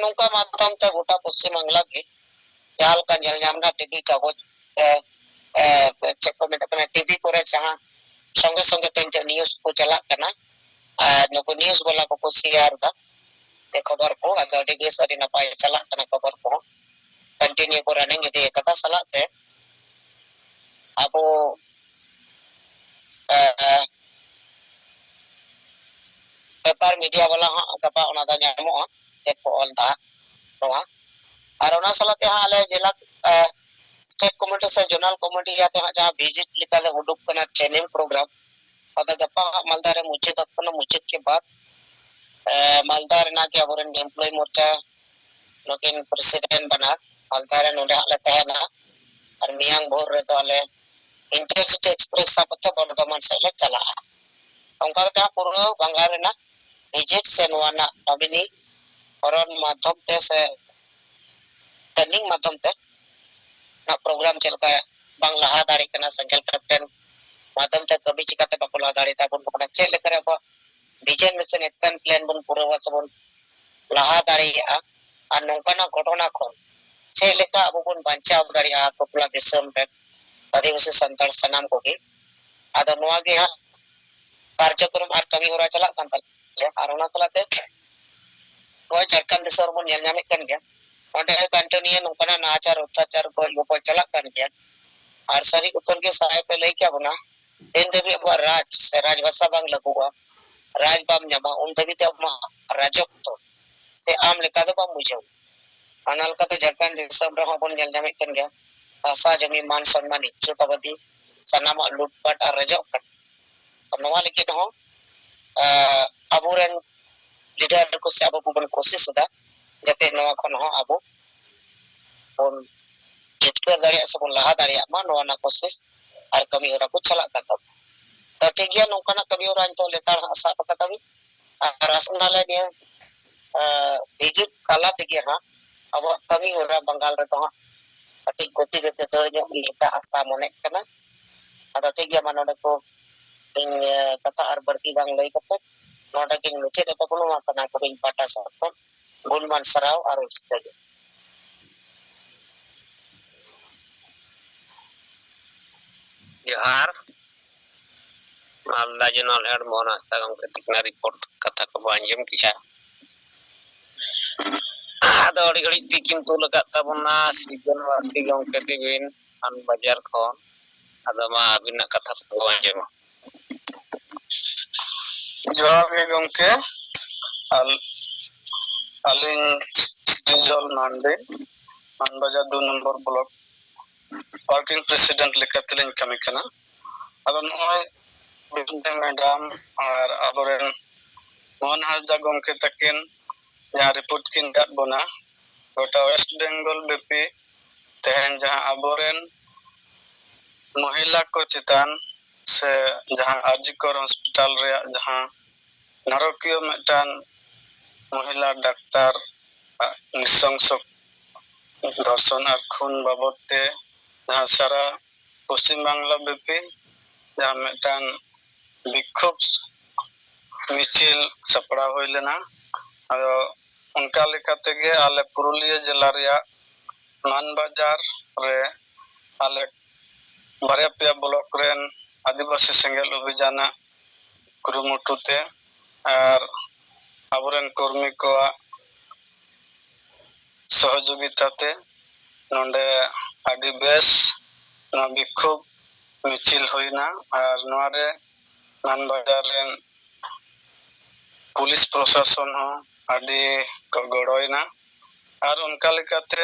ᱱᱚᱝᱠᱟ ᱢᱟᱫᱽᱫᱷᱚᱢ ᱛᱮ ᱜᱚᱴᱟ ᱯᱚᱥᱪᱤᱢ ᱵᱟᱝᱞᱟ ᱜᱮ ᱡᱟᱦᱟᱸ ᱞᱮᱠᱟ ᱧᱮᱞ ᱧᱟᱢ ᱮᱱᱟ, ᱴᱤᱵᱷᱤ ᱠᱟᱜᱚᱡᱽ, ᱮ, ᱮ, ᱪᱮᱫ ᱠᱚ ᱢᱮᱛᱟᱜ ᱠᱟᱱᱟ, ᱴᱤᱵᱷᱤ ᱠᱚᱨᱮ ᱡᱟᱦᱟᱸ ᱥᱚᱸᱜᱮ ᱥᱚᱸᱜᱮ ᱛᱮ ᱱᱤᱛᱚᱜ ᱱᱤᱭᱩᱡᱽ ᱠᱚ ᱪᱟᱞᱟᱜ ᱠᱟᱱᱟ, ᱟᱨ ᱱᱩᱠᱩ ᱱᱤᱭᱩᱡᱽ ᱵᱟᱞᱟ ᱠᱚᱠᱚ ᱥᱮᱭᱟᱨ ᱮᱫᱟ, ᱮ, ᱠᱷᱚᱵᱚᱨ ᱠᱚ᱾ ᱟᱫᱚ ᱟᱹᱰᱤ ᱵᱮᱥ, ᱟᱹᱰᱤ ᱱᱟᱯᱟᱭ ᱪᱟᱞᱟᱜ ᱠᱟᱱᱟ ᱠᱷᱚᱵᱚᱨ ᱠᱚᱦᱚᱸ, ᱠᱚᱱᱴᱤᱱᱤᱭᱩ ᱠᱚ ᱨᱟᱱᱤᱝ ᱤᱫᱤ ᱟᱠᱟᱫᱟ᱾ ᱥᱟᱞᱟᱜ ᱛᱮ ᱟᱵᱚ, ᱮ, ᱮ, ᱯᱮᱯᱟᱨ ᱢᱤᱰᱤᱭᱟ ᱵᱟᱞᱟ ᱦᱚᱸ ᱜᱟᱯᱟ ᱚᱱᱟ ᱫᱚ ᱧᱟᱢᱚᱜᱼᱟ, ᱪᱮᱫ ᱠᱚ ᱚᱞ ᱫᱟ ᱱᱚᱣᱟ᱾ ᱟᱨ ᱚᱱᱟ ᱥᱟᱞᱟᱜ ᱛᱮ ᱦᱟᱸᱜ ᱟᱞᱮ ᱡᱮᱞᱟ, ᱮ, ᱥᱴᱮᱴ ᱠᱚᱢᱤᱴᱤ ᱥᱮ ᱡᱳᱱᱟᱞ ᱠᱚᱢᱤᱴᱤ ᱤᱭᱟᱹᱛᱮ ᱦᱟᱸᱜ ᱡᱟᱦᱟᱸ ᱵᱷᱤᱡᱤᱴ ᱞᱮᱠᱟᱞᱮ ᱩᱰᱩᱠ ᱠᱟᱱᱟ, ᱴᱨᱮᱱᱤᱝ ᱯᱨᱳᱜᱨᱟᱢ, ᱚᱱᱟ ᱫᱚ ᱜᱟᱯᱟ ᱦᱟᱸᱜ ᱢᱟᱞᱫᱟ ᱨᱮ ᱢᱩᱪᱟᱹᱫᱚᱜ ᱠᱟᱱᱟ᱾ ᱢᱩᱪᱟᱹᱫ ᱠᱮ ᱵᱟᱫ, ᱮ, ᱢᱟᱞᱫᱟ ᱨᱮᱱᱟᱜ ᱜᱮ ᱟᱵᱚᱨᱮᱱ ᱮᱢᱯᱞᱚᱭ ᱢᱳᱨᱪᱟ ᱱᱩᱠᱤᱱ ᱯᱨᱮᱥᱤᱰᱮᱱᱴ ᱵᱟᱱᱟᱨ ᱢᱟᱞᱫᱟ ᱨᱮ ᱱᱚᱰᱮ ᱦᱟᱸᱜ ᱞᱮ ᱛᱟᱦᱮᱱᱟ᱾ ᱟᱨ ᱢᱮᱭᱟᱝ ᱵᱷᱳᱨ ᱨᱮᱫᱚ ᱟᱞᱮ ᱤᱱᱴᱟᱨᱥᱤᱴᱤ ᱮᱠᱥᱯᱨᱮᱥ ᱥᱟᱵ ᱠᱟᱛᱮ ᱵᱚᱨᱫᱷᱚᱢᱟᱱ ᱥᱮᱫ ᱞᱮ ᱪᱟᱞᱟᱜᱼᱟ᱾ ᱚᱱᱠᱟ ᱠᱟᱛᱮ ᱦᱟᱸᱜ ᱯᱩᱨᱟᱹ ᱵᱟᱝᱞᱟ ᱨᱮᱱᱟᱜ ᱵᱷᱤᱡᱤᱴ ᱥᱮ ᱱᱚᱣᱟ ᱨᱮᱱᱟᱜ ᱱᱚᱢᱤᱱᱤ ᱦᱚᱨᱚᱱ ᱢᱟᱫᱽᱫᱷᱚᱢ ᱛᱮ ᱥᱮ ᱴᱨᱮᱱᱤᱝ ᱢᱟᱫᱽᱫᱷᱚᱢ ᱛᱮ ᱚᱱᱟ ᱯᱨᱳᱜᱨᱟᱢ ᱪᱮᱫ ᱞᱮᱠᱟ ᱵᱟᱝ ᱞᱟᱦᱟ ᱫᱟᱲᱮᱭᱟᱜ ᱠᱟᱱᱟ, ᱥᱮᱸᱜᱮᱞ ᱠᱮᱯᱴᱮᱱ ᱢᱟᱫᱽᱫᱷᱚᱢ ᱛᱮ ᱠᱟᱹᱢᱤ ᱪᱤᱠᱟᱛᱮ ᱵᱟᱠᱚ ᱞᱟᱦᱟ ᱫᱟᱲᱮᱭᱟᱜ ᱛᱟᱵᱚᱱ ᱠᱟᱱᱟ, ᱪᱮᱫ ᱞᱮᱠᱟᱨᱮ ᱟᱵᱚᱣᱟᱜ ᱵᱷᱤᱡᱚᱱ ᱢᱤᱥᱚᱱ ᱮᱠᱥᱚᱱ ᱯᱞᱟᱱ ᱵᱚᱱ ᱯᱩᱨᱟᱹᱣᱟ ᱥᱮᱵᱚᱱ ᱞᱟᱦᱟ ᱫᱟᱲᱮᱭᱟᱜᱼᱟ, ᱟᱨ ᱱᱚᱝᱠᱟᱱᱟᱜ ᱜᱷᱚᱴᱚᱱᱟ ᱠᱷᱚᱱ ᱪᱮᱫ ᱞᱮᱠᱟ ᱟᱵᱚ ᱵᱚᱱ ᱵᱟᱧᱪᱟᱣ ᱫᱟᱲᱮᱭᱟᱜᱼᱟ, ᱴᱚᱞᱟ ᱫᱤᱥᱚᱢ ᱨᱮ ᱟᱹᱫᱤᱵᱟᱹᱥᱤ ᱥᱟᱱᱛᱟᱲ ᱥᱟᱱᱟᱢ ᱠᱚᱜᱮ᱾ ᱟᱫᱚ ᱱᱚᱣᱟ ᱜᱮ ᱦᱟᱸᱜ ᱠᱟᱨᱡᱚᱠᱨᱚᱢ ᱟᱨ ᱠᱟᱹᱢᱤ ᱦᱚᱨᱟ ᱪᱟᱞᱟᱜ ᱠᱟᱱ ᱛᱟᱞᱮᱭᱟ᱾ ᱟᱨ ᱚᱱᱟ ᱥᱟᱞᱟᱜ ᱛᱮ ᱱᱚᱜᱼᱚᱭ ᱡᱷᱟᱲᱠᱷᱚᱸᱰ ᱫᱤᱥᱚᱢ ᱨᱮᱵᱚᱱ ᱧᱮᱞ ᱧᱟᱢᱮᱫ ᱠᱟᱱ ᱜᱮᱭᱟ, ᱚᱸᱰᱮ ᱠᱚᱱᱴᱤᱱᱤᱭᱩ ᱱᱚᱝᱠᱟᱱᱟᱜ ᱱᱟᱦᱟᱪᱟᱨ, ᱚᱛᱛᱟᱪᱟᱨ, ᱜᱚᱡ ᱜᱚᱯᱚᱡ ᱪᱟᱞᱟᱜ ᱠᱟᱱ ᱜᱮᱭᱟ᱾ ᱟᱨ ᱥᱟᱹᱨᱤ ᱩᱛᱟᱹᱨ ᱜᱮ ᱥᱟᱦᱮᱵ ᱮ ᱞᱟᱹᱭ ᱠᱮᱫ ᱵᱚᱱᱟ, ᱛᱤᱱ ᱫᱷᱟᱹᱵᱤᱡ ᱟᱵᱚᱣᱟᱜ ᱨᱟᱡᱽ ᱥᱮ ᱨᱟᱡᱽ ᱵᱷᱟᱥᱟ ᱵᱟᱝ ᱞᱟᱹᱜᱩᱜᱼᱟ, ᱨᱟᱡᱽ ᱵᱟᱢ ᱧᱟᱢᱟ, ᱩᱱ ᱫᱷᱟᱹᱵᱤᱡ ᱛᱮ ᱟᱢᱟᱜ ᱨᱟᱡᱚᱛᱛᱚ ᱥᱮ ᱟᱢ ᱞᱮᱠᱟ ᱫᱚ ᱵᱟᱢ ᱵᱩᱡᱷᱟᱹᱣ᱾ ᱚᱱᱟ ᱞᱮᱠᱟᱛᱮ ᱡᱷᱟᱲᱠᱷᱚᱸᱰ ᱫᱤᱥᱚᱢ ᱨᱮᱦᱚᱸ ᱵᱚᱱ ᱧᱮᱞ ᱧᱟᱢᱮᱫ ᱠᱟᱱ ᱜᱮᱭᱟ, ᱵᱷᱟᱥᱟ, ᱡᱚᱢᱤ, ᱢᱟᱱ ᱥᱚᱱᱢᱟᱱ, ᱤᱡᱽᱡᱚᱛ ᱟᱵᱟᱫᱤ ᱥᱟᱱᱟᱢᱟᱜ ᱞᱩᱴᱯᱟᱴ ᱟᱨ ᱨᱮᱡᱚᱜ ᱠᱟᱱᱟ᱾ ᱱᱚᱣᱟ ᱞᱟᱹᱜᱤᱫ ᱦᱚᱸ ᱟᱵᱚᱨᱮᱱ ᱞᱤᱰᱟᱨ ᱠᱚ ᱥᱮ ᱟᱵᱚ ᱠᱚᱵᱚᱱ ᱠᱳᱥᱤᱥ ᱮᱫᱟ ᱡᱟᱛᱮ ᱱᱚᱣᱟ ᱠᱷᱚᱱ ᱦᱚᱸ ᱟᱵᱚ ᱵᱚᱱ ᱡᱤᱛᱠᱟᱹᱨ ᱫᱟᱲᱮᱭᱟᱜ ᱥᱮᱵᱚᱱ ᱞᱟᱦᱟ ᱫᱟᱲᱮᱭᱟᱜ ᱢᱟ, ᱱᱚᱣᱟ ᱨᱮᱱᱟᱜ ᱠᱳᱥᱤᱥ ᱟᱨ ᱠᱟᱹᱢᱤ ᱦᱚᱨᱟ ᱠᱚ ᱪᱟᱞᱟᱜ ᱠᱟᱱ ᱛᱟᱵᱚᱱᱟ᱾ ᱛᱚ ᱴᱷᱤᱠ ᱜᱮᱭᱟ, ᱱᱚᱝᱠᱟᱱᱟᱜ ᱠᱟᱹᱢᱤ ᱦᱚᱨᱟ ᱱᱤᱛᱚᱜ ᱞᱮᱛᱟᱲ ᱦᱟᱸᱜ ᱥᱟᱵ ᱟᱠᱟᱫᱟ ᱵᱤᱱ᱾ ᱟᱨ ᱟᱥᱚᱜ ᱠᱟᱱᱟᱞᱮ ᱱᱤᱭᱟᱹ ᱦᱤᱡᱩᱜ ᱠᱟᱞᱟ ᱛᱮᱜᱮ ᱦᱟᱸᱜ ᱟᱵᱚᱣᱟᱜ ᱠᱟᱹᱢᱤ ᱦᱚᱨᱟ ᱵᱟᱝᱜᱟᱞ ᱨᱮᱫᱚ ᱦᱟᱸᱜ ᱠᱟᱹᱴᱤᱡ ᱜᱚᱛᱤ ᱜᱚᱛᱤ ᱫᱟᱹᱲ ᱧᱚᱜ ᱞᱮᱠᱟ ᱟᱥᱟ ᱢᱚᱱᱮᱜ ᱠᱟᱱᱟ᱾ ᱟᱫᱚ ᱴᱷᱤᱠ ᱜᱮᱭᱟ, ᱢᱟ ᱱᱚᱰᱮ ᱠᱚ ᱤᱧ ᱠᱟᱛᱷᱟ ᱟᱨ ᱵᱟᱹᱲᱛᱤ ᱵᱟᱝ ᱞᱟᱹᱭ ᱠᱟᱛᱮ ᱱᱚᱰᱮ ᱜᱤᱧ ᱢᱩᱪᱟᱹᱫ ᱮᱫ ᱛᱟᱵᱚᱱᱟ᱾ ᱢᱟ ᱥᱟᱱᱟᱢ ᱠᱚ ᱤᱧ ᱯᱟᱦᱴᱟ ᱥᱮᱫ ᱠᱷᱚᱱ ᱜᱩᱱᱢᱟᱱ ᱥᱟᱨᱦᱟᱣ ᱟᱨ ᱨᱟᱹᱥᱠᱟᱹ ᱜᱮ᱾ ᱡᱚᱦᱟᱨ᱾ ᱢᱟᱞᱫᱟ ᱡᱚᱱᱚᱞ ᱦᱮᱰ ᱢᱳᱦᱚᱱ ᱦᱟᱸᱥᱫᱟ ᱜᱚᱢᱠᱮ ᱛᱤᱠᱤᱱᱟᱜ ᱨᱤᱯᱳᱨᱴ ᱠᱟᱛᱷᱟ ᱠᱚᱵᱚ ᱟᱸᱡᱚᱢ ᱠᱮᱜᱼᱟ᱾ ᱟᱫᱚ ᱟᱹᱰᱤ ᱜᱷᱟᱹᱲᱤᱡ ᱛᱤᱠᱤᱱ ᱛᱩᱞ ᱟᱠᱟᱫ ᱛᱟᱵᱚᱱᱟ ᱥᱨᱤᱡᱚᱱ ᱢᱟᱨᱰᱤ ᱜᱚᱢᱠᱮ ᱛᱤᱵᱤᱱ ᱟᱱ ᱵᱟᱡᱟᱨ ᱠᱷᱚᱱ᱾ ᱟᱫᱚ ᱢᱟ ᱟᱹᱵᱤᱱᱟᱜ ᱠᱟᱛᱷᱟ ᱠᱚᱵᱚ ᱟᱸᱡᱚᱢᱟ᱾ ᱡᱚᱦᱟᱨ ᱜᱮ ᱜᱚᱢᱠᱮ᱾ ᱟᱞ- ᱟᱹᱞᱤᱧ ᱥᱨᱤᱡᱚᱞ ᱢᱟᱱᱰᱤ, ᱢᱟᱱᱵᱟᱡᱟᱨ ᱫᱩ ᱱᱚᱢᱵᱚᱨ ᱵᱞᱚᱠ ᱣᱟᱨᱠᱤᱝ ᱯᱨᱮᱥᱤᱰᱮᱱᱴ ᱞᱮᱠᱟᱛᱮᱞᱤᱧ ᱠᱟᱹᱢᱤ ᱠᱟᱱᱟ᱾ ᱟᱫᱚ ᱱᱚᱜᱼᱚᱭ ᱵᱤᱵᱤᱱ ᱢᱮᱰᱟᱢ ᱟᱨ ᱟᱵᱚᱨᱮᱱ ᱢᱳᱦᱚᱱ ᱦᱟᱸᱥᱫᱟ ᱜᱚᱢᱠᱮ ᱛᱟᱹᱠᱤᱱ ᱡᱟᱦᱟᱸ ᱨᱤᱯᱳᱨᱴ ᱠᱤᱱ ᱮᱢᱟᱫ ᱵᱚᱱᱟ, ᱜᱚᱴᱟ ᱳᱭᱮᱥᱴ ᱵᱮᱝᱜᱚᱞ ᱵᱮᱯᱤ ᱛᱮᱦᱮᱧ ᱡᱟᱦᱟᱸ ᱟᱵᱚᱨᱮᱱ ᱢᱚᱦᱤᱞᱟ ᱠᱚ ᱪᱮᱛᱟᱱ ᱥᱮ ᱡᱟᱦᱟᱸ ᱟᱨ ᱡᱤ ᱠᱚᱨ ᱦᱚᱥᱯᱤᱴᱟᱞ ᱨᱮᱭᱟᱜ ᱡᱟᱦᱟᱸ ᱱᱟᱨᱚᱠᱤᱭᱟᱹ ᱢᱤᱫᱴᱟᱝ ᱢᱚᱦᱤᱞᱟ ᱰᱟᱠᱛᱟᱨ ᱟᱜ ᱱᱨᱤᱥᱚᱝᱥᱚ ᱫᱷᱚᱨᱥᱚᱱ ᱟᱨ ᱠᱷᱩᱱ ᱵᱟᱵᱚᱫ ᱛᱮ ᱡᱟᱦᱟᱸ ᱥᱟᱨᱟ ᱯᱚᱥᱪᱤᱢ ᱵᱟᱝᱞᱟ ᱵᱮᱯᱤ ᱡᱟᱦᱟᱸ ᱢᱤᱫᱴᱟᱝ ᱵᱤᱠᱠᱷᱳᱵ ᱢᱤᱪᱷᱤᱞ ᱥᱟᱯᱲᱟᱣ ᱦᱩᱭ ᱞᱮᱱᱟ᱾ ᱟᱫᱚ ᱚᱱᱠᱟ ᱞᱮᱠᱟ ᱛᱮᱜᱮ ᱟᱞᱮ ᱯᱩᱨᱩᱞᱤᱭᱟᱹ ᱡᱮᱞᱟ ᱨᱮᱭᱟᱜ ᱢᱟᱱᱵᱟᱡᱟᱨ ᱨᱮ ᱟᱞᱮ ᱵᱟᱨᱭᱟ ᱯᱮᱭᱟ ᱵᱞᱚᱠ ᱨᱮᱱ ᱟᱹᱫᱤᱵᱟᱹᱥᱤ ᱥᱮᱸᱜᱮᱞ ᱚᱵᱷᱤᱡᱟᱱᱟᱜ ᱠᱩᱨᱩᱢᱩᱴᱩ ᱛᱮ ᱟᱨ ᱟᱵᱚᱨᱮᱱ ᱠᱚᱨᱢᱤ ᱠᱚᱣᱟᱜ ᱥᱚᱦᱚᱡᱳᱜᱤᱛᱟ ᱛᱮ ᱱᱚᱰᱮ ᱟᱹᱰᱤ ᱵᱮᱥ ᱱᱚᱣᱟ ᱵᱤᱠᱠᱷᱳᱵ ᱢᱤᱪᱷᱤᱞ ᱦᱩᱭᱱᱟ᱾ ᱟᱨ ᱱᱚᱣᱟ ᱨᱮ ᱢᱟᱱᱵᱟᱡᱟᱨ ᱨᱮᱱ ᱯᱩᱞᱤᱥ ᱯᱨᱚᱥᱟᱥᱚᱱ ᱦᱚᱸ ᱟᱹᱰᱤ ᱠᱚ ᱜᱚᱲᱚᱭᱮᱱᱟ᱾ ᱟᱨ ᱚᱱᱠᱟ ᱞᱮᱠᱟᱛᱮ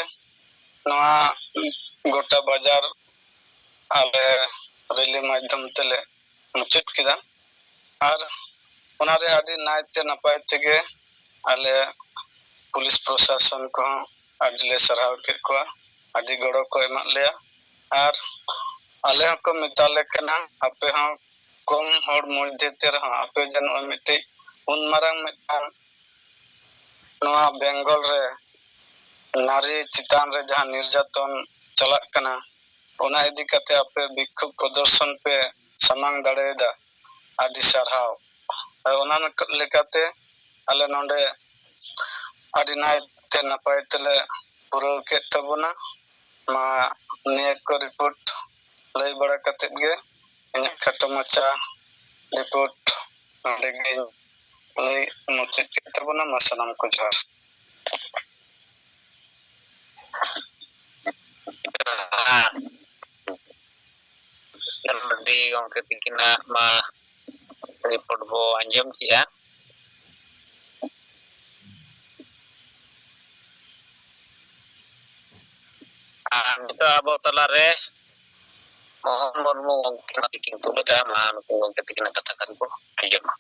ᱱᱚᱣᱟ ᱜᱚᱴᱟ ᱵᱟᱡᱟᱨ ᱟᱞᱮ ᱨᱮᱞᱤ ᱢᱟᱫᱽᱫᱷᱚᱢ ᱛᱮᱞᱮ ᱢᱩᱪᱟᱹᱫ ᱠᱮᱫᱟ᱾ ᱟᱨ ᱚᱱᱟᱨᱮ ᱟᱹᱰᱤ ᱱᱟᱭᱛᱮ ᱱᱟᱯᱟᱭ ᱛᱮᱜᱮ ᱟᱞᱮ ᱯᱩᱞᱤᱥ ᱯᱨᱚᱥᱟᱥᱚᱱ ᱠᱚᱦᱚᱸ ᱟᱹᱰᱤ ᱞᱮ ᱥᱟᱨᱦᱟᱣ ᱠᱮᱫ ᱠᱚᱣᱟ, ᱟᱹᱰᱤ ᱜᱚᱲᱚ ᱠᱚ ᱮᱢᱟᱫ ᱞᱮᱭᱟ᱾ ᱟᱨ ᱟᱞᱮ ᱦᱚᱸᱠᱚ ᱢᱮᱛᱟ ᱞᱮ ᱠᱟᱱᱟ, ᱟᱯᱮ ᱦᱚᱸ ᱠᱚᱢ ᱦᱚᱲ ᱢᱚᱫᱽᱫᱷᱮ ᱛᱮ ᱨᱮᱦᱚᱸ ᱟᱯᱮ ᱡᱮ ᱱᱚᱜᱼᱚᱭ ᱢᱤᱫᱴᱤᱡ ᱩᱱ ᱢᱟᱨᱟᱝ ᱢᱤᱫᱴᱟᱝ ᱱᱚᱣᱟ ᱵᱮᱝᱜᱚᱞ ᱨᱮ ᱱᱟᱨᱤ ᱪᱮᱛᱟᱱ ᱨᱮ ᱡᱟᱦᱟᱸ ᱱᱤᱨᱡᱟᱛᱚᱱ ᱪᱟᱞᱟᱜ ᱠᱟᱱᱟ, ᱚᱱᱟ ᱤᱫᱤ ᱠᱟᱛᱮ ᱟᱯᱮ ᱵᱤᱠᱠᱷᱳᱵ ᱯᱨᱚᱫᱚᱨᱥᱚᱱ ᱯᱮ ᱥᱟᱢᱟᱝ ᱫᱟᱲᱮᱭᱟᱫᱟ, ᱟᱹᱰᱤ ᱥᱟᱨᱦᱟᱣ᱾ ᱟᱨ ᱚᱱᱟ ᱞᱮᱠᱟᱛᱮ ᱟᱞᱮ ᱱᱚᱰᱮ ᱟᱹᱰᱤ ᱱᱟᱭᱛᱮ ᱱᱟᱯᱟᱭ ᱛᱮᱞᱮ ᱯᱩᱨᱟᱹᱣ ᱠᱮᱫ ᱛᱟᱵᱚᱱᱟ᱾ ᱢᱟ, ᱱᱤᱭᱟᱹ ᱠᱚ ᱨᱤᱯᱳᱨᱴ ᱞᱟᱹᱭ ᱵᱟᱲᱟ ᱠᱟᱛᱮᱫ ᱜᱮ ᱤᱧᱟᱹᱜ ᱠᱷᱟᱴᱚ ᱢᱟᱪᱷᱟ ᱨᱤᱯᱳᱨᱴ ᱱᱚᱰᱮ ᱜᱤᱧ ᱞᱟᱹᱭ ᱢᱩᱪᱟᱹᱫ ᱠᱮᱫ ᱛᱟᱵᱚᱱᱟ᱾ ᱢᱟ, ᱥᱟᱱᱟᱢ ᱠᱚ ᱡᱚᱦᱟᱨ᱾ ᱡᱚᱦᱟᱨ᱾ ᱥᱳᱥᱟᱞ ᱢᱟᱨᱰᱤ ᱜᱚᱢᱠᱮ ᱛᱤᱠᱤᱱᱟᱜ ᱢᱟ ᱨᱤᱯᱳᱨᱴ ᱵᱚ ᱟᱸᱡᱚᱢ ᱠᱮᱜᱼᱟ᱾ ᱟᱨ ᱱᱤᱛᱚᱜ ᱟᱵᱚ ᱛᱟᱞᱟᱨᱮ ᱢᱳᱦᱚᱱ ᱢᱩᱨᱢᱩ ᱜᱚᱢᱠᱮ ᱛᱤᱠᱤᱱ ᱛᱩᱞᱟᱹᱜᱼᱟ᱾ ᱢᱟ, ᱱᱩᱠᱩ ᱜᱚᱢᱠᱮ ᱛᱤᱠᱤᱱᱟᱜ ᱠᱟᱛᱷᱟ ᱠᱷᱟᱱ ᱵᱚ ᱟᱸᱡᱚᱢᱟ᱾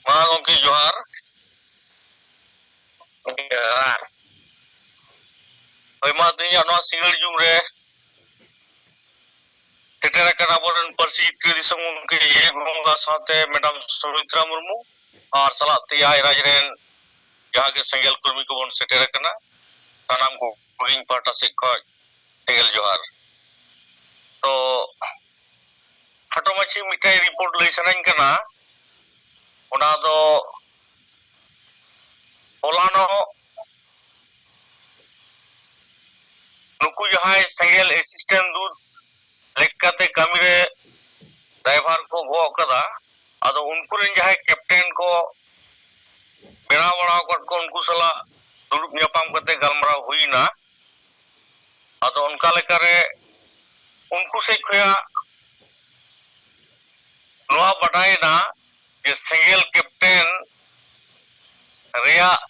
ᱢᱟ ᱜᱚᱢᱠᱮ, ᱡᱚᱦᱟᱨ᱾ ᱡᱚᱦᱟᱨ᱾ ᱦᱳᱭ, ᱢᱟ, ᱛᱮᱦᱮᱧᱟᱜ ᱱᱚᱣᱟ ᱥᱤᱸᱜᱟᱹᱲ ᱡᱩᱢ ᱨᱮ ᱥᱮᱴᱮᱨ ᱟᱠᱟᱱ ᱟᱵᱚᱨᱮᱱ ᱯᱟᱹᱨᱥᱤ ᱡᱤᱛᱠᱟᱹᱨ ᱫᱤᱥᱚᱢ ᱜᱚᱢᱠᱮ ᱡᱮ ᱵᱚᱸᱜᱟ ᱥᱟᱶᱛᱮ ᱢᱮᱰᱟᱢ ᱥᱩᱢᱤᱛᱨᱟ ᱢᱩᱨᱢᱩ ᱟᱨ ᱥᱟᱞᱟᱜ ᱛᱮ ᱮᱭᱟᱭ ᱨᱟᱡᱽ ᱨᱮᱱ ᱡᱟᱦᱟᱸ ᱜᱮ ᱥᱮᱸᱜᱮᱞ ᱠᱚᱨᱢᱤ ᱠᱚᱵᱚᱱ ᱥᱮᱴᱮᱨ ᱟᱠᱟᱱᱟ, ᱥᱟᱱᱟᱢ ᱠᱚ ᱤᱧ ᱯᱟᱦᱴᱟ ᱥᱮᱫ ᱠᱷᱚᱱ ᱥᱮᱸᱜᱮᱞ ᱡᱚᱦᱟᱨ᱾ ᱛᱚ, ᱠᱷᱟᱴᱚ ᱢᱟᱹᱪᱷᱤ ᱢᱤᱫᱴᱟᱝ ᱨᱤᱯᱳᱨᱴ ᱞᱟᱹᱭ ᱥᱟᱱᱟᱧ ᱠᱟᱱᱟ, ᱚᱱᱟ ᱫᱚ ᱦᱚᱞᱟᱱᱚᱜ ᱱᱩᱠᱩ ᱡᱟᱦᱟᱸᱭ ᱥᱮᱸᱜᱮᱞ ᱮᱥᱤᱥᱴᱮᱱᱴ ᱫᱩᱛ ᱞᱮᱠᱟᱛᱮ ᱠᱟᱹᱢᱤᱨᱮ ᱫᱟᱭᱵᱷᱟᱨ ᱠᱚ ᱜᱚᱜ ᱠᱟᱫᱟ, ᱟᱫᱚ ᱩᱱᱠᱩ ᱨᱮᱱ ᱡᱟᱦᱟᱸᱭ ᱠᱮᱯᱴᱮᱱ ᱠᱚ ᱵᱮᱱᱟᱣ ᱵᱟᱲᱟ ᱟᱠᱟᱫ ᱠᱚ, ᱩᱱᱠᱩ ᱥᱟᱞᱟᱜ ᱫᱩᱲᱩᱵ ᱧᱟᱯᱟᱢ ᱠᱟᱛᱮ ᱜᱟᱞᱢᱟᱨᱟᱣ ᱦᱩᱭᱱᱟ᱾ ᱟᱫᱚ ᱚᱱᱠᱟ ᱞᱮᱠᱟᱨᱮ ᱩᱱᱠᱩ ᱥᱮᱫ ᱠᱷᱚᱱᱟᱜ ᱱᱚᱣᱟ ᱵᱟᱰᱟᱭᱮᱱᱟ ᱡᱮ ᱥᱮᱸᱜᱮᱞ ᱠᱮᱯᱴᱮᱱ ᱨᱮᱭᱟᱜ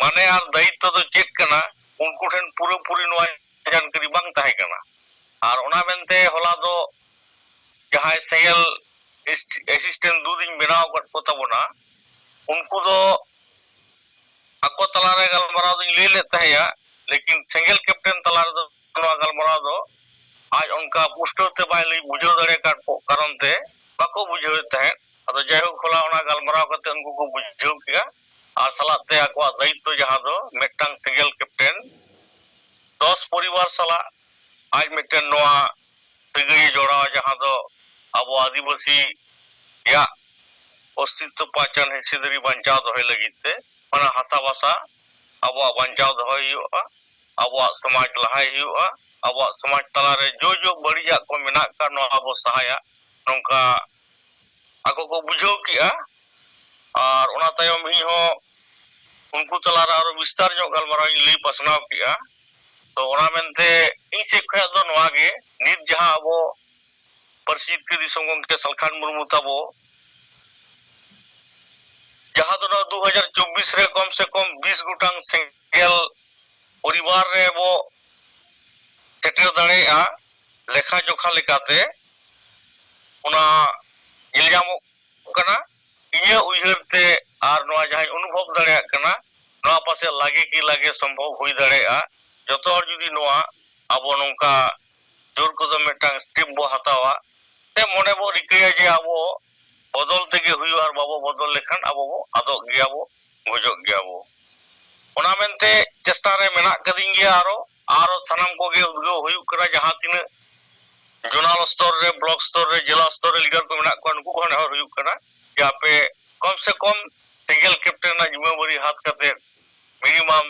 ᱢᱟᱱᱮ ᱟᱨ ᱫᱟᱭᱤᱛᱛᱚ ᱫᱚ ᱪᱮᱫ ᱠᱟᱱᱟ, ᱩᱱᱠᱩ ᱴᱷᱮᱱ ᱯᱩᱨᱟᱹᱯᱩᱨᱤ ᱱᱚᱣᱟ ᱡᱟᱱᱠᱟᱨᱤ ᱵᱟᱝ ᱛᱟᱦᱮᱸ ᱠᱟᱱᱟ᱾ ᱟᱨ ᱚᱱᱟ ᱢᱮᱱᱛᱮ ᱦᱚᱞᱟ ᱫᱚ ᱡᱟᱦᱟᱸᱭ ᱥᱮᱸᱜᱮᱞ assistant ᱫᱩ ᱤᱧ ᱵᱮᱱᱟᱣ ᱟᱠᱟᱫ ᱠᱚ ᱛᱟᱵᱚᱱᱟ, ᱩᱱᱠᱩ ᱫᱚ ᱟᱠᱚ ᱛᱟᱞᱟᱨᱮ ᱜᱟᱞᱢᱟᱨᱟᱣ ᱫᱚᱧ ᱞᱟᱹᱭ ᱞᱮᱫ ᱛᱟᱦᱮᱸᱭᱟ, ᱞᱮᱠᱤᱱ ᱥᱮᱸᱜᱮᱞ captain ᱛᱟᱞᱟ ᱨᱮᱫᱚ ᱱᱚᱣᱟ ᱜᱟᱞᱢᱟᱨᱟᱣ ᱫᱚ ᱟᱡ ᱚᱱᱠᱟ ᱯᱩᱥᱴᱟᱹᱣ ᱛᱮ ᱵᱟᱭ ᱞᱟᱹᱭ ᱵᱩᱡᱷᱟᱹᱣ ᱫᱟᱲᱮ ᱟᱠᱟᱫ ᱠᱟᱨᱚᱱ ᱛᱮ ᱵᱟᱠᱚ ᱵᱩᱡᱷᱟᱹᱣᱮᱫ ᱛᱟᱦᱮᱸᱫ᱾ ᱟᱫᱚ ᱡᱟᱭᱦᱳᱠ, ᱦᱚᱞᱟ ᱚᱱᱟ ᱜᱟᱞᱢᱟᱨᱟᱣ ᱠᱟᱛᱮ ᱩᱱᱠᱩ ᱠᱚ ᱵᱩᱡᱷᱟᱹᱣ ᱠᱮᱜᱼᱟ ᱟᱨ ᱥᱟᱞᱟᱜ ᱛᱮ ᱟᱠᱚᱣᱟᱜ ᱫᱟᱭᱤᱛᱛᱚ, ᱡᱟᱦᱟᱸ ᱫᱚ ᱢᱤᱫᱴᱟᱝ ᱥᱮᱸᱜᱮᱞ captain ᱫᱚᱥ ᱯᱚᱨᱤᱵᱟᱨ ᱥᱟᱞᱟᱜ ᱟᱡ ᱢᱤᱫᱴᱮᱱ ᱱᱚᱣᱟ ᱥᱟᱹᱜᱟᱹᱭ ᱡᱚᱲᱟᱣ, ᱡᱟᱦᱟᱸ ᱫᱚ ᱟᱵᱚ ᱟᱹᱫᱤᱵᱟᱹᱥᱤᱭᱟᱜ ᱚᱥᱛᱤᱛᱛᱚ ᱯᱟᱦᱪᱟᱱ ᱦᱤᱸᱥᱤᱫᱟᱹᱨᱤ ᱵᱟᱧᱪᱟᱣ ᱫᱚᱦᱚᱭ ᱞᱟᱹᱜᱤᱫ ᱛᱮ, ᱚᱱᱟ ᱦᱟᱥᱟ ᱵᱷᱟᱥᱟ, ᱟᱵᱚᱣᱟᱜ ᱵᱟᱧᱪᱟᱣ ᱫᱚᱦᱚᱭ ᱦᱩᱭᱩᱜᱼᱟ, ᱟᱵᱚᱣᱟᱜ ᱥᱚᱢᱟᱡᱽ ᱞᱟᱦᱟᱭ ᱦᱩᱭᱩᱜᱼᱟ, ᱟᱵᱚᱣᱟᱜ ᱥᱚᱢᱟᱡᱽ ᱛᱟᱞᱟᱨᱮ ᱡᱳ ᱡᱳ ᱵᱟᱹᱲᱤᱡᱟᱜ ᱠᱚ ᱢᱮᱱᱟᱜ ᱠᱷᱟᱱ ᱱᱚᱣᱟ ᱵᱚ ᱥᱟᱦᱟᱭᱟ, ᱱᱚᱝᱠᱟ ᱟᱠᱚ ᱠᱚ ᱵᱩᱡᱷᱟᱹᱣ ᱠᱮᱜᱼᱟ᱾ ᱟᱨ ᱚᱱᱟ ᱛᱟᱭᱚᱢ ᱤᱧ ᱦᱚᱸ ᱩᱱᱠᱩ ᱛᱟᱞᱟᱨᱮ ᱟᱨᱚ ᱵᱤᱥᱛᱟᱨ ᱧᱚᱜ ᱜᱟᱞᱢᱟᱨᱟᱣ ᱤᱧ ᱞᱟᱹᱭ ᱯᱟᱥᱱᱟᱣ ᱠᱮᱜᱼᱟ᱾ ᱛᱚ ᱚᱱᱟ ᱢᱮᱱᱛᱮ ᱤᱧ ᱥᱮᱫ ᱠᱷᱚᱱᱟᱜ ᱫᱚ ᱱᱚᱣᱟ ᱜᱮ, ᱱᱤᱛ ᱡᱟᱦᱟᱸ ᱟᱵᱚ ᱯᱟᱹᱨᱥᱤ ᱡᱤᱛᱠᱟᱹᱨ ᱫᱤᱥᱚᱢ ᱜᱚᱢᱠᱮ ᱥᱟᱞᱠᱷᱟᱱ ᱢᱩᱨᱢᱩ ᱛᱟᱵᱚ, ᱡᱟᱦᱟᱸ ᱫᱚ ᱱᱚᱣᱟ ᱫᱩ ᱦᱟᱡᱟᱨ ᱪᱚᱵᱵᱤᱥ ᱨᱮ ᱠᱚᱢ ᱥᱮ ᱠᱚᱢ ᱵᱤᱥ ᱜᱚᱴᱟᱝ ᱥᱮᱸᱜᱮᱞ ᱯᱚᱨᱤᱵᱟᱨ ᱨᱮ ᱵᱚ ᱥᱮᱴᱮᱨ ᱫᱟᱲᱮᱭᱟᱜᱼᱟ ᱞᱮᱠᱷᱟ ᱡᱚᱠᱷᱟ ᱞᱮᱠᱟᱛᱮ, ᱚᱱᱟ ᱧᱮᱞ ᱧᱟᱢᱚᱜ ᱠᱟᱱᱟ᱾ ᱤᱧᱟᱹᱜ ᱩᱭᱦᱟᱹᱨ ᱛᱮ ᱟᱨ ᱱᱚᱣᱟ ᱡᱟᱦᱟᱸᱧ ᱚᱱᱩᱵᱷᱚᱵ ᱫᱟᱲᱮᱭᱟᱜ ᱠᱟᱱᱟ, ᱱᱚᱣᱟ ᱯᱟᱥᱮᱡ ᱞᱟᱜᱮ ᱠᱤ ᱞᱟᱜᱮ ᱥᱚᱢᱵᱷᱚᱵ ᱦᱩᱭ ᱫᱟᱲᱮᱭᱟᱜᱼᱟ᱾ ᱡᱚᱛᱚ ᱦᱚᱲ ᱡᱩᱫᱤ ᱱᱚᱣᱟ ᱟᱵᱚ ᱱᱚᱝᱠᱟ ᱡᱳᱨ ᱠᱚᱫᱚ ᱢᱤᱫᱴᱟᱝ step ᱵᱚ ᱦᱟᱛᱟᱣᱟ, ᱥᱮ ᱢᱚᱱᱮ ᱵᱚ ᱨᱤᱠᱟᱹᱭᱟ ᱡᱮ ᱟᱵᱚ ᱵᱚᱫᱚᱞ ᱛᱮᱜᱮ ᱦᱩᱭᱩᱜᱼᱟ, ᱟᱨ ᱵᱟᱵᱚ ᱵᱚᱫᱚᱞ ᱞᱮᱠᱷᱟᱱ ᱟᱵᱚ ᱵᱚ ᱟᱫᱚᱜ ᱜᱮᱭᱟ ᱵᱚ, ᱜᱚᱡᱚᱜ ᱜᱮᱭᱟ ᱵᱚ᱾ ᱚᱱᱟ ᱢᱮᱱᱛᱮ ᱪᱮᱥᱴᱟ ᱨᱮ ᱢᱮᱱᱟᱜ ᱠᱟᱫᱤᱧ ᱜᱮᱭᱟ᱾ ᱟᱨᱚ, ᱟᱨᱚ ᱥᱟᱱᱟᱢ ᱠᱚᱜᱮ ᱩᱫᱽᱜᱟᱹᱣ ᱦᱩᱭᱩᱜ ᱠᱟᱱᱟ, ᱡᱟᱦᱟᱸ ᱛᱤᱱᱟᱹᱜ ᱡᱳᱱᱟᱞ ᱥᱛᱚᱨ ᱨᱮ, ᱵᱞᱚᱠ ᱥᱛᱚᱨ ᱨᱮ, ᱡᱮᱞᱟ ᱥᱛᱚᱨ ᱨᱮ ᱞᱤᱰᱟᱨ ᱠᱚ ᱢᱮᱱᱟᱜ ᱠᱚᱣᱟ, ᱱᱩᱠᱩ ᱠᱚᱦᱚᱸ ᱱᱮᱦᱚᱨ ᱦᱩᱭᱩᱜ ᱠᱟᱱᱟ ᱡᱮ ᱟᱯᱮ ᱠᱚᱢ ᱥᱮ ᱠᱚᱢ ᱥᱮᱸᱜᱮᱞ captain ᱨᱮᱱᱟᱜ ᱡᱤᱢᱟᱹᱵᱟᱹᱨᱤ ᱦᱟᱛ ᱠᱟᱛᱮ minimum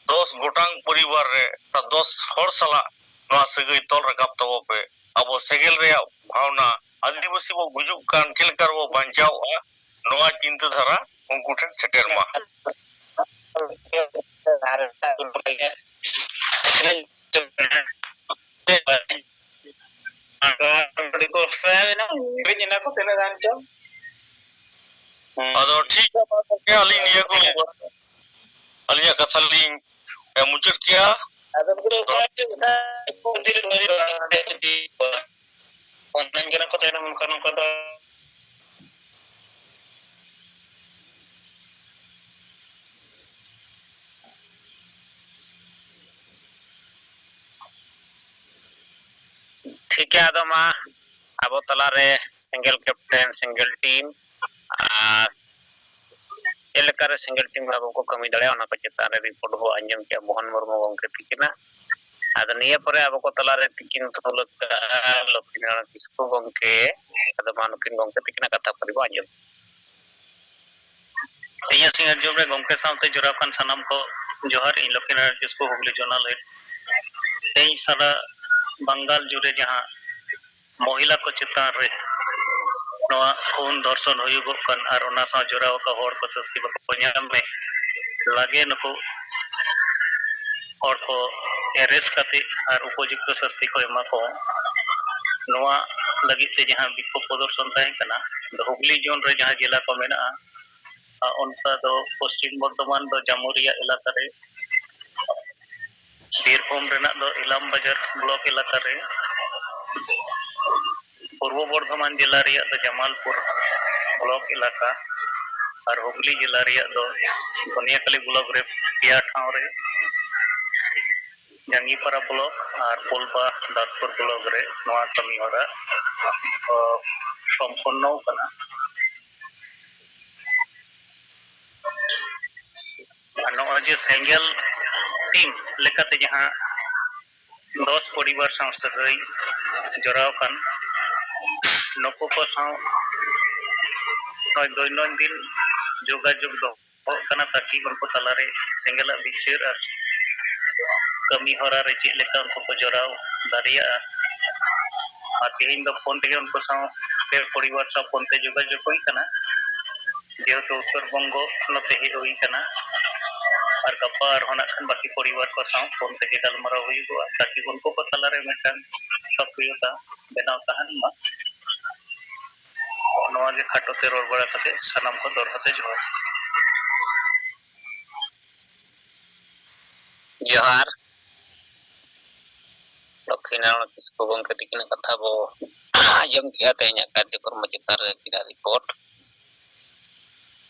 ᱫᱚᱥ ᱜᱚᱴᱟᱝ ᱯᱚᱨᱤᱵᱟᱨ ᱨᱮ ᱫᱚᱥ ᱦᱚᱲ ᱥᱟᱞᱟᱜ ᱱᱚᱣᱟ ᱥᱟᱹᱜᱟᱹᱭ ᱛᱚᱞ ᱨᱟᱠᱟᱵ ᱛᱟᱵᱚ ᱯᱮ᱾ ᱟᱵᱚ ᱥᱮᱸᱜᱮᱞ ᱨᱮᱭᱟᱜ ᱵᱷᱟᱣᱱᱟ, ᱟᱹᱫᱤᱵᱟᱹᱥᱤ ᱵᱚ ᱜᱩᱡᱩᱜ ᱠᱟᱱ, ᱪᱮᱫ ᱞᱮᱠᱟ ᱨᱮᱵᱚ ᱵᱟᱧᱪᱟᱣᱚᱜᱼᱟ, ᱱᱚᱣᱟ ᱪᱤᱱᱛᱟᱹ ᱫᱷᱟᱨᱟ ᱩᱱᱠᱩ ᱴᱷᱮᱱ ᱥᱮᱴᱮᱨ ᱢᱟ᱾ ᱟᱫᱚ ᱴᱷᱤᱠ ᱜᱮᱭᱟ, ᱢᱟ ᱜᱚᱢᱠᱮ, ᱟᱹᱞᱤᱧ ᱱᱤᱭᱟᱹ ᱠᱚ ᱟᱹᱞᱤᱧᱟᱜ ᱠᱟᱛᱷᱟ ᱞᱤᱧ, ᱮ, ᱢᱩᱪᱟᱹᱫ ᱠᱮᱜᱼᱟ᱾ ᱟᱫᱚ ᱯᱩᱨᱟᱹ ᱚᱠᱟ ᱪᱮᱫ ᱞᱮᱠᱟ ᱠᱚ ᱤᱫᱤ ᱞᱮᱠᱚ ᱤᱫᱤ ᱵᱟᱲᱟ ᱠᱟᱛᱮ ᱤᱫᱤ ᱠᱚᱣᱟ᱾ ᱚᱱᱟ ᱜᱮ ᱠᱚ ᱛᱟᱭᱱᱚᱢ ᱚᱱᱠᱟ ᱱᱚᱝᱠᱟ ᱫᱚ᱾ ᱴᱷᱤᱠ ᱜᱮᱭᱟ, ᱟᱫᱚ ᱢᱟ ᱟᱵᱚ ᱛᱟᱞᱟᱨᱮ ᱥᱮᱸᱜᱮᱞ ᱠᱮᱯᱴᱮᱱ, ᱥᱮᱸᱜᱮᱞ ᱴᱤᱢ ᱟᱨ ᱪᱮᱫ ᱞᱮᱠᱟᱨᱮ ᱥᱮᱸᱜᱮᱞ ᱴᱤᱢ ᱟᱵᱚ ᱠᱚ ᱠᱟᱹᱢᱤ ᱫᱟᱲᱮᱭᱟᱜᱼᱟ, ᱚᱱᱟ ᱠᱚ ᱪᱮᱛᱟᱱ ᱨᱮ ᱨᱤᱯᱳᱨᱴ ᱵᱚ ᱟᱸᱡᱚᱢ ᱠᱮᱜᱼᱟ ᱢᱳᱦᱚᱱ ᱢᱩᱨᱢᱩ ᱜᱚᱢᱠᱮ ᱛᱤᱠᱤᱱᱟᱜ᱾ ᱟᱫᱚ ᱱᱤᱭᱟᱹ ᱯᱚᱨᱮ ᱟᱵᱚ ᱠᱚ ᱛᱟᱞᱟᱨᱮ ᱛᱤᱠᱤᱱ ᱛᱩᱞᱟᱹ ᱠᱟᱜᱼᱟ ᱞᱚᱠᱠᱷᱤᱱᱟᱨᱟᱭᱚᱬ ᱠᱤᱥᱠᱩ ᱜᱚᱢᱠᱮ᱾ ᱟᱫᱚ ᱢᱟ ᱱᱩᱠᱤᱱ ᱜᱚᱢᱠᱮ ᱛᱤᱠᱤᱱᱟᱜ ᱠᱟᱛᱷᱟ ᱯᱟᱹᱨᱤ ᱵᱚ ᱟᱸᱡᱚᱢ᱾ ᱛᱮᱦᱮᱧᱟᱜ ᱥᱤᱸᱜᱟᱲ ᱡᱚᱢ ᱨᱮ ᱜᱚᱢᱠᱮ ᱥᱟᱶᱛᱮ ᱡᱚᱲᱟᱣ ᱠᱟᱱ ᱥᱟᱱᱟᱢ ᱠᱚ ᱡᱚᱦᱟᱨ᱾ ᱤᱧ ᱞᱚᱠᱠᱷᱤᱱᱟᱨᱟᱭᱚᱬ ᱠᱤᱥᱠᱩ, ᱦᱩᱜᱽᱞᱤ ᱡᱳᱱᱟᱞ ᱦᱮᱰ᱾ ᱛᱮᱦᱮᱧ ᱥᱟᱨᱟ ᱵᱟᱝᱜᱟᱞ ᱡᱩᱲᱮ ᱡᱟᱦᱟᱸ ᱢᱚᱦᱤᱞᱟ ᱠᱚ ᱪᱮᱛᱟᱱ ᱨᱮ ᱱᱚᱣᱟ ᱠᱷᱩᱱ ᱫᱷᱚᱨᱥᱚᱱ ᱦᱩᱭᱩᱜᱚᱜ ᱠᱟᱱ ᱟᱨ ᱚᱱᱟ ᱥᱟᱶ ᱡᱚᱲᱟᱣ ᱟᱠᱟᱱ ᱦᱚᱲ ᱠᱚ ᱥᱟᱹᱥᱛᱤ ᱵᱟᱠᱚ ᱧᱟᱢ ᱢᱮ, ᱞᱟᱜᱮ ᱱᱩᱠᱩ ᱦᱚᱲ ᱠᱚ ᱮᱨᱮᱥᱴ ᱠᱟᱛᱮ ᱟᱨ ᱩᱯᱚᱡᱩᱠᱛᱚ ᱥᱟᱹᱥᱛᱤ ᱠᱚ ᱮᱢᱟ ᱠᱚ, ᱱᱚᱣᱟ ᱞᱟᱹᱜᱤᱫ ᱛᱮ ᱡᱟᱦᱟᱸ ᱵᱤᱠᱠᱷᱳᱵ ᱯᱨᱚᱫᱚᱨᱥᱚᱱ ᱛᱟᱦᱮᱸ ᱠᱟᱱᱟ, ᱫᱚ ᱦᱩᱜᱽᱞᱤ ᱡᱳᱱ ᱨᱮ ᱡᱟᱦᱟᱸ ᱡᱮᱞᱟ ᱠᱚ ᱢᱮᱱᱟᱜᱼᱟ, ᱟᱨ ᱚᱱᱠᱟ ᱫᱚ ᱯᱚᱥᱪᱤᱢ ᱵᱚᱨᱫᱷᱚᱢᱟᱱ ᱫᱚ ᱡᱟᱢᱩᱨᱤᱭᱟ ᱮᱞᱟᱠᱟ ᱨᱮ, ᱵᱤᱨᱵᱷᱩᱢ ᱨᱮᱱᱟᱜ ᱫᱚ ᱤᱞᱟᱢ ᱵᱟᱡᱟᱨ ᱵᱞᱚᱠ ᱮᱞᱟᱠᱟ ᱨᱮ, ᱯᱩᱨᱵᱚ ᱵᱚᱨᱫᱷᱚᱢᱟᱱ ᱡᱮᱞᱟ ᱨᱮᱭᱟᱜ ᱫᱚ ᱡᱟᱢᱟᱞᱯᱩᱨ ᱵᱞᱚᱠ ᱮᱞᱟᱠᱟ ᱟᱨ ᱦᱩᱜᱽᱞᱤ ᱡᱮᱞᱟ ᱨᱮᱭᱟᱜ ᱫᱚ ᱫᱷᱚᱱᱤᱭᱟᱠᱟᱞᱤ ᱵᱞᱚᱠ ᱨᱮ ᱯᱮᱭᱟ ᱴᱷᱟᱶ ᱨᱮ ᱡᱟᱝᱜᱤᱯᱟᱨᱟ ᱵᱞᱚᱠ ᱟᱨ ᱯᱳᱞᱵᱟ ᱫᱟᱸᱛᱯᱩᱨ ᱵᱞᱚᱠ ᱨᱮ ᱱᱚᱣᱟ ᱠᱟᱹᱢᱤ ᱦᱚᱨᱟ, ᱚ, ᱥᱚᱢᱯᱚᱱᱱᱚ ᱠᱟᱱᱟ᱾ ᱟᱨ ᱱᱚᱜᱼᱚᱭ ᱡᱮ ᱥᱮᱸᱜᱮᱞ ᱴᱤᱢ ᱞᱮᱠᱟᱛᱮ ᱡᱟᱦᱟᱸ ᱫᱚᱥ ᱯᱚᱨᱤᱵᱟᱨ ᱥᱟᱶ ᱥᱟᱹᱜᱟᱹᱭ ᱡᱚᱲᱟᱣ ᱟᱠᱟᱱ, ᱱᱩᱠᱩ ᱠᱚ ᱥᱟᱶ ᱱᱚᱜᱼᱚᱭ ᱫᱳᱭᱱᱚᱱᱫᱤᱱ ᱡᱳᱜᱟᱡᱳᱜᱽ ᱫᱚᱦᱚᱜ ᱠᱟᱱᱟ, ᱛᱟᱠᱤ ᱩᱱᱠᱩ ᱛᱟᱞᱟᱨᱮ ᱥᱮᱸᱜᱮᱞᱟᱜ ᱵᱤᱪᱟᱹᱨ ᱟᱨ ᱠᱟᱹᱢᱤ ᱦᱚᱨᱟ ᱨᱮ ᱪᱮᱫ ᱞᱮᱠᱟ ᱩᱱᱠᱩ ᱠᱚ ᱡᱚᱲᱟᱣ ᱫᱟᱲᱮᱭᱟᱜᱼᱟ᱾ ᱟᱨ ᱛᱮᱦᱮᱧ ᱫᱚ ᱯᱷᱳᱱ ᱛᱮᱜᱮ ᱩᱱᱠᱩ ᱥᱟᱶ ᱯᱮ ᱯᱚᱨᱤᱵᱟᱨ ᱥᱟᱶ ᱯᱷᱳᱱ ᱛᱮ ᱡᱳᱜᱟᱡᱳᱜᱽ ᱦᱩᱭ ᱠᱟᱱᱟ, ᱡᱮᱦᱮᱛᱩ ᱩᱛᱛᱚᱨ ᱵᱚᱝᱜᱚ ᱱᱚᱛᱮ ᱦᱮᱡ ᱦᱩᱭ ᱠᱟᱱᱟ᱾ ᱟᱨ ᱜᱟᱯᱟ ᱟᱨᱦᱚᱸ ᱱᱟᱜ ᱠᱷᱟᱱ ᱵᱟᱹᱠᱤ ᱯᱚᱨᱤᱵᱟᱨ ᱠᱚ ᱥᱟᱶ ᱯᱷᱳᱱ ᱛᱮᱜᱮ ᱜᱟᱞᱢᱟᱨᱟᱣ ᱦᱩᱭᱩᱜᱚᱜᱼᱟ, ᱛᱟᱠᱤ ᱩᱱᱠᱩ ᱠᱚ ᱛᱟᱞᱟᱨᱮ ᱢᱤᱫᱴᱟᱝ ᱥᱚᱠᱨᱤᱭᱚᱛᱟ ᱵᱮᱱᱟᱣ ᱛᱟᱦᱮᱱ ᱢᱟ᱾ ᱱᱚᱣᱟ ᱜᱮ ᱠᱷᱟᱴᱚ ᱛᱮ ᱨᱚᱲ ᱵᱟᱲᱟ ᱠᱟᱛᱮ ᱥᱟᱱᱟᱢ ᱠᱚ ᱫᱚᱦᱲᱟ ᱛᱮ ᱡᱚᱦᱟᱨ᱾ ᱡᱚᱦᱟᱨ᱾ ᱠᱷᱤᱱᱟᱹᱲ ᱠᱤᱥᱠᱩ ᱜᱚᱢᱠᱮ ᱛᱤᱠᱤᱱᱟᱜ ᱠᱟᱛᱷᱟ ᱵᱚ ᱟᱸᱡᱚᱢ ᱠᱮᱜᱼᱟ, ᱛᱮᱦᱮᱧᱟᱜ ᱠᱟᱨᱡᱚᱠᱨᱚᱢ ᱪᱮᱛᱟᱱ ᱨᱮ ᱩᱱᱠᱤᱱᱟᱜ ᱨᱤᱯᱳᱨᱴ᱾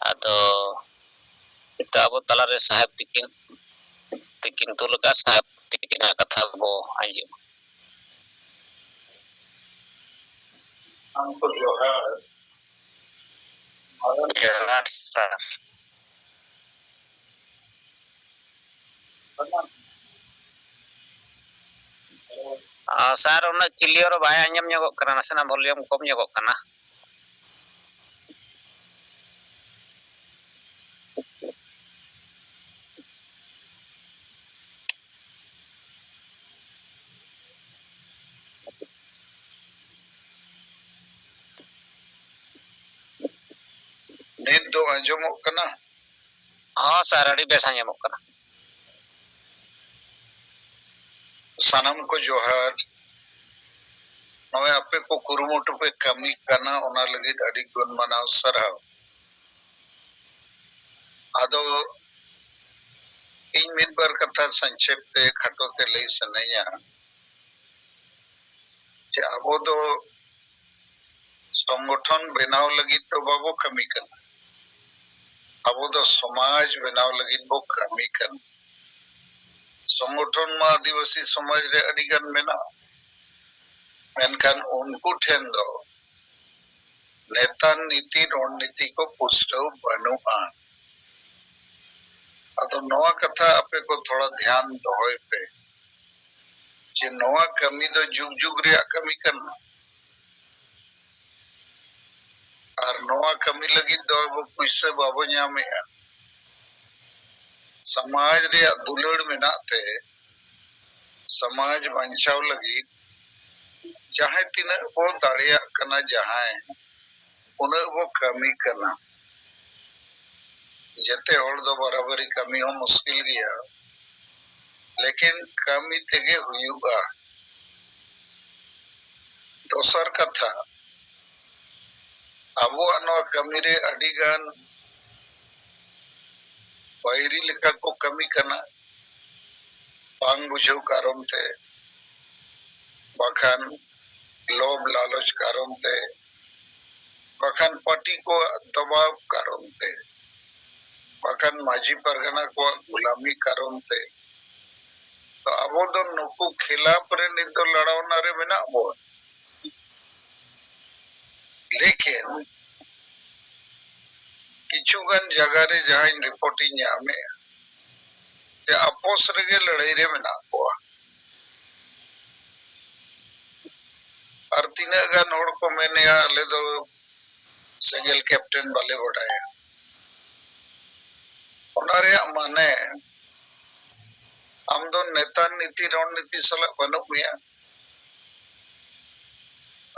ᱟᱫᱚ ᱱᱤᱛᱚᱜ ᱟᱵᱚ ᱛᱟᱞᱟᱨᱮ ᱥᱟᱦᱮᱵᱽ ᱛᱤᱠᱤᱱ, ᱛᱤᱠᱤᱱ ᱛᱩᱞ ᱟᱠᱟᱫ ᱥᱟᱦᱮᱵᱽ ᱛᱤᱠᱤᱱᱟᱜ ᱠᱟᱛᱷᱟ ᱵᱚ ᱟᱸᱡᱚᱢᱟ᱾ ᱥᱟᱱᱟᱢ ᱠᱚ ᱡᱚᱦᱟᱨ᱾ ᱡᱚᱦᱟᱨ ᱥᱟᱨ᱾ ᱟᱨ ᱥᱟᱨ, ᱩᱱᱟᱹᱜ ᱠᱞᱤᱭᱟᱨ ᱵᱟᱭ ᱟᱸᱡᱚᱢ ᱧᱚᱜᱚᱜ ᱠᱟᱱᱟ, ᱱᱟᱥᱮᱱᱟᱜ ᱵᱷᱚᱞᱤᱭᱩᱢ ᱠᱚᱢ ᱧᱚᱜᱚᱜ ᱠᱟᱱᱟ᱾ ᱱᱤᱛ ᱫᱚ ᱟᱸᱡᱚᱢᱚᱜ ᱠᱟᱱᱟ? ᱦᱚᱸ ᱥᱟᱨ, ᱟᱹᱰᱤ ᱵᱮᱥ ᱟᱸᱡᱚᱢᱚᱜ ᱠᱟᱱᱟ᱾ ᱥᱟᱱᱟᱢ ᱠᱚ ᱡᱚᱦᱟᱨ᱾ ᱱᱚᱜᱼᱚᱭ ᱟᱯᱮ ᱠᱚ ᱠᱩᱨᱩᱢᱩᱴᱩ ᱯᱮ ᱠᱟᱹᱢᱤ ᱠᱟᱱᱟ, ᱚᱱᱟ ᱞᱟᱹᱜᱤᱫ ᱟᱹᱰᱤ ᱜᱩᱱ ᱢᱟᱱᱟᱣ ᱥᱟᱨᱦᱟᱣ᱾ ᱟᱫᱚ ᱤᱧ ᱢᱤᱫ ᱵᱟᱨ ᱠᱟᱛᱷᱟ ᱥᱚᱝᱠᱷᱮᱯ ᱛᱮ, ᱠᱷᱟᱴᱚ ᱛᱮ ᱞᱟᱹᱭ ᱥᱟᱱᱟᱧᱟ ᱡᱮ ᱟᱵᱚ ᱫᱚ ᱥᱚᱝᱜᱚᱴᱷᱚᱱ ᱵᱮᱱᱟᱣ ᱞᱟᱹᱜᱤᱫ ᱫᱚ ᱵᱟᱵᱚ ᱠᱟᱹᱢᱤ ᱠᱟᱱᱟ, ᱟᱵᱚ ᱫᱚ ᱥᱚᱢᱟᱡᱽ ᱵᱮᱱᱟᱣ ᱞᱟᱹᱜᱤᱫ ᱵᱚ ᱠᱟᱹᱢᱤ ᱠᱟᱱᱟ᱾ ᱥᱚᱝᱜᱚᱴᱷᱚᱱ ᱢᱟ ᱟᱹᱫᱤᱵᱟᱹᱥᱤ ᱥᱚᱢᱟᱡᱽ ᱨᱮ ᱟᱹᱰᱤ ᱜᱟᱱ ᱢᱮᱱᱟᱜᱼᱟ, ᱢᱮᱱᱠᱷᱟᱱ ᱩᱱᱠᱩ ᱴᱷᱮᱱ ᱫᱚ ᱱᱮᱛᱟ ᱱᱤᱛᱤ ᱨᱚᱬᱱᱤᱛᱤ ᱠᱚ ᱯᱩᱥᱴᱟᱹᱣ ᱵᱟᱹᱱᱩᱜᱼᱟ᱾ ᱟᱫᱚ ᱱᱚᱣᱟ ᱠᱟᱛᱷᱟ ᱟᱯᱮ ᱠᱚ ᱛᱷᱚᱲᱟ ᱫᱷᱮᱭᱟᱱ ᱫᱚᱦᱚᱭ ᱯᱮ ᱡᱮ ᱱᱚᱣᱟ ᱠᱟᱹᱢᱤ ᱫᱚ ᱡᱩᱜᱽ ᱡᱩᱜᱽ ᱨᱮᱭᱟᱜ ᱠᱟᱹᱢᱤ ᱠᱟᱱᱟ᱾ ᱟᱨ ᱱᱚᱣᱟ ᱠᱟᱹᱢᱤ ᱞᱟᱹᱜᱤᱫ ᱫᱚ ᱟᱵᱚ ᱯᱩᱭᱥᱟᱹ ᱵᱟᱵᱚ ᱧᱟᱢᱮᱜᱼᱟ᱾ ᱥᱚᱢᱟᱡᱽ ᱨᱮᱭᱟᱜ ᱫᱩᱞᱟᱹᱲ ᱢᱮᱱᱟᱜ ᱛᱮ ᱥᱚᱢᱟᱡᱽ ᱵᱟᱧᱪᱟᱣ ᱞᱟᱹᱜᱤᱫ ᱡᱟᱦᱟᱸᱭ ᱛᱤᱱᱟᱹᱜ ᱵᱚ ᱫᱟᱲᱮᱭᱟᱜ ᱠᱟᱱᱟ, ᱡᱟᱦᱟᱸᱭ ᱩᱱᱟᱹᱜ ᱵᱚ ᱠᱟᱹᱢᱤ ᱠᱟᱱᱟ᱾ ᱡᱮᱛᱮ ᱦᱚᱲ ᱫᱚ ᱵᱟᱨᱟᱵᱟᱨᱤ ᱠᱟᱹᱢᱤ ᱦᱚᱸ ᱢᱩᱥᱠᱤᱞ ᱜᱮᱭᱟ, ᱞᱮᱠᱤᱱ ᱠᱟᱹᱢᱤ ᱛᱮᱜᱮ ᱦᱩᱭᱩᱜᱼᱟ᱾ ᱫᱚᱥᱟᱨ ᱠᱟᱛᱷᱟ, ᱟᱵᱚᱣᱟᱜ ᱱᱚᱣᱟ ᱠᱟᱹᱢᱤ ᱨᱮ ᱟᱹᱰᱤ ᱜᱟᱱ ᱵᱟᱹᱭᱨᱤ ᱞᱮᱠᱟ ᱠᱚ ᱠᱟᱹᱢᱤ ᱠᱟᱱᱟ, ᱵᱟᱝ ᱵᱩᱡᱷᱟᱹᱣ ᱠᱟᱨᱚᱱ ᱛᱮ᱾ ᱵᱟᱠᱷᱟᱱ ᱞᱳᱵᱷ ᱞᱟᱞᱚᱪ ᱠᱟᱨᱚᱱ ᱛᱮ, ᱵᱟᱠᱷᱟᱱ ᱯᱟᱨᱴᱤ ᱠᱚᱣᱟᱜ ᱫᱚᱵᱟᱣ ᱠᱟᱨᱚᱱ ᱛᱮ, ᱵᱟᱠᱷᱟᱱ ᱢᱟᱹᱡᱷᱤ ᱯᱟᱨᱜᱟᱱᱟ ᱠᱚᱣᱟᱜ ᱜᱩᱞᱟᱢᱤ ᱠᱟᱨᱚᱱ ᱛᱮ, ᱛᱚ ᱟᱵᱚ ᱫᱚ ᱱᱩᱠᱩ ᱠᱷᱤᱞᱟᱯ ᱨᱮ ᱱᱤᱛ ᱫᱚ ᱞᱟᱲᱟᱣᱱᱟ ᱨᱮ ᱢᱮᱱᱟᱜ ᱵᱚᱱ᱾ ᱞᱮᱠᱤᱱ ᱠᱤᱪᱷᱩ ᱜᱟᱱ ᱡᱟᱭᱜᱟ ᱨᱮ ᱡᱟᱦᱟᱸᱧ ᱨᱤᱯᱳᱨᱴ ᱤᱧ ᱧᱟᱢᱮᱜᱼᱟ, ᱡᱮ ᱟᱯᱚᱥ ᱨᱮᱜᱮ ᱞᱟᱹᱲᱦᱟᱹᱭ ᱨᱮ ᱢᱮᱱᱟᱜ ᱠᱚᱣᱟ᱾ ᱟᱨ ᱛᱤᱱᱟᱹᱜ ᱜᱟᱱ ᱦᱚᱲ ᱠᱚ ᱢᱮᱱᱮᱜᱼᱟ, "ᱟᱞᱮ ᱫᱚ ᱥᱮᱸᱜᱮᱞ ᱠᱮᱯᱴᱮᱱ ᱵᱟᱞᱮ ᱵᱟᱰᱟᱭᱟ᱾" ᱚᱱᱟ ᱨᱮᱭᱟᱜ ᱢᱟᱱᱮ, ᱟᱢ ᱫᱚ ᱱᱮᱛᱟ ᱱᱤᱛᱤ ᱨᱚᱬᱱᱤᱛᱤ ᱥᱟᱞᱟᱜ ᱵᱟᱹᱱᱩᱜ ᱢᱮᱭᱟ᱾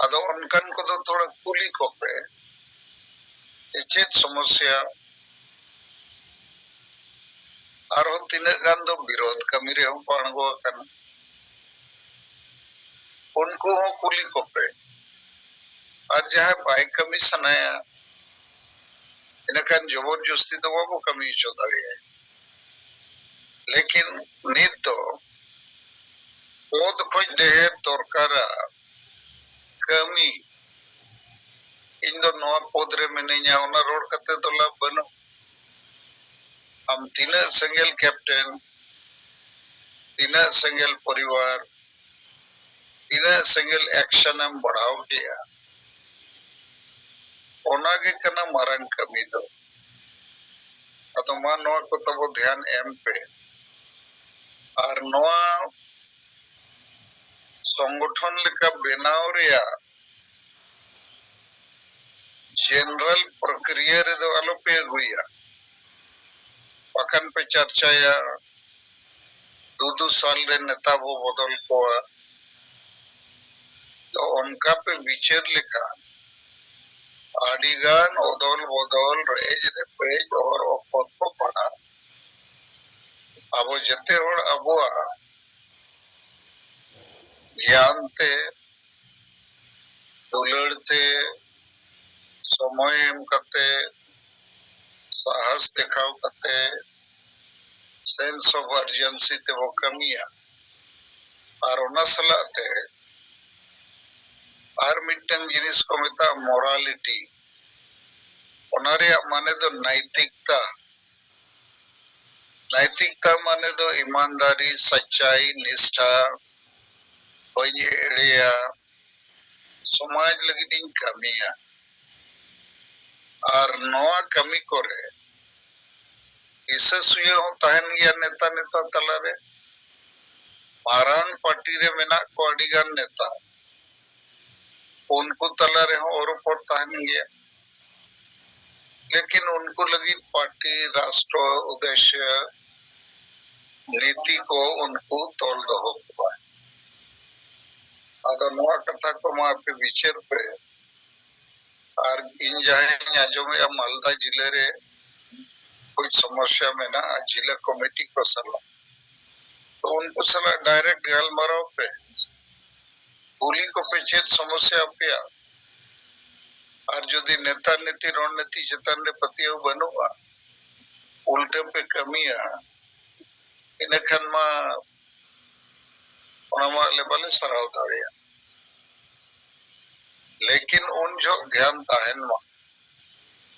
ᱟᱫᱚ ᱚᱱᱠᱟᱱ ᱠᱚᱫᱚ ᱛᱷᱚᱲᱟ ᱠᱩᱞᱤ ᱠᱚᱯᱮ, ᱡᱮ ᱪᱮᱫ ᱥᱚᱢᱚᱥᱥᱟ? ᱟᱨᱦᱚᱸ ᱛᱤᱱᱟᱹᱜ ᱜᱟᱱ ᱫᱚ ᱵᱤᱨᱳᱫᱷ ᱠᱟᱹᱢᱤ ᱨᱮᱦᱚᱸ ᱠᱚ ᱟᱬᱜᱚ ᱟᱠᱟᱱᱟ, ᱩᱱᱠᱩ ᱦᱚᱸ ᱠᱩᱞᱤ ᱠᱚᱯᱮ᱾ ᱟᱨ ᱡᱟᱦᱟᱸᱭ ᱵᱟᱭ ᱠᱟᱹᱢᱤ ᱥᱟᱱᱟᱭᱟ, ᱤᱱᱟᱹᱠᱷᱟᱱ ᱡᱚᱵᱚᱨ ᱡᱚᱥᱛᱤ ᱫᱚ ᱵᱟᱵᱚ ᱠᱟᱹᱢᱤ ᱦᱚᱪᱚ ᱫᱟᱲᱮᱭᱟᱭᱟ᱾ ᱞᱮᱠᱤᱱ ᱱᱤᱛ ᱫᱚ ᱯᱚᱫ ᱠᱷᱚᱡ ᱰᱷᱮᱨ ᱫᱚᱨᱠᱟᱨᱟ ᱠᱟᱹᱢᱤ᱾ ᱤᱧ ᱫᱚ ᱱᱚᱣᱟ ᱯᱚᱫ ᱨᱮ ᱢᱤᱱᱟᱹᱧᱟ, ᱚᱱᱟ ᱨᱚᱲ ᱠᱟᱛᱮ ᱫᱚ ᱞᱟᱵᱷ ᱵᱟᱹᱱᱩᱜ᱾ ᱟᱢ ᱛᱤᱱᱟᱹᱜ ᱥᱮᱸᱜᱮᱞ ᱠᱮᱯᱴᱮᱱ, ᱛᱤᱱᱟᱹᱜ ᱥᱮᱸᱜᱮᱞ ᱯᱚᱨᱤᱵᱟᱨ, ᱛᱤᱱᱟᱹᱜ ᱥᱮᱸᱜᱮᱞ ᱮᱠᱥᱚᱱ ᱮᱢ ᱵᱟᱲᱦᱟᱣ ᱠᱮᱜᱼᱟ, ᱚᱱᱟ ᱜᱮ ᱠᱟᱱᱟ ᱢᱟᱨᱟᱝ ᱠᱟᱹᱢᱤ ᱫᱚ᱾ ᱟᱫᱚ ᱢᱟ ᱱᱚᱣᱟ ᱠᱚ ᱛᱟᱵᱚ ᱫᱷᱮᱭᱟᱱ ᱮᱢ ᱯᱮ᱾ ᱟᱨ ᱱᱚᱣᱟ ᱥᱚᱝᱜᱚᱴᱷᱚᱱ ᱞᱮᱠᱟ ᱵᱮᱱᱟᱣ ᱨᱮᱭᱟᱜ ᱡᱮᱱᱟᱨᱟᱞ ᱯᱨᱚᱠᱨᱤᱭᱟ ᱨᱮᱫᱚ ᱟᱞᱚᱯᱮ ᱟᱹᱜᱩᱭᱟ᱾ ᱵᱟᱠᱷᱟᱱ ᱯᱮ ᱪᱟᱨᱪᱟᱭᱟ, ᱫᱩ ᱫᱩ ᱥᱟᱞ ᱨᱮ ᱱᱮᱛᱟ ᱵᱚ ᱵᱚᱫᱚᱞ ᱠᱚᱣᱟ᱾ ᱛᱚ ᱚᱱᱠᱟ ᱯᱮ ᱵᱤᱪᱟᱹᱨ ᱞᱮᱠᱷᱟᱱ ᱟᱹᱰᱤᱜᱟᱱ ᱚᱫᱚᱞ ᱵᱚᱫᱚᱞ, ᱨᱮᱡ ᱨᱮᱯᱮᱡ, ᱚᱨ ᱚᱯᱚᱫ ᱠᱚ ᱯᱟᱲᱟᱜ᱾ ᱟᱵᱚ ᱡᱮᱛᱮ ᱦᱚᱲ ᱟᱵᱚᱣᱟᱜ ᱜᱮᱭᱟᱱ ᱛᱮ, ᱫᱩᱞᱟᱹᱲ ᱛᱮ, ᱥᱚᱢᱚᱭ ᱮᱢ ᱠᱟᱛᱮ, ᱥᱟᱦᱟᱥ ᱫᱮᱠᱷᱟᱣ ᱠᱟᱛᱮ, sense of urgency ᱛᱮᱵᱚ ᱠᱟᱹᱢᱤᱭᱟ᱾ ᱟᱨ ᱚᱱᱟ ᱥᱟᱞᱟᱜ ᱛᱮ ᱟᱨ ᱢᱤᱫᱴᱟᱝ ᱡᱤᱱᱤᱥ ᱠᱚ ᱢᱮᱛᱟᱜᱼᱟ ᱢᱚᱨᱟᱞᱤᱴᱤ᱾ ᱚᱱᱟ ᱨᱮᱭᱟᱜ ᱢᱟᱱᱮ ᱫᱚ ᱱᱟᱭᱛᱤᱠᱛᱟ᱾ ᱱᱟᱭᱛᱤᱠᱛᱟ ᱢᱟᱱᱮ ᱫᱚ ᱤᱢᱟᱱᱫᱟᱨᱤ, ᱥᱟᱪᱟᱭ, ᱱᱤᱥᱴᱷᱟ, ᱵᱟᱹᱧ ᱮᱲᱮᱭᱟ, ᱥᱚᱢᱟᱡᱽ ᱞᱟᱹᱜᱤᱫ ᱤᱧ ᱠᱟᱹᱢᱤᱭᱟ᱾ ᱟᱨ ᱱᱚᱣᱟ ᱠᱟᱹᱢᱤ ᱠᱚᱨᱮ ᱦᱤᱥᱟᱹ ᱥᱩᱭᱟᱹ ᱦᱚᱸ ᱛᱟᱦᱮᱱ ᱜᱮᱭᱟ ᱱᱮᱛᱟ ᱱᱮᱛᱟ ᱛᱟᱞᱟᱨᱮ᱾ ᱢᱟᱨᱟᱝ ᱯᱟᱨᱴᱤ ᱨᱮ ᱢᱮᱱᱟᱜ ᱠᱚᱣᱟ ᱟᱹᱰᱤ ᱜᱟᱱ ᱱᱮᱛᱟ, ᱩᱱᱠᱩ ᱛᱟᱞᱟ ᱨᱮᱦᱚᱸ ᱚᱨᱚᱯᱚᱨ ᱛᱟᱦᱮᱱ ᱜᱮᱭᱟ᱾ ᱞᱮᱠᱤᱱ ᱩᱱᱠᱩ ᱞᱟᱹᱜᱤᱫ ᱯᱟᱨᱴᱤ, ᱨᱟᱥᱴᱨᱚ ᱩᱫᱽᱫᱮᱥᱭᱚ, ᱱᱤᱛᱤ ᱠᱚ ᱩᱱᱠᱩ ᱛᱚᱞ ᱫᱚᱦᱚ ᱠᱚᱣᱟ᱾ ᱟᱫᱚ ᱱᱚᱣᱟ ᱠᱟᱛᱷᱟ ᱠᱚ ᱢᱟ ᱟᱯᱮ ᱵᱤᱪᱟᱹᱨ ᱯᱮ᱾ ᱟᱨ ᱤᱧ ᱡᱟᱦᱟᱸᱧ ᱟᱸᱡᱚᱢᱮᱜᱼᱟ, ᱢᱟᱞᱫᱟ ᱡᱤᱞᱟᱹ ᱨᱮ ᱠᱩᱪ ᱥᱚᱢᱚᱥᱭᱟ ᱢᱮᱱᱟᱜᱼᱟ ᱡᱤᱞᱟᱹ ᱠᱚᱢᱤᱴᱤ ᱠᱚ ᱥᱟᱞᱟᱜ, ᱛᱚ ᱩᱱᱠᱩ ᱥᱟᱞᱟᱜ ᱰᱟᱭᱨᱮᱠᱴ ᱜᱟᱞᱢᱟᱨᱟᱣ ᱯᱮ, ᱠᱩᱞᱤ ᱠᱚᱯᱮ ᱪᱮᱫ ᱥᱚᱢᱚᱥᱭᱟ ᱟᱯᱮᱭᱟ᱾ ᱟᱨ ᱡᱩᱫᱤ ᱱᱮᱛᱟ ᱱᱤᱛᱤ ᱨᱚᱬᱱᱤᱛᱤ ᱪᱮᱛᱟᱱ ᱨᱮ ᱯᱟᱹᱛᱭᱟᱹᱣ ᱵᱟᱹᱱᱩᱜᱼᱟ, ᱩᱞᱴᱟᱹ ᱯᱮ ᱠᱟᱹᱢᱤᱭᱟ, ᱤᱱᱟᱹᱠᱷᱟᱱ ᱢᱟ ᱚᱱᱟ ᱢᱟ ᱟᱞᱮ ᱵᱟᱞᱮ ᱥᱟᱨᱦᱟᱣ ᱫᱟᱲᱮᱭᱟᱜ᱾ ᱞᱮᱠᱤᱱ ᱩᱱ ᱡᱚᱦᱚᱜ ᱫᱷᱮᱭᱟᱱ ᱛᱟᱦᱮᱱ ᱢᱟ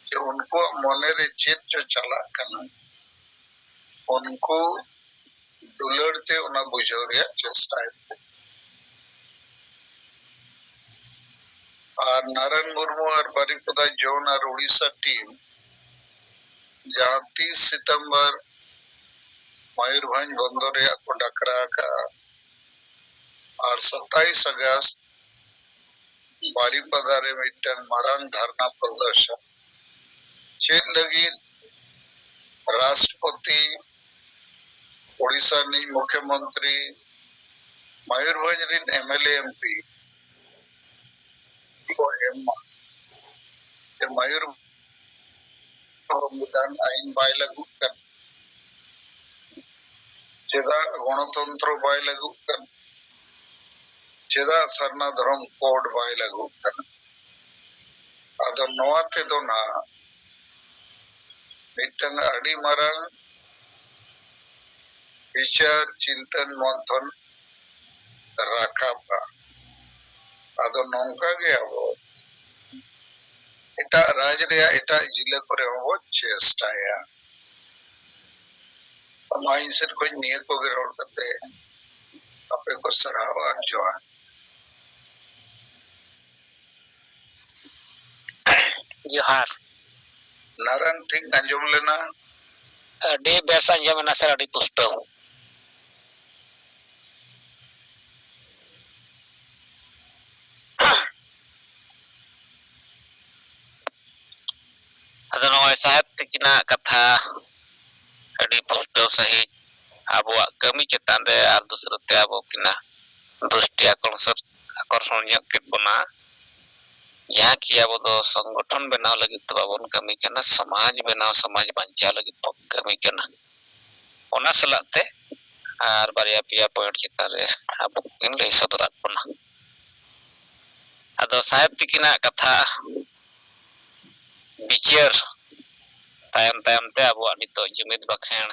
ᱡᱮ ᱩᱱᱠᱩᱣᱟᱜ ᱢᱚᱱᱮ ᱨᱮ ᱪᱮᱫ ᱪᱚ ᱪᱟᱞᱟᱜ ᱠᱟᱱᱟ, ᱩᱱᱠᱩ ᱫᱩᱞᱟᱹᱲ ᱛᱮ ᱚᱱᱟ ᱵᱩᱡᱷᱟᱹᱣ ᱨᱮᱭᱟᱜ ᱪᱮᱥᱴᱟᱭ ᱯᱮ᱾ ᱟᱨ ᱱᱟᱨᱟᱭᱚᱱ ᱢᱩᱨᱢᱩ ᱟᱨ ᱵᱟᱨᱤᱯᱚᱫᱟ ᱡᱳᱱ ᱟᱨ ᱩᱲᱤᱥᱥᱟ ᱴᱤᱢ ᱡᱟᱦᱟᱸ ᱛᱤᱥ ᱥᱤᱛᱚᱢᱵᱚᱨ ᱢᱚᱭᱩᱨᱵᱷᱚᱸᱡᱽ ᱵᱚᱱᱫᱚᱨ ᱨᱮᱭᱟᱜ ᱠᱚ ᱰᱟᱠᱨᱟ ᱟᱠᱟᱫᱼᱟ ᱟᱨ ᱥᱟᱛᱟᱭᱤᱥ ᱟᱜᱚᱥᱴ ᱵᱟᱨᱤᱯᱟᱫᱟ ᱨᱮ ᱢᱤᱫᱴᱟᱝ ᱢᱟᱨᱟᱝ ᱫᱷᱟᱨᱱᱟ ᱯᱨᱚᱫᱚᱨᱥᱚᱱ ᱪᱮᱫ ᱞᱟᱹᱜᱤᱫ ᱨᱟᱥᱴᱨᱚᱯᱚᱛᱤ, ᱳᱰᱤᱥᱟ ᱨᱤᱱᱤᱡ ᱢᱩᱠᱷᱭᱚᱢᱚᱱᱛᱨᱤ, ᱢᱚᱭᱩᱨᱵᱷᱚᱸᱡᱽ ᱨᱤᱱ M L A, M P ᱠᱚ ᱮᱢ ᱢᱟ᱾ ᱡᱮ ᱢᱚᱭᱩᱨᱵᱷᱚᱸᱡᱽ ᱥᱚᱝᱵᱤᱫᱷᱟᱱ ᱟᱭᱤᱱ ᱵᱟᱭ ᱞᱟᱹᱜᱩᱜ ᱠᱟᱱᱟ, ᱪᱮᱫᱟᱜ ᱜᱚᱬᱚᱛᱚᱱᱛᱨᱚ ᱵᱟᱭ ᱞᱟᱹᱜᱩᱜ ᱠᱟᱱᱟ, ᱪᱮᱫᱟᱜ ᱥᱟᱨᱱᱟ ᱫᱷᱚᱨᱚᱢ ᱠᱳᱰ ᱵᱟᱭ ᱞᱟᱹᱜᱩᱜ ᱠᱟᱱᱟ᱾ ᱟᱫᱚ ᱱᱚᱣᱟ ᱛᱮᱫᱚ ᱱᱟᱦᱟᱜ ᱢᱤᱫᱴᱟᱝ ᱟᱹᱰᱤ ᱢᱟᱨᱟᱝ ᱵᱤᱪᱟᱹᱨ ᱪᱤᱱᱛᱟᱹᱱ ᱢᱚᱱᱛᱷᱚᱱ ᱨᱟᱠᱟᱵᱼᱟ᱾ ᱟᱫᱚ ᱱᱚᱝᱠᱟ ᱜᱮ ᱟᱵᱚ ᱮᱴᱟᱜ ᱨᱟᱡᱽ ᱨᱮᱭᱟᱜ ᱮᱴᱟᱜ ᱡᱤᱞᱟᱹ ᱠᱚᱨᱮ ᱦᱚᱸᱵᱚ ᱪᱮᱥᱴᱟᱭᱟ᱾ ᱟᱢᱟᱜ ᱤᱧ ᱥᱮᱫ ᱠᱷᱚᱱ ᱱᱤᱭᱟᱹ ᱠᱚᱜᱮ ᱨᱚᱲ ᱠᱟᱛᱮ ᱟᱯᱮ ᱠᱚ ᱥᱟᱨᱦᱟᱣᱟ ᱟᱨ ᱡᱚᱦᱟᱨ᱾ ᱡᱚᱦᱟᱨ᱾ ᱱᱟᱨᱟᱱ ᱴᱷᱤᱠ ᱟᱸᱡᱚᱢ ᱞᱮᱱᱟ? ᱟᱹᱰᱤ ᱵᱮᱥ ᱟᱸᱡᱚᱢ ᱮᱱᱟ ᱥᱟᱨ, ᱟᱹᱰᱤ ᱯᱩᱥᱴᱟᱹᱣ᱾ ᱟᱫᱚ ᱱᱚᱜᱼᱚᱭ ᱥᱟᱦᱮᱵ ᱛᱤᱠᱤᱱᱟᱜ ᱠᱟᱛᱷᱟ ᱟᱹᱰᱤ ᱯᱩᱥᱴᱟᱹᱣ ᱥᱟᱺᱦᱤᱡ ᱟᱵᱚᱣᱟᱜ ᱠᱟᱹᱢᱤ ᱪᱮᱛᱟᱱ ᱨᱮ ᱟᱨ ᱫᱩᱥᱨᱟᱹ ᱛᱮ ᱟᱵᱚ ᱠᱤᱱᱟ ᱫᱨᱤᱥᱴᱤ ᱟᱠᱚᱨᱥᱚᱱ, ᱟᱠᱚᱨᱥᱚᱱ ᱧᱚᱜ ᱠᱮᱫ ᱵᱚᱱᱟ᱾ ᱡᱟᱦᱟᱸ ᱠᱤ ᱟᱵᱚ ᱫᱚ ᱥᱚᱝᱜᱚᱴᱷᱚᱱ ᱵᱮᱱᱟᱣ ᱞᱟᱹᱜᱤᱫ ᱫᱚ ᱵᱟᱵᱚᱱ ᱠᱟᱹᱢᱤ ᱠᱟᱱᱟ, ᱥᱚᱢᱟᱡᱽ ᱵᱮᱱᱟᱣ, ᱥᱚᱢᱟᱡᱽ ᱵᱟᱧᱪᱟᱣ ᱞᱟᱹᱜᱤᱫ ᱵᱚᱱ ᱠᱟᱹᱢᱤ ᱠᱟᱱᱟ᱾ ᱚᱱᱟ ᱥᱟᱞᱟᱜ ᱛᱮ ᱟᱨ ᱵᱟᱨᱭᱟ ᱯᱮᱭᱟ ᱯᱚᱭᱮᱱᱴ ᱪᱮᱛᱟᱱ ᱨᱮ ᱟᱵᱚ ᱠᱤᱱ ᱞᱟᱹᱭ ᱥᱚᱫᱚᱨᱟᱫ ᱵᱚᱱᱟ᱾ ᱟᱫᱚ ᱥᱟᱦᱮᱵ ᱛᱤᱠᱤᱱᱟᱜ ᱠᱟᱛᱷᱟ ᱵᱤᱪᱟᱹᱨ ᱛᱟᱭᱚᱢ ᱛᱟᱭᱚᱢ ᱛᱮ ᱟᱵᱚᱣᱟᱜ ᱱᱤᱛᱚᱜ ᱡᱩᱢᱤᱫ ᱵᱟᱠᱷᱮᱬ